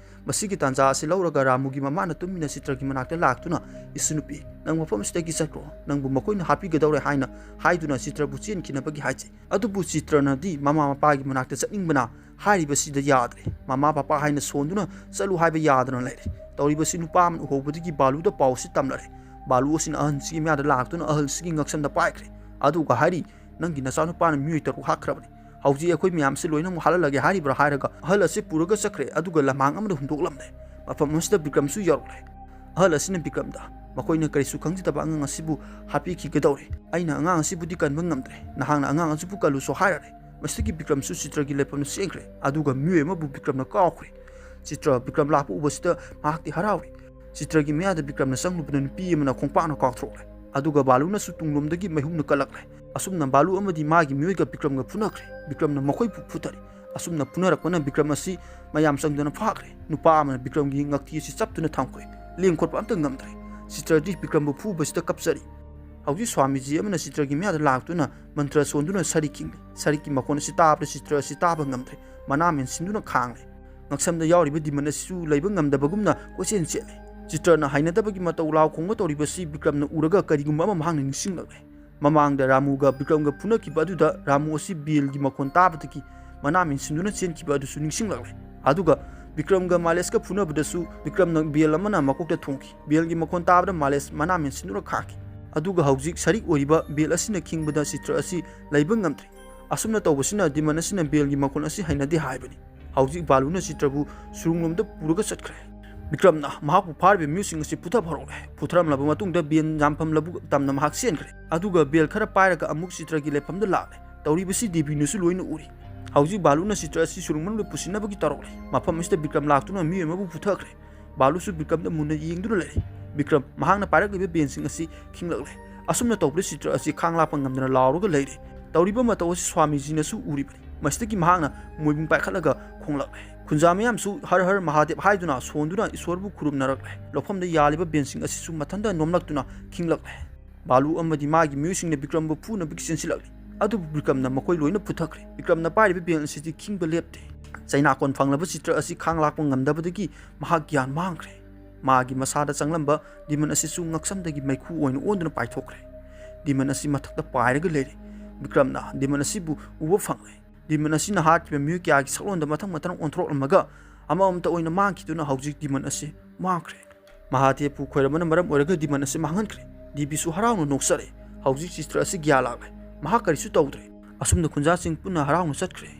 ꯃꯁꯤꯒꯤ ꯇꯥꯟꯖꯥ ꯑꯁꯤ ꯂꯧꯔꯒ ꯔꯥꯃꯨꯒꯤ ꯃꯃꯥꯅ ꯇꯨꯃꯤꯟꯅ ꯆꯤꯇ꯭ꯔꯒꯤ ꯃꯅꯥꯛꯇ ꯂꯥꯛꯇꯨꯅ, "ꯏꯁꯨ ꯅꯨꯄꯤ, ꯅꯪ ꯃꯐꯝ ꯑꯁꯤꯗꯒꯤ ꯆꯠꯈ꯭ꯔꯣ, ꯅꯪꯕꯨ ꯃꯈꯣꯏꯅ ꯍꯥꯠꯄꯤꯒꯗꯧꯔꯦ" ꯍꯥꯏꯅ ꯍꯥꯏꯗꯨꯅ ꯆꯤꯇ꯭ꯔꯕꯨ ꯆꯦꯟꯈꯤꯅꯕꯒꯤ ꯍꯥꯏꯖꯩ꯫ ꯑꯗꯨꯕꯨ ꯆꯤꯇ꯭ꯔꯅꯗꯤ ꯃꯃꯥ ꯃꯄꯥꯒꯤ ꯃꯅꯥꯛꯇ ꯆꯠꯅꯤꯡꯕꯅ ꯍꯥꯏꯔꯤꯕꯁꯤꯗ ꯌꯥꯗ꯭ꯔꯦ꯫ ꯃꯃꯥ ꯃꯄꯥ ꯍꯥꯏꯅ ꯁꯣꯟꯗꯨꯅ ꯆꯠꯂꯨ ꯍꯥꯏꯕ ꯌꯥꯗꯅ ꯂꯩꯔꯦ꯫ ꯇꯧꯔꯤꯕꯁꯤ ꯅꯨꯄꯥ ꯑꯃꯅ ꯎꯍꯧꯕꯗꯒꯤ ꯕꯥꯂꯨꯗ ꯄꯥꯎ ꯑꯁꯤ ꯇꯝꯂꯔꯦ꯫ ꯕꯥꯂꯨ ꯑꯁꯤꯅ ꯑꯍꯟꯁꯤꯒꯤ ꯃꯌꯥꯗ ꯂꯥꯛꯇꯨꯅ ꯑꯍꯜꯁꯤꯒꯤ ꯉꯛꯁꯝꯗ ꯄꯥꯏꯈ꯭ꯔꯦ꯫ ꯑꯗꯨꯒ ꯍꯥꯏꯔꯤ, "ꯅꯪꯒꯤ ꯅꯆꯥꯅꯨꯄꯥꯅ ꯃꯤꯑꯣꯏ ꯇꯔꯨꯛ ꯍꯥꯠꯈ꯭ꯔꯕꯅꯤ꯫ ꯍꯧꯖꯤꯛ ꯑꯩꯈꯣꯏ ꯃꯌꯥꯝꯁꯤ ꯂꯣꯏꯅꯃꯛ ꯍꯥꯠꯍꯜꯂꯒꯦ ꯍꯥꯏꯔꯤꯕ꯭ꯔꯥ?" ꯍꯥꯏꯔꯒ ꯑꯍꯜ ꯑꯁꯤ ꯄꯨꯔꯒ ꯆꯠꯈ꯭ꯔꯦ꯫ ꯑꯗꯨꯒ ꯂꯝꯍꯥꯡ ꯑꯃꯗ ꯍꯨꯟꯗꯣꯛꯂꯝꯂꯦ꯫ ꯃꯐꯝ ꯑꯁꯤꯗ ꯕꯤꯀ꯭ꯔꯝꯁꯨ ꯌꯧꯔꯛꯂꯦ꯫ ꯑꯍꯜ ꯑꯁꯤꯅ ꯕꯤꯀ꯭ꯔꯝꯗ, "ꯃꯈꯣꯏꯅ ꯀꯔꯤꯁꯨ ꯈꯪꯖꯗꯕ ꯑꯉꯥꯡ ꯑꯁꯤꯕꯨ ꯍꯥꯠꯄꯤꯈꯤꯒꯗꯧꯔꯦ꯫ ꯑꯩꯅ ꯑꯉꯥꯡ ꯑꯁꯤꯕꯨꯗꯤ ꯀꯟꯕ ꯉꯝꯗ꯭ꯔꯦ꯫ ꯅꯍꯥꯛꯅ ꯑꯉꯥꯡ ꯑꯁꯤꯕꯨ ꯀꯜꯂꯨꯁꯨ ꯍꯥꯏꯔꯔꯦ꯫" ꯃꯁꯤꯗꯒꯤ ꯕꯤꯀ꯭ꯔꯝꯁꯨ ꯆꯤꯇ꯭ꯔꯒꯤ ꯂꯩꯐꯝꯗ ꯆꯦꯟꯈ꯭ꯔꯦ꯫ ꯑꯗꯨꯒ ꯃꯤꯑꯣꯏ ꯑꯃꯕꯨ ꯕꯤꯀ꯭ꯔꯝꯅ ꯀꯥꯎꯈ꯭ꯔꯦ꯫ ꯆꯤꯇ꯭ꯔ ꯕꯤꯀ꯭ꯔꯝ ꯂꯥꯛꯄ ꯎꯕꯁꯤꯗ ꯃꯍꯥꯛꯇꯤ ꯍꯔꯥꯎꯔꯤ꯫ ꯆꯤꯇ꯭ꯔꯒꯤ ꯃꯌꯥꯗ ꯕꯤꯀ꯭ꯔꯝꯅ ꯆꯪꯂꯨꯕꯗ ꯅꯨꯄꯤ ꯑꯃꯅ ꯈꯣꯡꯄꯥꯛꯅ ꯀꯥꯎꯊꯣꯛꯂꯦ꯫ ꯑꯗꯨꯒ ꯕꯥꯂꯨꯅꯁꯨ ꯇꯨꯡꯂꯣꯝꯗꯒꯤ ꯃꯩꯍꯨꯝꯅ ꯀꯜꯂꯛꯂꯦ꯫ ꯑꯁꯨꯝꯅ ꯕꯥꯂꯨ ꯑꯃꯗꯤ ꯃꯥꯒꯤ ꯃꯤꯑꯣꯏꯒ ꯕꯤꯀ꯭ꯔꯝꯒ ꯐꯨꯅꯈ꯭ꯔꯦ꯫ ꯕꯤꯀ꯭ꯔꯝꯅ ꯃꯈꯣꯏꯕꯨ ꯐꯨꯊꯔꯤ꯫ ꯑꯁꯨꯝꯅ ꯐꯨꯅꯔꯛꯄꯅ ꯕꯤꯀ꯭ꯔꯝ ꯑꯁꯤ ꯃꯌꯥꯝ ꯆꯪꯗꯨꯅ ꯐꯥꯈ꯭ꯔꯦ꯫ ꯅꯨꯄꯥ ꯑꯃꯅ ꯕꯤꯀ꯭ꯔꯝꯒꯤ ꯉꯛꯇꯤ ꯑꯁꯤ ꯆꯞꯇꯨꯅ ꯊꯝꯈ꯭ꯔꯦ꯫ ꯂꯦꯡ ꯈꯣꯠꯄ ꯑꯝꯇ ꯉꯝꯗ꯭ꯔꯦ꯫ ꯆꯤꯇ꯭ꯔꯗꯤ ꯕꯤꯀ꯭ꯔꯝꯕꯨ ꯐꯨꯕꯁꯤꯗ ꯀꯞꯆꯔꯤ꯫ ꯍꯧꯖꯤꯛ ꯁ꯭ꯋꯥꯃꯤꯖꯤ ꯑꯃꯅ ꯆꯤꯇ꯭ꯔꯒꯤ ꯃꯌꯥꯗ ꯂꯥꯛꯇꯨꯅ ꯃꯟꯇ꯭ꯔ ꯁꯣꯟꯗꯨꯅ ꯁꯔꯤꯛ ꯈꯤꯡꯂꯤ꯫ ꯁꯔꯤꯛꯀꯤ ꯃꯈꯣꯟ ꯑꯁꯤ ꯇꯥꯕꯗ ꯆꯤꯇ꯭ꯔ ꯑꯁꯤ ꯇꯥꯕ ꯉꯝꯗ꯭ꯔꯦ꯫ ꯃꯅꯥ ꯃꯦꯟꯁꯤꯟꯗꯨꯅ ꯈꯥꯡꯂꯦ꯫ ꯉꯛꯁꯝꯗ ꯌꯥꯎꯔꯤꯕ ꯗꯤꯃꯟ ꯑꯁꯤꯁꯨ ꯂꯩꯕ ꯉꯝꯗꯕꯒꯨꯝꯅ ꯀꯣꯏꯆꯦꯟ ꯆꯦꯜꯂꯦ꯫ ꯆꯤꯇ꯭ꯔꯅ ꯍꯩꯅꯗꯕꯒꯤ ꯃꯇꯧ ꯂꯥꯎ ꯈꯣꯡꯕ ꯇꯧꯔꯤꯕꯁꯤ ꯕꯤꯀ꯭ꯔꯝꯅ ꯎꯔꯒ ꯀꯔꯤꯒꯨꯝꯕ ꯑꯃ ꯃꯍꯥꯛꯅ ꯅꯤꯡꯁꯤꯡꯂꯛꯂꯦ꯫ ꯃꯃꯥꯡꯗ ꯔꯥꯃꯨꯒ ꯕꯤꯀ꯭ꯔꯝꯒ ꯐꯨꯅꯈꯤꯕ ꯑꯗꯨꯗ ꯔꯥꯃꯨ ꯑꯁꯤ ꯕꯦꯜꯒꯤ ꯃꯈꯣꯟ ꯇꯥꯕꯗꯒꯤ ꯃꯅꯥ ꯃꯦꯟꯁꯤꯟꯗꯨꯅ ꯆꯦꯟꯈꯤꯕ ꯑꯗꯨꯁꯨ ꯅꯤꯡꯁꯤꯡꯂꯛꯂꯦ꯫ ꯑꯗꯨꯒ ꯕꯤꯀ꯭ꯔꯝꯒ ꯃꯥꯂꯦꯁꯀ ꯐꯨꯅꯕꯗꯁꯨ ꯕꯤꯀ꯭ꯔꯝꯅ ꯕꯦꯜ ꯑꯃꯅ ꯃꯀꯣꯛꯇ ꯊꯣꯡꯈꯤ꯫ ꯕꯦꯜꯒꯤ ꯃꯈꯣꯟ ꯇꯥꯕꯗ ꯃꯥꯂꯦꯁ ꯃꯅꯥ ꯃꯦꯟꯁꯤꯟꯗꯨꯅ ꯈꯥꯡꯈꯤ꯫ ꯑꯗꯨꯒ ꯍꯧꯖꯤꯛ ꯁꯔꯤꯛ ꯑꯣꯏꯔꯤꯕ ꯕꯦꯜ ꯑꯁꯤꯅ ꯈꯤꯡꯕꯗ ꯆꯤꯇ꯭ꯔ ꯑꯁꯤ ꯂꯩꯕ ꯉꯝꯗ꯭ꯔꯦ꯫ ꯑꯁꯨꯝꯅ ꯇꯧꯕꯁꯤꯅ ꯗꯤꯃꯟ ꯑꯁꯤꯅ ꯕꯦꯜꯒꯤ ꯃꯈꯣꯟ ꯑꯁꯤ ꯍꯩꯅꯗꯦ ꯍꯥꯏꯕꯅꯤ꯫ ꯍꯧꯖꯤꯛ ꯕꯥꯂꯨꯅ ꯆꯤꯇ꯭ꯔꯕꯨ ꯁꯨꯔꯨꯡꯂꯣꯝꯗ ꯄꯨꯔꯒ ꯆꯠꯈ꯭ꯔꯦ꯫ ꯕꯤꯀ꯭ꯔꯝꯅ ꯃꯍꯥꯛꯄꯨ ꯐꯥꯔꯤꯕ ꯃꯤꯑꯣꯏꯁꯤꯡ ꯑꯁꯤ ꯐꯨꯊꯕ ꯍꯧꯔꯛꯂꯦ꯫ ꯐꯨꯊꯔꯝꯂꯕ ꯃꯇꯨꯡꯗ ꯕꯦꯟ ꯌꯥꯝꯐꯝ ꯂꯧꯕꯨꯛ ꯇꯝꯅ ꯃꯍꯥꯛ ꯆꯦꯟꯈ꯭ꯔꯦ꯫ ꯑꯗꯨꯒ ꯕꯦꯜ ꯈꯔ ꯄꯥꯏꯔꯒ ꯑꯃꯨꯛ ꯆꯤꯇ꯭ꯔꯒꯤ ꯂꯩꯐꯝꯗ ꯂꯥꯛꯂꯦ꯫ ꯇꯧꯔꯤꯕꯁꯤ ꯗꯦꯕꯤꯅꯁꯨ ꯂꯣꯏꯅ ꯎꯔꯤ꯫ ꯍꯧꯖꯤꯛ ꯕꯥꯂꯨꯅ ꯆꯤꯇ꯭ꯔ ꯑꯁꯤ ꯁꯨꯔꯨꯡ ꯃꯅꯨꯡꯗ ꯄꯨꯁꯤꯟꯅꯕꯒꯤ ꯇꯧꯔꯛꯂꯦ꯫ ꯃꯐꯝ ꯑꯁꯤꯗ ꯕꯤꯀ꯭ꯔꯝ ꯂꯥꯛꯇꯨꯅ ꯃꯤꯑꯣꯏ ꯑꯃꯕꯨ ꯐꯨꯊꯈ꯭ꯔꯦ꯫ ꯕꯥꯂꯨꯁꯨ ꯕꯤꯀ꯭ꯔꯝꯗ ꯃꯨꯟꯅ ꯌꯦꯡꯗꯨꯅ ꯂꯩꯔꯦ꯫ ꯕꯤꯀ꯭ꯔꯝ ꯃꯍꯥꯛꯅ ꯄꯥꯏꯔꯛꯂꯤꯕ ꯕꯦꯟꯁꯤꯡ ꯑꯁꯤ ꯈꯤꯡꯂꯛꯂꯦ꯫ ꯑꯁꯨꯝꯅ ꯇꯧꯕꯗ ꯆꯤꯇ꯭ꯔ ꯑꯁꯤ ꯈꯥꯡ ꯂꯥꯛꯄ ꯉꯝꯗꯅ ꯂꯥꯎꯔꯒ ꯂꯩꯔꯦ꯫ ꯇꯧꯔꯤꯕ ꯃꯇꯧ ꯑꯁꯤ ꯁ꯭ꯋꯥꯃꯤꯖꯤꯅꯁꯨ ꯎꯔꯤꯕꯅꯤ꯫ ꯃꯁꯤꯗꯒꯤ ꯃꯍꯥꯛꯅ ꯃꯣꯏꯕꯨꯡ ꯄꯥꯏꯈꯠꯂꯒ ꯈꯣꯡꯂꯛꯂꯦ꯫ ꯈꯨꯟꯖꯥ ꯃꯌꯥꯝꯁꯨ "ꯍꯔ ꯍꯔ ꯃꯍꯥꯗꯦꯕ" ꯍꯥꯏꯗꯨꯅ ꯁꯣꯟꯗꯨꯅ ꯏꯁꯣꯔꯕꯨ ꯈꯨꯔꯨꯝꯅꯔꯛꯂꯦ꯫ ꯂꯧꯐꯝꯗ ꯌꯥꯜꯂꯤꯕ ꯕꯦꯟꯁꯤꯡ ꯑꯁꯤꯁꯨ ꯃꯊꯟꯇ ꯅꯣꯝꯂꯛꯇꯨꯅ ꯈꯤꯡꯂꯛꯂꯦ꯫ ꯕꯥꯂꯨ ꯑꯃꯗꯤ ꯃꯥꯒꯤ ꯃꯤꯑꯣꯏꯁꯤꯡꯅ ꯕꯤꯀ꯭ꯔꯝꯕꯨ ꯐꯨꯅꯕꯒꯤ ꯆꯦꯟꯁꯤꯜꯂꯛꯂꯤ꯫ ꯑꯗꯨꯕꯨ ꯕꯤꯀ꯭ꯔꯝꯅ ꯃꯈꯣꯏ ꯂꯣꯏꯅ ꯄꯨꯊꯈ꯭ꯔꯦ꯫ ꯕꯤꯀ꯭ꯔꯝꯅ ꯄꯥꯏꯔꯤꯕ ꯕꯦꯜ ꯑꯁꯤꯗꯤ ꯈꯤꯡꯕ ꯂꯦꯞꯇꯦ꯫ ꯆꯩꯅꯥꯀꯣꯟ ꯐꯪꯂꯕ ꯆꯤꯇ꯭ꯔ ꯑꯁꯤ ꯈꯥꯡ ꯂꯥꯛꯄ ꯉꯝꯗꯕꯗꯒꯤ ꯃꯍꯥꯛ ꯒ꯭ꯌꯥꯟ ꯃꯥꯡꯈ꯭ꯔꯦ꯫ ꯃꯥꯒꯤ ꯃꯁꯥꯗ ꯆꯪꯂꯝꯕ ꯗꯤꯃꯟ ꯑꯁꯤꯁꯨ ꯉꯛꯁꯝꯗꯒꯤ ꯃꯩꯈꯨ ꯑꯣꯏꯅ ꯑꯣꯟꯗꯨꯅ ꯄꯥꯏꯊꯣꯛꯈ꯭ꯔꯦ꯫ ꯗꯤꯃꯟ ꯑꯁꯤ ꯃꯊꯛꯇ ꯄꯥꯏꯔꯒ ꯂꯩꯔꯦ꯫ ꯕꯤꯀ꯭ꯔꯝꯅ ꯗꯤꯃꯟ ꯑꯁꯤꯕꯨ ꯎꯕ ꯐꯪꯂꯦ꯫ ꯗꯤꯃꯟ ꯑꯁꯤꯅ ꯍꯥꯠꯈꯤꯕ ꯃꯤꯑꯣꯏ ꯀꯌꯥꯒꯤ ꯁꯛꯂꯣꯟꯗ ꯃꯊꯪ ꯃꯊꯪ ꯑꯣꯟꯊꯣꯔꯛꯂꯝꯃꯒ ꯑꯃꯃꯝꯇ ꯑꯣꯏꯅ ꯃꯥꯡꯈꯤꯗꯨꯅ ꯍꯧꯖꯤꯛ ꯗꯤꯃꯟ ꯑꯁꯤ ꯃꯥꯡꯈ꯭ꯔꯦ꯫ ꯃꯍꯥꯗꯦꯕꯄꯨ ꯈꯣꯏꯔꯝꯕꯅ ꯃꯔꯝ ꯑꯣꯏꯔꯒ ꯗꯤꯃꯟ ꯑꯁꯤ ꯃꯥꯡꯍꯟꯈ꯭ꯔꯦ꯫ ꯗꯤꯕꯤꯁꯨ ꯍꯔꯥꯎꯅ ꯅꯣꯛꯆꯔꯦ꯫ ꯍꯧꯖꯤꯛ ꯆꯤꯇ꯭ꯔ ꯑꯁꯤ ꯒ꯭ꯌꯥꯟ ꯂꯥꯛꯂꯦ꯫ ꯃꯍꯥꯛ ꯀꯔꯤꯁꯨ ꯇꯧꯗ꯭ꯔꯦ꯫ ꯑꯁꯨꯝꯅ ꯈꯨꯟꯖꯥꯁꯤꯡ ꯄꯨꯟꯅ ꯍꯔꯥꯎꯅ ꯆꯠꯈ꯭ꯔꯦ꯫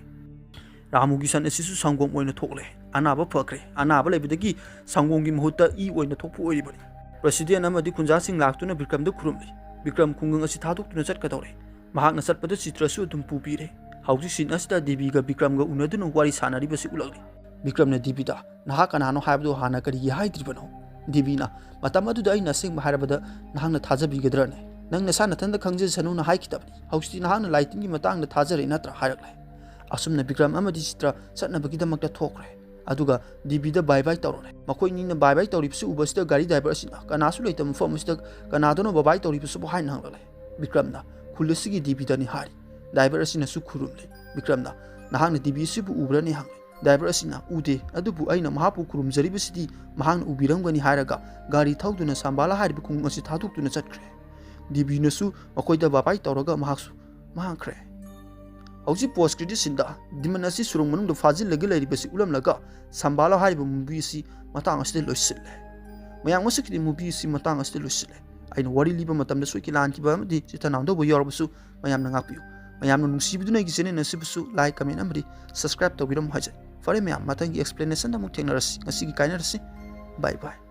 ꯔꯥꯃꯨꯒꯤ ꯁꯟ ꯑꯁꯤꯁꯨ ꯁꯪꯒꯣꯝ ꯑꯣꯏꯅ ꯊꯣꯛꯂꯦ꯫ ꯑꯅꯥꯕ ꯐꯈ꯭ꯔꯦ꯫ ꯑꯅꯥꯕ ꯂꯩꯕꯗꯒꯤ ꯁꯪꯒꯣꯝꯒꯤ ꯃꯍꯨꯠꯇ ꯏ ꯑꯣꯏꯅ ꯊꯣꯛꯄ ꯑꯣꯏꯔꯤꯕꯅꯤ꯫ ꯄ꯭ꯔꯁꯤꯗꯦꯟ ꯑꯃꯗꯤ ꯈꯨꯟꯖꯥꯁꯤꯡ ꯂꯥꯛꯇꯨꯅ ꯕꯤꯀ꯭ꯔꯝꯗ ꯈꯨꯔꯨꯝꯂꯤ꯫ ꯕꯤꯀ꯭ꯔꯝ ꯈꯨꯡꯒꯪ ꯑꯁꯤ ꯊꯥꯗꯣꯛꯇꯨꯅ ꯆꯠꯀꯗꯧꯔꯦ꯫ ꯃꯍꯥꯛꯅ ꯆꯠꯄꯗ ꯆꯤꯇ꯭ꯔꯁꯨ ꯑꯗꯨꯝ ꯄꯨꯕꯤꯔꯦ꯫ ꯍꯧꯖꯤꯛ ꯁꯤꯟ ꯑꯁꯤꯗ ꯗꯦꯕꯤꯒ ꯕꯤꯀ꯭ꯔꯝꯒ ꯎꯅꯗꯨꯅ ꯋꯥꯔꯤ ꯁꯥꯟꯅꯔꯤꯕꯁꯤ ꯎꯠꯂꯛꯂꯤ꯫ ꯕꯤꯀ꯭ꯔꯝꯅ ꯗꯦꯕꯤꯗ, "ꯅꯍꯥꯛ ꯀꯅꯥꯅꯣ ꯍꯥꯏꯕꯗꯨ ꯍꯥꯟꯅ ꯀꯔꯤꯒꯤ ꯍꯥꯏꯗ꯭ꯔꯤꯕꯅꯣ?" ꯗꯦꯕꯤꯅ, "ꯃꯇꯝ ꯑꯗꯨꯗ ꯑꯩꯅ ꯑꯁꯦꯡꯕ ꯍꯥꯏꯔꯕꯗ ꯅꯍꯥꯛꯅ ꯊꯥꯖꯕꯤꯒꯗ꯭ꯔꯅꯦ? ꯅꯪ ꯅꯁꯥ ꯅꯊꯟꯗ ꯈꯪꯖꯁꯅꯨꯅ ꯍꯥꯏꯈꯤꯗꯕꯅꯤ꯫ ꯍꯧꯖꯤꯛꯇꯤ ꯅꯍꯥꯛꯅ ꯂꯥꯏ ꯇꯤꯟꯒꯤ ꯃꯇꯥꯡꯗ ꯊꯥꯖꯔꯦ ꯅꯠꯇ꯭ꯔꯥ?" ꯍꯥꯏꯔꯛꯂꯦ꯫ ꯑꯁꯨꯝꯅ ꯕꯤꯀ꯭ꯔꯝ ꯑꯃꯗꯤ ꯆꯤꯇ꯭ꯔ ꯆꯠꯅꯕꯒꯤꯗꯃꯛꯇ ꯊꯣꯛꯈ꯭ꯔꯦ꯫ ꯑꯗꯨꯒ ꯗꯦꯕꯤꯗ ꯕꯥꯏ ꯕꯥꯏ ꯇꯧꯔꯛꯂꯦ꯫ ꯃꯈꯣꯏ ꯑꯅꯤꯅ ꯕꯥꯏ ꯕꯥꯏ ꯇꯧꯔꯤꯕꯁꯤ ꯎꯕꯁꯤꯗ ꯒꯥꯔꯤ ꯗ꯭ꯔꯥꯏꯚꯔ ꯑꯁꯤꯅ, "ꯀꯅꯥꯁꯨ ꯂꯩꯇꯕ ꯃꯐꯝ ꯑꯁꯤꯗ ꯀꯅꯥꯗꯅꯣ ꯕꯥꯏ ꯕꯥꯏ ꯇꯧꯔꯤꯕꯁꯤꯕꯨ?" ꯍꯥꯏꯅ ꯍꯪꯂꯛꯂꯦ꯫ ꯕꯤꯀ꯭ꯔꯝꯅ, "ꯈꯨꯜ ꯑꯁꯤꯒꯤ ꯗꯦꯕꯤꯗꯅꯤ" ꯍꯥꯏꯔꯤ꯫ ꯗ꯭ꯔꯥꯏꯚꯔ ꯑꯁꯤꯅꯁꯨ ꯈꯨꯔꯨꯝꯂꯦ꯫ ꯕꯤꯀ꯭ꯔꯝꯅ, "ꯅꯍꯥꯛꯅ ꯗꯦꯕꯤ ꯑꯁꯤꯕꯨ ꯎꯕ꯭ꯔꯅꯦ?" ꯍꯪꯂꯦ꯫ ꯗ꯭ꯔꯥꯏꯚꯔ ꯑꯁꯤꯅ, "ꯎꯗꯦ, ꯑꯗꯨꯕꯨ ꯑꯩꯅ ꯃꯍꯥꯛꯄꯨ ꯈꯨꯔꯨꯝꯖꯔꯤꯕꯁꯤꯗꯤ ꯃꯍꯥꯛꯅ ꯎꯕꯤꯔꯝꯒꯅꯤ" ꯍꯥꯏꯔꯒ ꯒꯥꯔꯤ ꯊꯧꯗꯨꯅ ꯁꯝꯕꯥꯂꯥ ꯍꯥꯏꯔꯤꯕ ꯈꯨꯡꯒꯪ ꯑꯁꯤ ꯊꯥꯗꯣꯛꯇꯨꯅ ꯆꯠꯈ꯭ꯔꯦ꯫ ꯗꯦꯕꯤꯅꯁꯨ ꯃꯈꯣꯏꯗ ꯕꯥꯏ ꯕꯥꯏ ꯇꯧꯔꯒ ꯃꯍꯥꯛꯁꯨ ꯃꯥꯡꯈ꯭ꯔꯦ꯫ ꯍꯧꯖꯤꯛ ꯄꯣꯁ ꯀ꯭ꯔꯦꯗꯤꯠ ꯁꯤꯟꯗ ꯗꯤꯃꯟ ꯑꯁꯤ ꯁꯨꯔꯨꯡ ꯃꯅꯨꯡꯗ ꯐꯥꯖꯤꯜꯂꯒ ꯂꯩꯔꯤꯕꯁꯤ ꯎꯠꯂꯝꯂꯒ ꯁꯝꯕꯥꯂꯥ ꯍꯥꯏꯔꯤꯕ ꯃꯨꯚꯤ ꯑꯁꯤ ꯃꯇꯥꯡ ꯑꯁꯤꯗ ꯂꯣꯏꯁꯤꯜꯂꯦ꯫ ꯃꯌꯥꯝ ꯃꯁꯤꯒꯤꯗꯤ ꯃꯨꯚꯤ ꯑꯁꯤ ꯃꯇꯥꯡ ꯑꯁꯤꯗ ꯂꯣꯏꯁꯤꯜꯂꯦ꯫ ꯑꯩꯅ ꯋꯥꯔꯤ ꯂꯤꯕ ꯃꯇꯝꯗ ꯁꯣꯏꯈꯤ ꯂꯥꯟꯈꯤꯕ ꯑꯃꯗꯤ ꯆꯤꯠꯊ ꯅꯥꯟꯗꯧꯕ ꯌꯥꯎꯔꯕꯁꯨ ꯃꯌꯥꯝꯅ ꯉꯥꯛꯄꯤꯌꯨ꯫ ꯃꯌꯥꯝꯅ ꯅꯨꯡꯁꯤꯕꯤꯗꯨꯅ ꯑꯩꯒꯤ ꯆꯦꯅꯦꯜ ꯑꯁꯤꯕꯨꯁꯨ ꯂꯥꯏꯛ, ꯀꯃꯦꯟ ꯑꯃꯗꯤ ꯁꯕꯁꯀ꯭ꯔꯥꯏꯕ ꯇꯧꯕꯤꯔꯝꯃꯨ ꯍꯥꯏꯖꯔꯤ꯫ ꯐꯔꯦ ꯃꯌꯥꯝ, ꯃꯊꯪꯒꯤ ꯑꯦꯛꯁꯄ꯭ꯂꯦꯅꯦꯁꯟꯗ ꯑꯃꯨꯛ ꯊꯦꯡꯅꯔꯁꯤ꯫ ꯉꯁꯤꯒꯤ ꯀꯥꯏꯅꯔꯁꯤ꯫ ꯕꯥꯏ ꯕꯥꯏ꯫